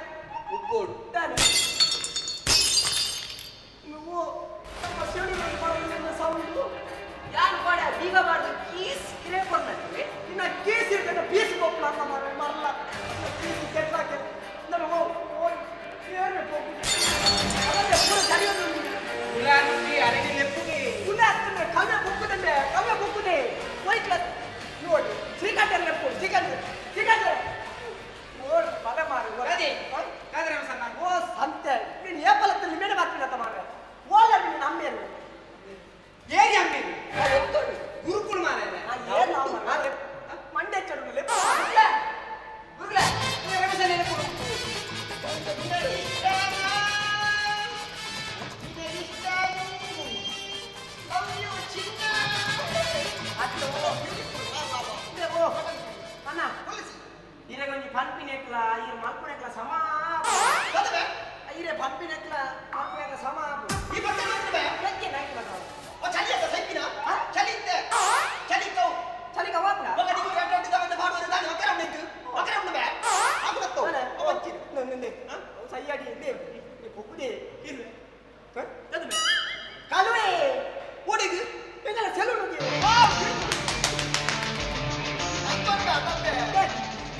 ಉಪ್ಪೋಡು ತಾನೆ నువ్వు ನಮ್ಮ ಶಿವನಿ ಸೌಂಡು ಯಾರು ಕೋಡ ಬೀಗ ಮಾಡುದು ಕೀಸ್ ಕಿರೇ ಕೊಡ್ನಕ್ಕೆ ನಿನ್ನ ಕೇಸ್ ಇರ್ಕಂಡ ಪೀಸ್ ಕೊಪ್ಪಲ ಅಂತ ಮಾರ ಮರಲ್ಲ ಪೀಸ್ ಕೆಟ್ಟಾಕೆ ನಾನು ಓ ಏನು ಅದಕ್ಕೆ ಪೂರ ಜರಿಯೋದು ಅರಗಿ ಲೆಪ್ಪುಗೆ ಪುನಃ ಕವ್ಯ ಬುಕ್ಕುದಂಡೆ ಕವ್ಯ ಬುಕ್ಕುದೆ ಹೋಯ್ಕ್ಲ ನೋಡಿ ಶ್ರೀಕಾಂತ ಲೆಪ್ಪು ಶ್ರೀಕಾಂತ ಶ್ರೀಕಾಂತ ಓಡ್ ಬಲ ಮಾರು ಅದೇ ಕಾದ್ರೆ ಸಣ್ಣ ಓ ಸಂತೆ ನೀನು ಏಪಲತ್ತಲ್ಲಿ ಮೇಡ ಮಾತಿನತ್ತ ಮಾರ್ರೆ ಓಲ ನೀನು ನಮ್ಮೇರು ಏರಿ ಅಮ್ಮೇರು ಗುರುಕುಲ್ ಮಾರ್ರೆ ಮಂಡೆ ಚಡುಗಲೆ ಗುರುಗಳೇ ಅಣ್ಣ ಇರಗೊಂಜಿ ಪನ್ಪಿನೆಕ್ಲ ಇರು ಮಲ್ಪುನೆಕ್ಲ ಸಮ ಇರೆ ಪನ್ಪಿನೆಕ್ಲ ಮಲ್ಪುನೆಕ್ಲ ಸಮ ಈ ಬಟ್ಟೆ ನೋಡ್ತಿವೆ ಬೆಕ್ಕೆ ನಾಯ್ಕ ಬರ್ತಾವ ಓ ಚಳಿ ಅತ್ತ ಸೈಪಿನ ಚಳಿ ಇತ್ತೆ ಚಳಿ ಇತ್ತು ಚಳಿಗ ಹೋಗ್ಲ ಮಗ ನಿಂಗೆ ಗಂಟೆ ಬಂದ ಮಾಡುವ ನಾನು ಒಕ್ಕರ ಉಂಟು ಒಕ್ಕರ ಉಂಟು ಆಗುತ್ತೋ ಅವಂಚಿನ ನಂದೆ ಸೈಯಾಡಿ ಇದೆ ನೀ ಪೊಕ್ಕುದೆ ಇಲ್ವೇ ಕಲುವೆ ಓಡಿಗೆ ಎಂಗಲ salon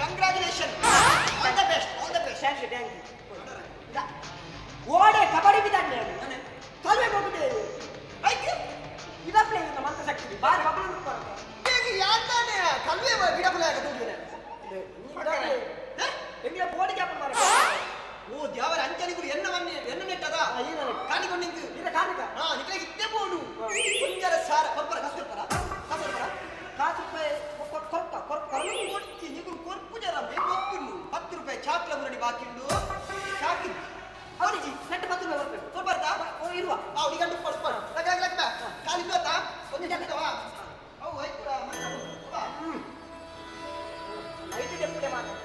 congratulation all the best all the best thank you thank you ಓಡೆ ಕಬಡ್ಡಿ ಬಿದ್ದಾನೆ ಕಲುವೆ ಹೋಗಿದೆ ಐಕೆ ಇದಪ್ಲೇ ನಮ್ಮ ಮಂತ್ರ ಶಕ್ತಿ ಬಾರಿ ಮಕ್ಕಳು ಹೇಗೆ ಯಾತಾನೆ ಕಲ್ವೆ ಗಿಡಪುಲ ಆಗ ಎಂಗ್ಲ ಬೋಡಿ ಕ್ಯಾಪ್ ಮಾರ ಓ ದೇವರ ಅಂಚನಿಗುರು ಎನ್ನ ಮನ್ನೆ ಎನ್ನ ನೆಟ್ಟದ ಕಾಣಿಕೊಂಡು ನಿಂತು ಇದ ಕಾಣಿಕ ಹಾ ನಿಕ್ಲೆ ಇತ್ತೆ ಬೋಡು ಒಂಜರ ಸಾರ ಕೊರ್ಪರ ಕಾಸು ಕೊರ್ಪರ ಕಾಸು ಕೊರ್ಪರ ಕಾಸು ರೂಪಾಯಿ ಕೊರ್ಪ ಕೊರ್ಪ ಕೊಡ್ತಿ ನಿಗುರು ಕೊರ್ಪು ಜರ ಗೊತ್ತುಂಡು 10 ರೂಪಾಯಿ ಚಾಕ್ಲ ಮುರಡಿ ಬಾಕಿಂಡು ಚಾಕಿ ಅವನಿಜಿ ನೆಟ್ 10 ರೂಪಾಯಿ ಬರ್ಬೇಕು ಕೊರ್ಪರ್ತಾ ಓ ಇರುವ ಆ ಉಡಿಗಂಡು ಕೊರ್ಪ ಲಗ ಲಗ ಲಗ ಕಾಲಿ ಗೊತ್ತಾ ಒಂದು ಜನ ಅವು ಆಯ್ತು ಐದು ಡೆಪ್ಪುಡೆ ಮಾತ್ರ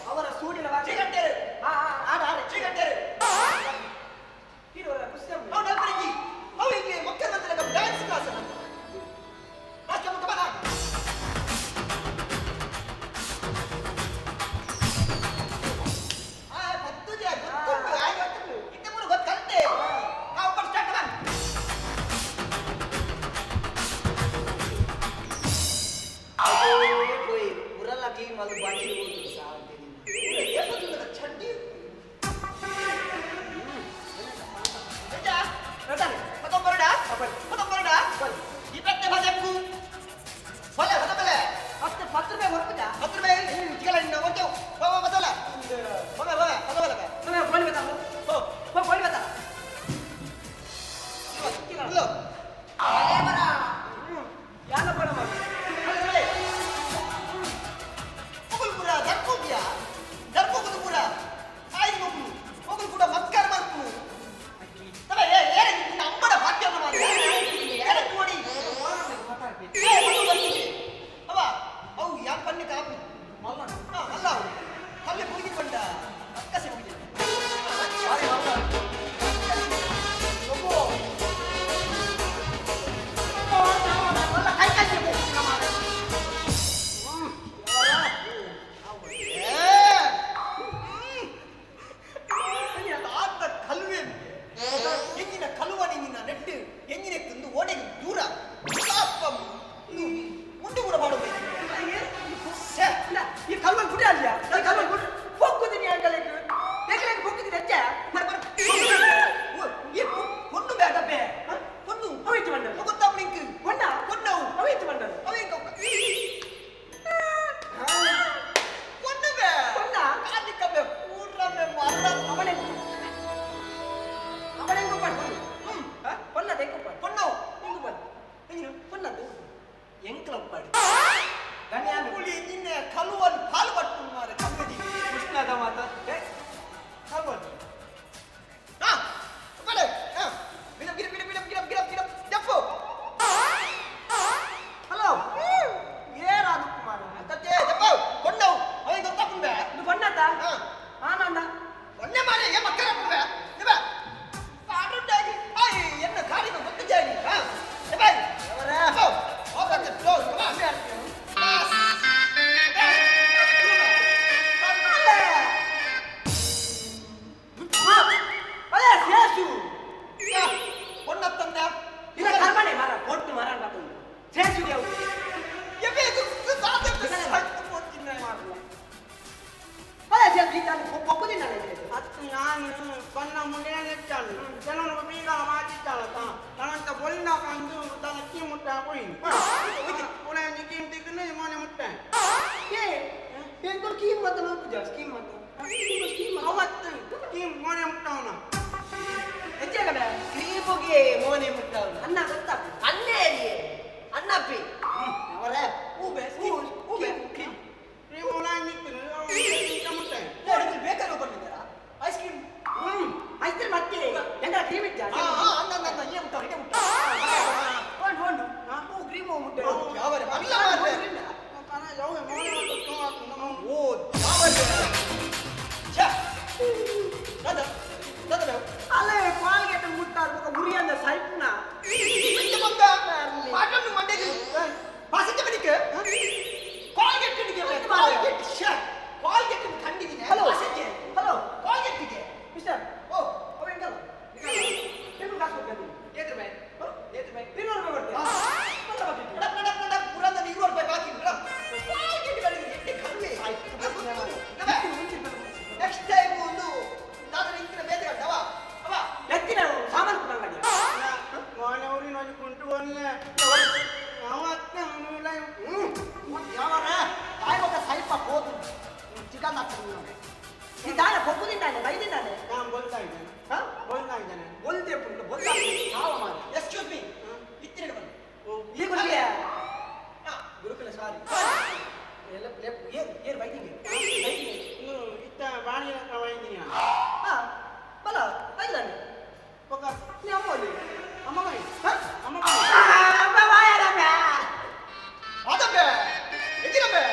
ಅವರ ಸೂಡಿನ ಸ್ಕೀಮ್ ಮತ್ತೆ ಮಲ್ಪುಜ ಸ್ಕೀಮ್ ಮತ್ತೆ ಸ್ಕೀಮ್ ಅವತ್ತು ಸ್ಕೀಮ್ ಮೋನೆ ಮುಟ್ಟವನ ಹೆಚ್ಚಾಗಡ ಕ್ರೀಪುಗೆ ಮೋನೆ ಮುಟ್ಟವನ ಅನ್ನ ಗೊತ್ತಾ ಅನ್ನೇ ಅಲ್ಲಿಯೇ ಅನ್ನಪ್ಪಿ ಅವರೇ ಊಬೆ ಊಬೆ ಕ್ರೀಮ್ ಉಲಾಯಿ ಮುಟ್ಟೆ ಬೇಕಾದ್ರೆ ಬಂದಿದ್ದಾರಾ ಐಸ್ ಕ್ರೀಮ್ ಐಸ್ ಕ್ರೀಮ್ ಮತ್ತೆ ಎಂತ ಕ್ರೀಮ್ ಇದ್ದ ಅನ್ನ ಅನ್ನ ಏ ಮುಟ್ಟವ್ರು ಏ ಒಂದು ಒಂದು ಕ್ರೀಮ್ ಮುಟ್ಟೆ ಯಾವರೆ ಅಲ್ಲ ಮಾರ್ರೆ. ಓ ಯಾವರೆ ಛೆ ದಾದಾ ದಾದಾ ಅಲ್ಲೇ ಕಾಲ್ಗೆಟ್ ಮುಟ್ಟಾರ್ಬೇಕು ಉರಿಯಂದ ಸೈಪ್ನ ಇಂತ ಬಂದ ಪಾಟನ್ನು ಮಂಡೆಗೆ ಪಾಸಕ್ಕೆ ಬನಿಕೆ ಕಾಲ್ಗೆಟ್ ನಿಗೆ ಕಾಲ್ಗೆಟ್ ಛೆ ಕಾಲ್ಗೆಟ್ ಕಂಡಿದ್ದೀನಿ ಹಲೋ ಪಾಸಕ್ಕೆ ಹಲೋ ಕಾಲ್ಗೆಟ್ಟಿಗೆ ಮಿಸ್ಟರ್ ಓ ಅವ ಎಂಕಲ್ಲ ಟೇಬಲ್ ಕಾಸು ಕೊಡ್ತೇನೆ ಏತ್ ರೂಪಾಯಿ ಏತ್ ರೂಪಾಯಿ 200 ರೂಪಾಯಿ ಕೊಡ್ತೇನೆ ಮಲ್ಲ ಬಕೆಟ್ ನಡಕ್ ನಡಕ್ ನಡಕ್ ಪುರಂದ 200 ರೂಪಾಯಿ ಬಾಕಿ ಮೇಡಮ್ ಕಾಲ್ಗೆಟ್ ಗಳಿಗೆ ಎಟ್ಟಿ ಕಮ್ಮಿ ನೆಕ್ಸ್ಟ್ ಟೈಮ್ ಒಂದು ದಾದರ ಇಂತಿನ ಬೇತೆ ಅವ ಅವ ಎತ್ತಿನ ಸಾಮಾನು ಕೊಡಂಗಡಿ ಮೋನೆ ಊರಿನ ಒಂದು ಕುಂಟು ಒಲ್ಲೆ ಅವತ್ತ ಉಲಾಯಿ ಯಾವರ ತಾಯಿ ಸೈಪ ಹೋದು ಚಿಕನ್ ಹಾಕ್ತೀನಿ ನೋಡಿ ಈ ದಾನ ಕೊಪ್ಪುದಿಂದಾನೆ ಬೈದಿಂದಾನೆ ನಾನು ಬೋಲ್ತಾ ಇದ್ದೇನೆ ಹಾ ಬೋಲ್ತಾ ಇದ್ದೇನೆ ಬೊಲ್ದೆ ಪುಂಡು ಬೊಲ್ದ ಸಾವ ಮಾರ ಎಕ್ಸ್ಕ್ಯೂಸ್ ಮೀ ಇತ್ತಿನ ಬನ್ನಿ ಈ ಗುರುಕುಲ ಗುರುಕುಲ ಸಾರಿ ಎಲ್ಲ ಲೇಪ್ ಏರ್ ಏರ್ ಬೈದಿಂಗೆ ಬೈದಿಂಗೆ ಇತ್ತ ಬಾಣಿನ ಬೈದಿನ ಹಾ ಬಲ ಬೈದಾನೆ ಪಕ್ಕ ನೀ ಅಮ್ಮ ಅಲ್ಲಿ ಅಮ್ಮ ಬೈ ಹಾ ಅಮ್ಮ ಬೈ ಅಮ್ಮ ಬಾಯರಮ್ಮ ಅದಬ್ಬೆ ಎತ್ತಿನಬ್ಬೆ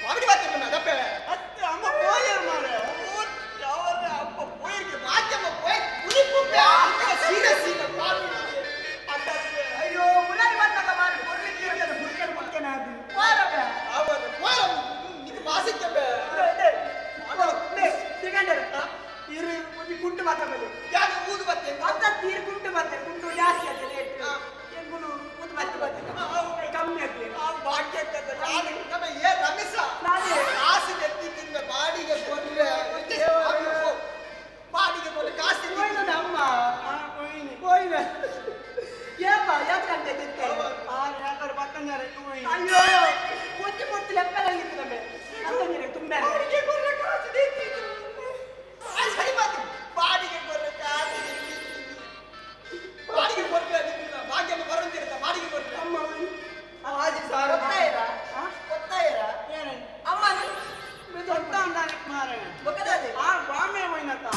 ಮಾವಿಡಿ ಬಾತೆ ಅದಬ್ಬೆ ಅತ್ತೆ ಅಮ್ಮ ಪೋಯರ್ ಮಾರೆ ಓ ಯಾವರ ಅಪ್ಪ ಪೋಯರ್ಗೆ ಮಾಧ್ಯಮ ಪೋಯ್ ಉಳಿಪುಬ್ಬೆ ಸೀದಾ ಸೀದಾ ಪಾರ್ಲಿ ಅದಬ್ಬೆ ಅಯ್ಯೋ ಮುಲಾರಿ ಬಂದಾಗ ಮಾರಿ ಕೊಡ್ಲಿಕ್ಕೆ ಇರ್ತದೆ ಗುರುಕುಲ ಮುಖ್ಯನ ಅದು ಬಾರಮ್ಮ ಅವರ ಪೋಯ್ ಇದು ಮಾಸಿದ್ದಬ್ಬೆ ಇರು ಒಂದು ಕುಂಟು ಮಾತಾಡಲಿ ಯಾರು ಊದು ಬತ್ತೆ ಅತ್ತ ತೀರ್ ಕುಂಟು ಮತ್ತೆ ಕುಂಟು ಜಾಸ್ತಿ ಆಗ್ತದೆ ರೇಟ್ ಎಂಗುನು ಊದು ಮತ್ತೆ ಬರ್ತದೆ ಕಮ್ಮಿ ಆಗ್ತದೆ ಆ ಭಾಗ್ಯಕ್ಕದ ಯಾರು ನಮ್ಮ ಏ ರಮೇಶ ನಾನೇ. ಕಾಸು ಎತ್ತಿದ್ದ ಬಾಡಿಗೆ ಕೊಡ್ರೆ ಬಾಡಿಗೆ ಕೊಡ್ರೆ ಕಾಸು ಎತ್ತಿದ್ದು. ಹೋಯ್ತು ಅಮ್ಮ ಆ ಹೋಯಿನಿ ಹೋಯ್ನ ಏಪ ಯಾಕೆ ಅಂತ ಇದ್ದೆ ಆ ಯಾಕಡೆ ಪಕ್ಕಂಜಾರೆ ಹೋಯಿ ಅಯ್ಯೋ ಕೊಚ್ಚಿ ಕೊಚ್ಚಿ ಲೆಕ್ಕಲಾಗಿತ್ತು ನಮ್ಮೆ ಅಂತಂದ್ರೆ ತುಂಬ ಬಾಡಿಗೆ ಕೊಡ್ರೆ ಕಾಸು ಎತ್ತಿದ್ದು. ಆ ಸರಿ ಮಾತು ಬಾಡಿಗೆ ಕೊಡ್ರೆ ಕಾಸು ಎತ್ತಿದ್ದು. ಬಾಡಿಗೆ ಕೊಡ್ರೆ ಅದಕ್ಕೆ ಭಾಗ್ಯಮ್ಮ ಬರೋದಿರತ್ತ ಬಾಡಿಗೆ ಕೊಡ್ರೆ ಅಮ್ಮ ಆಜಿ ಸಾರ ಗೊತ್ತಾಯಿರಾ ಗೊತ್ತಾಯಿರಾ ಏನು ಅಮ್ಮ ಗೊತ್ತಾ ಉಂಟಾನೆ ಮಾರೆ ಗೊತ್ತಾದೆ ಆ ಬಾಂಬೆ ಹೋಯ್ನತ್ತ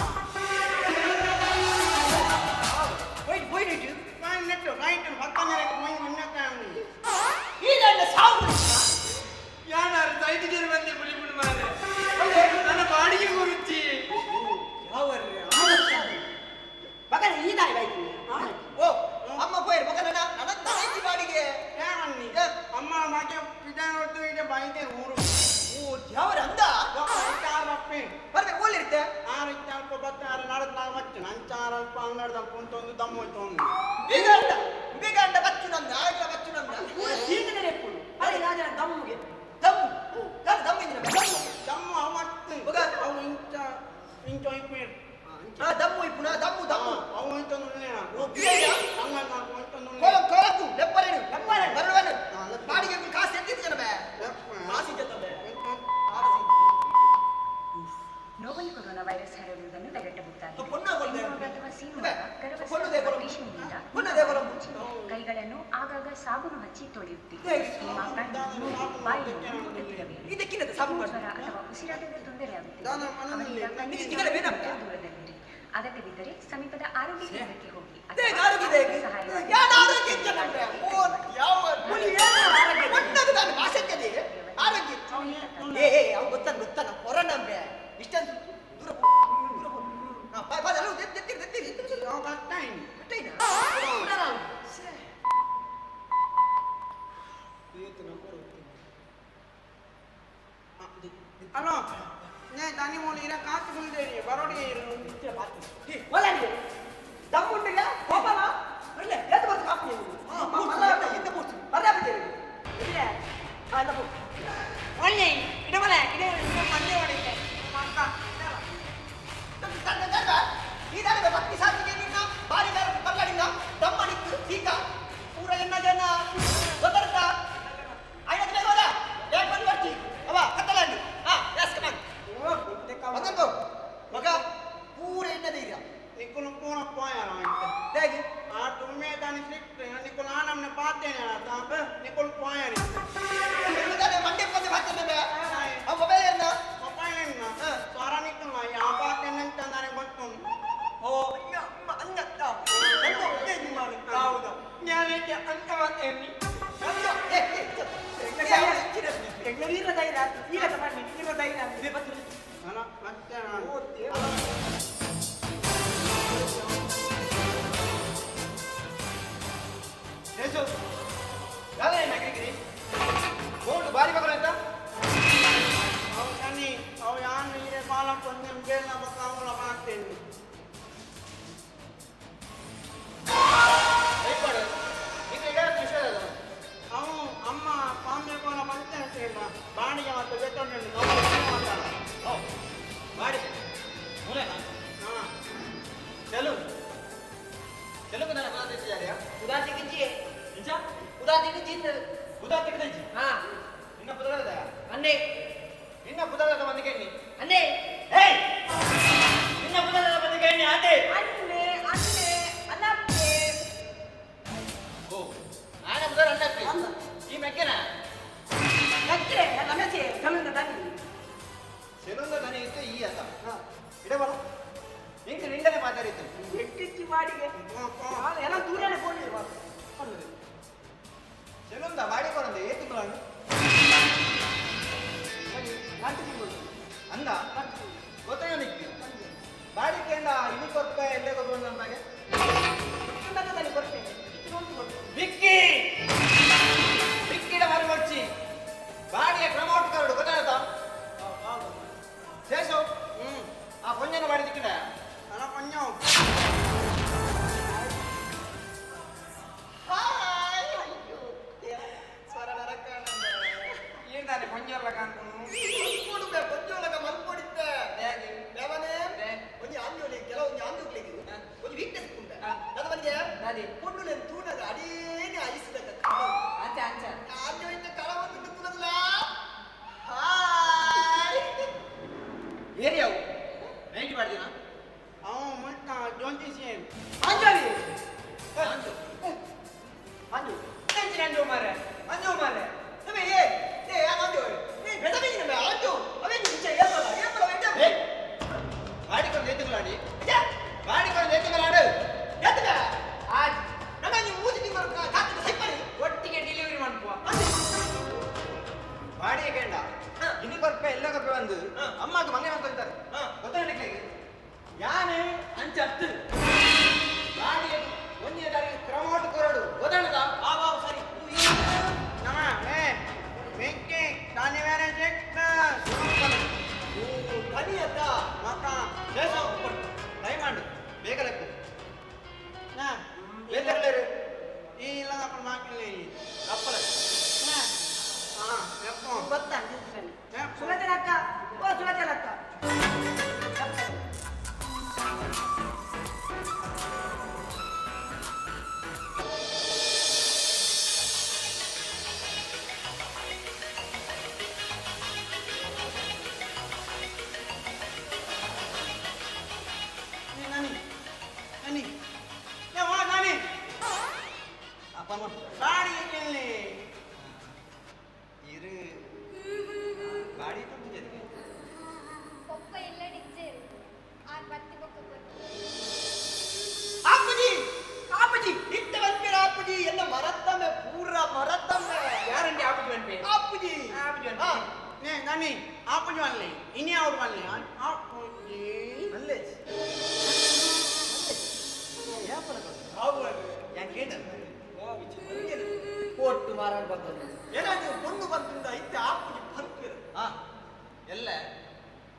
ಹೋಯ್ತು ಹೋಯ್ತು ನಾನು ನೆಟ್ಟು ರೈಟ್ ಪಕ್ಕಂಜಾರೆ ಹೋಯಿ ಉನ್ನತ ಈ ನನ್ನ ಸಾವು ಯಾರು ಸೈತಿದ್ದೀರಿ ಬಂದೆ ಬುಲಿಬುಂಡು ಮಾರೆ ನನ್ನ ಬಾಡಿಗೆ ಗುರುಚಿ ಮಗನ ಈ ದಾರಿ ಬೈತೀನಿ ಓ ಅಮ್ಮ ಪೋಯರ್ ಮಗ ನನ್ನ ನನ್ನ ಐತಿ ಬಾಡಿಗೆ ಯಾವನ್ನಿ ಅಮ್ಮ ಮಾಕೆ ಪಿದಾನೊಟ್ಟು ಇದೆ ಬೈದೆ ಊರು ಓ ಯಾವರ ಅಂದ ಆರಪ್ಪೆ ಬರ್ಬೇಕು ಓಲಿರುತ್ತೆ ಆರು ಅಲ್ಪ ಬತ್ತ ಆರು ನಾಡದ್ ನಾಲ್ಕು ಬಚ್ಚು ನಂಚಾರ ಅಲ್ಪ ಅಂಗಡ್ದ ಕುಂತೊಂದು ದಮ್ಮು ಹೋಯ್ತು ಒಂದು ಬೇಗ ಅಂಡ ಬೇಗ ಅಂಡ ಬಚ್ಚು ನಂದ ಆಗ್ಲ ಬಚ್ಚು ನಂದ ಪೂರ ಸೀಗನೆ ರೇಪುಡು ಅದೇ ರಾಜನ ದಮ್മുಗೆ ದಮ್ಮು ನಾನು ದಮ್ಮು ಇಂದಿನ ದಮ್ಮು ದಮ್ಮು ಅವತ್ತು ಮಗ. ಅವು ಇಂಚ ಇಂಚ ಒಯ್ಪೇರು ಹಾ ದಮ್ಮು ಇಪ್ಪುನ ದಮ್ಮು ದಮ್ಮು ಅವು ಇಂಚೊಂದು ಉಳ್ಳೇಣ ಓ ಬಿಯಯ್ಯ ಅಂಗಡ್ ನಾಲ್ಕು ಇಂಚೊಂದು ಕೋಲಂ ಕೋಲಂಕು ಲೆಪ್ಪರೇನು ಲೆಪ್ಪರೇನು ಬರವೇನು ಬಾಡಿಗೆ ಕಾಸು ಎತ್ತಿದ್ದು ಜನ ಬೇ ಕಾಸು ಇದ್ದ ಬೇ ನೋವೆಲ್ ಕೊರೋನಾ ವೈರಸ್ ಹರಡುವುದನ್ನು ತಡೆಗಟ್ಟಬಹುದಾಗಿದೆ. ಪೊನ್ನಾಗೊಲ್ಲೆ. ಸೀನುವಾಗ ಅಥವಾ ಸೀನುವಾಗ ಕರವಸ್ತ್ರ ಪೊನ್ನುದೇ ಅಥವಾ ಕೊಲಂಬು. ಟಿಶ್ಯೂನಿಂದ ಪೊನ್ನುದೇ ಕೊಲಂಬು. ಮುಚ್ಚಿ ಕೈಗಳನ್ನು ಆಗಾಗ ಸಾಬೂನು ಹಚ್ಚಿ ತೊಳೆಯುತ್ತೀರಿ. ಏ, ನಿಮ್ಮ ಕಣ್ಣು, ಮೂಗು, ಬಾಯಿಯನ್ನು ಮುಟ್ಟುತ್ತಿರಬೇಡಿ. ಇದಕ್ಕಿನ್ನದ ಸಾಬೂನು ಮಾಡು. ಜ್ವರ ಅಥವಾ ಉಸಿರಾಟದ ತೊಂದರೆಯಾಗುತ್ತಿದ್ದರೆ ದಾನ ಮನದಲ್ಲಿ ಅವರಿಂದ ನಿನಗೆ ಕನಿಷ್ಠ ತಿಂಗಳ ಬೇಡ. ದೂರದಲ್ಲಿರಿ. ಅಗತ್ಯವಿದ್ದರೆ ಸಮೀಪದ ಆರೋಗ್ಯ ಕೇಂದ್ರಕ್ಕೆ ಹೋಗಿ ದೇಗ ಅಥವಾ ಆರೋಗ್ಯ ದೇಗ. ಸಹಾಯ ಯಾನ್ ಆರೋಗ್ಯ ಇಜ್ಜ ನಮ್ಗೆ? ಓ, ಯಾವ ಒಣ್ಣದು ನಾನು ಭಾಷೆಗೆ ಆರೋಗ್ಯ ಏ ಏ ಅವು ಗೊತ್ತಾನ ಗೊತ್ತಾನ ಕೊರೋನಾ ಅಂಬೆ ಇಷ್ಟೊಂದು ದೂರ ಪೋ, ದೂರ ಪೋ. ಹಾ, ಬಾ, ಬಾ, ಅಲ್ಲ, ಎತ್ತಿ, ಎತ್ತಿ, ಎತ್ತಿ, ಎತ್ತಿ. ಅವು ಕಷ್ಟ ಇನ್ನು ಬಿಟ್ಟೈನಾ? ಛೇ. ಹಲೋ ನೇ ದನಿ ಮೂಲ ಇರ ಕಾಸು ಕುಲ್ದೇರಿ ಬರೋಡಿಗೆ ಇರು ಒಲಂಡಿ ದಮ್ಮುಂಡಿಲ್ಲ ಕೋಪನ ಬರ್ಲೆ ಎದ್ದು ಬರ್ತು ಕಾಪಿ ನೀವು ಹಾ, ಪೂರ್ತಿ, ಎದ್ದ ಪೂರ್ತಿ. ಬರ್ಲಾ ಬಿದ್ದೀರಿ ಇಲ್ಲೇ ಹಾ ದಮ್ಮು ಒಳ್ಳೆ ಇಡಮಲೆ ಇಡ ಮಂದೆ ಹೊಡಿತೆ ಮಕ್ಕ ತನ್ನ ಗಂಡ, ಈ ದಾರಿ ಭಕ್ತಿ ಸಾಧಿಗೆ ನಿನ್ನ ಬಾರಿ ಬೇರೆ ಬರ್ಲಾಡಿನ ದಮ್ಮನಿತ್ತು ಸೀತ ಪೂರ ಎನ್ನ ಜನ ಗೊತ್ತರ್ತ ಐನದ ಬೇಗ ಹೋದ ಯಾಕೆ ಬಂದು ಬರ್ತಿ ಅವ ಕತ್ತಲಾಂಡಿ. ನಿನ್ನ ಪುದರದ ಬಂದಿಗೆ ಅನ್ನೇ. ಏಯ್, ನಿನ್ನ ಪುದರದ ಬಂದಿಗೆ ಆತೆ. ಅಣ್ಣೆ ಅಣ್ಣೆ ಅಣ್ಣಪ್ಪೆ. ಓ, ಆನ ಪುದರ್ ಅಣ್ಣಪ್ಪೆ. ಈ ಮೆಕ್ಕೆನ ಮೆಕ್ಕೆ ರಮೇಶೆ ಸಲುಂದ ದನಿ. ಸೆಲುಂದ ದನಿ ಇತ್ತು ಈ ಅತ್ತ ಇಡಬಲ್ಲ ಇಂಕ ನಿಂಡನೆ ಮಾತಾಡಿತ್ತು. ಎಕ್ಕಿಚ್ಚಿ ಬಾಡಿಗೆ ಎಲ್ಲ ದೂರನೇ ಫೋನ್ ಸೆಲುಂದ ಬಾಡಿ ಕೊಡಂದೆ ಏ ತಿಂಗಳು? 4 ತಿಂಗಳು. ಅಂದ ಗೊತ್ತಾಗ ನಿಕ್ಕಿ ಬಾಡಿ ಕೇಂದ್ರ ಇನಿ ಕೊರ್ಪ ಎಲ್ಲೇ ಗೊತ್ತು ನಮಗೆ. ಕೊಡ್ತೇನೆ. ವಿಕ್ಕಿ ವಿಕ್ಕಿಡ ಮರು ಕೊಡ್ಚಿ ಬಾಡಿಯ ಕ್ರಮ ಕರಡು ಗೊತ್ತಾಯ್ತಾ ಶೇಷು? ಆ ಪೊಂಜನ ಬಾಡಿ ದಿಕ್ಕಿಡ. ಅಲ್ಲ ಪೊಂಜ. ಹಾಯ್, ಅಯ್ಯೋ ಸ್ವರ ನರಕ. ಏನ್ದಾನೆ ಪೊಂಜಲ್ಲ ಕಾಣ್ಕೊಂಡು? ಮಲ್ಪೊಡುವೆ ಪೊಂಜೋಲಗ ಮಲ್ಪೊಡಿದ್ದೆ ದೇವನೇ. ಒಂಜಿ ಆಂಜೋಲಿ ಕೆಲವೊಂಜಿ ಆಂಜೋಗ್ಲಿಗೆ ಒಂಜಿ ವೀಕ್ನೆಸ್ ಉಂಟು. ನನ್ನ ಮನೆಗೆ ಪೊಣ್ಣುಲೆನ್ ತೂನಗ ಅಡೇನೆ ಐಸ್ಲಕ. ಅಂಚ ಅಂಚ. ಆಂಜೋ ಇತ್ತ ಕಳವನ್ನು ತುನಗಲ. ಹಾಯ್. ಏರಿಯಾವು ನೈಂಟಿ ಮಾಡ್ದಿನ. ಅವ ಮುಟ್ಟ ಜೋಂತಿಸಿ. ಅಂಜಲಿ. ಅಂಜು ಅಂಜು ಅಂಜು ಅಂಜು ಮಾರೆ ಅಂಜು ಮಾರೆ. ನಮೆ ಏ ಏ ಆಂಜೋ ನೀ ಬೆಡವೆ ನಮೆ ಆಂಜೋ ಅವೇ ನಿಂಚ ಏಪಲ ಏಪಲ ವೆಂಟ. ಏ, ಬಾಡಿಕೊಂಡು ಏತುಗಳಾಡಿ ಬಾಡಿಕೊಂಡು ಏತುಗಳಾಡು. ಎತ್ತಗ ಆಜ್ ನನ್ನ ನೀವು ಮೂಜಿ ತಿಂಗಳು ಕಾತಿನ ಸೈಪರಿ. ಒಟ್ಟಿಗೆ ಡೆಲಿವರಿ ಮಾಡ್ಕುವ. ಬಾಡಿಗೆ ಕೇಂಡ ಇನಿ ಕೊರ್ಪೆ ಎಲ್ಲ ಕೊರ್ಪೆ ಬಂದು ಅಮ್ಮಗ ಮಂಗೆ ಅಂತ ಗೊತ್ತಾ ನಿಕ್ಲಿಗೆ? ಯಾನೆ ಅಂಚ ಹತ್ತು ಬಾಡಿಗೆ ಒಂದನೇ ತಾರೀಕು ಕ್ರಮೋಟ್ ಕೊರಡು ಗೊತ್ತಾಣದ. ಆ ವಾ ಸರಿ. ನಮ್ಮ ಏ ವೆಂಕಿ ತಾನೇ ಬೇರೆ ಚೆಕ್. ಓ ತನಿಯತ್ತ. ಮಕ್ಕ. ಶೇಷ ಟೈಮ್ ಮಾಡು ಬೇಗ ಲೆಕ್ಕ. ನಾ ಬೇಗ. ಈ ಇಲ್ಲ ಅప్పుడు ಮಾಕಿಲ್ಲ. ಅಪ್ಪಲ. ಹಾ ಎಪ್ಪೋ. ಗೊತ್ತಾ ಸುಲೋಚನ ಅಕ್ಕ? ಓ ಸುಲೋಚನ ಅಕ್ಕ. ನಾನಿ ನಾನಿ ಏ ವಾ ನಾನಿ. ಅಪ್ಪ. ಬಾಡಿಗೆ ಕೇಳಿ. ಇರು ಬಾಡಿ ತುಂಬಿದೆ. ಪೊಪ್ಪ ಎಲ್ಲ ಡಿಜ್ಜೇರು ಆರ್ ಬತ್ತಿ ಬೊಕ್ಕ ಕೊಟ್ಟು. ಆಪುಜಿ ಆಪುಜಿ ಇಟ್ಟ ಬಂದ್ಮೇಲೆ ಆಪುಜಿ ಎಲ್ಲ ಮರತ್ತಮ್ಮೆ ಪೂರ ಮರತ್ತಮ್ಮೆ. ಯಾರಂడి ಆಪುಜಿ ಬಂದ್ಪೆ? ಆಪುಜಿ. ಆಪುಜಿ. ಹಾ. ನೇ ನಾನಿ ಆಪುಜಿ వన్లే ಇನಿ అవుడు వన్లే ಆಪುಜಿ. ಅಲ್ಲೇ ಕೊಟ್ಟು ಮಾರಾಟ ಬರ್ತದೆ. ಏನಾದ್ರು ಪೊಣ್ಣು ಬಂದಿಂದ ಇತ್ತೆ ಆಪುಜಿ ಪರ್ಪಿರು. ಹಾ ಎಲ್ಲ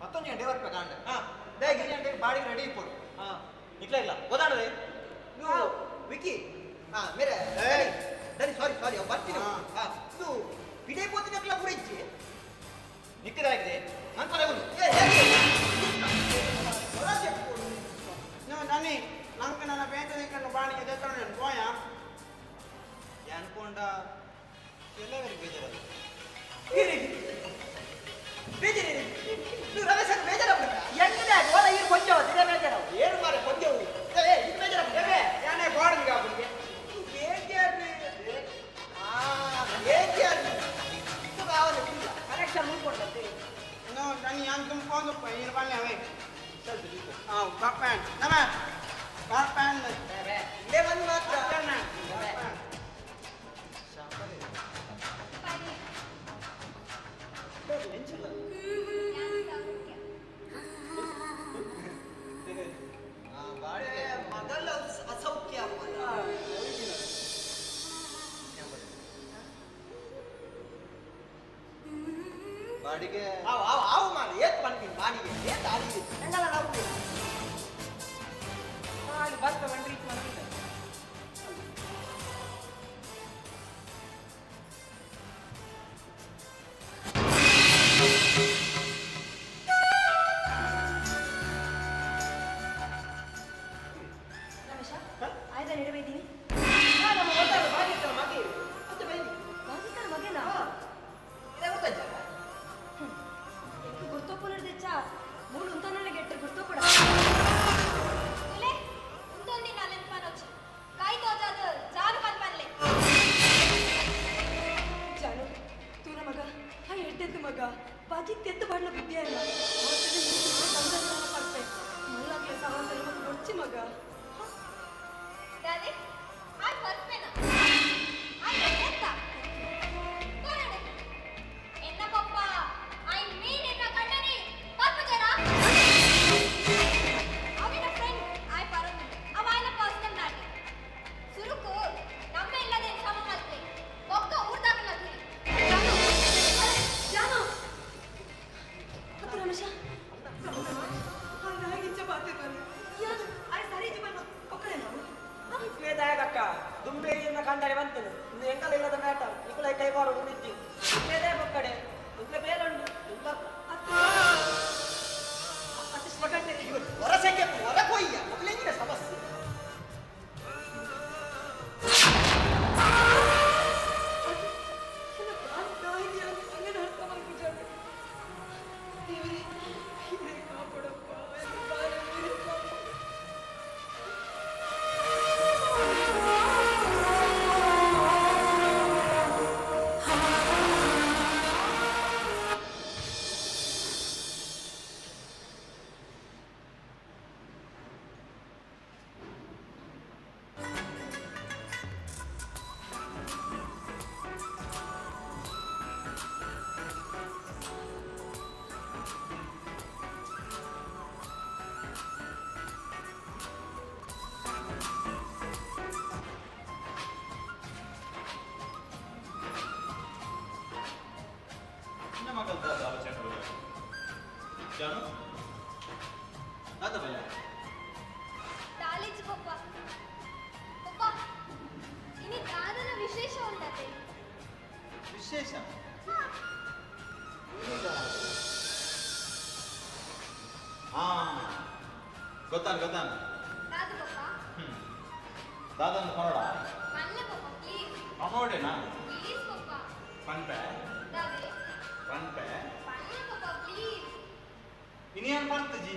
11 ಗಂಟೆ ಬರ್ಬೇಕು ಕಾಂಡ. ಹಾ ಬೇಗ ಗಂಟೆಗೆ ಬಾಡಿಗೆ ರೆಡಿ ಇಪ್ಪಡು. ಹಾ ನಿಕ್ಲ ಇಲ್ಲ ಗೊತ್ತಾಣದೆ. ನೀವು ವಿಕಿ ಹಾ ಮೇರೆ ದನಿ ಸಾರಿ ಸಾರಿ ಅವ್ ಬರ್ತೀನಿ. ಹಾ ಇದು ಪಿಡೆ ಪೋತಿನಕ್ಲ ಪುರಿಜ್ಜಿ. ನಿಕ್ಕದಾಗಿದೆ ನನ್ನ ಒಂದು. ಏ ಏ నువ్వు నాని నాకు ನನ್ನ ಬೇತ ದಿಕ್ಕನ್ನು ಬಾಡಿಗೆ ದೆತ್ತೊಂಡು ಪೋಯ. ಅನ್ಕೊಂಡ ಎಲ್ಲವರಿಗೆ ಬೇಜಾರಲ್ಲ. ಬೇಜಾರು ನೀವು ರಮೇಶ್ ಬೇಜಾರ. ಎಂಟನೇ ಓಲ ಈರು ಕೊಂಚ ಇದೇ ಬೇಜಾರು. ಏನು ಮಾರೆ ಕೊಂಜವು ಏ ಇದು ಬೇಜಾರ. ಯಾನೇ ಬಾಡಿಗೆ ಆಪುಜಿಗೆ. ಬೇಜಾರು ಆ ಬೇಜಾರು ಇದು ಅವನು ಇಲ್ಲ. ಕನೆಕ್ಷನ್ ಮುಳ್ಕೊಂಡಂತೆ. నువ్వు దాన్ని అంత పోదు ఇరు పని అవే ಪ್ಯಾನ್ ನಮ್ಮ ಪ್ಯಾನ್. ಇಲ್ಲೇ ಬಂದು ಮಾತ್ರ. ಯಾನ್ ಸೌಖ್ಯ. ಏ, ಮಗಳ ಅಸೌಖ್ಯ ಅಪ್ಪ. ಬಾಡಿಗೆ ಆವು ಆವು ಆವು ಮಾರೆ ಏತ್ ಪನ್ಪಿನ್ ಬಾಡಿಗೆ ಏತ್ ಆಡಿಗೆ ಎಂಗಲ ನಾವು. ಅಲ್ಲಿ ಬರ್ತ ಬಂಡ್ರಿ ರೀಚ್ ಮಾಡ್ಬಿಟ್ಟೆ. ರಮೇಶ ಆಯ್ದ ನೆರವೇದೀನಿ. ನಮ್ಮ ಗೊತ್ತಾಗ ಬಾಗಿತ್ತಲ್ಲ ಮಗಿ ಅಂತ ಬೈದಿ. ಬಾಗಿತ್ತನ ಮಗೇನಾ? ಇದೇ ಗೊತ್ತಾಯ್ತಾ? ದೇವರೇ ಇದೇ ಕಾಪಾಡಪ್ಪ ಬಾಳೆ ಕಾಪಾಡು. ಚಿನ್ನ ಮಗಲ್ ದಾದ ಅವಚನಗಳು ಜಾನು ದಾದ ಬಲ್ಲ ಕಾಲೇಜ್ ಪಪ್ಪ ಪಪ್ಪ ಇನಿ ದಾದನ ವಿಶೇಷ ಉಂಡತೆ. ವಿಶೇಷ ಹಾ ಗೊತ್ತಾನ ಗೊತ್ತಾನ ದಾದ ಪಪ್ಪ ದಾದನ್ ಕೊನೋಡ ಮಲ್ಲ ಪಪ್ಪ ಪ್ಲೀಸ್ ಅಮೋಡೆನಾ ಪ್ಲೀಸ್ ಪಪ್ಪ ಪನ್ಪೆ ದಾದೆ ಪನ್ಪೆ ಪಲ್ಲ ಪಪ್ಪ ಪ್ಲೀಸ್ ಇನಿಯನ್ ಪರ್ತಜಿ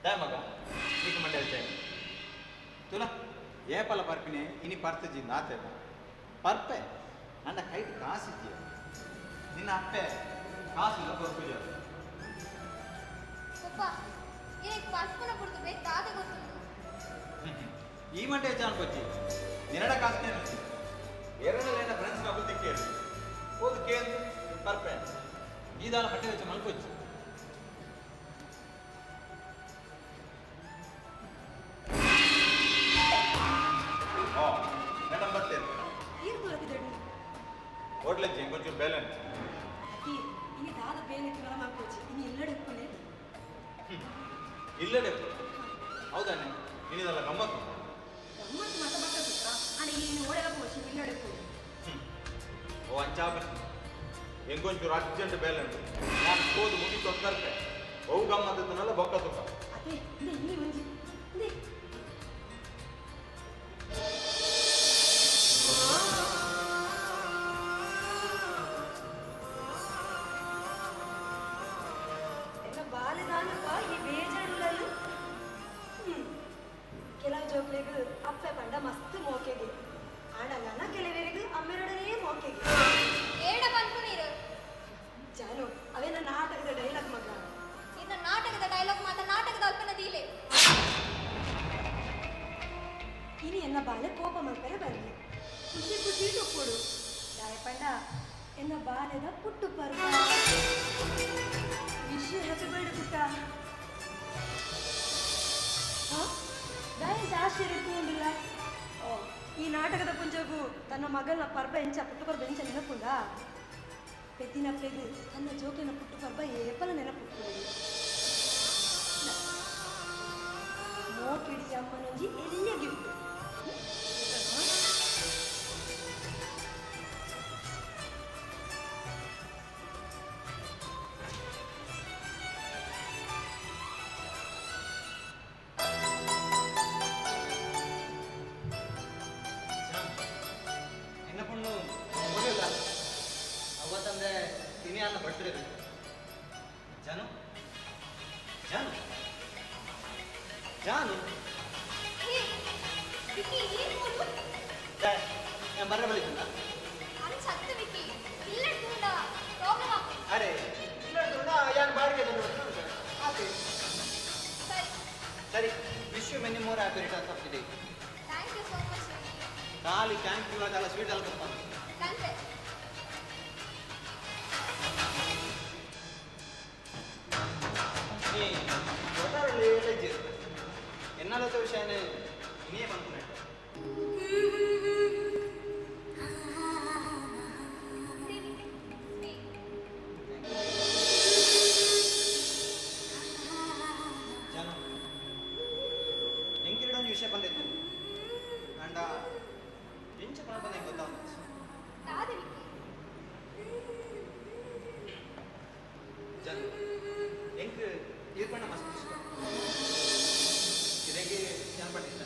ದಾಯ ಮಗ ನೀಕು ಮಂಡಲ್ ಚಾಯ್ ತುಲ ಏಪಲ ಪರ್ಪಿನೆ ಇನಿ ಪರ್ತಜಿ ನಾತೆ ಪರ್ಪೆ ಅಂಡ ಕೈಟ್ ಕಾಸಿಜ್ಜಿ ನಿನ್ನ ಅಪ್ಪೆ ಕಾಸಿಲ್ಲ ಪರ್ಪುಜ ಪಪ್ಪ ಇನಿಕ್ ಪರ್ಪುನ ಪುಡ್ದು ಬೇ ದಾದ ಗೊತ್ತುಂಡು. ಈ ಮಂಡೆ ಜಾನ್ ಕೊಚ್ಚಿ ನಿನ್ನಡ ಕಾಸ್ನೇನು ಎರಡನೇನ ಫ್ರೆಂಡ್ಸ್ ನ ಬುದ್ಧಿ ಕೇಳು ಹೋದು ಕೇಳು ಪರ್ಪೆ ಈದಾಲ ಮಂಡೆ ವೆಚ್ಚ ಮಲ್ಕೊಚ್ಚಿ ಓ ಮೇಡಮ್ ಬರ್ತೇನೆ ಈರ್ ದೊರಕಿದಳು ಹೋಟ್ಲಜ್ಜಿ కొంచెం ಬ್ಯಾಲೆನ್ಸ್ ಅತಿ ಇನಿ ದಾದ ಬೇಲೆ ತುಲ ಮಾಡ್ಕೋಚಿ ಇನಿ ಎಲ್ಲಡೆ ಉಪ್ಪುಲೆ. ಇಲ್ಲಡೆ ಹೌದಾನೆ ಇನಿದಲ್ಲ ಗಮ್ಮತ್ತು ಗಮ್ಮತ್ತು ಮತ ಮತ ಸುತ್ತ ಅಂಡ ಇನಿ ಓಡೆಲ್ಲ ಪೋಚಿ ಇಲ್ಲಡೆ ಉಪ್ಪುಲೆ. ಓ ಅಂಚಾಬ ಎಂಗೊಂಚೂರು ಅರ್ಜೆಂಟ್ ಬ್ಯಾಲೆನ್ಸ್ ನಾನು ಹೋದು ಮುಗಿತು ಅಂತಾರೆ ಅವು ಗಮ್ಮತ್ತನಲ್ಲ ಬೊಕ್ಕ ತುಕ್ಕ ಅದೇ ಇಂದೆ ಇನಿ ಒಂಜಿ ಇಂದೆ ಎಲ್ಲ ಬಾಲೆದಾನಪ್ಪ ಈ ಬೇಜಾರುಲಲ್ಲಿ. ಕೆಲವು ಜೋಕ್ಲೆಗ್ ಅಪ್ಪೆ ಪಂಡ ಮಸ್ತ್ ಮೋಕೆಗೆ ಆಂಡ ನನ್ನ ಕೆಲವರಿಗೆ ಅಮ್ಮೆರೊಡನೆ ಮೋಕೆಗೆ. ಏಡ ಪನ್ಪುನೀರು ಜಾನು ಅವೇನ ನಾಟಕದ ಡೈಲಾಗ್ ಮಗ. ಇನ್ನ ನಾಟಕದ ಡೈಲಾಗ್ ಮಾತ ನಾಟಕದ ಅಲ್ಪನ ದೀಲೆ. ಇನಿ ಎನ್ನ ಬಾಲೆ ಕೋಪ ಮಲ್ಪರೆ ಬರಲಿ ಖುಷಿ ಖುಷಿ ಟೊಪ್ಪುಡು ದಾಯ ಪಂಡ ಎನ್ನ ಬಾಲೆದ ಪುಟ್ಟು ಪರ್ವ. ವಿಶ್ you happy birthday ಪುಟ್ಟ. ದಾಯ ಆಶ್ಚರ್ಯ ತೂಂಡಿಲ್ಲ. ಓ ಈ ನಾಟಕದ ಪುಂಜಗು ತನ್ನ ಮಗನ ಪರ್ಬ ಎಂಚ ಪುಟ್ಟು ಪರ್ಬ ಎಂಚ ನೆನಪುಂಡ ಪೆದ್ದಿನಪ್ಪೆಗು ತನ್ನ ಜೋಕಿನ ಪುಟ್ಟು ಪರ್ಬ ಏಪಲ ನೆನಪುಟ್ಟು ಮೋಕಿಡಿ ಅಮ್ಮನೊಂಜಿ ಎಲ್ಲಿಯ ಗಿಫ್ಟ್. ಎನ್ನ ಪಣ್ಣು ಮೊದಲ ಅವ್ವ ತಂದೆ ತಿನಿಯನ್ನ ಬಟ್ರೆ ಜಾನು ಜಾನು ಜಾನು ಹೇ ವಿಕ್ಕಿ ಏನು ಮೂಲು ನಾನು ಬರ್ರ ಬಳಿತಲ್ಲ ಅಂಚತ್ತು ವಿಕ್ಕಿ ಇಲ್ಲ ತೂಂಡ ಪ್ರಾಬ್ಲಮ್ ಆಪು. ಅರೆ ಇಲ್ಲ ಯಾನ್ ಬಾಡಿಗೆ ಆತೆ ಸರಿ ಸರಿ wish you many more happy returns of the day. Thank you so much Vicky. ಖಾಲಿ thank you ಅದೆಲ್ಲ ಸ್ವೀಟ್ ಅಲ್ಲ ಕೊಪ್ಪ. ಕಂತೆ ನೀ ಒಟ್ಟಾರೆ ಲೇಜ್ ಎನ್ನಾಲೋತ ವಿಷಯನೇ ಇನಿಯೇ ಪನ್ಪುನೆಟ್. ಜಾನು ಎಂಕಿರಡೊಂಜಿ ವಿಷಯ ಬಂದಿತ್ತು ಅಂಡ ಎಂಚ ಪಣಪಂದ ಗೊತ್ತಾಗ್ತದೆ. ದಾದ ವಿಕ್ಕಿ ಜಾನು ಎಂಕ್ ಈರ್ಪಂಡ ಮಸ್ತ್ ಇಷ್ಟ ಇದೆಂಗೆ ಜಾನ್ ಪಂಡ ಇಷ್ಟ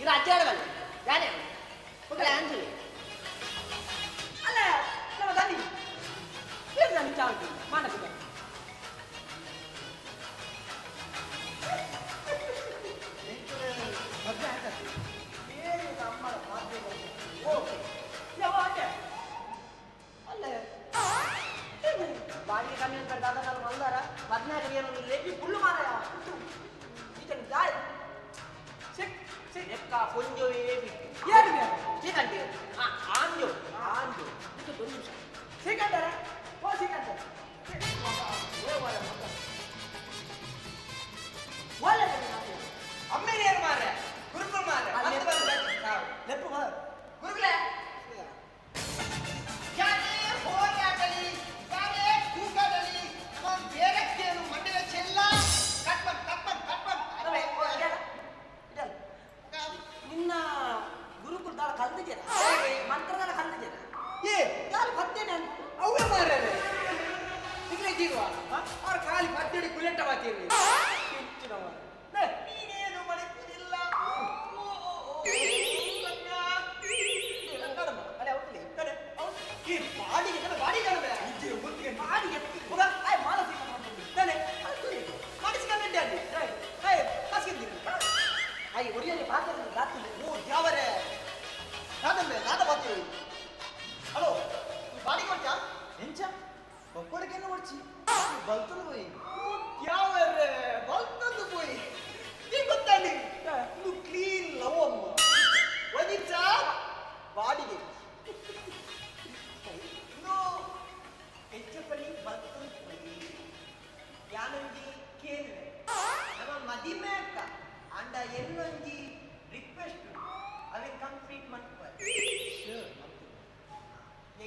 ಇದು ಅಜ್ಜಾಡ ಬಲ್ಲ ಯಾನೇ ಹೋಗಲೇ ಅಂಜಲಿ ಅಲ್ಲ ನಮ್ಮ ದಾನಿ ಏನು ದಾನಿ ಚಾಲ್ತು ಮಾನಸಿಕ ಬಾಡಿಗೆ ಕಮ್ಮಿ ಅಂತ ದಾದ ನಾನು ಮಲ್ದಾರ ಮದ್ನಾಗ ಏನು ಈ ಪುಲ್ಲು ಮಾರಾಯ ಈತನ ದಾಯ ಸಿಕ್ ಸಿಕ್ ಎಕ್ಕ ಪೊಂಜೋವೇ ಬಿಟ್ಟು ಏನು ಬೇಡ ಶ್ರೀಕಂಠೆ ಆಂಜೋ ಆಂಜೋ ಇದು ಒಂದು ನಿಮಿಷ ಶ್ರೀಕಂಠರ ಓ ಶ್ರೀಕಂಠ ಅಮ್ಮೇನೇರು ಮಾರ್ರೆ ಗುರುಕುಲ್ ಮಾರ್ರೆ ಮತ್ತೆ ಬಂದು ಲೆಪ್ಪು ಮಾರ ಗುರುಕುಲೆ ಯಾರೇ ಹೋರಾಡಲಿ ಯಾರೇ ಕೂಗಾಡಲಿ ನಮ್ಮ ಬೇರಕ್ಕೇನು ಮಂಡಲ ಚೆಲ್ಲ ಕಟ್ಮನ್ ಕಟ್ಮನ್ ಕಟ್ಮನ್ ನಿನ್ನ ಗುರುಕುಲ ದಾಳ ಕಲ್ತಿದ್ದೀರ ಮಂತ್ರದಾಳ ಕಲ್ತಿದ್ದೀರ ಏ ಯಾರು ಪತ್ತೇನೆ ಅವೇ ಮಾರ್ರೆ ನಿಗ್ಲೆ ಜೀವ ಅವ್ರ ಖಾಲಿ ಪತ್ತಡಿ ಕುಲೆಟ್ಟ ಬಾತೀರಿ ನೀನೇನು ಮರೆಯುವುದಿಲ್ಲ ಈ ಬಾಡಿಗೆ ನನ್ನ ಬಾಡಿಗೆ ಕಾಣಬೇ ಬಾಡಿಗೆ ಹೋಗ ಆಯ್ ಮಾನಸಿಕ ತಾನೆ ಮಾನಸಿಕ ಮೆಂಡೆ ಅಲ್ಲಿ ಆಯ್ ಹಾಸಿಗೆ ಆಯ್ ಒರಿಯಲ್ಲಿ ಪಾತ್ರ ರಾತ್ರಿ ಓ ಯಾವರೇ ನಾದಂಬೆ ನಾದ ಬಾತೀವಿ ಹಲೋ ಈ ಬಾಡಿಗೆ ಹೊರ್ಚಾ ಎಂಚ ಒಪ್ಪಡಿಗೆನು ಹೊಡ್ಚಿ ಬಲ್ತಲು ಪೋಯಿ ಯಾವರೇ ಬಲ್ತಂದು ಪೋಯಿ ನೀ ಗೊತ್ತಾಂಡಿ ಇದು ಕ್ಲೀನ್ ಲವ್ ಅಮ್ಮ ಒಂದಿಚ್ಚ ಬಾಡಿಗೆ ಇನ್ನು ಹೆಚ್ಚಪಲ್ಲಿ ಬಲ್ತಂದು ಪೋಯಿ ಯಾನೊಂಜಿ ಕೇಳುವೆ ನಮ್ಮ ಮದಿಮೆ ಅಕ್ಕ ಅಂಡ ಎಲ್ಲೊಂಜಿ ರಿಕ್ವೆಸ್ಟ್ ಅವೇ ಕಂಪ್ಲೀಟ್ ಮಾಡ್ತಾರೆ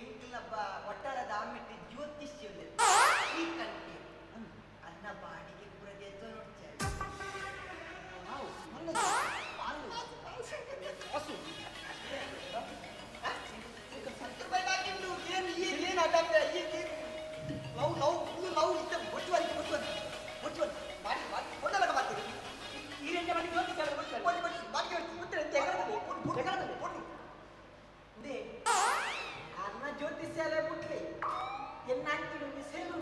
ಎಂಕ್ಲಬ್ಬ ಒಟ್ಟಾರದ ಆಮೆಟ್ಟು ಜ್ಯೋತಿಷ್ಯ ಈ ಕಂಟಿ ಅನ್ನ ಬಾಡಿಗೆ ಪುರದೆ ನೋಡ್ತಾರೆ ರೂಪಾಯಿ ಬಾಕಿ ಉಂಟು ಏನು ಏನು ಅಡ್ಡ ಏನು ಲವ್ ಲವ್ ಫುಲ್ ಲವ್ ಇದ್ದ ಬೊಚ್ಚುವರಿಗೆ ಬೊಚ್ಚುವರಿ ಬೊಚ್ಚುವರಿ ಬಾಡಿ ಬಾಡಿ ಕೊಂಡಲಕ ಬರ್ತೀರಿ ಈ ರೇಂಜ್ ಮಾಡಿ ಜ್ಯೋತಿಷ್ಯ ಬೊಚ್ಚು ಬೊಚ್ಚು ಬಾಡಿಗೆ ಬೊಚ್ಚು they ಅನ್ನ ಜ್ಯೋತಿಷ್ಯಾಲಯ ಬಿಟ್ಲಿ ಎನ್ನ ಅಂತಿಡು ಸೇರು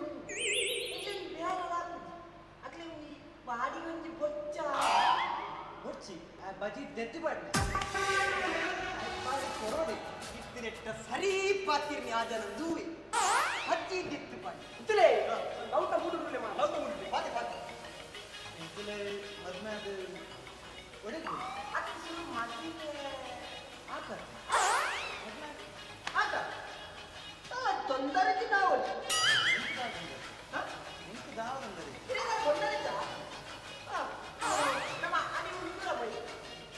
ಅಕ್ಲೆ ಒಂಜಿ ಬಾಡಿ ಒಂಜಿ ಬೊಚ್ಚ ಹೊಡ್ಚಿ ಆ ಬಜಿ ದೆತ್ತಿ ಪಾಡ್ಲೆ ಬಾಡಿ ಕೊರೋಡಿ ಇತ್ತಿನೆಟ್ಟ ಸರಿ ಪಾತಿರ್ನಿ ಆ ಜನ ದೂವಿ ಹಚ್ಚಿ ದಿತ್ತು ಪಾಡಿ ಇತ್ತಲೇ ಲೌಟ ಮೂಡುಲೆ ಮಾ ಲೌಟ ಮೂಡುಲೆ ಪಾತೆ ಪಾತೆ ಎಂಕುಲೆ ಮದ್ಮೆ ಅದು ಒಡೆದು ಅತ್ತು ಮದಿಮೆ ಆಕ ಆತ ತೊಂದರೆ ನಾವು ಎಂಕು ದಾವ ತೊಂದರೆ ತೊಂದರೆ ನಮ್ಮ ಅನಿಮೂನ್ ಪೋಯಿ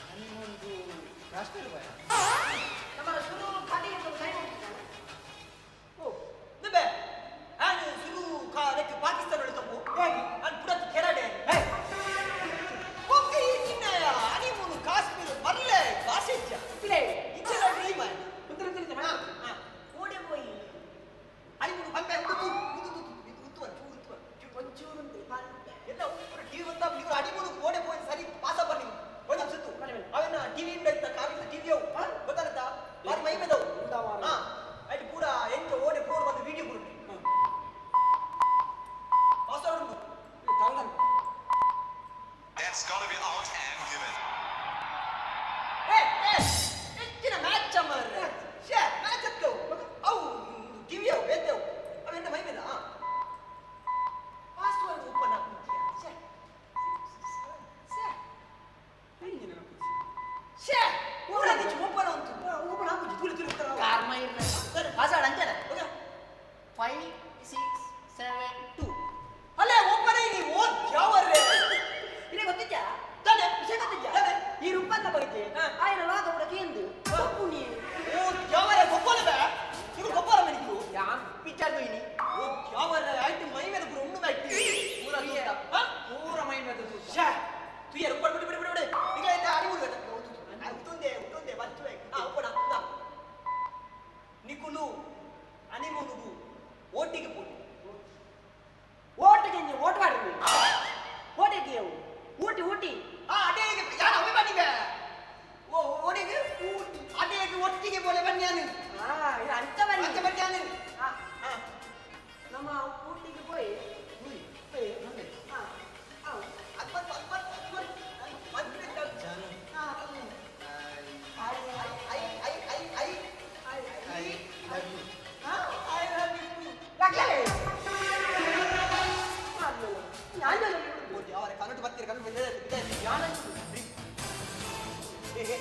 ಹನಿಮೂನ್ಗು ಕಾಶ್ಮೀರ ಬಾಯ ನಮ್ಮ ಶುರು ಖಾಲಿ ಅಂತ ಕೈ ಹೋಗ್ತಿದ್ದಾನೆ ಓ ದುಬೆ ಆನು ಸುರು ಕಾಲಕ್ಕೆ ಪಾಕಿಸ್ತಾನ ತಪ್ಪು ಹೇಗೆ ಅನ್ ಪುಡತ್ ಕೆರಡೆ ಓಕೆ ಚಿನ್ನಯ ಹನಿಮೂನ್ ಕಾಶ್ಮೀರ ಬರ್ಲೆ ಭಾಷೆಜ್ಜ ಇತ್ತಲೇ ಇಚ್ಚಲ ಡ್ರೀಮ್ ಆಯ್ತು ಉತ್ತರ ಉತ್ತರ ಓಡೆ ಪೋಯಿ ಹನಿಮೂನ್ ಪಂಪೆ ಉಡುತು ಉಡುತು ಉತ್ತು ಉತ್ತು ಒಂಚೂರು ಪಂಪೆ ಎಲ್ಲ ಪೂರ ಟಿವಿ ಬಂದ ನೀವು ಹನಿಮೂನ್ ಓಡೆ ಪೋಯಿ ಸರಿ ಪಾಸ ಬರ್ಲಿ ಒಂದು ಸುತ್ತು ಅವನ ಟಿವಿ ಇಂದ ಇತ್ತ ಕಾವಿನ ಟಿವಿ ಅವು ಗೊತ್ತಾಗತ್ತಾ ಬಾರಿ ಮೈ ಮೇದವು ಹಾ ಆಯ್ತು ಪೂರ ಎಂಟು ಓಡೆ ಪೋರ್ ಬಂದು ವಿಡಿಯೋ ಕೊಡು ಪಾಸ್ವರ್ಡ್ ಉಂಟು That's gotta be out and given. ಏ ಏ ಹೆಚ್ಚಿನ ಮ್ಯಾಚ್ ಮಾರ್ರೆ ಶೇ ಮ್ಯಾಚ್ ಅತ್ತವು ಅವು ಟಿವಿ ಅವು ಬೇತೆವು ಅವೆಲ್ಲ ಮೈ ಮೇಲೆ ಪಾಸ್ವರ್ಡ್ ಓಪನ್ ಆಗ್ಬಿಟ್ಟಿಯಾ ಶೇ ಶೇ ಶೇ ಓಪನ್ ಓಪನ್ ಉಂಟು ಓಪನ್ ಆಗುಜಿ ತುಳಿ ತುಳಿ ಕಾರ್ಮ ಇರ್ನ ಪಾಸ್ವರ್ಡ್ ಅಂಜನ ಓಕೆ 5 6 7 2 ಅಲ್ಲೇ ಓಪನ್ ಆಗಿ ಓದ್ ಯಾವರ್ರೆ ಇದೇ ಗೊತ್ತಿದ್ಯಾ ತಾನೆ ವಿಷಯ ಗೊತ್ತಿದ್ಯಾ ತಾನೆ ಈ ರೂಪನ್ನ ಬಗ್ಗೆ ಆಯ್ನ ಲಾಗ ಕೂಡ ಕೇಂದು ತಪ್ಪು ನೀ ಓ ಯಾವರೆ ಗೊಪ್ಪಲ ಬೇ ಇವರು ಗೊಪ್ಪಲ ಮನಿಕು ಯಾನ್ ಪಿಕ್ಚರ್ ದೊಯ್ನಿ ಓ ಯಾವರೆ ಆಯ್ತು ಮೈ ಮೇಲೆ ಪೂರ ಉಂಡು ಮ್ಯಾಕ್ತಿ ಪೂರ ತೂತ ಪೂರ ಮೈ ಮೇಲೆ ತೂತ ಶೇ ತುಯರ್ ಉಪ್ಪಡ್ ಬಿಡು ಬಿಡು ಬಿಡು ಬಿಡು ಈಗ ಆಯ್ತಾ ಅಡಿ ಬಿಡು ಉತ್ತೊಂದೆ ಉತ್ತೊಂದೆ ಬಚ್ಚುವೆ ಆ ಉಪ್ಪಡ ನಿಕುಲು ಅನಿಮುನುಗು ಓಟಿಗೆ ಪೋಲಿ ಓಟಿಗೆ ನೀವು ಓಟ್ ಮಾಡಿದ್ವಿ ಓಟಿಗೆ ಊಟಿ ಊಟಿ ಆ ಅದೇ ಯಾರು ಅವೇ ಮಾಡಿವೆ ಓ ಕಮ್ಮಿ ಬಂದಿದೆ ಯಾನ ಏ ಏ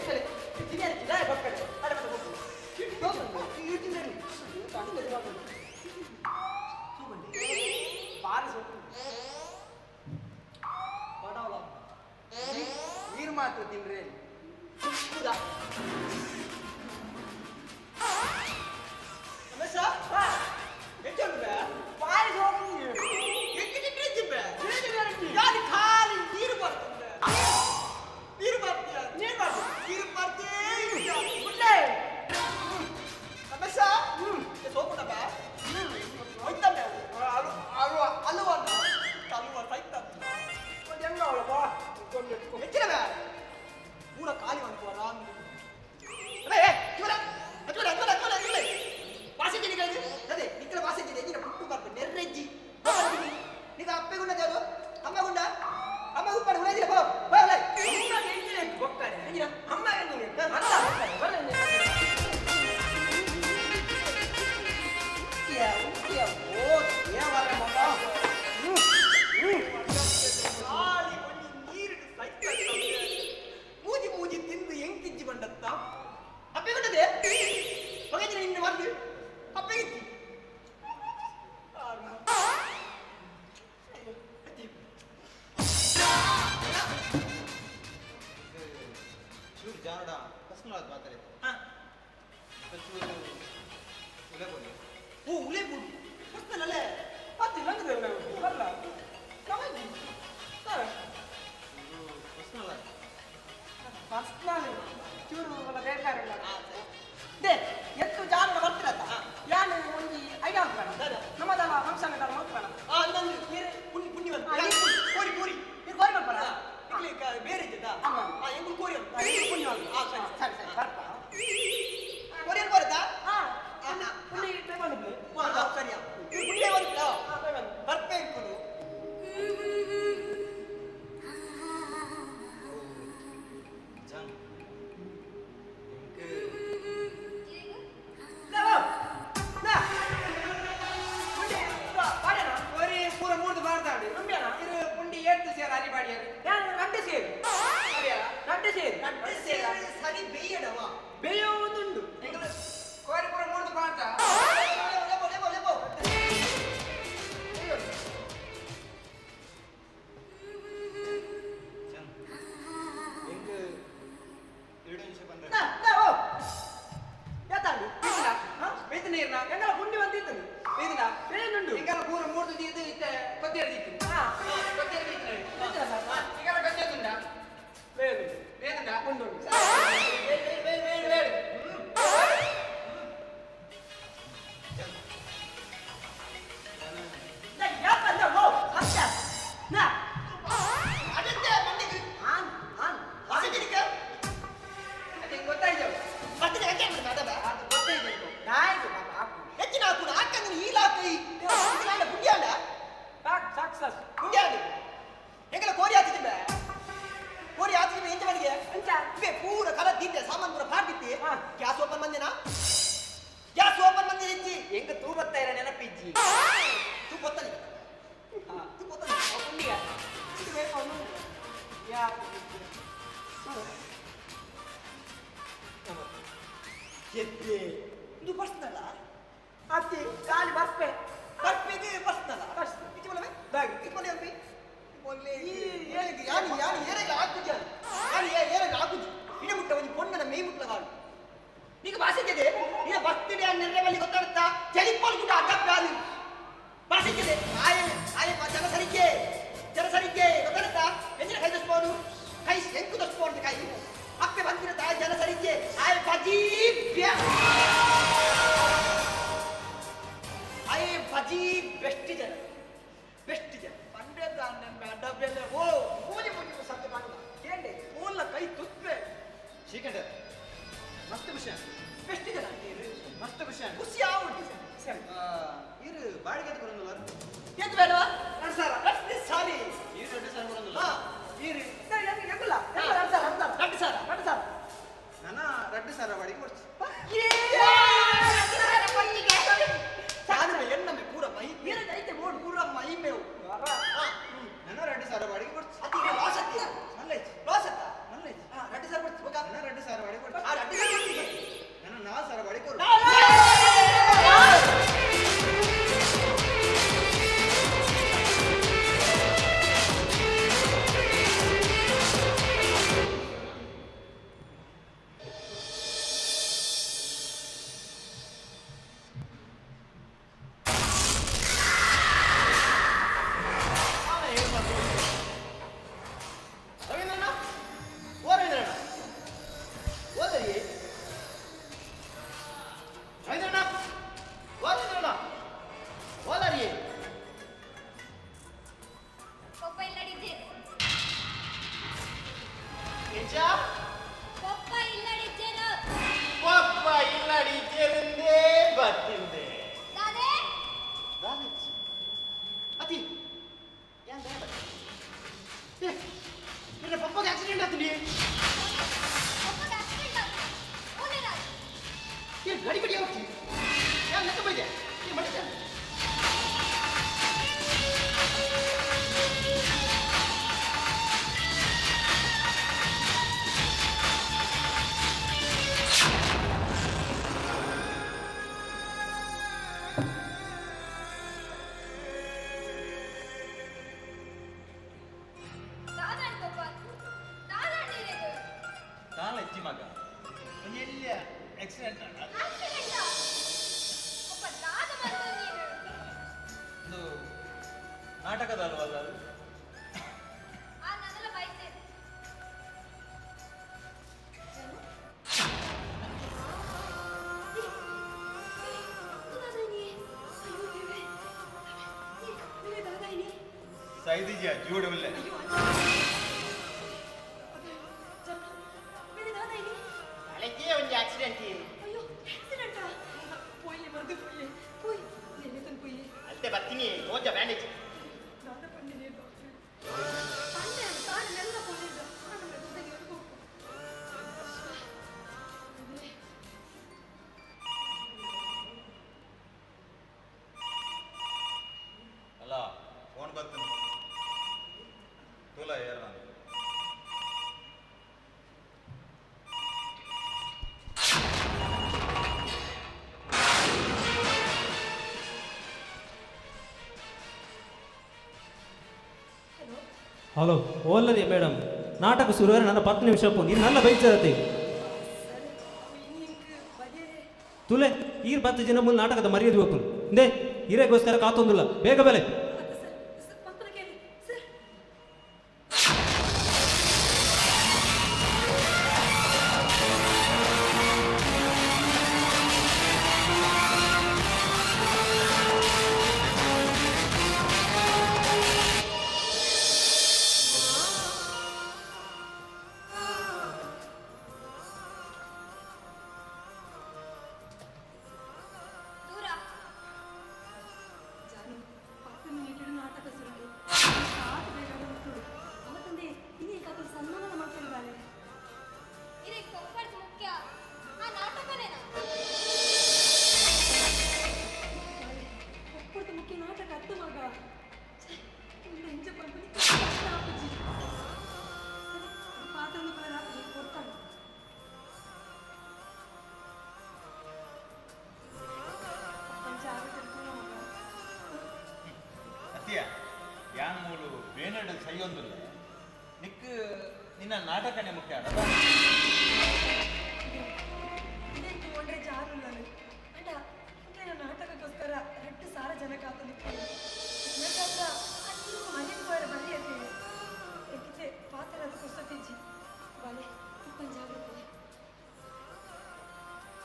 ಸರಿ ಎದ್ದೆ ಇದು ಪರ್ಸ್ನಲ್ಲ ಅತ್ತಿ ಖಾಲಿ ಬರ್ಪೆ ಬರ್ಪೆಗೆ ಪರ್ಸ್ನಲ್ಲ ಇಚ್ಚು ಬೋಲವೆ ಬ್ಯಾಗ್ ಇದು ಬೋಲೆ ಅಪ್ಪಿ ಬೋಲೆ ಈ ಏಳಿಗೆ ಯಾನಿ ಯಾನಿ ಏರೆಗೆ ಹಾಕುಜಿ ಯಾನಿ ಏರೆಗೆ ಹಾಕುಜಿ ಇಡ ಮುಟ್ಟ ಒಂದು ಪೊಣ್ಣನ ಮೇ ಮುಟ್ಲ ಕಾಳು ನೀಗ ಬಾಸಿದೆ ನೀನ ಬಸ್ತಿದೆ ನೆರೆವಲ್ಲಿ ಗೊತ್ತಾಗುತ್ತಾ ಚಳಿಪೋಲ್ ಗುಡ್ಡ ಅಡ್ಡ ಪ್ಯಾಲು ಬಾಸಿದೆ ಆಯೆ ಆಯೆ ಜನ ಸರಿಕೆ ಜನ ಸರಿಕೆ ಗೊತ್ತಾಗುತ್ತಾ ಎಂಜಿನ ಕೈ ದಸ್ಬೋದು ಕೈ ಎಂಕು ದಸ್ಬೋದು ಕೈ ಅಪ್ಪೆ ಬಂದಿರ ತಾಯಿ ಜನ ಸರಿಕೆ ಆಯೆ ಬಜಿ ಆಯೆ ಬಜಿ ಬೆಸ್ಟ್ ಜನ ಬೆಸ್ಟ್ ಜನ ಪಂಡೆ ದಾನೆ ಅಡ್ಡ ಬೆಲೆ ಓ ಮೂಲಿ ಮೂಲಿ ಸತ್ಯ ಮಾಡಿಲ್ಲ ಕೇಂಡೆ ಮೂಲ ಕೈ ತುತ್ವೆ ಶ್ರೀಕಂಠ ಮಸ್ತ್ ವಿಷಯ ಬೆಸ್ಟ್ ಜನ ಮಸ್ತ್ ವಿಷಯ ಖುಷಿ ಆವುಂಡು ಸರಿ ಇರು ಬಾಡಿಗೆ ಬರೋದಿಲ್ಲ ಎದ್ದು ಬೇಡವಾ ಎರಡು ಸಾವಿರ ಸಾರಿ ಇರು ಎರಡು ಸಾವಿರ ಬರೋದಿಲ್ಲ ಹಾ ಇರು ಸರಿ ನನಗೆ ನೆನಪಿಲ್ಲ ಎರಡು ಸಾವಿರ ಎರಡು ಸಾವಿರ ಎರಡು ಸಾವಿರ ಎರಡು ಸಾವಿರ ನನ್ನ ಎರಡು ಸಾವಿರ ಬಾಡಿಗೆ ಕೊಡ್ಸಿ ಸಾಧನೆ ಎಣ್ಣಮೆ ಪೂರ ಮೈ ಐತೆ ಬೋರ್ಡ್ ಪೂರ ಮೈ ಮೇವು ನನ್ನ ಎರಡು ಸಾವಿರ ಬಾಡಿಗೆ ಕೊಡ್ಸಿ ಅದು ಈಗ ಲಾಸ್ ಅತ್ತಿ ಮಲ್ಲ ಐತಿ ಲಾಸ್ ಅತ್ತ ಮಲ್ಲ ಐತಿ ಹಾ ಎರಡು ಸಾವಿರ ಕೊಡ್ಸಿ ಹೋಗ ನನ್ನ ಎರಡು ಸಾವಿರ ಬಾಡಿಗೆ ಕೊಡ್ಸಿ ಆ ಎರಡು ಸಾವಿರ ಕೊಡ್ಸಿ. ನನ್ನ ನಾಲ್ಕು ಸಾವಿರ ಬಾಡಿಗೆ ಕೊಡು ರವೀಂದ್ರಣ್ಣ ಓ ರವೀಂದ್ರಣ್ಣ ಓದರಿ ರವೀಂದ್ರಣ್ಣ ಓ ರವೀಂದ್ರಣ್ಣ ಓದರಿ ಪಪ್ಪ ಇಲ್ಲಡಿದ್ದೇರು ನಿಜ ಪಪ್ಪ ಇಲ್ಲಡಿದ್ದೇರು ಪಪ್ಪ ಇಲ್ಲಡಿದ್ದೇರಿಂದೇ ಬರ್ತಿಂದೆ ದಾದೆ ಅತಿ ಏನ್ ಬೇಡ ಏ ನಿನ್ನ ಪಪ್ಪಗೆ ಆಕ್ಸಿಡೆಂಟ್ ಆಯ್ತು ನೀ ಪಪ್ಪಗೆ ಆಕ್ಸಿಡೆಂಟ್ ಆಯ್ತು ಓದೇನಾಯ್ತು ಏ ಗಡಿ ಗಡಿ ಹೋಗ್ತಿ ಯಾರು ಲೆಕ್ಕ ಬೈದೆ ಏ ಮನುಷ್ಯ ದಾದಾಣ್ ಪಪ್ಪ ದಾದಾಣ್ ಇರೇದು ತಾಳ ಹೆಚ್ಚಿ ಮಗ ಒಂಜಿ ಎಲ್ಲಿ ಆಕ್ಸಿಡೆಂಟ್ ಆಕ್ಸಿಡೆಂಟ್ ಪಪ್ಪ ದಾದ ಮಾಡ್ತು ನೀನು ಒಂದು ನಾಟಕದ ಅಲ್ವಲ್ಲ ಅದು ಆ ನನ್ನೆಲ್ಲ ಬೈತೇನೆ ಸೈದಿಜ್ಯಾ ಜೂಡ್ ಉಲ್ಲೆ ಅಲೆಗೆ ಒಂದು ಆಕ್ಸಿಡೆಂಟ್ ಅಲ್ತೆ ಬರ್ತೀನಿ ಹೋಜ ಬ್ಯಾಂಡೇಜ್ ಅಲ್ಲ ಫೋನ್ ಬರ್ತೀನಿ ತೋಲ ಯಾರು ನಾನು ಹಲೋ ಓಲ್ಲರಿ ಮೇಡಮ್ ನಾಟಕ ಶುರುವಾರೆ ನನ್ನ 10 ನಿಮಿಷ ನೀನು ನನ್ನ ಬೈಚರತಿ ತುಲೆ ಈರ್ 10 ಜನ ಮುಂದೆ ನಾಟಕದ ಮರ್ಯಾದೆ ಹೋಗ್ತು ಇಂದೇ ಹಿರೇಗೋಸ್ಕರ ಕಾತೊಂದಿಲ್ಲ ಬೇಗ ಬೆಲೆ ದೂರ ಜಾನು. ಬೇಲೆಡ್ ಸೈಯೊಂದುಲ್ಲ ನಿಕ್ ನಿನ್ನ ನಾಟಕನೇ ಮುಖ್ಯ ಅಡ ಇದಕ್ಕೆ ಒಂಡ್ರೆ ಜಾರುಲ್ಲನು ಅಂಡ ಇಂಕ್ಲೆನ ನಾಟಕಕ್ಕೋಸ್ಕರ 2000 ಜನ ಕಾತು ನಿಕ್ಕಲು ನನ್ನತ್ರ ಮನೆಗೆ ಹೋರ ಬಲ್ಲಿ ಅಂತೇಳಿ ಎಕ್ಕಿತೆ ಪಾತ್ರ ಅದು ಕುಸತಿಜ್ಜಿ ಬಲೆ ತುಪ್ಪನ್ ಜಾಗೃತಿ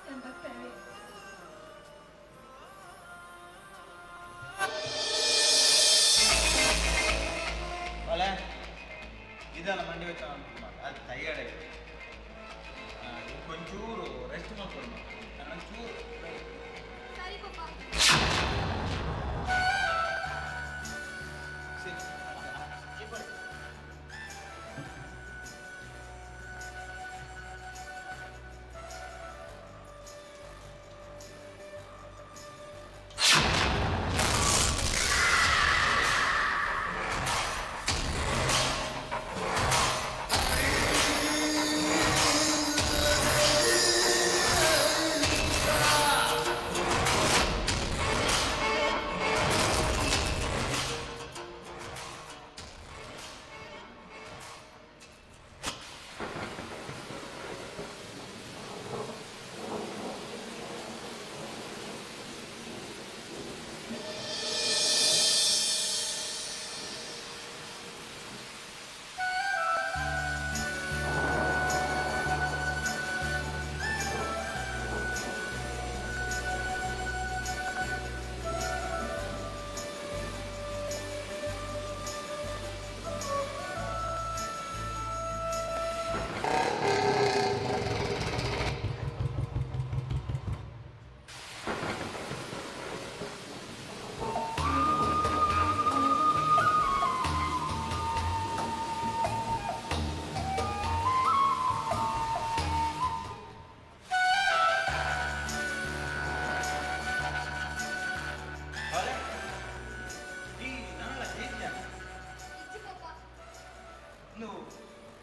ನಾನು ಬರ್ತೇವೆ. ಬಲೆ ಇದೆಲ್ಲ ಮಂಡಿ ವೆಚ್ಚ ಅದು ಟಯರ್ಡ್ ಆಗಿದೆ ಕೊಂಚೂರು ರೆಸ್ಟ್ ಮಾಡ್ಕೊಡು ನಾನು ಚೂರು. ಸರಿ ಪಪ್ಪ.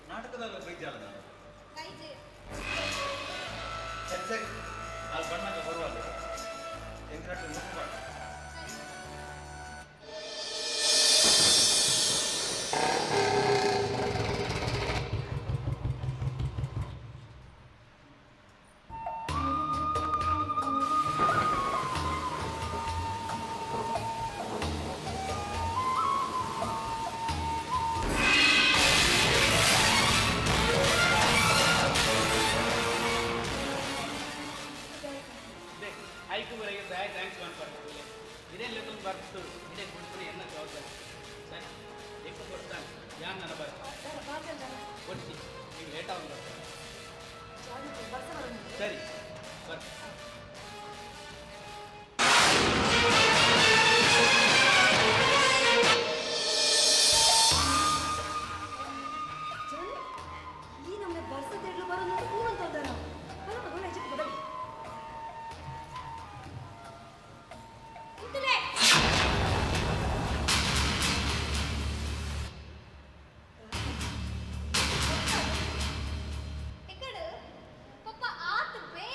ನಾಟಕದಲ್ಲ ಬೈಜಾಲ ನಾನು ಬೈಜೆ. ಸರಿ ಸರಿ ಅಲ್ಲಿ ಬಣ್ಣಕ್ಕೆ ಬರುವಾಗ ಎಂಕರಟ್ಟು ಮುಟ್ಬಾರ್ದು. ಐಕು ಬರೆಗೆ thanks ಮಾಡ್ಬಾರ್ದು ಇದೇ ಲೆಕ್ಕ ಬರ್ತು ಇದೇ ಕೊಡ್ತೀನಿ ಎನ್ನ ಜವಾಬ್ದಾರಿ ಸರಿ ಎಂಕ ಕೊಡ್ತಾನೆ ಯಾನ್ ನನ್ನ ಬರ್ ಕೊಡ್ತಿ ನೀವು ಲೇಟ್ ಆಗ ಸರಿ ಬರ್. ಈ ನಮ್ಮನೆ ಬರ್ಸದಿರ್ಲು ಬರೋದು ಹೂವಂತ ಹೋದಾರ ಬರೋ ಮಗಳ ಹೆಜ್ಜೆ ಬರಲಿ. ಉಂಟುಲೆ. ಎಕ್ಕಡು ಪಪ್ಪ ಆತ್ ಬೇಗ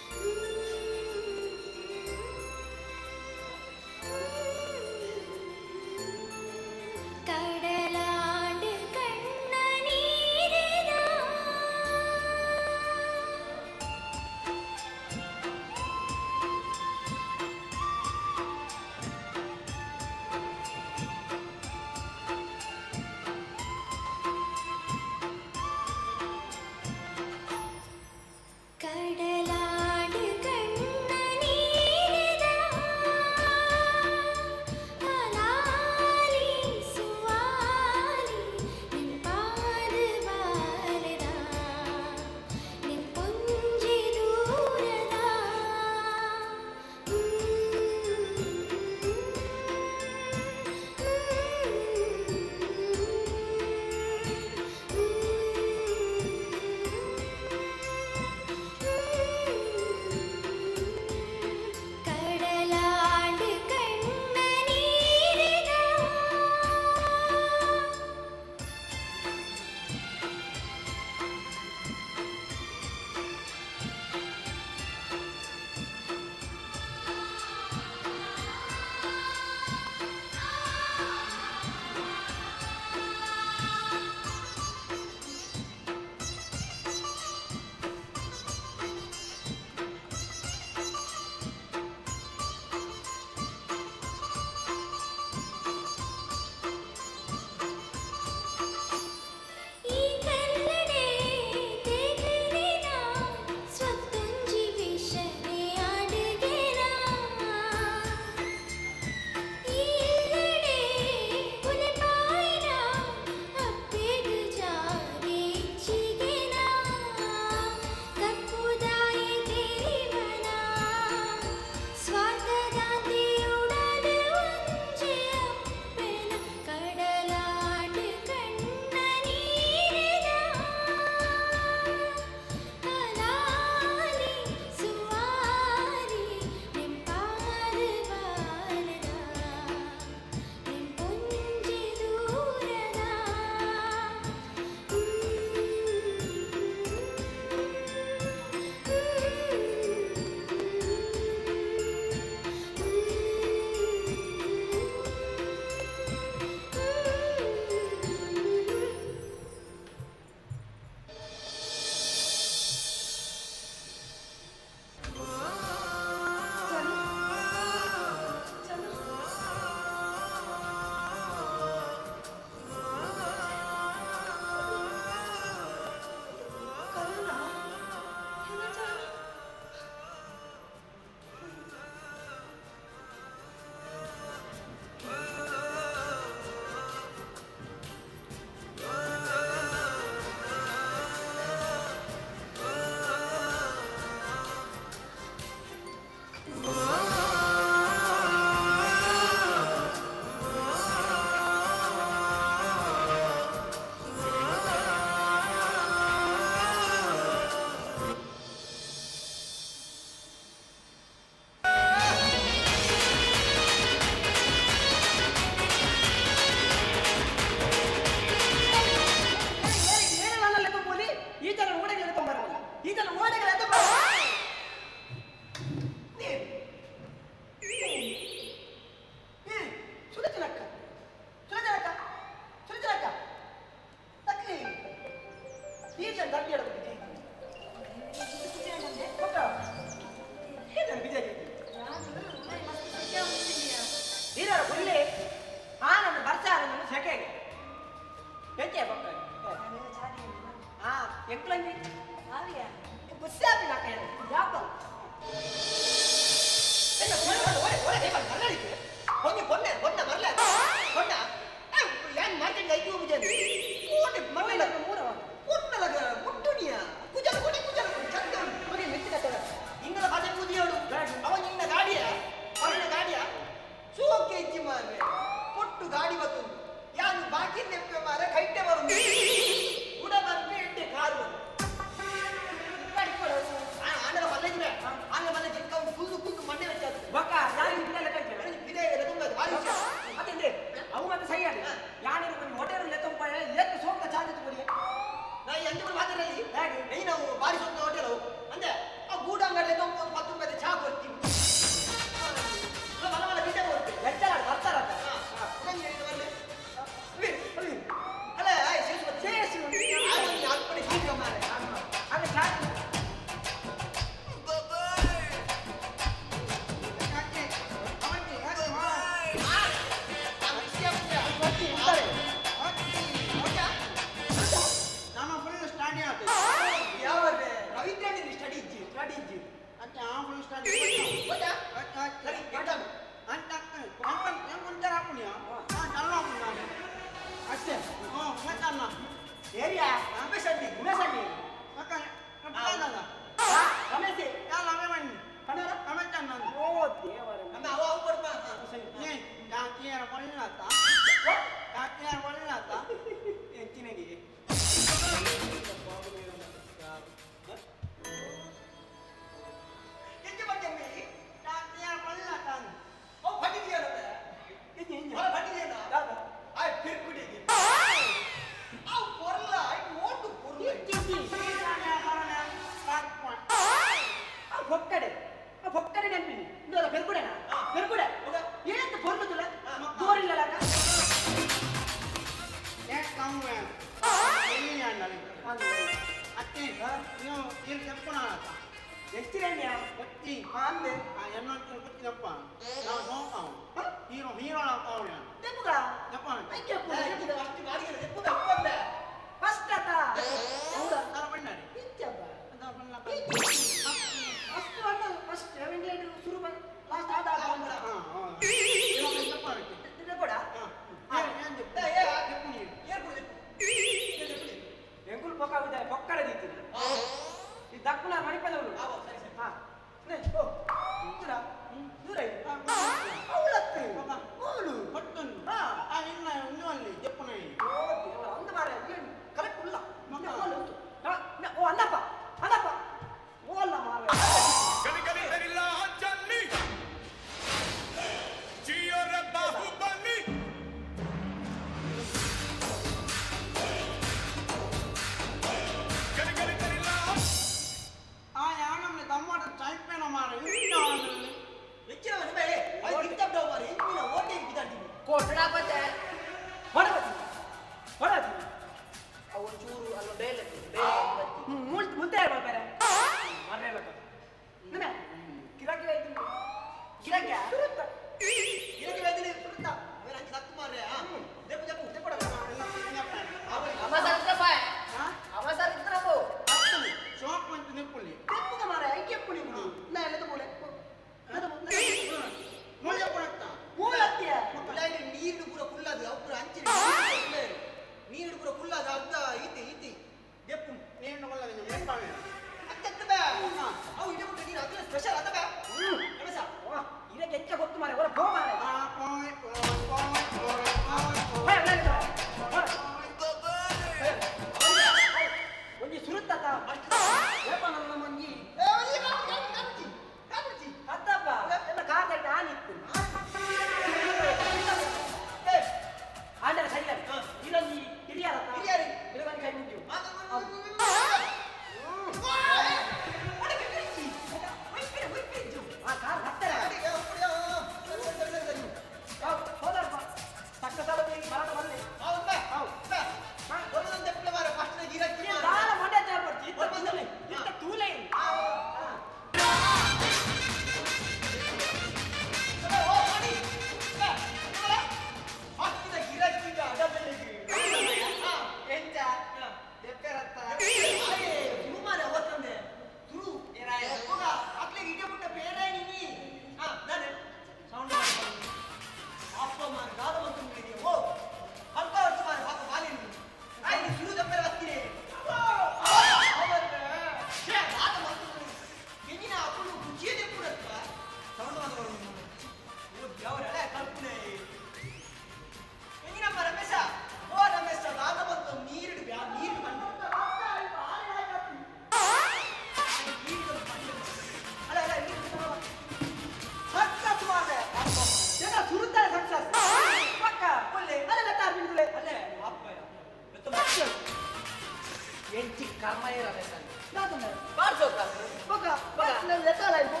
ಕರ್ಮ ಇರದೆ ಸರ್. ದಾದನ ಬಾರ್ಸೋ ಕ್ಲಾಸ್. ಬೊಕ ಬೊಕ ಲೆತ್ತಾಲ ಇಬ್ಬು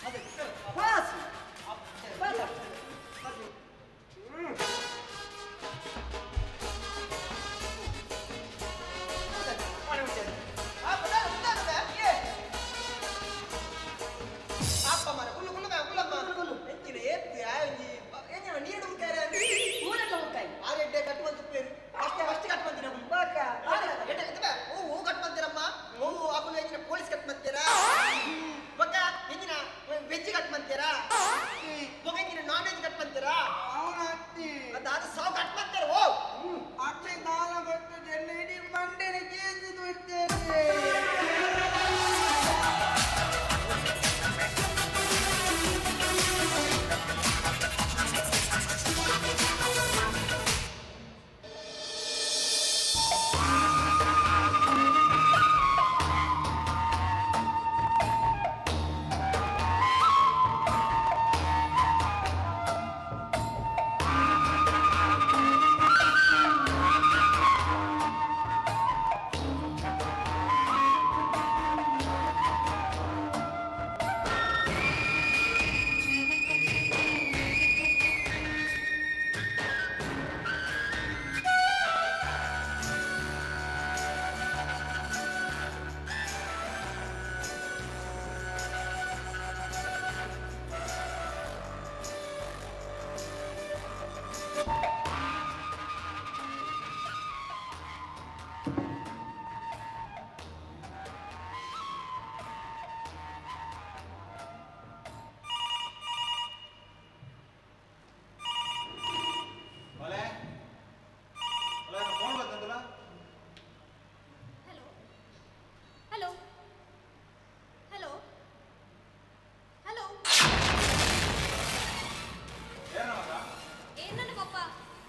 ಅದೇ ಪಾಸ್ ಪಾಸ್. ಪೊಲೀಸ್ ಕಟ್ ಮಂತೀರಾ ಬೊಕ್ಕ ಎಂಜಿನ ವೆಜ್ ಕಟ್ ಮಂತೀರಾ ಬೊಕ್ಕ ಎಂಜಿನ ನಾನ್ ವೆಜ್ ಕಟ್ ಮಂತೀರಾ ಮತ್ತೆ ಅದು ಸಾವು ಕಟ್ ಮಂತೀರ ಓ ಅತ್ತೆ ದಾಲ ಗೊತ್ತು ಎನ್ನ ಇಡೀ ಮಂಡೆನೆ ಕೇಸಿದು ಬಿಡ್ತೇನೆ. ಒಲೆ ಒಲೆ ಫೋನ್ ಬಂತಂತಲ್ಲ. Hello hello hello. ಏನ ಮಗ? ಏನ್ ನನ್ನ ಪಪ್ಪ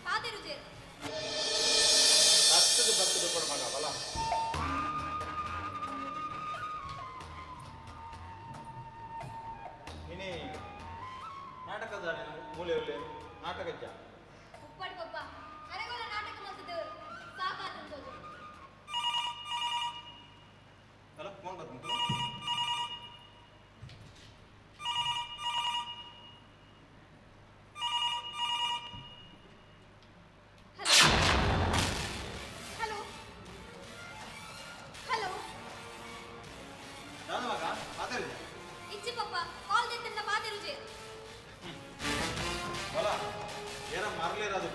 ಪಾತೆರು ಜೇರ್. ಹತ್ತದು ಬತ್ತದು ಕೊಡು ಮಗ ಬಲ. ಇನಿ ನಾಟಕದ ಮೂಲೆ ಉಲ್ಲೆ ನಾಟಕಜ್ಜ. ಉಪ್ಪಾಡಿ ಪಪ್ಪ ಅರೆಗೋಲ ನಾಟಕ ಮಲ್ತದೇವರು ಸಾಕಾತಂತೋಜು. ಹಲೋ ಫೋನ್ ಬಂತಂತು. Hello hello. ದಾದ ಮಗ ಮಾತಾಡಿದೆ. ಇಚ್ಚಿ ಪಪ್ಪ ಕಾಲ್ ದೆತ್ತನ್ನ ಪಾತೆರು ಜೇರ್. ಬಲ ಏನ ಮರಲಿರೋದು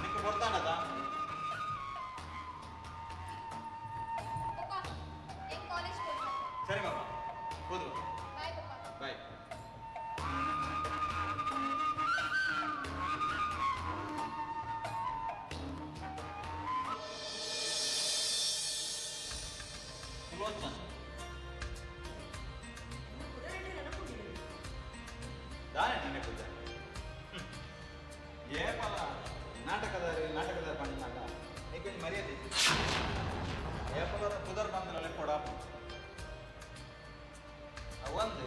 ನಿಕ್ಕ ಕೊಡ್ತಾನದ. ಪಪ್ಪ ಏನ್ ಕಾಲೇಜ್ ಕೊಡ್ತಾರೆ. ಸರಿ ಮಗ ಹೋದ್ರು. Boy papa. ಬಾಯ್. ಸುಲೋಚನ ದಾನೆ ನೆನೆ ಪೂಜೆ ಏಪಲ ನಾಟಕದಾರಿ ನಾಟಕದಾರಿ ಬಂದಾಗ ನೀಕೊಂದು ಮರ್ಯಾದೆ ಏಪಲ ಪುದರ್ ಬಂದಲ್ಲ ಕೊಡಪ್ಪ ಒಂದು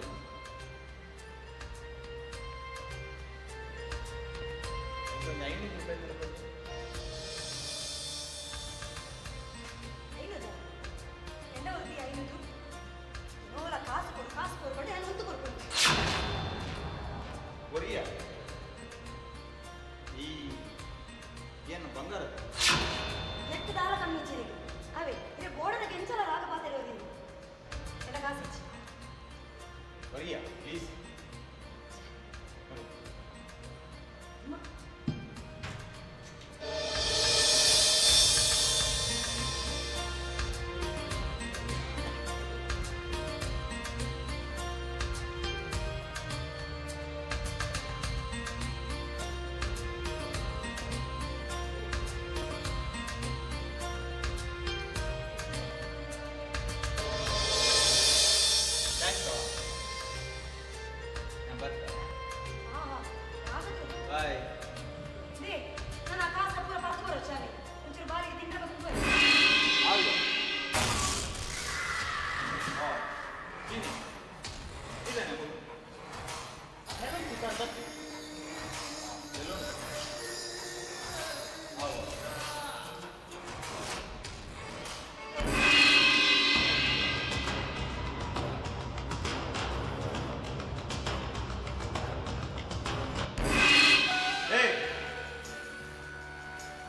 ಒಂದು 500 ರೂಪಾಯಿ ಕೊಡ್ಬೋದು. ಐನೂರು ಎಂಡ ಹೊತ್ತಿ 500 ನೋಲ ಕಾಸು ಕೊಡು ಕಾಸು ಕೊಡ್ಕೊಂಡು ನಾನು ಹೊತ್ತು ಕೊಡ್ಕೊಂಡು. ಒರಿಯ ಈ ಏನು ಬಂಗಾರ. ಎಟ್ಟು ದಾರ ಕಮ್ಮಿ ಇಚ್ಚಿರಿಗೆ ಅವೇ ಇರೆ ಬೋರ್ಡದ ಕೆಂಚಲ ರಾಗ ಪಾತೆರೆ ಓದಿನಿ ಎಡ ಕಾಸು ಇಚ್ಚಿ. ಒರಿಯ ಪ್ಲೀಸ್. Thanks.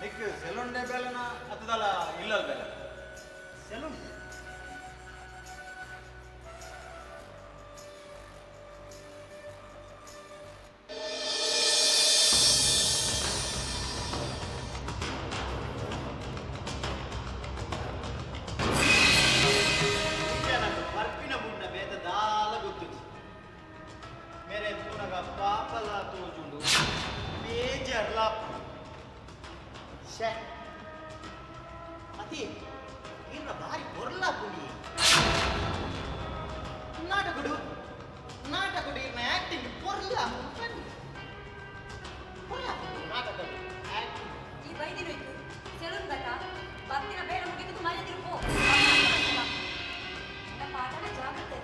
ನಿಕ್ ಸೆಲೂನ್ ಡೇ ಬೇಲೆನ ಅತ್ತದಲ್ಲ ಇಲ್ಲಲ್ ಬೇಲೆ ಸೆಲೂನ್ ಬರ್ಪಿನ ಬುಡ್ನ ಬೇತ ದಾಲ ಗೊತ್ತುಜಿ ಮೇರೆ ತೂನಗ ಪಾಪಲ ತೋಜುಂಡು ಬೇಜಾರ್ಲ ಶೇ ಅತಿ ಇರ್ನ ಭಾರಿ ಪೊರ್ಲ ಪುಡಿ ನಾಟಕಡು ನಾಟಕಡು ಇರ್ನ ಆಕ್ಟಿಂಗ್ ಪೊರ್ಲ ಪೊರ್ಲ ನಾಟಕಡು ಆಕ್ಟಿಂಗ್ ಈ ಬೈದಿರೋಯ್ತು ಸೆಲೂನ್ ಬತ್ತ ಬರ್ತಿನ ಬೇಡ ಮುಗಿದು ಮನೆ ತಿರುಪೋ ಪಾಠನ ಜಾಗ್ರತೆ.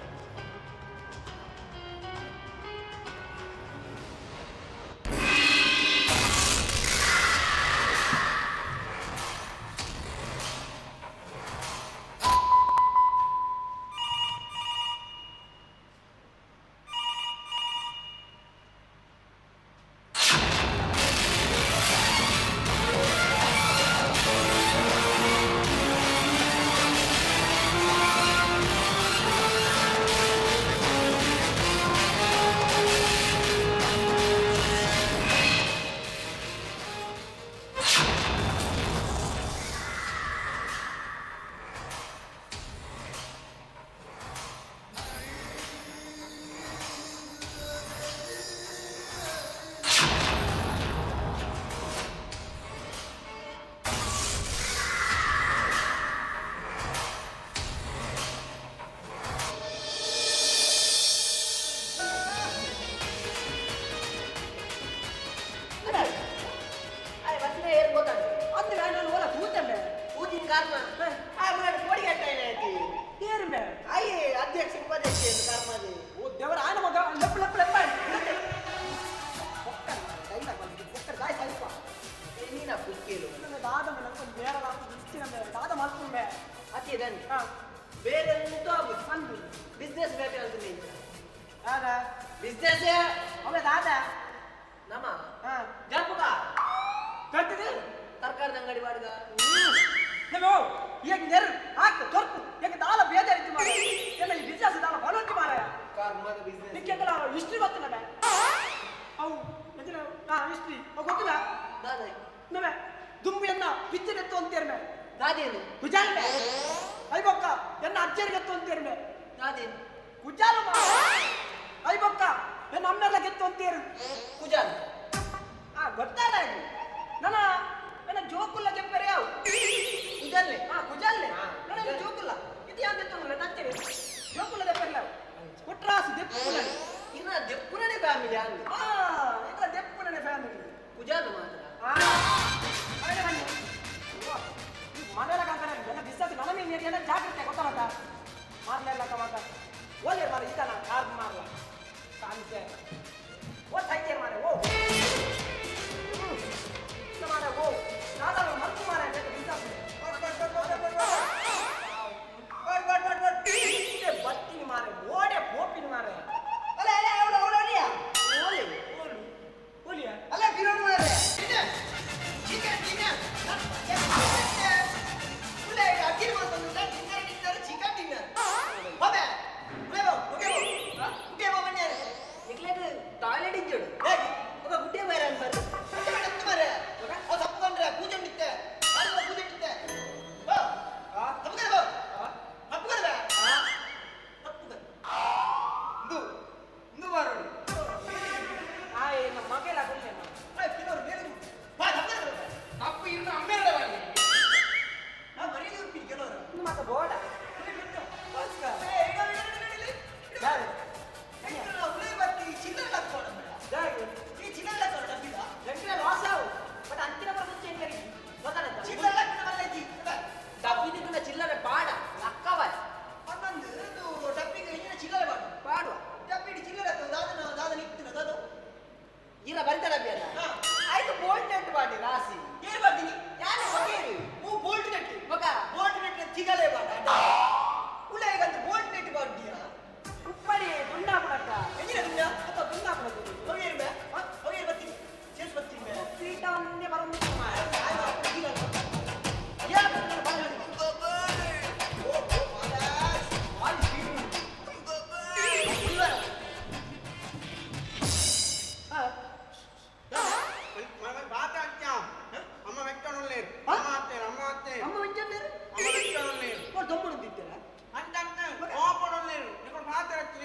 ಟಾಯ್ಲೆಟ್ ಇಜ್ಜೋಡು.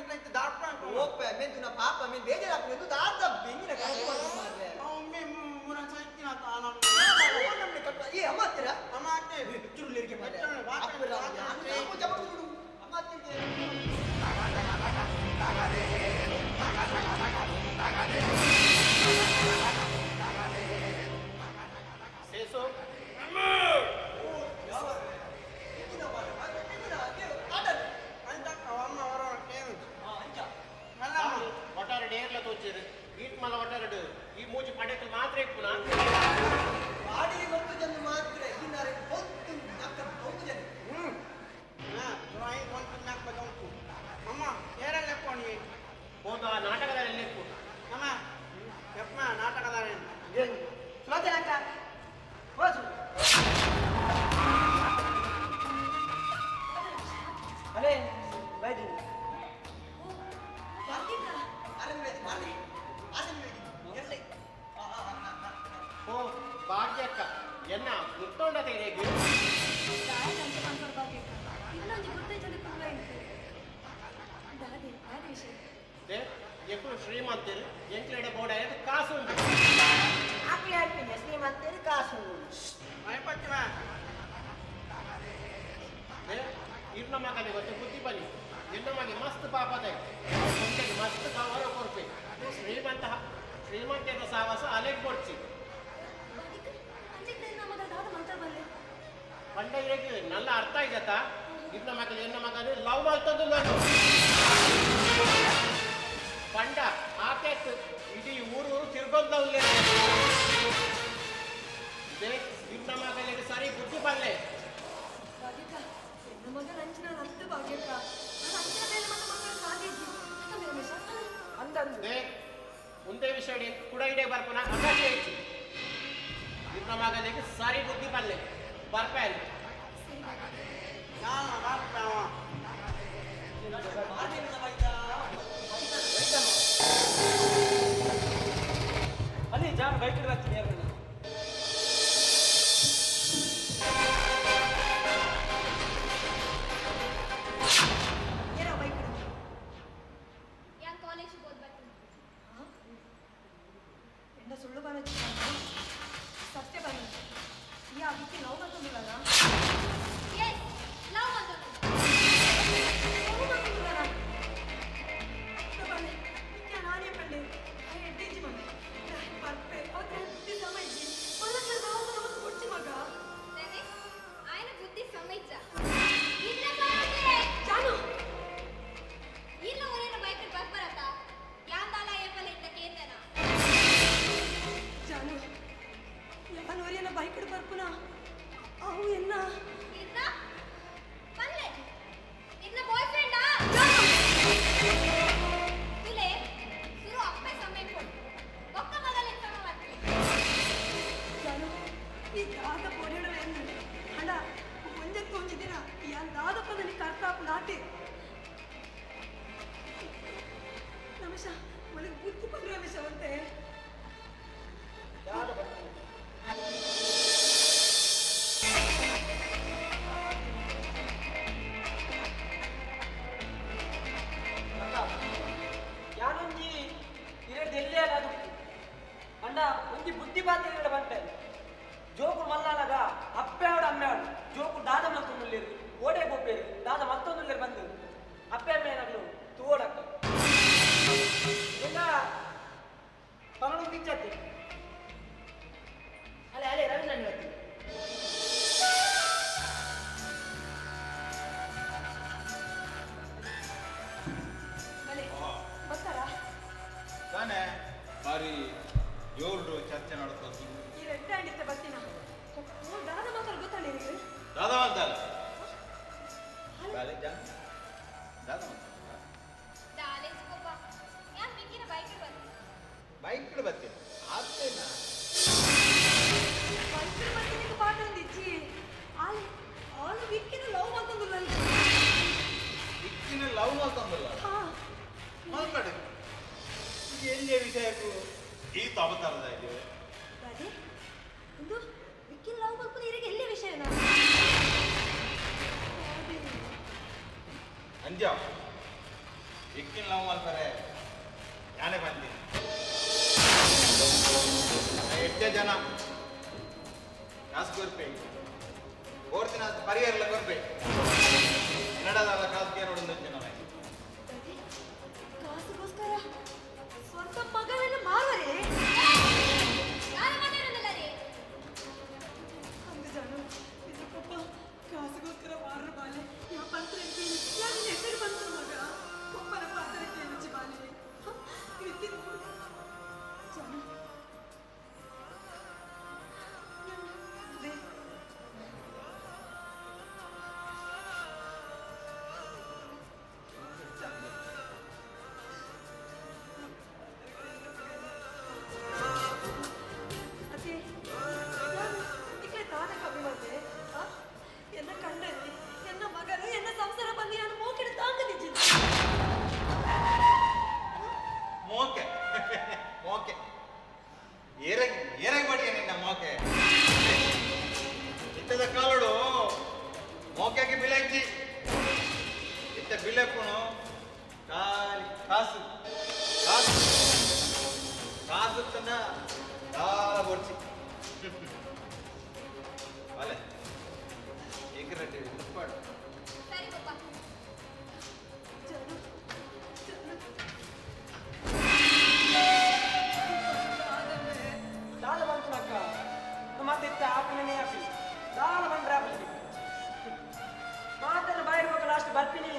ನಿಕ್ಲ ದಾರ್ಪ ಓಪೆ ಮೆಂದುನ ಪಾಪ ಮೆನ್ ಬೇಜಾರಾಪುನ ದಾದ ಬೆಂಗಿನ ಕಟ್ಟು ಮಾರ್ರೆ ಒಮ್ಮೆ ಮುನ ಸೈತಿನ ತಾನ ನಮ್ನೆ ಕಟ್ಟ ಏ ಅಮ್ಮ ಹತ್ತಿರ ಅಮ್ಮ ಹತ್ತಿರ ಚುರುಳಿರಿಗೆ ಮಾರ್ರೆ ಅಪ್ಪರ ಅಮ್ಮ ಜಬರ್ದು ಅಮ್ಮ ಹತ್ತಿರ ಸೇಸು ಒಟ್ಟಾರೆ ಏರ್ಲ ತೋಚಿರು ಈಟ್ ಮಲ್ಲ ಒಟ್ಟಾರೆ ಈ ಮೂಜಿ ಪಡೆಕಲ್ ಮಾತ್ರ ಇಪ್ಪುನ ಬಾಡಿಗೆ ಗೊತ್ತು ಜನ ಮಾತ್ರ ಇನ್ನಾರೆ ಗೊತ್ತು ನಕ್ಕ ಗೊತ್ತು ಜನ ಅಮ್ಮ ಏರಲ್ಲ ಲೆಕ್ಕೋಣಿ ಹೋದ ನಾಟಕದಲ್ಲಿ ಲೆಕ್ಕು ಅಮ್ಮ ಯಪ್ಪ ನಾಟಕದಾರ ಸುಲೋಚನಕ್ಕ ಹೋಸು ಅಲೇ ಬೈದಿನಿ ಓ ಭಾಗ್ಯಕ್ಕ ಎನ್ನ ಮುತ್ತೊಂಡ ತೇರೇಗಿ ಇನ್ನೊಂದು ಗುರ್ತೈತದೆ ಕುಲ್ಲ ಇಂಕು ದಾದೆ ದಾದೆ ವಿಷಯ they ಎಕ್ಕಳು ಶ್ರೀಮಂತರು ಎಂಕ್ಲೆಡೆ ಬೋಡ ಕಾಸು ಉಂಟು ಆಕ್ಲಿ ಆಡ್ತೀನಿ ಶ್ರೀಮಂತರು ಕಾಸು ಭಯಪಟ್ಟಿವ they ಇರ್ನ ಮಗನಿಗೆ ಗೊತ್ತು ಬುದ್ಧಿ ಬಲಿ ಎನ್ನ ಮಗೆ ಮಸ್ತ್ ಪಾಪದ ಒಂಟೆಗೆ ಮಸ್ತ್ ಗೌರವ ಕೊರ್ಪೆ ಶ್ರೀಮಂತ ಶ್ರೀಮಂತನ ಸಾವಾಸ ಅಲೆಗ್ ಕೊಡ್ಸಿ ಅಂಚಿತ್ತೆ ನಮ್ಮ ದಾದ ಮಂತ್ರ ಬಲ್ಲೆ ಪಂಡ ಇರಕ್ಕೆ ನಲ್ಲ ಅರ್ಥ ಆಯ್ತಾ ಇರ್ನ ಮಗನ ಎನ್ನ ಮಗನ ಲವ್ ಮಾಡ್ತದ್ದು ನಾನು ಪಂಡ ಆಕೆ ಇಡೀ ಊರು ಊರು ತಿರ್ಗೊಂದವ್ಲೆ ಇರ್ನ ಮಗನಿಗೆ ಸರಿ ಬುದ್ಧಿ ಬಲ್ಲೆ ಭಾಗ್ಯಕ್ಕ ಎನ್ನ ಮಗನ ಅಂಚಿನ ಅರ್ಥ ಭಾಗ್ಯಕ್ಕ ನಾನು ಅಂಚಿನ ಮೇಲೆ ಮತ್ತೆ ಮಕ್ಕಳ ಸಾಧ್ಯಜ್ಜಿ ಅಕ್ಕ ರಮೇಶ ಅಂದಂದು they ಒಂದೇ ವಿಷಯ ಕೂಡ ಇಡೇ ಬರ್ಪನ ಅಗತ್ಯ ಹೆಚ್ಚು ಇರ್ನ ಮಗನಿಗೆ ಸರಿ ಬುದ್ಧಿ ಬಲ್ಲೆ ಬರ್ಪೇನೆ ನಾನು ಬರ್ತಾವ ಅಲ್ಲಿ ಜಾನ್ ಬೈಕ್ ಬರ್ತೀನಿ ಯಾರು ಏನ ಬೈಕ್ ಯಾನ್ ಕಾಲೇಜ್ ಓದ್ ಬರ್ತೀನಿ ಎಂಡ ಸುಳ್ಳು ಬರೋದು ಸತ್ಯ ಬರೋದು ಈ ಅದಕ್ಕೆ ಲವ್ ಬಂದಿಲ್ಲಲ್ಲ ಎಸ್ ಲವ್ ಮಾಡ್ಕೊಂಡು ಲವ್ ಬಂದಿಲ್ಲಲ್ಲ ನಾನೇ ಪಂಡೆ ಎಡ್ಡೇಜಿ ಮಗ ಪರ್ಪೆ ಅವತ್ತು ಬುದ್ಧಿ ಸಮ ಇಜ್ಜಿ ಮಲ್ಲಕ್ಕೆ ನಾವು ನಮಗೆ ಕೊಡ್ಚಿ ಮಗ ಸರಿ ಆಯನ ಬುದ್ಧಿ ಸಮಯ್ಜ ಇಲ್ಲ ಬಾರದೆ ಜಾನು ಇಲ್ಲ ಒರೇನ ಬೈಕ್ ಬರ್ಬರತ ಯಾಂದಾಲ ಏಪಲ ಇದ್ದ ಕೇಂದನ ಜಾನು ಯಾನ್ ಒರಿಯನ ಬೈಕ್ ಬರ್ಪುನ ಅವು ಎನ್ನ ಇದ್ನ ಪಲ್ಲೆ ಇದ್ನ ಬಾಯ್ ಫ್ರೆಂಡಾ ತುಲೆ ಸುರು ಅಪ್ಪೆ ಸಮಯ ಕೊಡು ಒಕ್ಕ ಮಗಲೆ ಸಮ ಮಾಡ್ತೀನಿ ಜಾನು ಈ ದಾದ ಪೊಡೆಯಡ ಎಂದು ಅಣ್ಣ ಒಂಜತ್ತು ಒಂಜಿ ದಿನ ಯಾನ್ ದಾದಪ್ಪದಲ್ಲಿ ಕರ್ತಾಪು ನಾಟಿ ರಮೇಶ ಮನೆಗೆ ಬುದ್ಧಿ ಬಂದು ರಮೇಶ ಅಂತೆ ಯಾನೊಂಜಿ ಇರಡ್ದು ಎಲ್ಲೇ ಅದು ಅಣ್ಣ ಒಂಜಿ ಬುದ್ಧಿ ಪಾತ್ರ ಇರಡ ಬಂಟೆ ಜೋಕು ಮಲ್ಲಾನಗ ಅಪ್ಪೆ ಆಡು ಅಮ್ಮೆ ಆಡು ಜೋಕು ದಾದ ಮಲ್ತೊಂದುಲ್ಲೇರು ಓಡೆ ಗೋಪೇರು ದಾದ ಮತ್ತೊಂದುಲ್ಲೇರು ಬಂದು ಅಪ್ಪೆ ಅಮ್ಮೆ ಏನಾಗ್ಲು ತೋಡಕ್ಕ ಇಲ್ಲ ಪನಡು ಪಿಚ್ಚತ್ತೆ ಅಲ್ಲೇ ಅಲ್ಲೇ ರವೀಂದ್ರ ಹೇಳ್ತೀನಿ ಬಲೆ ಬರ್ತಾರಾ ತಾನೇ ಬಾರಿ ಜೋರು ಚರ್ಚೆ ನಡ್ಕೊಂಡು ಈ ರೆಡ್ಡೆ ಅಂಡಿತ್ತೆ ಬರ್ತೀನ ಓ ದಾದ ಮಾತಾಡ ಗೊತ್ತಾಳೆ ನಿಮಗೆ ದಾದಾ ಅಂತಾಲ ಬಾಲೆ ಜಾನ್ ದಾದಾ ಅಂತ ದಾಲೇಜ್ ಕೊಪ್ಪ ಯಾನ್ ಮಿಕ್ಕಿನ ಬೈಕ್ ಬರ್ತೀನಿ ಬೈಕ್ ಬರ್ತೀನಿ ಆಗ್ತೇನಾ ಬೈಕ್ ಬರ್ತೀನಿ ಪಾಠ ಒಂದಿಚ್ಚಿ ಆಲೆ ಆಲು ವಿಕ್ಕಿನ ಲವ್ ಮಾತಂದುಲ್ಲ ಇಕ್ಕಿನ ಲವ್ ಮಾಡ್ತಂದಲ್ಲ ಹಾ ಮಾತಾಡಿ ಇದು ಎಲ್ಲಿಯ ವಿಷಯಕ್ಕೂ ಈ ತಬತಾರದ ಇದೆ ಅದೇ ಒಂದು ವಿಕ್ಕಿನ ಲವ್ ಮಾಡ್ಕೊಂಡು ಇರಗೆ ಎಲ್ಲಿ ವಿಷಯನಾ ಅಂಜ ನಿಕ್ಕಿನ ಲವ್ ಮಲ್ಪರೆ ಯಾನೆ ಬಂತೀನಿ. ಎಷ್ಟೇ ಜನ ಕಾಸು ಕೊರ್ಪೆ ಓರ್ತಿನ ಪರಿಹಾರಲ್ಲ ಕೊರ್ಪೆ ಎನ್ನಡದಲ್ಲ ಕಾಸು ಕೇರೋಡು ಜನ. ಕಾಸುಗೋಸ್ಕರ ಸ್ವಂತ ಮಗನನ್ನು ಮಾರುವರೇ? ಯಾರು ಮಾತಾಡೋದಿಲ್ಲ ರೀ. ಅಂದು ಜಾನು, ಇದಕ್ಕಪ್ಪ ಕಾಸುಗೋಸ್ಕರ ಮಾರ ಬಾಲೆ ಇವ ಪಂತ್ರ ನಾನು ಹೆಸರು ಬಂತು ಮಗ ಒಪ್ಪನ ಪಾತ್ರ ಕೇಳಿಚಿ ಬಾಲೆ ಜಾನು. ಅದೇ. ಅದೇ, ನಾನು ಇಕ್ಲೆ ತಾನೇ ಕಮ್ಮಿ ಬಂದೆ. ಆ? ಎನ್ನ ಕಂಡಲ್ಲಿ ಎನ್ನ ಮಗನು ಎನ್ನ ಸಂಸಾರ ಬಂದು ನಾನು ಮೋಕಿಡ ತಾಂಗದಿದ್ದೀನಿ. ಮೋಕೆ ಮೋಕೆ ಏರಗ್ ಏರಗ್ ಬಡಿಯ ನಿನ್ನ ಮೋಕೆ ಇತ್ತದ ಕಾಲಡು ಮೋಕೆಗೆ ಬಿಲಜ್ಜಿ ಇತ್ತ ಬಿಲೆಪ್ಪುನು ಖಾಲಿ ಕಾಸು ಕಾಸು ಕಾಸು ತನ್ನ ದಾಲ ಬೊಡ್ಚಿ ಬಾಲೆ ಏಕರಡ್ಡಿ ಮುಪ್ಪಾಡು. ಸರಿ ಪಪ್ಪ. ಜಾನು, ಜಾನು. ದಾಲ ಬಂತು ಅಕ್ಕ, ಮಾತಿತ್ತ ಆಪಿನೇ ಆಪಿ ದಾಲ ಬಂದ್ರೆ ಆಪಿ ಮಾತನ್ನು ಬಾಯಿರ್ಬೇಕು. ಲಾಸ್ಟ್ ಬರ್ತೀನಿ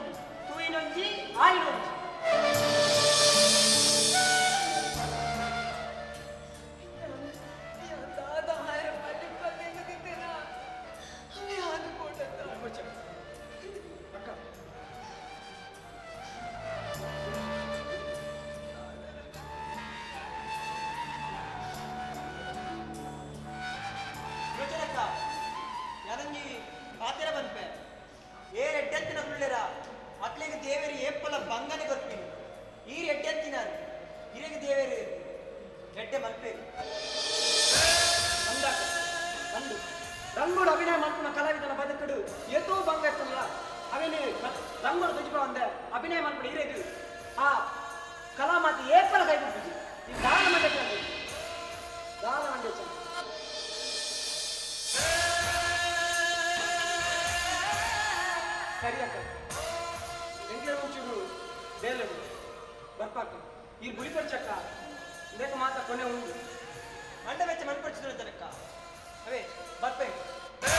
ತೂಯಿನೊಂಜಿ ಆಯಿನೊಂಜಿ. ದಾದ ಹಾಯರ ಪಲ್ಲಿ ಪಲ್ಲಿ ಎನ್ನುತ್ತಿದ್ದೇನಾ? ಅವೇ ಆದು ಕೊಟ್ಟದ್ದು. ಅಕ್ಕ. ಯೋಚನಕ್ಕ, ಯಾರಂಗಿ ಪಾತೆರ ಬಂದ್ಪೆ ಏ ಎಡ್ಡೆಂತಿನ ಕುಳ್ಳೆರ ಅಕ್ಲೆಗೆ ದೇವೇರು ಏಪ್ಪಲ ಬಂಗನೆ ಗೊತ್ತೀನಿ. ಈ ಎಡ್ಡೆಂತಿನಾರು ಹಿರೇಗೆ ದೇವೇರು ಎಡ್ಡೆ ಮಲ್ಪೇರು. ಬಂದಾಕ ಬಂದು ರಂಗೋಡು ಅಭಿನಯ ಮಲ್ಪುನ ಕಲಾವಿದನ ಬದುಕಡು ಏತೋ ಭಂಗ ಇರ್ತಲ್ಲ. ಅವೇನು ರಂಗೋಡು ತುಜಿಪ ಒಂದೆ ಅಭಿನಯ ಮಲ್ಪುನ ಹಿರೇದು ಆ ಕಲಾ ಮಾತು ಏಪಲ ಕೈ ಬಿಡ್ತಿದ್ವಿ. ಈ ದಾನ ಮಂಡೆ, ದಾನ ಮಂಡೆ. ಸರಿ ಅಕ್ಕ, ಎಂಕ್ಲೆ ಮುಂಚೂರು ಬೇಲಡು ಬರ್ಪಾಕ ಈ ಬುಲಿ ಪರ್ಚಕ್ಕ ಇಂದೇಕ ಮಾತ ಕೊನೆ ಉಂಡು. ಮಂಡ ವೆಚ್ಚ ಮನ್ಪಡಿಸಿದ್ರು ಜನಕ್ಕ ಅವೇ ಬರ್ಪೆ. ಆ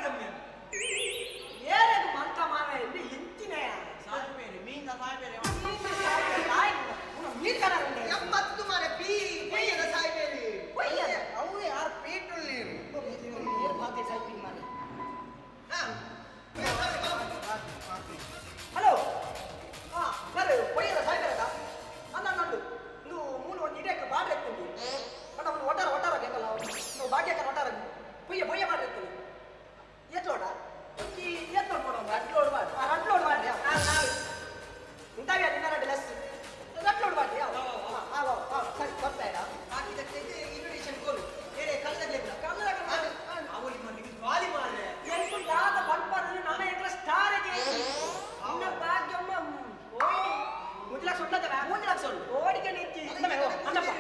ಕಮ್ಮಿ. ಏರದು ಮಂತ ಮಾನ ಎಲ್ಲಿ ಇಂಚಿನ ಸಾಯ್ಬೇರೆ ಮೀನ ಸಾಯ್ಬೇರೆ ಮೀನ್ ಕರ ಉಂಡೆ 80 ಮಾರೆ ಪೀ ಪೊಯ್ಯದ ಸಾಯ್ಬೇರೆ ಪೊಯ್ಯದ ಅವು ಯಾರು ಪೀಟುಳ್ಳೀರು ಏರ್ ಭಾಗ್ಯ ಸಾಯ್ಪಿನ ಮಾರೆ. ಹಲೋ, ಹಾ ಸರ್, ಪೊಯ್ಯದ ಸಾಯ್ಬೇರದ ಅನ್ನ ನಂದು ಇಂದು ಮೂಲು ಒಂದು ಇಡಕ್ಕೆ ಬಾಡ್ರೆ ಎತ್ತೀನಿ ಬಟ್ ಅವನು ಒಟ್ಟಾರ ಒಟ್ಟಾರ ಬೇಕಲ್ಲ, ನೀವು ಭಾಗ್ಯಕ್ಕೆ ಒಟ್ಟಾರ ಪೊಯ್ಯ ಪೊಯ್ಯ ಬಾಡ್ರೆ ಎತ್ತೀನಿ. ಏತ್ಲೋಡ ಒಂಜಿ ಏತ್ಲೋಡ್ ಕೊಡೋಣ, ಅಟ್ಲೋಡ್ ಮಾಡಿ ಅಟ್ಲೋಡ್ ಮಾಡಿ ನಾಲ್ ಇಂತಾವೆ ನಿನ್ನ ಲೆಸ್ ಅಟ್ಲೋಡ್ ಮಾಡಿ. ಹಾಂ ಸರಿ, ಬರ್ತಾ ಹಾಕಿದಕ್ಕೆ ಇನ್ವಿಟೇಷನ್ ಕೊಡು ಬೇರೆ ಕನ್ನಡ ಕನ್ನಡ ಅವಳಿ ಮಂದಿಗೆ ಬಾಲಿ ಮಾರ್ರೆ. ಎಂಟು ಯಾದ ಪಂಪರಲ್ಲಿ ನಾನು ಎಂಕ್ಲ ಸ್ಟಾರ್ ಅನ್ನ ಭಾಗ್ಯಮ್ಮ ಹೋಯ್ನಿ 3 ಲಕ್ಷ ಉಂಟದ, 3 ಲಕ್ಷ ಉಂಟು ಓಡಿಗೆ ನಿಂತಿ ಅನ್ನಪ್ಪ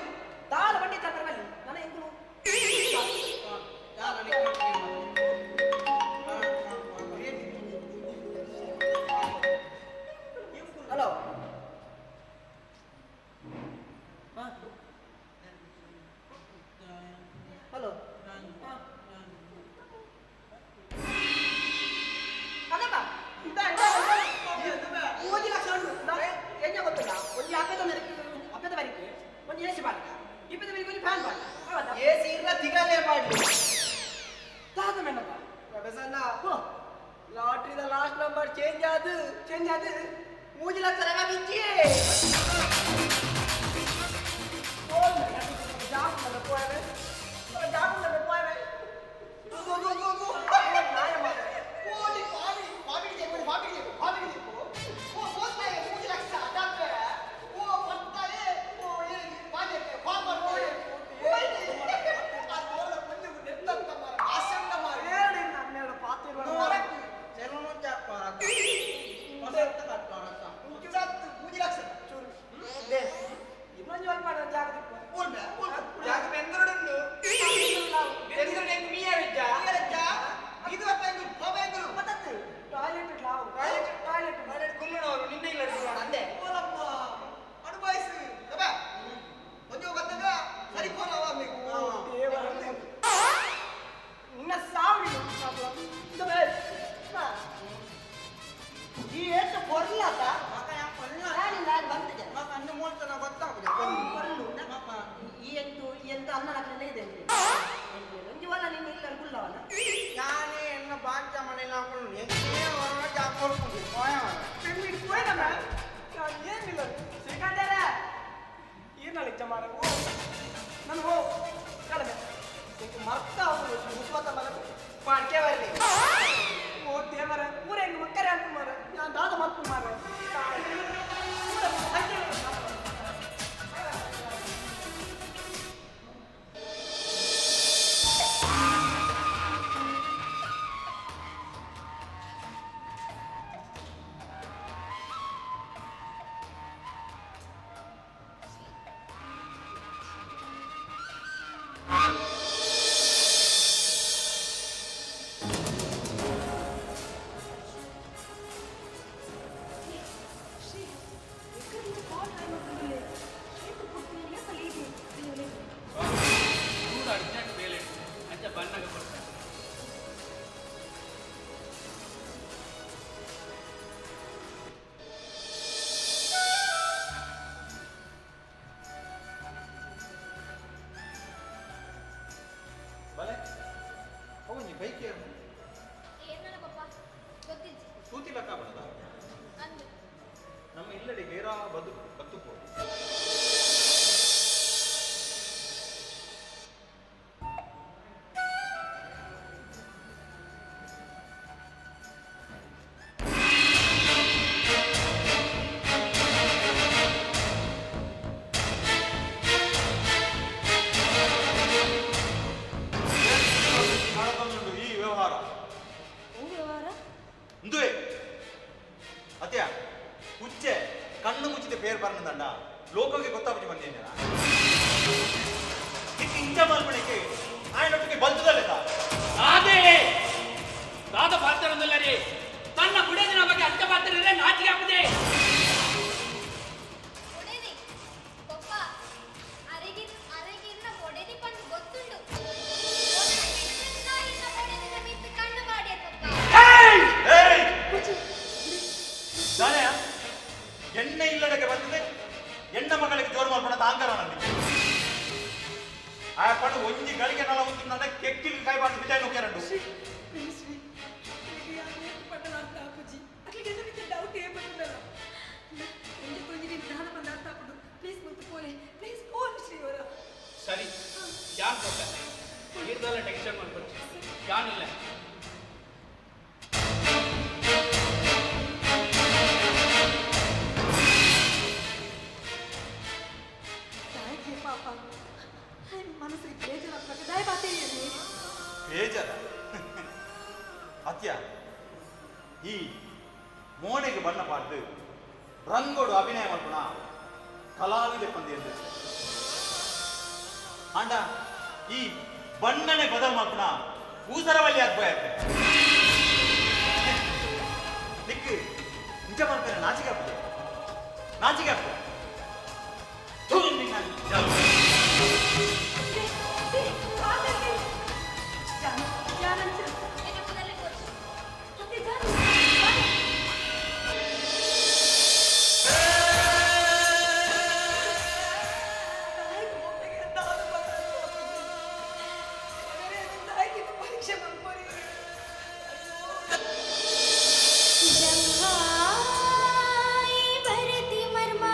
ತಾಳ ಬಂಡಿ ತಂದ್ರೆ ಬಲ್ಲಿ ನನ್ನ ಎಂಕುಲು. ಹಲೋ ಹಲೋ, ಅದಪ್ಪ 3 ಲಕ್ಷ ಉಂಟು ಎಣ್ಣೆ ಗೊತ್ತಿಲ್ಲ. ಒಂದು ಅಪ್ಪದ ಮೇರೆಗೆ ಅಪ್ಪದ ಬರಿಕೆ ಒಂದು ಎ ಸಿ ಬಾಡಿಗೆ, ಇಪ್ಪದ ಬರಿಗೆ ಒಂದು ಫ್ಯಾನ್ ಬಾಡಿಗೆ. ಹೌದಾ? ಎ ಸಿ ಇಲ್ಲ ತಿಗಲೇ ಬಾಡ್ಲಿ. ದಾದ ಮೇನಪ್ಪ ಪ್ರೊಫೆಸರ್ನ ಲಾಟ್ರಿದ ಲಾಸ್ಟ್ ನಂಬರ್ ಚೇಂಜ್ ಆದು ಚೇಂಜ್ ಆದು 3 ಲಕ್ಷ ರಗ ಬಿಚ್ಚಿ. ಬಲೆ ಅವು ಬೈಕ್ ಏನು? ಏನ್ನನ ಪಪ್ಪ ಗೊತ್ತಿಜ್ಜಿ. ತೂತಿಲಕ್ಕ ಬಣದ ಅಂದು ನಮ್ಮ ಇಲ್ಲಡೆ ಗೇರಾ ಬದುಕು ಬತ್ತುಪೋ. ನಡತೊಂದುಂಡು ಈ ವ್ಯವಹಾರ. ಓ ವ್ಯವಹಾರ ಇಂದುವೆ ಅತ್ಯ ಹುಚ್ಚೆ ಕಣ್ಣು ಮುಚ್ಚಿದ ಪೇರ್ ಬರ್ನದಂಡ ಲೋಕಕ್ಕೆ ಗೊತ್ತಾಪುಜಿ ಬಂದೇನ ಇಂಚ ಮಲ್ಪಣಿಕೆ ಆಯನೊಟ್ಟಿಗೆ ಬಲ್ತದಲ್ಲೆತ. ಅದೇ ದಾದ ಪಾತ್ರದಲ್ಲರಿ ತನ್ನ ಬುಡದಿನ ಬಗ್ಗೆ ಅರ್ಥ ಪಾತ್ರ ನಾಚಿಕೆ ಆಗುದೆ. ಬೊಡೆದಿ ಪಪ್ಪ ಅರೆಗಿ ಅರೆಗಿನ್ನ ಬೊಡೆದಿ ಪಂದು ಗೊತ್ತುಂಡು. ಇನ್ನ ಬೊಡೆದಿನ ಮಿತ್ತು ಕಣ್ಣು ಮಾಡಿಯರ್. ಸತ್ಯ, ಈ ಮೋನೆಗೆ ಬಣ್ಣ ಪಾಡ್ದು ರಂಗೋಡು ಅಭಿನಯ ಮಲ್ಪುನ ಕಲಾವಿದೆ ಪಂದಿ ಆಂಡ ಈ ಬಣ್ಣನೆ ಬದಲ್ ಮಲ್ಪುನ ಊಸರವಲ್ಲಿ ಆಗ್ಬೋಯತ್ತೆ. ನಿಕ್ಕು ನಿಜ ಮಲ್ಪನೆ ನಾಚಿಕೆ ಆಗ್ತದೆ, ನಾಚಿಕೆ ಆಗ್ತದೆ. ಥು, ನಿನ್ನ ಪರೀಕ್ಷೆ ಮಲ್ಪೊರಿ. ಜಂಘಾಯಿ ಭರತಿ ಮರ್ಮ.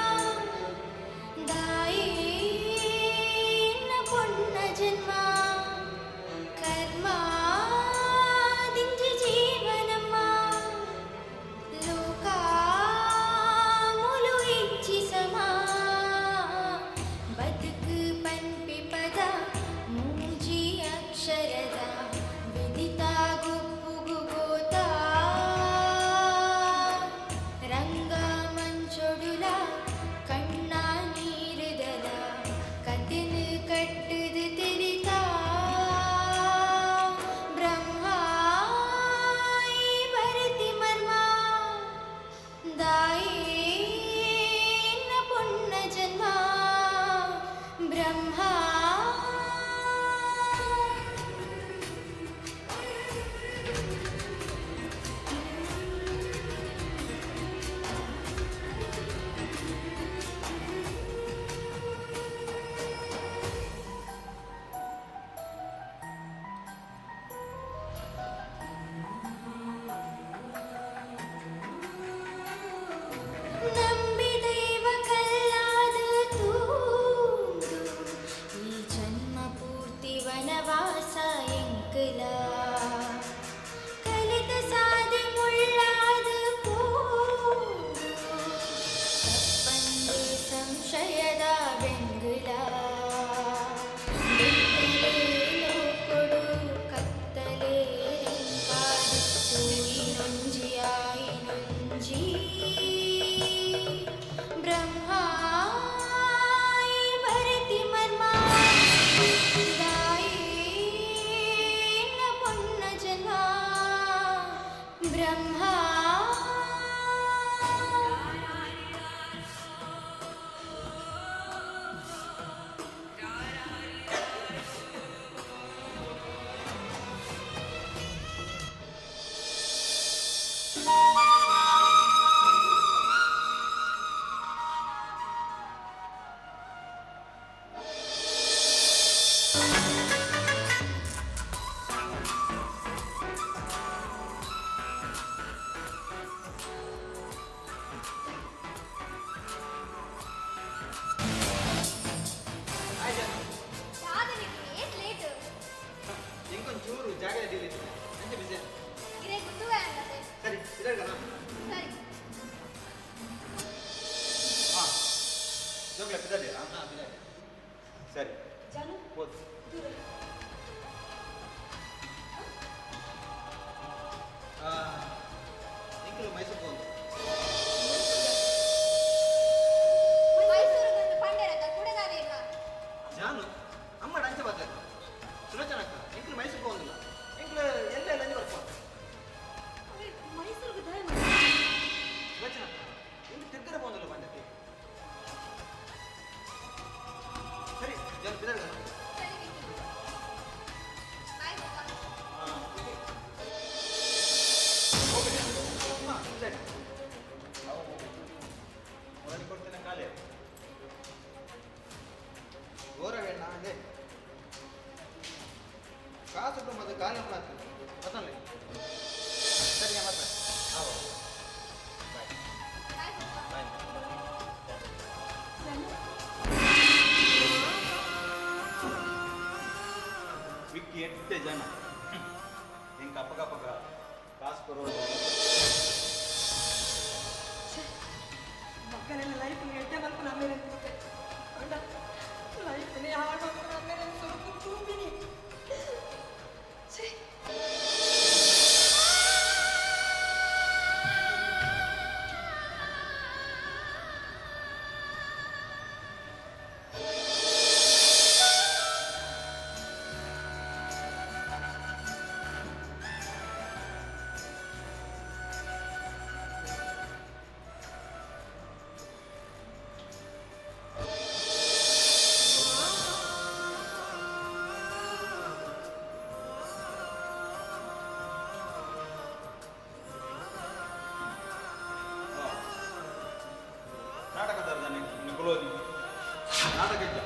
ನಾಟಕ ಇಜ್ಜ?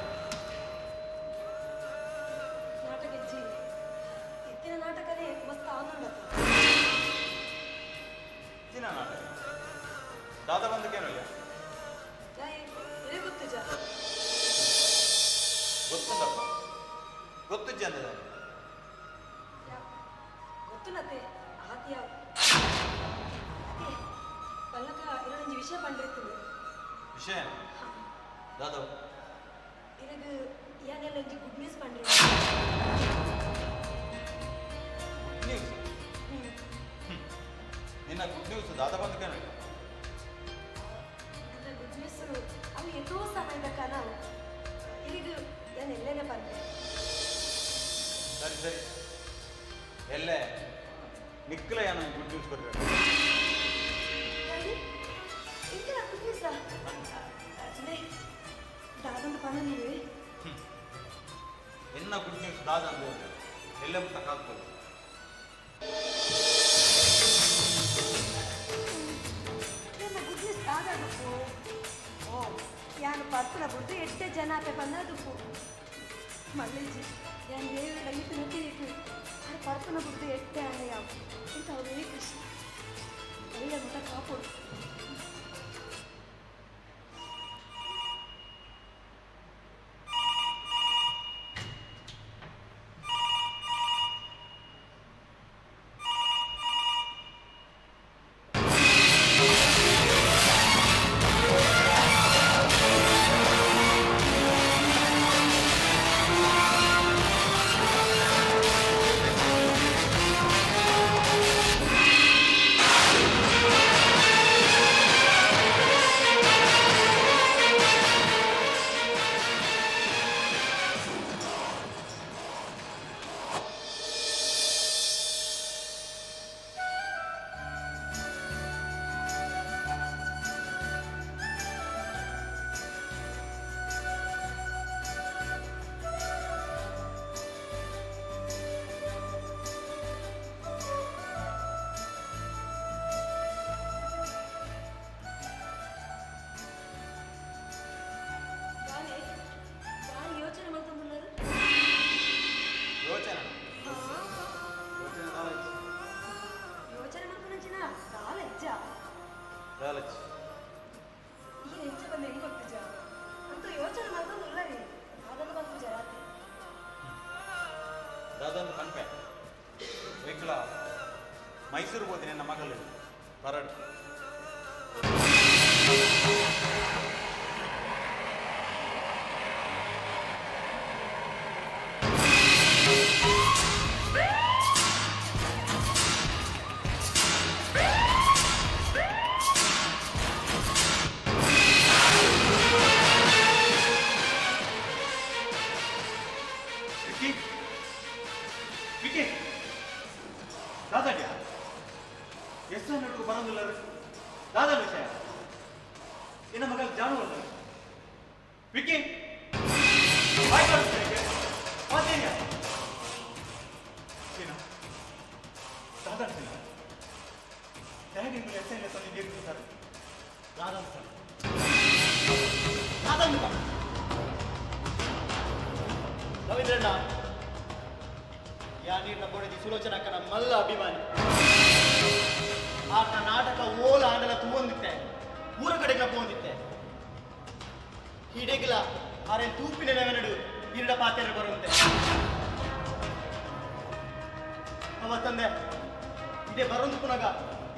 ನಾಟಕ ಇಜ್ಜಿ. ಇತ್ತಿನ ನಾಟಕನೇ ಮಸ್ತ್ ಆನಂದ. ಇತ್ತಿನ ನಾಟಕ ದಾದ ಬಂದಕ್ಕೇನಲ್ಲ? ದಾಯೆ ಇರೆ ಗೊತ್ತುಜ? ಗೊತ್ತುಂಡಪ್ಪ, ಗೊತ್ತುಜ್ಜಿ ಅಂದದ. ಗೊತ್ತುನತೆ ಆತಿ ಯಾವ ಅದೇ ಪಲ್ಲಕ ಇರೊಂಜಿ ವಿಷಯ ಪಂಡಿರ್ತದೆ. ವಿಷಯ ದಾದವ್? ಇರಗ ಯಾನೆಲ್ಲ ಒಂಜಿ ಗುಡ್ ನ್ಯೂಸ್ ಪಂಡ್ರಿ. Good news? ನಿನ್ನ ಗುಡ್ ನ್ಯೂಸ್ ದಾದ ಬಂದಕ್ಕೇನಲ್ಲ? ನನ್ನ ಗುಡ್ ನ್ಯೂಸ್ ಅವು ಎತ್ತೋ ಸಮಯದ ಕನವು ಇರಿಗ ಯಾನ್ ಎಲ್ಲೇನೆ ಪಂಡೆ. ಸರಿ ಸರಿ, ಎಲ್ಲೇ ನಿಕ್ಕಲ ಯಾನ ಗುಡ್ ನ್ಯೂಸ್ ಕೊಡ್ಬೇಕು. ಇಂಕಲ ಗುಡ್ ನ್ಯೂಸಾ? ದಾದಂದು ಪನ ನೀವೇ. ಎನ್ನ ಗುಡ್ ನ್ಯೂಸ್ ದಾದ ಅಂದು ಎಲ್ಲ ಮುಟ್ಟ ಕಾಕ್ಬೋದು. ನನ್ನ ಗುಡ್ ನ್ಯೂಸ್ ದಾದದುಪ್ಪು. ಓ ಯಾನು ಪರ್ಪುನ ಬುಡ್ದು ಎಟ್ಟೆ ಜನ ಆಪೆ ಬಂದದುಪ್ಪು ಮಲ್ಲೇಜಿ. ಯಾನ್ ದೇವರ ಮಿತ್ತು ನುಗ್ಗಿದಿತ್ತು ಅದು ಪರ್ಪುನ ಬುಡ್ದು ಎಟ್ಟೆ ಅಣ್ಣ ಯಾವ ಇಂಥ ಅವೇ ಖುಷಿ ಎಲ್ಲ ಮುಟ್ಟ ಕಾಪೋಡು. ಬಾಲೆ ಬಾರಿ ಯೋಚನೆ ಮಾಡ್ತಂದುన్నారు. ಯೋಚನೆ ಯೋಚನೆ ದಾಲಚ್ಚಿ. ಯೋಚನೆ ಮಾಡ್ಕೊಂಡಂಚಿನ ದಾಲ ಹೆಜ್ಜ. ದಾಲಚ್ಚಿ. ಈ ಹೆಜ್ಜೆ ಬಂದು ಹೆಂಗ್ ಗೊತ್ತಿಜ ಅಂತ ಯೋಚನೆ ಮಾಡ್ತಂದುಲ್ಲ ರೀ ಅದನ್ನು ಬಂತು ರಾತ್ರಿ. ದಾದೊಂದು ಕಣ್ಪೆ ವೆಕ್ಲ ಮೈಸೂರು ಹೋದ ನನ್ನ ಮಗಳು ಬರಡು. ವಿಕ್ಕಿ, ವಿಕ್ಕಿ, ದಾದಾಡ್ಯ ಎಷ್ಟು ನಟು ಬರೋದಿಲ್ಲ ದಾದಾ ವಿಷಯ ನಿನ್ನ ಮಗಳ ಜಾನು ಅಲ್ಲ ವಿಕ್ಕಿ ಬಾಯ್ ಕಾಣಿಸ್ತಾ ಮಾತೇನ್ಯ ಸೀನಾ ದಾದಾ ಸೀನಾ ಡ್ಯಾಡಿ ನಿಮ್ಮಲ್ಲಿ ಎಸ್ ಇಲ್ಲ ತಂದು ನೀರು ಸರ್ ದಾದಾ ಸರ್ ದಾದಾ. ರವೀಂದ್ರಣ್ಣ, ಯಾ ನೀರಿನ ಬೊಡದಿ ಸುಲೋಚನಕ್ಕನ ಮಲ್ಲ ಅಭಿಮಾನಿ. ಆತನ ನಾಟಕ ಓಲ ಆಂಡಲ ತೂವೊಂದಿತ್ತೆ, ಊರ ಕಡೆಗ್ಲ ಪೋಂದಿತ್ತೆ. ಹಿಡೆಗ್ಲ ಆರೆ ತೂಪಿನ ನೆವೆನಡು ಇರಡ ಪಾತೆರ ಬರುವಂತೆ ಅವ ತಂದೆ ಇದೇ ಬರೊಂದು ಪುನಗ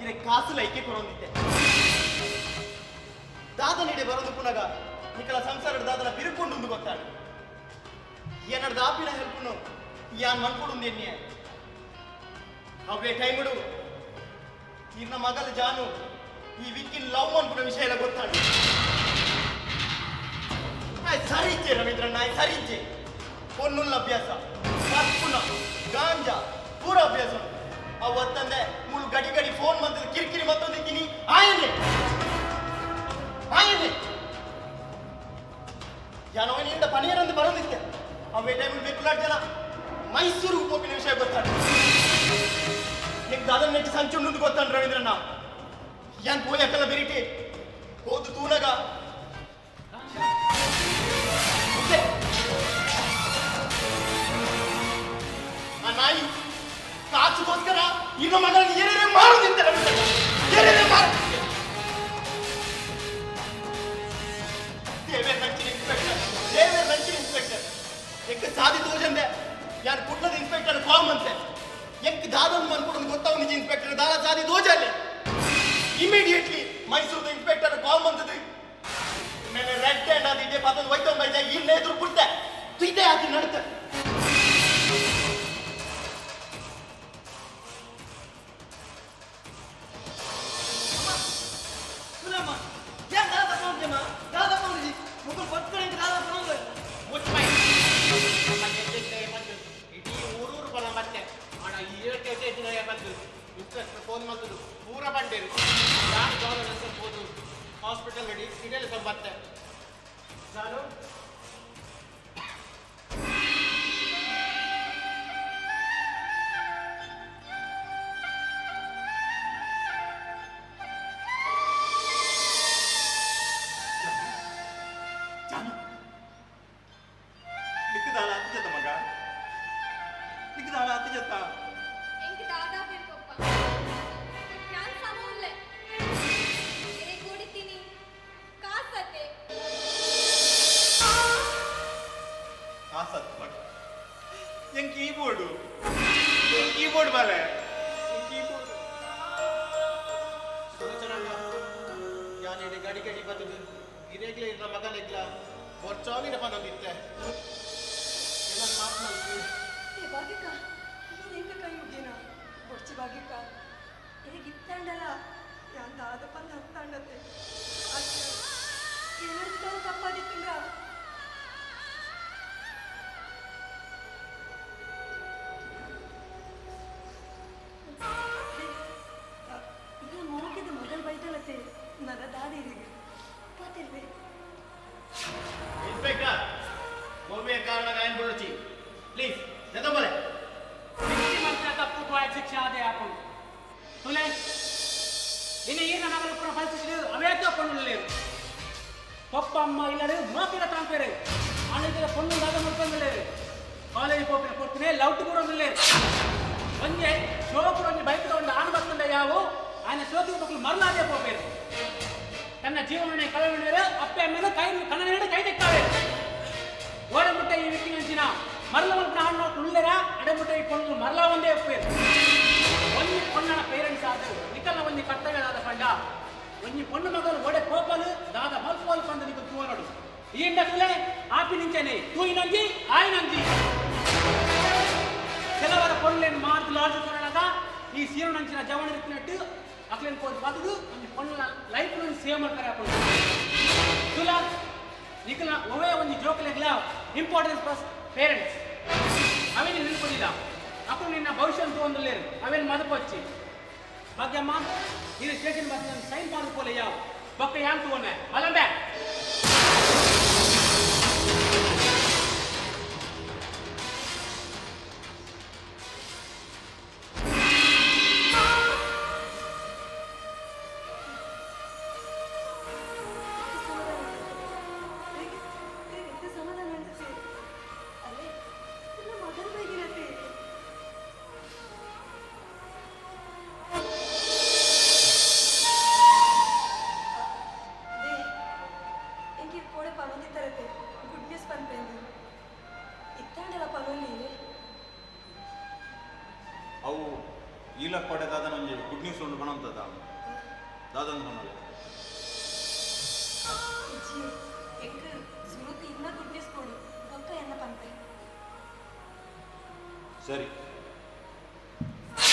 ಇರೆ ಕಾಸು ಲೈಕೆ ಕೊರೊಂದಿತ್ತೆ. ದಾದನ ಇಡೆ ಬರೊಂದು ಪುನಗ ನಿಕಲ ಸಂಸಾರದ ದಾದನ ಬಿರುಕೊಂಡು ಗೊತ್ತಾಡು ಏನಡ್ದ ಆಪಿನ ಹೆಲ್ಪುನು ಯಾನ್ ಮನ್ಕೊಡು ಎನ್ನಿಯ ಅವೇ ಟೈముಡು ನಿನ್ನ ಮಗಲ ಜಾನು ಈ ವಿಕ್ಕಿನ್ ಲವ್ ಅನ್ಕೊಂಡ ವಿಷಯ ಎಲ್ಲ ಗೊತ್ತಾಡು. ಆಯ್ ಸರಿ ಇಜ್ಜೆ ರವೀಂದ್ರಣ್ಣ, ಆಯ್ ಸರಿ ಇಜ್ಜೆ. ಪೊನ್ನುಲ್ಲ ಅಭ್ಯಾಸ, ಪುನ ಗಾಂಜಾ ಪೂರ ಅಭ್ಯಾಸ. ಅವು ಒತ್ತಂದೆ ಮುಳು ಗಡಿ ಗಡಿ ಫೋನ್ ಬಂದದ್ದು ಕಿರಿಕಿರಿ ಮತ್ತೊಂದಿದ್ದೀನಿ. ಆಯನೆ ಆಯನೆ ಯಾನೋನಿಂದ ಪನೀರಂದು ಬರೋದಿತ್ತೆ. ಅವೇ ಟೈಮ್ ಬೇಕು ಜನ ಮೈಸೂರು ಪೋಪಿನ ವಿಷಯ ಗೊತ್ತಾಡ. ಈಗ ದಾದನ್ ನೆಟ್ಟಿ ಸಂಚುಂಡು ಗೊತ್ತಾನ ರವೀಂದ್ರಣ್ಣ. ಯಾನ್ ಪೋಯಕ್ಕಲ್ಲ ಬೆರಿಟಿ ಹೋದು ತೂನಗ. ನಾಯಿ ಕಾಸುಗೋಸ್ಕರ ಇನ್ನ ಮಗನ ಏನೇನೇ ಮಾರುತ್ತಿದ್ದಾರೆ, ಏನೇನೇ ಮಾರುತ್ತಿದ್ದೆ. ದೇವೇರ್ ನಂಚಿನ ಇನ್ಸ್ಪೆಕ್ಟರ್, ದೇವೇರ್ ನಂಚಿನ ಇನ್ಸ್ಪೆಕ್ಟರ್ ಎಕ್ಕ ಸಾಧಿ ತೋಜಂದೆ ಯಾರು ಕುಟ್ಲದ ಇನ್ಸ್ಪೆಕ್ಟರ್ ಕಾಲ್ ಮಂತೆ ಎಕ್ ದಾದನ್ ಮನ್ಕೊಡೋದು ಗೊತ್ತಾವ್ ನಿಜ ಇನ್ಸ್ಪೆಕ್ಟರ್ ದಾರ ಸಾಧಿ ತೋಜಲ್ಲಿ. ಇಮಿಡಿಯೇಟ್ಲಿ ಮೈಸೂರದ ಇನ್ಸ್ಪೆಕ್ಟರ್ ಕಾಲ್ ಬಂದದ್ದು ಮೇಲೆ ರೆಡ್ ಹ್ಯಾಂಡ್ ಅದು ಇದೆ ಪದದ ಹೋಯ್ತು ಬೈಜ ಈ ಎದುರು ಬಿಡ್ತೆ ತುಯ್ದೆ ಅದು ನಡುತ್ತೆ. ಇಡೀ ಊರೂರು ಬಲ ಮತ್ತೆ ಹಣ ಈ ಬಂದು ಇನ್ಸ್ಪೆಕ್ಟರ್ ಫೋನ್ ಮಾಡಿದ್ರು ಪೂರ ಬಂಡೇರು ಯಾರು ಗೌರ್ಮೆಂಟ್ ಹೋದ್ರು ಹಾಸ್ಪಿಟಲ್ ರೆಡಿ ಸಿಡಿಯಲ್ ಸಂಬತ್ತೆ ನಾನು ಕೀಬೋರ್ಡ್ ಬಾಲೆ ಕೀಬೋರ್ಡ್ ಸುಲೋಚನಣ್ಣ ಯಾನೇಡಿ ಗಡಿ ಗಡಿ ಬರ್ತದೆ ಇರೇಗ್ಲೇ ಇರ ಮಗನೆಗ್ಲ ಬೊರ್ಚಾವಿನ ಬಂದಿತ್ತೆ ಎಲ್ಲ ಮಾತು ಏ ಭಾಗ್ಯಕ್ಕ, ನೀನು ಹೆಂಗ ಕೈ ಮುಗಿನ ಬೊಡ್ಚಿ ಭಾಗ್ಯಕ್ಕ, ಹೇಗಿತ್ತಂಡಲ ಯಾನ್ ದಾದ ಪಂದ ಹತ್ತಂಡತೆ ಏನಾದ್ರು ತಪ್ಪಾದಿತ್ತಂಗ. ಈಗ ಮೋಗಿದ ಮಗಳು ಬೈದಳತೆ ನನ್ನ ದಾದಿರಿಗೆ ಪಾತಿರ್ವೆ. ಇನ್ಸ್ಪೆಕ್ಟರ್ ಗೋವೆ ಕಾರಣ ಗಾಯನ್ ಬುಡುಚಿ ಪ್ಲೀಸ್ ಜತಂಬಲೆ ತಪ್ಪು ಶಿಕ್ಷೆ ಆದೇ ಆಪುಂಡು ತುಲೆ ಇನ್ನು ಈನ ಮಗಳು ಪೂರ ಪರಿಸ್ಥಿತಿ ಅವೇತ ಪೊಣ್ಣುಲ್ಲೇರು ಪಪ್ಪ ಅಮ್ಮ ಇಲ್ಲಡೆ ಮೋಕಿನ ತಾಂಪೇರು ಅಣ್ಣಿಗೆ ಪೊಣ್ಣು ದಾದ ಮಲ್ಪಂದಿಲ್ಲೇರು ಕಾಲೇಜ್ ಪೋಪಿನ ಕೊಡ್ತೀನಿ ಲೌಟ್ ಕೂಡ ಒಂದಿಲ್ಲೇರು ಒಂಜೆ ಶೋಕುಡು ಒಂಜಿ ಬೈಕ್ ತಗೊಂಡು ಆನು ಬರ್ತಂಡ ಯಾವು ಆನೆ ಶೋಕಿಗೆ ಮಕ್ಕಳು ಮರಲಾದೆ ಪೋಪೇರು ತನ್ನ ಜೀವನ ಕಳವಣಿಯರು ಅಪ್ಪೆ ಅಮ್ಮನ ಕೈ ಕಣ್ಣನೇಡು ಕೈ ತೆಕ್ಕಾವೆ ಓಡಮುಟ್ಟ ಈ ವ್ಯಕ್ತಿ ಅಂಚಿನ ಮರಲ ಮಲ್ಪನ ಹಣ್ಣು ಉಳ್ಳೇರ ಅಡಮುಟ್ಟ ಈ ಪೊಣ್ಣು ಮರಲ ಒಂದೇ ಒಪ್ಪೇರು ಒಂಜಿ ಪೊಣ್ಣನ ಪೇರೆಂಟ್ಸ್ ಆದರು ನಿಕಲ್ನ ಒಂಜಿ ಕರ್ತವ್ಯದಾದ ಪಂಡ ಒಂಜಿ ಪೊಣ್ಣು ಮಗಲು ಓಡೆ ಪೋಪಲು ದಾದ ಮಲ್ಪೋಲ್ ಪಂದ ನಿಕಲ್ ತೂವನಡು ಈ ಇಂಡಕ್ಲೆ ಆಪಿ ನಿಂಚನೆ ತೂಯಿನಂಜಿ ಆಯಿನಂಜಿ ಕೆಲವರ ಪೊಣ್ಣುಲೇನು ಮಾರ್ದು ಲಾಡ್ಜು ಕೊಡಲಾಗ ಈ ಸೀರುನಂಚಿನ ಜವಣ ಇತ್ತಿನಟ್ಟು ಅಕ್ಲೇನು ಪೋದು ಬದುದು ಒಂಜಿ ಪೊಣ್ಣನ ಲೈಫ್ ಸೇವ್ ಮಾಡ್ತಾರೆ ಹಾಕೊಂಡು ತುಲಾ ನಿಕಲ ಒವೇ ಒಂಜಿ ಜೋಕಲೆಗ್ಲ ಇಂಪಾರ್ಟೆನ್ಸ್ ಪ್ಲಸ್ ಪೇರೆಂಟ್ಸ್ ಅವೇನು ನಿಲ್ಪದಿಲ್ಲ ಅప్పుడు ನಿನ್ನ ಭವಿಷ್ಯ ಅಂತ ಒಂದುಲೇರು ಅವೇನು ಮದಪೊಚ್ಚಿ ಭಾಗ್ಯಮ್ಮ ಇದು ಸ್ಟೇಷನ್ ಬಸ್ ಸೈನ್ ಮಾಡಿದ್ ಯಾವ ಬೊಕ್ಕ ಯಾನ್ ತೂವನೆ ಬಲಂಬೆ ಸಮಾಧಾನ ಅನ್ಸುತ್ತೆ ಅಲ್ಲೇ ನನ್ನ ಮಗನ ಬೈದಿರತ್ತೆ. ಎಂಕಿ ಕೋಡೆ ಪನೊಂದಿತ್ತರತೆ ಗುಡ್ ನ್ಯೂಸ್ ಪನ್ಪೇಂದು ಇತ್ತಾಂಡಲ ಪನೊಲಿ. ಅವು ಈಲ ಕೊಡೆ ದಾದನ ಒಂಜಿ ಗುಡ್ ನ್ಯೂಸ್ ಉಂಡು ಪಣಂತದ ದಾದನ ಪನೊಲಿ. ಇಜ್ಜಿ ಎಂಕ್ ಸುರುಕು ಇನ್ನ ಗುಡ್ ನ್ಯೂಸ್ ಕೊಡು ಬೊಕ್ಕ ಎನ್ನ ಪನ್ಪೆ. ಸರಿ ಆ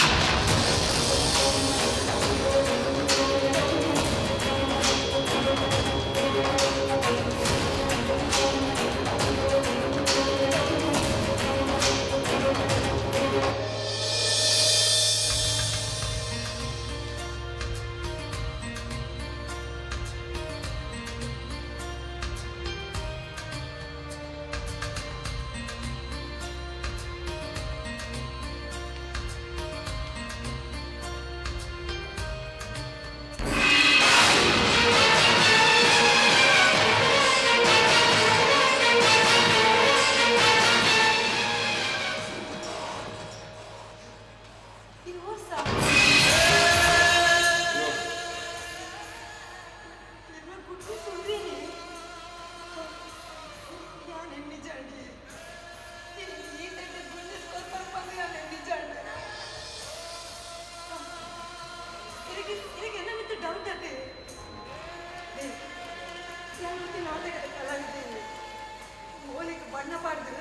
ಬಣ್ಣ ಪಾಡ್ದು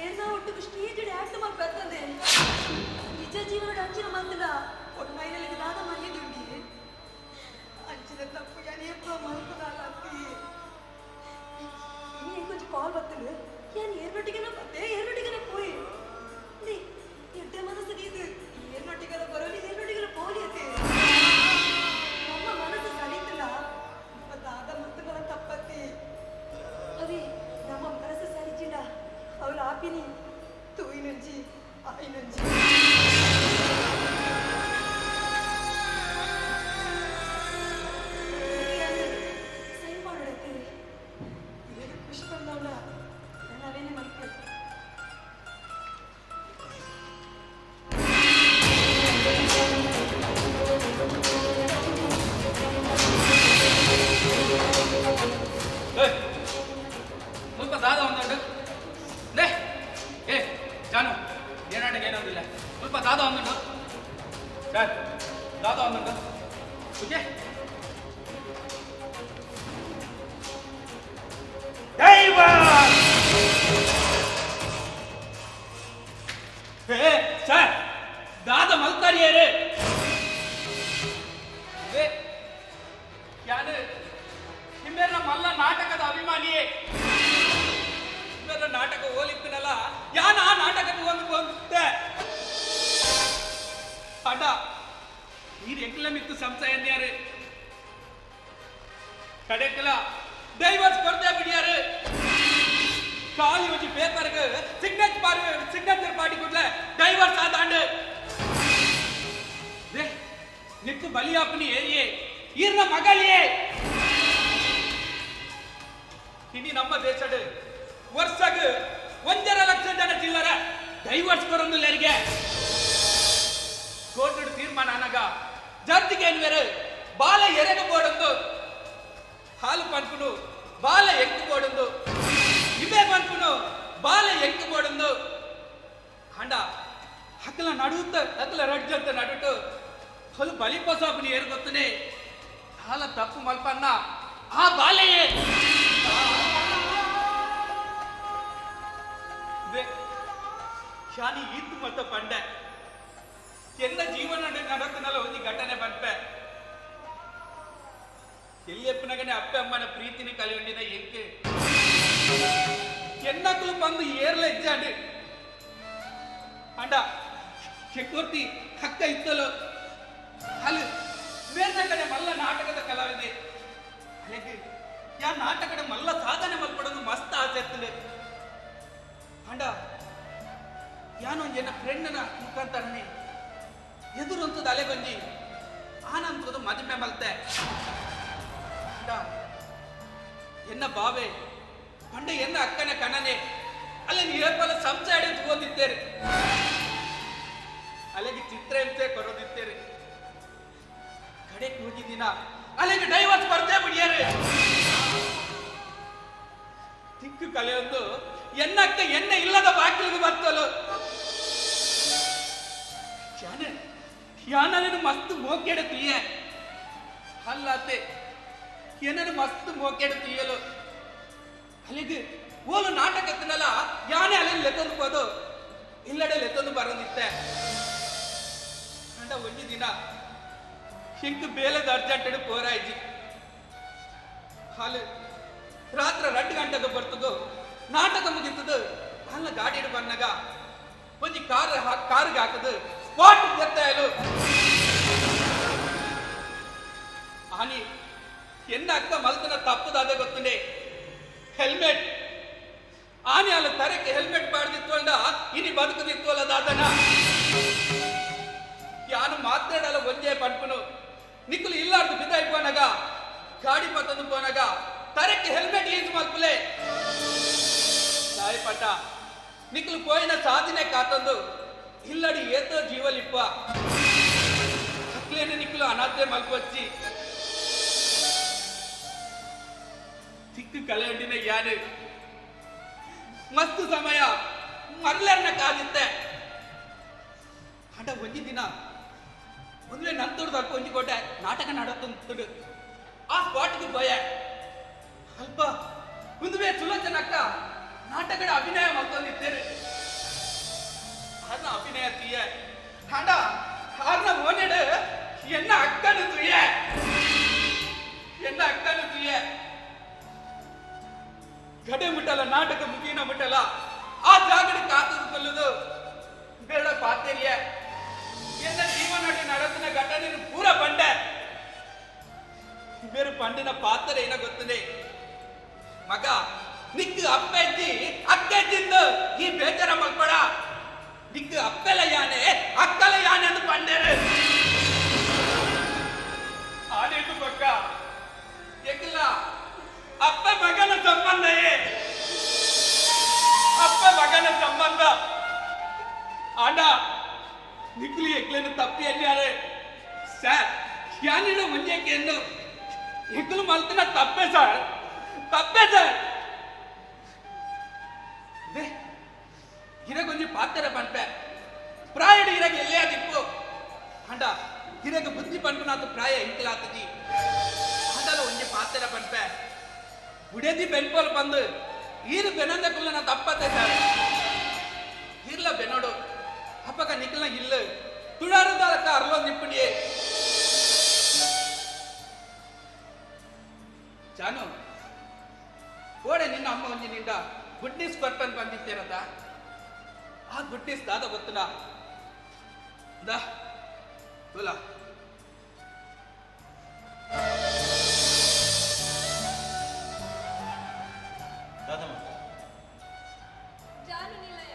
ಏರ್ನ ಒಟ್ಟುಗು ಸ್ಟೇಜ್ ಆಕ್ಟ್ ಮಲ್ಪತ್ತಂದೆ ನಿಜ ಜೀವನದ ಅಂಚಿನ ಮಂದಿರ ಒಣ್ಣೈನಲ್ಲಿ ದಾದ ಮರ್ಯಾದೆ ಉಂಡಿ ಅಂಚಿನ ತಪ್ಪು ಯಾನೇಪ ಮಲ್ಪದಾಲ ಅತ್ತಿ ಇನಿ కొంచెం ಕಾಲ್ ಬರ್ತದೆ ಯಾನ್ ಏರ್ನೊಟ್ಟಿಗೆನ ಬತ್ತೆ ಏರ್ನೊಟ್ಟಿಗೆನ ಪೋಯಿ ನಿ ಎಡ್ಡೆ ಮನಸ್ಸು ಇದು ಏರ್ನೊಟ್ಟಿಗೆನ ಬರೋಲಿ ಏರ್ನೊಟ್ಟಿಗೆನ ಪೋಲಿ ಅತ್ತೆ ನಮ್ಮ ಮನಸ್ಸು ಸರಿತಿಲ್ಲ ದಾದ ಮುತ್ತುಗಳ ತಪ್ಪತ್ತಿ ಅವಿ ನಮ್ಮ ಮನಸ್ಸು ಸರಿಚಿಲ್ಲ ಅವಳು ಆಪಿನಿ ತೂಯಿನಂಜಿ ಆಯಿನಂಜಿ ಸೈನ್ ಮಾಡೋಡತ್ತೆ ಇವಾಗ ಖುಷಿ ಬಂದವಳ ನಾನು ಅವೇನೆ ಮಲ್ಪೆ. ಮುಲ್ಪ ದಾದ ಒಂದುಂಡು ಲೇ ಏ ಜಾನು ಏನಾಟಕ್ಕೆ ಏನೊಂದಿಲ್ಲ ಮುಲ್ಪ ದಾದ ಒಂದುಂಡು ಸರ್ ದಾದ ಒಂದುಂಡು ಓಕೆ ಏ ಸರ್ ದಾದ ಮಲ್ತಾರಿಯರೇ ಏ ಯಾನು ನಿಮ್ಮೆಲ್ಲ ಮಲ್ಲ ನಾಟಕದ ಅಭಿಮಾನಿಯೇ. ನಿಮ್ಮೆಲ್ಲ ನಾಟಕ ಹೋಲಿತ್ತನಲ್ಲ ಯಾನ ಆ ನಾಟಕದ ಒಂದು ಬಂತೆ ಅಡ ನೀರು ಎಂಕ್ಲ ಮಿತ್ತು ಸಂಶಯ ಎನ್ಯಾರು ಕಡೆಕಲ ಡೈವರ್ಸ್ ಕೊಡ್ತೇ ಬಿಡಿಯಾರು. ಖಾಲಿ ಒಂಜಿ ಪೇಪರ್ಗೆ ಸಿಗ್ನೇಚರ್ ಪಾರಿ ಸಿಗ್ನೇಚರ್ ಪಾಟಿ ಕೂಡಲೇ ಡೈವರ್ಸ್ ಆದಾಂಡು. ರೇ ನಿಕ್ಕು ಬಲಿಯಾಪನಿ ಏರಿಯೇ ಈರ್ನ ಮಗಲಿಯೇ. ಇನಿ ನಮ್ಮ ದೇಶಡ್ ವರ್ಷಗ್ 1.5 ಲಕ್ಷ ಜನ ಚಿಲ್ಲರ ಡೈವರ್ಸ್ ಕೊರೊಂದುಲ್ಲೆರಿಗೆ. ಕೋರ್ಟ್ ತೀರ್ಮಾನ ಅನಗ ಜಡ್ಜಿಗೆ ಏನ್ವೇರು ಬಾಲ ಎರೆಗ ಬೋಡೊಂದು ಹಾಲು ಪನ್ಪುನು ಬಾಲ ಎಂಕು ಬೋಡೊಂದು ಇಬೆ ಪನ್ಪುನು ಬಾಲ ಎಂಕು ಬೋಡೊಂದು ಅಂಡ ಹಕ್ಕಲ ನಡುತ್ತ ಹಕ್ಕಲ ರಡ್ಜಂತ ನಡುಟು ಹೊಲು ಬಲಿಪಸಾಪನಿ ಏರು ಗೊತ್ತನೆ ಹಾಲ ತಪ್ಪು ಮಲ್ಪನ್ನ ಆ ಬಾಲೆಯೇ. ಶಾನಿ ಈತು ಮತ್ತ ಪಂಡೆ ಎನ್ನ ಜೀವನ ನಡತನಲ್ಲ ಒಂಜಿ ಘಟನೆ ಪನ್ಪೆ ಎಲ್ಲಿಯಪ್ಪನಗನೆ ಅಪ್ಪೆ ಅಮ್ಮನ ಪ್ರೀತಿನಿ ಕಲಿಯೊಂಡಿನ ಎಂಕೆ ಎನ್ನಕುಲು ಬಂದು ಏರ್ಲ ಇಜ್ಜಾಂಡು ಅಂಡ ಚಕ್ರವರ್ತಿ ಹಕ್ಕ ಇತ್ತಲೋ ಅಲ್ಲಿ ಬೇರೆ ಕಡೆ ಮಲ್ಲ ನಾಟಕದ ಕಲಾವಿದೆ ಅಲೆಗೆ ಯಾ ನಾಟಕದ ಮಲ್ಲ ಸಾಧನೆ ಮಲ್ಪಡೋದು ಮಸ್ತ್ ಆಸೆ ಇರ್ತದೆ. ಅಂಡ ಯಾನೊಂದು ಎನ್ನ ಫ್ರೆಂಡ್ನ ಮುಖಾಂತರನೇ ಎದುರಂತದ ಅಲೆ ಬಂಜಿ ಆನಂತದ ಮದುವೆ ಮಲ್ತೆ. ಅಂಡ ಎನ್ನ ಬಾವೆ ಪಂಡ ಎನ್ನ ಅಕ್ಕನ ಕಣನೆ ಅಲ್ಲ ಏಪಲ ಸಂಸಾಡಿ ಓದಿದ್ದೇನೆ ಅಲೆಗೆ ಚಿತ್ರ ಹಿಂಸೆ ಕೊರೋದಿತ್ತೇನೆ ಕಡೆ ಹೋಗಿದ್ದೀನ ಅಲ್ಲಿಗೆ ಡೈವರ್ಸ್ ಬರ್ತೇ ಬಿಡಿಯಾರೆ. ತಿಕ್ಕು ಕಲೆಯೊಂದು ಎನ್ನಕ್ಕ ಎಣ್ಣೆ ಇಲ್ಲದ ಬಾಗಿಲಿಗೆ ಬರ್ತಲು ಯಾನೆ ಯಾನನೇನು ಮಸ್ತ್ ಮೋಕೆಡೆ ತುಯ್ಯೆ ಅಲ್ಲಾತೆ ಏನನು ಮಸ್ತ್ ಮೋಕೆಡೆ ತುಯ್ಯಲು ಅಲ್ಲಿಗೆ ಓಲು ನಾಟಕತ್ತಿನಲ್ಲ ಯಾನೆ ಅಲ್ಲಿ ಲೆತ್ತೊಂದು ಹೋದು ಇಲ್ಲಡೆ ಲೆತ್ತೊಂದು ಬರೋದಿತ್ತೆ. ಅಂಡ ಒಂಜಿ ದಿನ ಹಿಂಗ್ ಬೇಲೆದ ಅರ್ಜೆಂಟ್ ಪೋರಾಯ್ಜಿ ಹಾಲು ರಾತ್ರಿ 2 ಗಂಟೆಗೆ ಬರ್ತದು ನಾಟಕ ಮುಗಿತದು ಅಲ್ಲ ಗಾಡಿ ಬಂದಾಗ ಒಂಜಿ ಕಾರ್ ಕಾರ್ಗೆ ಹಾಕದು ಸ್ಪಾಟ್ ಗೊತ್ತಾಯಲು ಆನಿ ಎನ್ನ ಅಕ್ಕ ಮಲ್ತನ ತಪ್ಪದಾದ ಗೊತ್ತುಂಡೆ ಹೆಲ್ಮೆಟ್ ಆನಿ ಅಲ್ಲ ತರಕ್ಕೆ ಹೆಲ್ಮೆಟ್ ಪಾಡ್ದಿತ್ತು ಅಂಡ ಇನಿ ಬದುಕದಿತ್ತು ಅಲ್ಲ ದಾದನ ಯಾನು ಮಾತಾಡಲ್ಲ ಒಂದೇ ಪನ್ಪುನು ನಿಕ್ಕಲು ಇಲ್ಲಾರ್ದು ಬಿದ್ದಾಯಿ ಪೋನಾಗ ಗಾಡಿ ಪತ್ತೊಂದು ಪೋನಾಗ ತರಕ್ಕೆ ಹೆಲ್ಮೆಟ್ ಯೂಸ್ ಮಲ್ಪುಲೆ ತಾಯಿ ಪಟ್ಟ ನಿಕ್ಕಲು ಪೋಯಿನ ಸಾಧನೆ ಕಾತಂದು ಇಲ್ಲಡಿ ಏತೋ ಜೀವಲಿಪ್ಪ ಅಕ್ಲೇನೆ ನಿಕ್ಕಲು ಅನಾಥೆ ಮಲ್ಪೊಚ್ಚಿ ತಿಕ್ಕು ಕಲೆಯೊಂಡಿನ ಯಾನು ಮಸ್ತು ಸಮಯ ಮರಲನ್ನ ಕಾದಿತ್ತೆ. ಅಂಡ ಒಂಜಿ ದಿನ ಒಂದ್ರೆ ನಂತರದ ಅಲ್ಪ ಒಂಜಿ ಕೋಟೆ ನಾಟಕ ನಾಡತ್ತಂತುಡು ಆ ಸ್ಪಾಟ್ಗೆ ಭಯ ಅಲ್ಪ ಒಂದುವೇ ಸುಲೋಚನಕ್ಕ ನಾಟಕದ ಅಭಿನಯ ಮಲ್ತೊಂದಿದ್ದೇನೆ. ಆರ್ನ ಅಭಿನಯ ತುಯ್ಯ ಆಂಡ ಆರ್ನ ಮೋನೆಡು ಎನ್ನ ಅಕ್ಕನು ತುಯ್ಯ, ಎನ್ನ ಅಕ್ಕನು ತುಯ್ಯ. ಗಡೆ ಮುಟ್ಟಲ್ಲ, ನಾಟಕ ಮುಗಿನ ಮುಟ್ಟಲ್ಲ, ಆ ಜಾಗಡೆ ಕಾತದು ಕೊಲ್ಲುದು ಬೇಡ ಪಾತೆರಿಯ. ಎನ್ನ ಜೀವನ ನಡೆದಿನ ಘಟನೆ ಪೂರ ಪಂಡೆ ಬೇರೆ ಪಂಡಿನ ಪಾತ್ರ ಏನ ಗೊತ್ತದೆ ಮಗ, ನಿಕ್ಕು ಅಪ್ಪೆಜ್ಜಿ ಅಕ್ಕೆಜ್ಜಿಂದು ಈ ಬೇಜಾರ ಮಲ್ಪಡ, ನಿಕ್ಕು ಅಪ್ಪೆಲ ಯಾನೆ ಅಕ್ಕಲ ಯಾನೆ ಅಂತ ಪಂಡೇರು. ಆಡಿಟ್ಟು ಪಕ್ಕ ಎಕ್ಕಿಲ್ಲ ಅಪ್ಪ ಮಗನ ಸಂಬಂಧಯೇ, ಅಪ್ಪ ಮಗನ ಸಂಬಂಧ. ಆಂಡ ನಿಕ್ಲಿ ಎಕ್ಲೇನು ತಪ್ಪಿ ಎಲ್ಲಿಯಾರೆ ಸರ್, ಯಾನಿಡು ಮುಂಜೆಕ್ಕೆ ಎಂದು ಎಕ್ಲು ಮಲ್ತನ ತಪ್ಪೆ ಸರ್, ತಪ್ಪೆ ಸರ್. ಇರಗೊಂಜಿ ಪಾತ್ರೆ ಪನ್ಪೆ ಪ್ರಾಯಡು ಇರಗ ಎಲ್ಲೇ ದಿಪ್ಪು ಅಂಡ ಇರಗ ಬುದ್ಧಿ ಪನ್ಪನಾತು ಪ್ರಾಯ ಎಂಕಲಾತಜಿ. ಆಂಡಲ ಒಂಜಿ ಪಾತ್ರೆ ಪನ್ಪೆ ಉಡೇದಿ ಬೆನ್ಪೋಲ್ ಬಂದು ಈರು ಬೆನಂದ ಕುಲ್ಲನ ತಪ್ಪತ್ತೆ ಸರ್. ಇರ್ಲ ಬೆನ್ನೋಡು ಅಪ್ಪಕ ನಿಕ್ಕಲ್ನ ಇಲ್ಲ ತುಳಾರದಾರಕ್ಕ ಅರ್ಲೋ ನಿಪ್ಪುಣಿಯೇ ಜಾನು ಓಡೆ ನಿನ್ನ ಅಮ್ಮ ಒಂಜಿ ನಿಂಡ ಗುಡ್ ನ್ಯೂಸ್ ಕೊರ್ಪನ್ ಬಂದಿತ್ತೇನದ. ಆ ಗುಡ್ ನ್ಯೂಸ್ ದಾದ ಗೊತ್ತುನ ದಾ ತುಲಾ. ದಾದಮ್ಮ ಜಾನು ನಿಲಯ.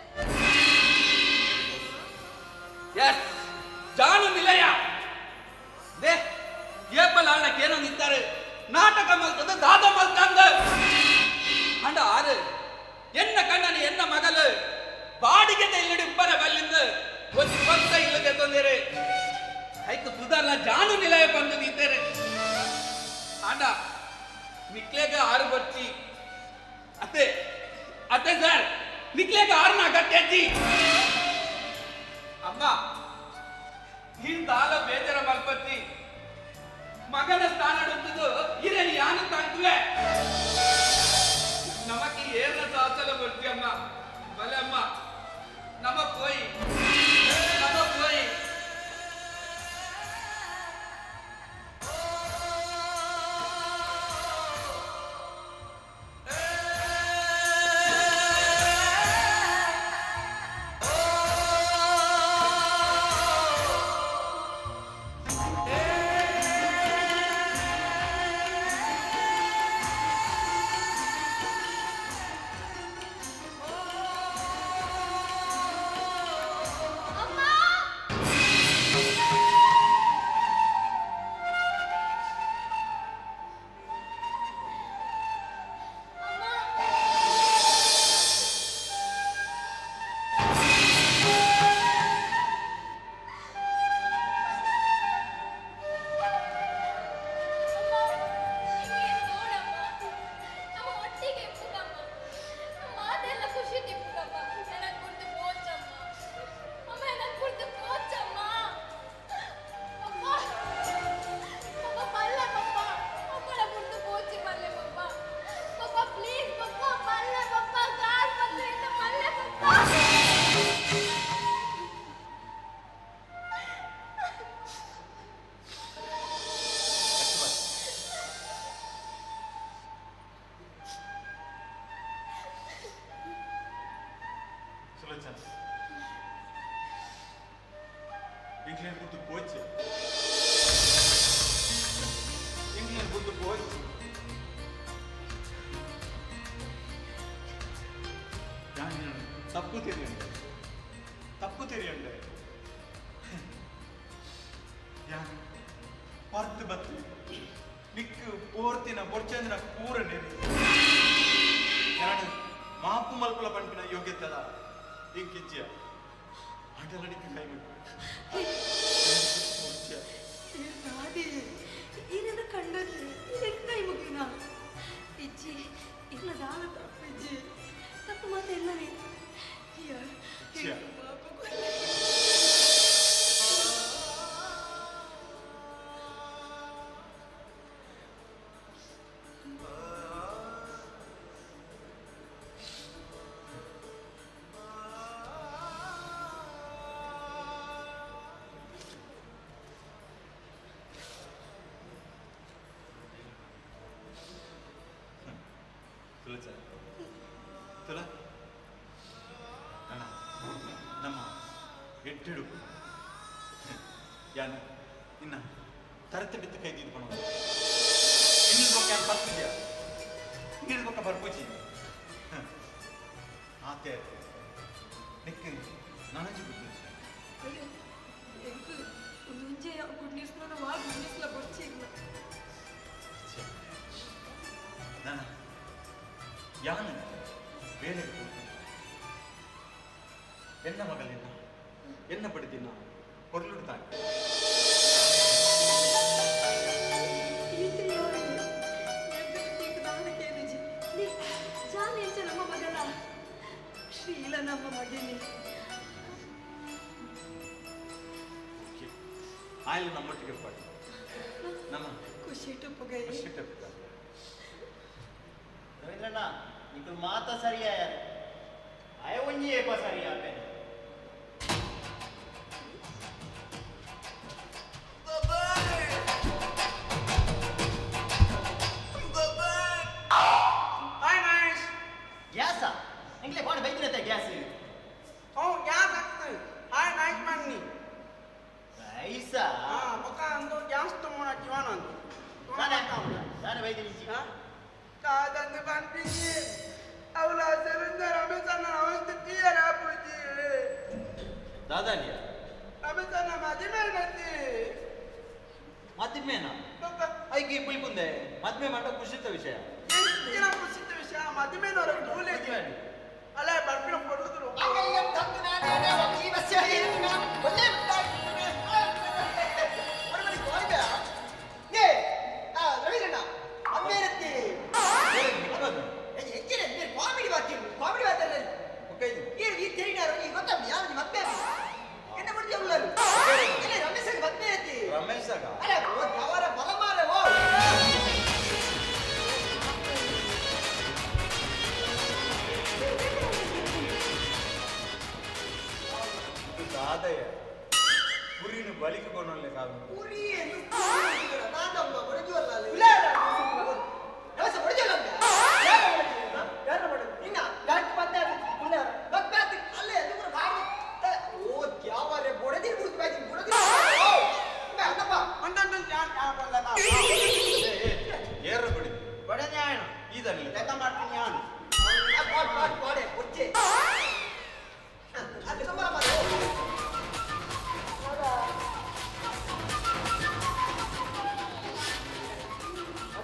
ಎಸ್ ಜಾನು ನಿಲಯ they ಏಪಲ್ ಆಳಕ್ಕೆ ಏನೋ ನಿಂತಾರೆ ನಾಟಕ ಮಲ್ತದ ದಾದ ಮಲ್ತಂದ ಅಂಡ ಆರು ಎನ್ನ ಕಣ್ಣನ ಎನ್ನ ಮಗಲು ಬಾಡಿಗೆ ಇಲ್ಲಡಿ ಉಪ್ಪರ ಬಲ್ಲಿಂದ ಒಂದು ಸ್ವಂತ ಇಲ್ಲದೆ ತೊಂದರೆ ಐಕು ತುದರ್ಲ ಜಾನು ನಿಲಯ ಬಂದು ನಿಂತಾರೆ. ಅಂಡ ನಿಕ್ಲೇಗ ಆರು ಬರ್ಚಿ ಅತ್ತೆ ಅತ್ತೆ ಸರ್, ನಿಕ್ಲೇಗ ಆರ್ನ ಅಗತ್ಯ ಅಜ್ಜಿ. ಅಮ್ಮ ಈ ದಾಲ ಬೇಜಾರ ಮಲ್ಪತ್ತಿ ಮಗನ ಸ್ಥಾನ ಉಂಟುದು ಇರೇನು ಯಾನು ತಾಂಕುವೆ ನಮಕ್ಕೆ ಏರ್ನ ಸಾಸಲ ಬರ್ತಿ ಅಮ್ಮ. ಬಲೆ ಅಮ್ಮ ನಮ್ಮ ಪೋಯಿ ನಮ್ಮ ಪೋಯಿ. ಇಂಗ್ಲೆಂಡ್ ಗುರ್ತು ಕೋಚ್, ಇಂಗ್ಲೆಂಡ್ ಗುರ್ತು ಕೋಚ್. ತಪ್ಪು ತೆರಿಯಂಡೆ, ತಪ್ಪು ತೆರಿಯಂಡೆ. ಯಾನ್ ಪರ್ತ್ ಬತ್ತಿ ನಿಕ್ಕು ಪೋರ್ತಿನ ಬೊರ್ಚಂದಿನ ಪೂರ ನೆರಿ ಯಾನು ಮಾಪು ಮಲ್ಪುಲ ಪಂಪಿನ ಯೋಗ್ಯತದ ಇಂಕಿಜ್ಜಿಯ ಆಟಲಡಿಕೆ ಕೈ ಮುಟ್ಟು. ಇರನ ಕಂಡಲ್ಲಿ ಕೈ ಮುಗಿನ ಇಜ್ಜಿ ಇಲ್ಲ ದಾನ ತಪ್ಪಿಜ್ಜಿ ತಪ್ಪು ಮಾತು ಎಲ್ಲವೇ. ಸುಲೋಚನ ತುಲ ಅಣ್ಣ ನಮ್ಮ ಎಡ್ಡೆಡು ಯಾನು ಇನ್ನ ತರತೆ ಬಿತ್ತು ಕೈ ದಿದ್ಕೊಂಡು ಇನ್ನೊಂದು ಬೊಕ್ಕ ಯಾನ್ ಬರ್ತಿದ್ಯಾ ಇನ್ನೊಂದು ಬೊಕ್ಕ ಬರ್ಪುಜಿ ಆತೆ ನಿಕ್ ನನಂಜಿ ಗುಡ್ ಅಯ್ಯೋ ಎಂಕ್ ಒಂದೊಂಜೆ ಗುಡ್ ನ್ಯೂಸ್ ನಾನು ವಾ ಗುಡ್ ನ್ಯೂಸ್ ಲ ಬೊರ್ಚಿ ನನ್ನ ಯಾನು ಬೇಲೆಗೆ ಹೋಗಿ ಎನ್ನ ಮಗಲಿನ ಎನ್ನ ಪಡೆದಿನ ಹೊರಲುಡ್ತಾನೆ. ಜಾಲಿ ನಮ್ಮ ಮಗಲ ಶ್ರೀಲ ನಮ್ಮ ಮಗನಿ. ಆಯ್ಲು ನಮ್ಮೊಟ್ಟಿಗೆ ಪಾಡಿ ನಮ್ಮ ಖುಷಿ ಟುಪ್ಪುಗೈ. ಖುಷಿ ಟುಪ್ಪುಗ. ರವೀಂದ್ರಣ್ಣ ನಿಕ್ಕಲು ಮಾತ ಸರಿಯಾಯ ಆಯ ಒಂಜಿ ಏಪ ಸರಿಯಾಪೇನೆ. ಹಾಯ್ ಮಹೇಶ್. ಗ್ಯಾಸಾ ಎಂಗ್ಲೆ ಬಾಡ ಬೈದಿರತ್ತೆ ಗ್ಯಾಸ್. ಓ ಗ್ಯಾಸ್ ಆಗ್ತದೆ. ಹಾಯ್ ನೈಸ್ ಮಣ್ಣಿ. ರೈಸಾ. ಹಾ ಬೊಕ ಅಂದು ಗ್ಯಾಸ್ ತುಂಬುನ ಜೀವನ ಅಂದು. ದಾನೆ ಬೈದಿನಿ. ಕಾದಂದು ಪನ್ಪಿಜಿ ಅವಳ ಸೆಲುಂದ ರಮೇಶಣ್ಣ ಅವಸ್ಥೆ ತೀಯರ ಪೂಜಿ. ದಾದಾನಿಯ ರಮೇಶಣ್ಣ ಮದಿಮೆ ನತ್ತಿ. ಮದಿಮೆನಾ? ಐಕೆ ಪುಲ್ಪುಂದೆ ಮದ್ಮೆ ಮಾಡ ಖುಷಿತ ವಿಷಯ. ಎಂಚಿನ ಖುಷಿತ ವಿಷಯ? ಮದಿಮೆನವರ ತೂಲೆ ಅಲ್ಲ ಬರ್ಪಿನ ಕೊಡುದ್ರು. ರಮೇಶ್ ದಾದಯ ಪುರಿನು ಬಲಿಗೆ ಕೊನೊಲ್ಲೆ ಕಾವು. ಏರ ಬಡಿ ಈದಲ್ಲ.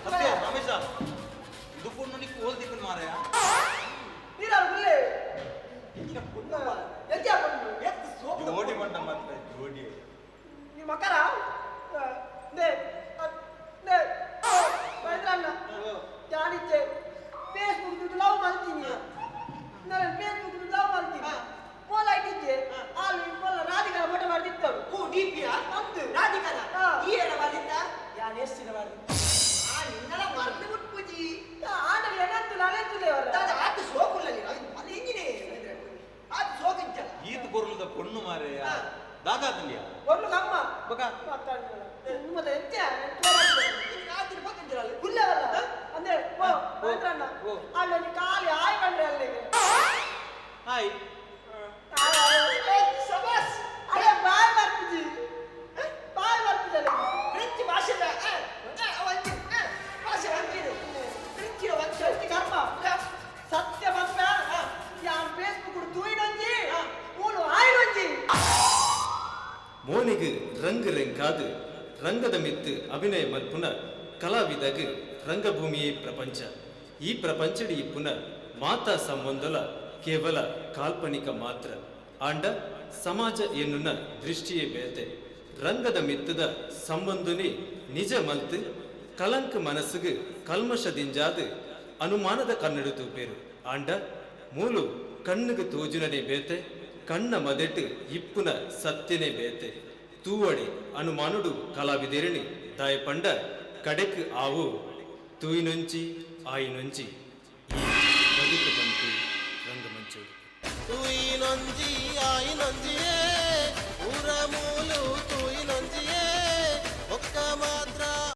ಅತ್ತೆ ರಮೇಶ ಇದು ಪುಣ್ಣು ನಿಕ್ಕು ಓಲ್ ದಿಕ್ಕನ್ ಮಾರಾಯ. ಜೋಡಿ ಬಂಡ ಮಾತ್ರ ಜೋಡಿ. ಮಕರ ಜಾನಿಚ್ಚೆ ಫೇಸ್ಬುಕ್ ಲವ್ ಮಾಡ್ತೀನಿ ನಾನು. ಫೇಸ್ಬುಕ್ ಲವ್ ಮಾಡ್ತೀನಿ ಪೋಲ ಇಟ್ಟಿದ್ದೆ ಅಲ್ಲಿ ಪೋಲ ರಾಧಿಕಾ ಫೋಟೋ ಮಾಡ್ತಿತ್ತು. ಓ ಡಿಪಿಯಾ ಅಂದು ರಾಧಿಕಾನ ಈ ಎಡ ಮಾಡ್ದಿತ್ತ? ಯಾನ್ ಎಷ್ಟಿನ ಮಾಡ್ದಿತ್ತ. ಆ ನಿನ್ನಲ ಮರ್ದು ಬಿಟ್ಪುಜಿ. ಆಂಡಲ ಏನಂತು ನಾನೆಂತುಲೇ ಅವರ ದಾದ ಆತ ಸೋಕುಲ್ಲಲ್ಲಿ ಅಲ್ಲಿ ಎಂಜಿನೇ ಆತ ಸೋಕಿಂಚಲ್ಲ. ಈತ್ ಪೊರ್ಲುದ ಪೊಣ್ಣು ಮಾರಾಯ ದಾದಾತಂದ್ಯಾ ಒರ್ಲು ಕಮ್ಮ ಬಕ ಮಾತಾಡ್ತಿಲ್ಲ ಮತ್ತೆ ಎಂತ ಕುಲ್ಲವಲ್ಲ ಅಂದ್ರೆ ಓ ರವೀಂದ್ರಣ್ಣ ಅಲ್ಲಿ ಖಾಲಿ ಆಯ್ ಬಂದ್ರೆ ಅಲ್ಲಿಗೆ ಹಾಯ್ ಸಬಾಸ್ ಅರೆ ಬಾಯ್ ಬರ್ತಿದ್ದಿ ಬಾಯ್ ಬರ್ತಿದ್ದಲ್ಲ. ಫ್ರೆಂಚ್ ಭಾಷೆ ಭಾಷೆ ಅಂತಿದೆ ಫ್ರೆಂಚಿನ ಒಂದು ಸತ್ಯ ಕರ್ಮ ಸತ್ಯ ಬಂದ ಯಾನ್ ಫೇಸ್ಬುಕ್ ತೂಯಿನೊಂಜಿ ಮೂಲು ಆಯ್ನೊಂಜಿ. ಮೋನಿಗ್ ರಂಗ್ ರೆಂಕಾದ್ ರಂಗದ ಮಿತ್ತು ಅಭಿನಯ ಮಲ್ಪುನ ಕಲಾವಿದಗ್ ರಂಗಭೂಮಿಯೇ ಪ್ರಪಂಚ. ಈ ಪ್ರಪಂಚಡಿ ಇಪ್ಪುನ ಮಾತಾ ಸಂಬಂಧಲ ಕೇವಲ ಕಾಲ್ಪನಿಕ ಮಾತ್ರ. ಆಂಡ ಸಮಾಜ ಎನ್ನುನ ದೃಷ್ಟಿಯೇ ಬೇತೆ. ರಂಗದ ಮಿತ್ತದ ಸಂಬಂಧನೇ ನಿಜ ಮಲ್ತ್ ಕಲಂಕ್ ಮನಸ್ಸುಗ್ ಕಲ್ಮಶದಿಂಜಾದ್ ಅನುಮಾನದ ಕನ್ನಡ ತೂಪೇರು. ಆಂಡ ಮೂಲು ಕಣ್ಣುಗ್ ತೋಜುನನೇ ಬೇತೆ, ಕಣ್ಣ ಮದೆಟ್ ಇಪ್ಪುನ ಸತ್ಯನೇ ಬೇತೆ. ತೂವಡೆ ಅನುಮಾನುಡು ಕಲಾವಿದೆರಣಿ ದಾಯಪಂಡ ಕಡೆಕ್ ಆವು ತೂಯಿನೊಂಚಿ ಆಯಿನೊಂಚಿ ಈ ಬದುಕು ಬಂತು ರಂಗಮಂಚೋಡು. ತೂಯಿನೊಂಜಿ ಆಯಿನೊಂಜಿಯೇ ಊರ ಮೂಲು ತೂಯಿನೊಂಜಿಯೇ.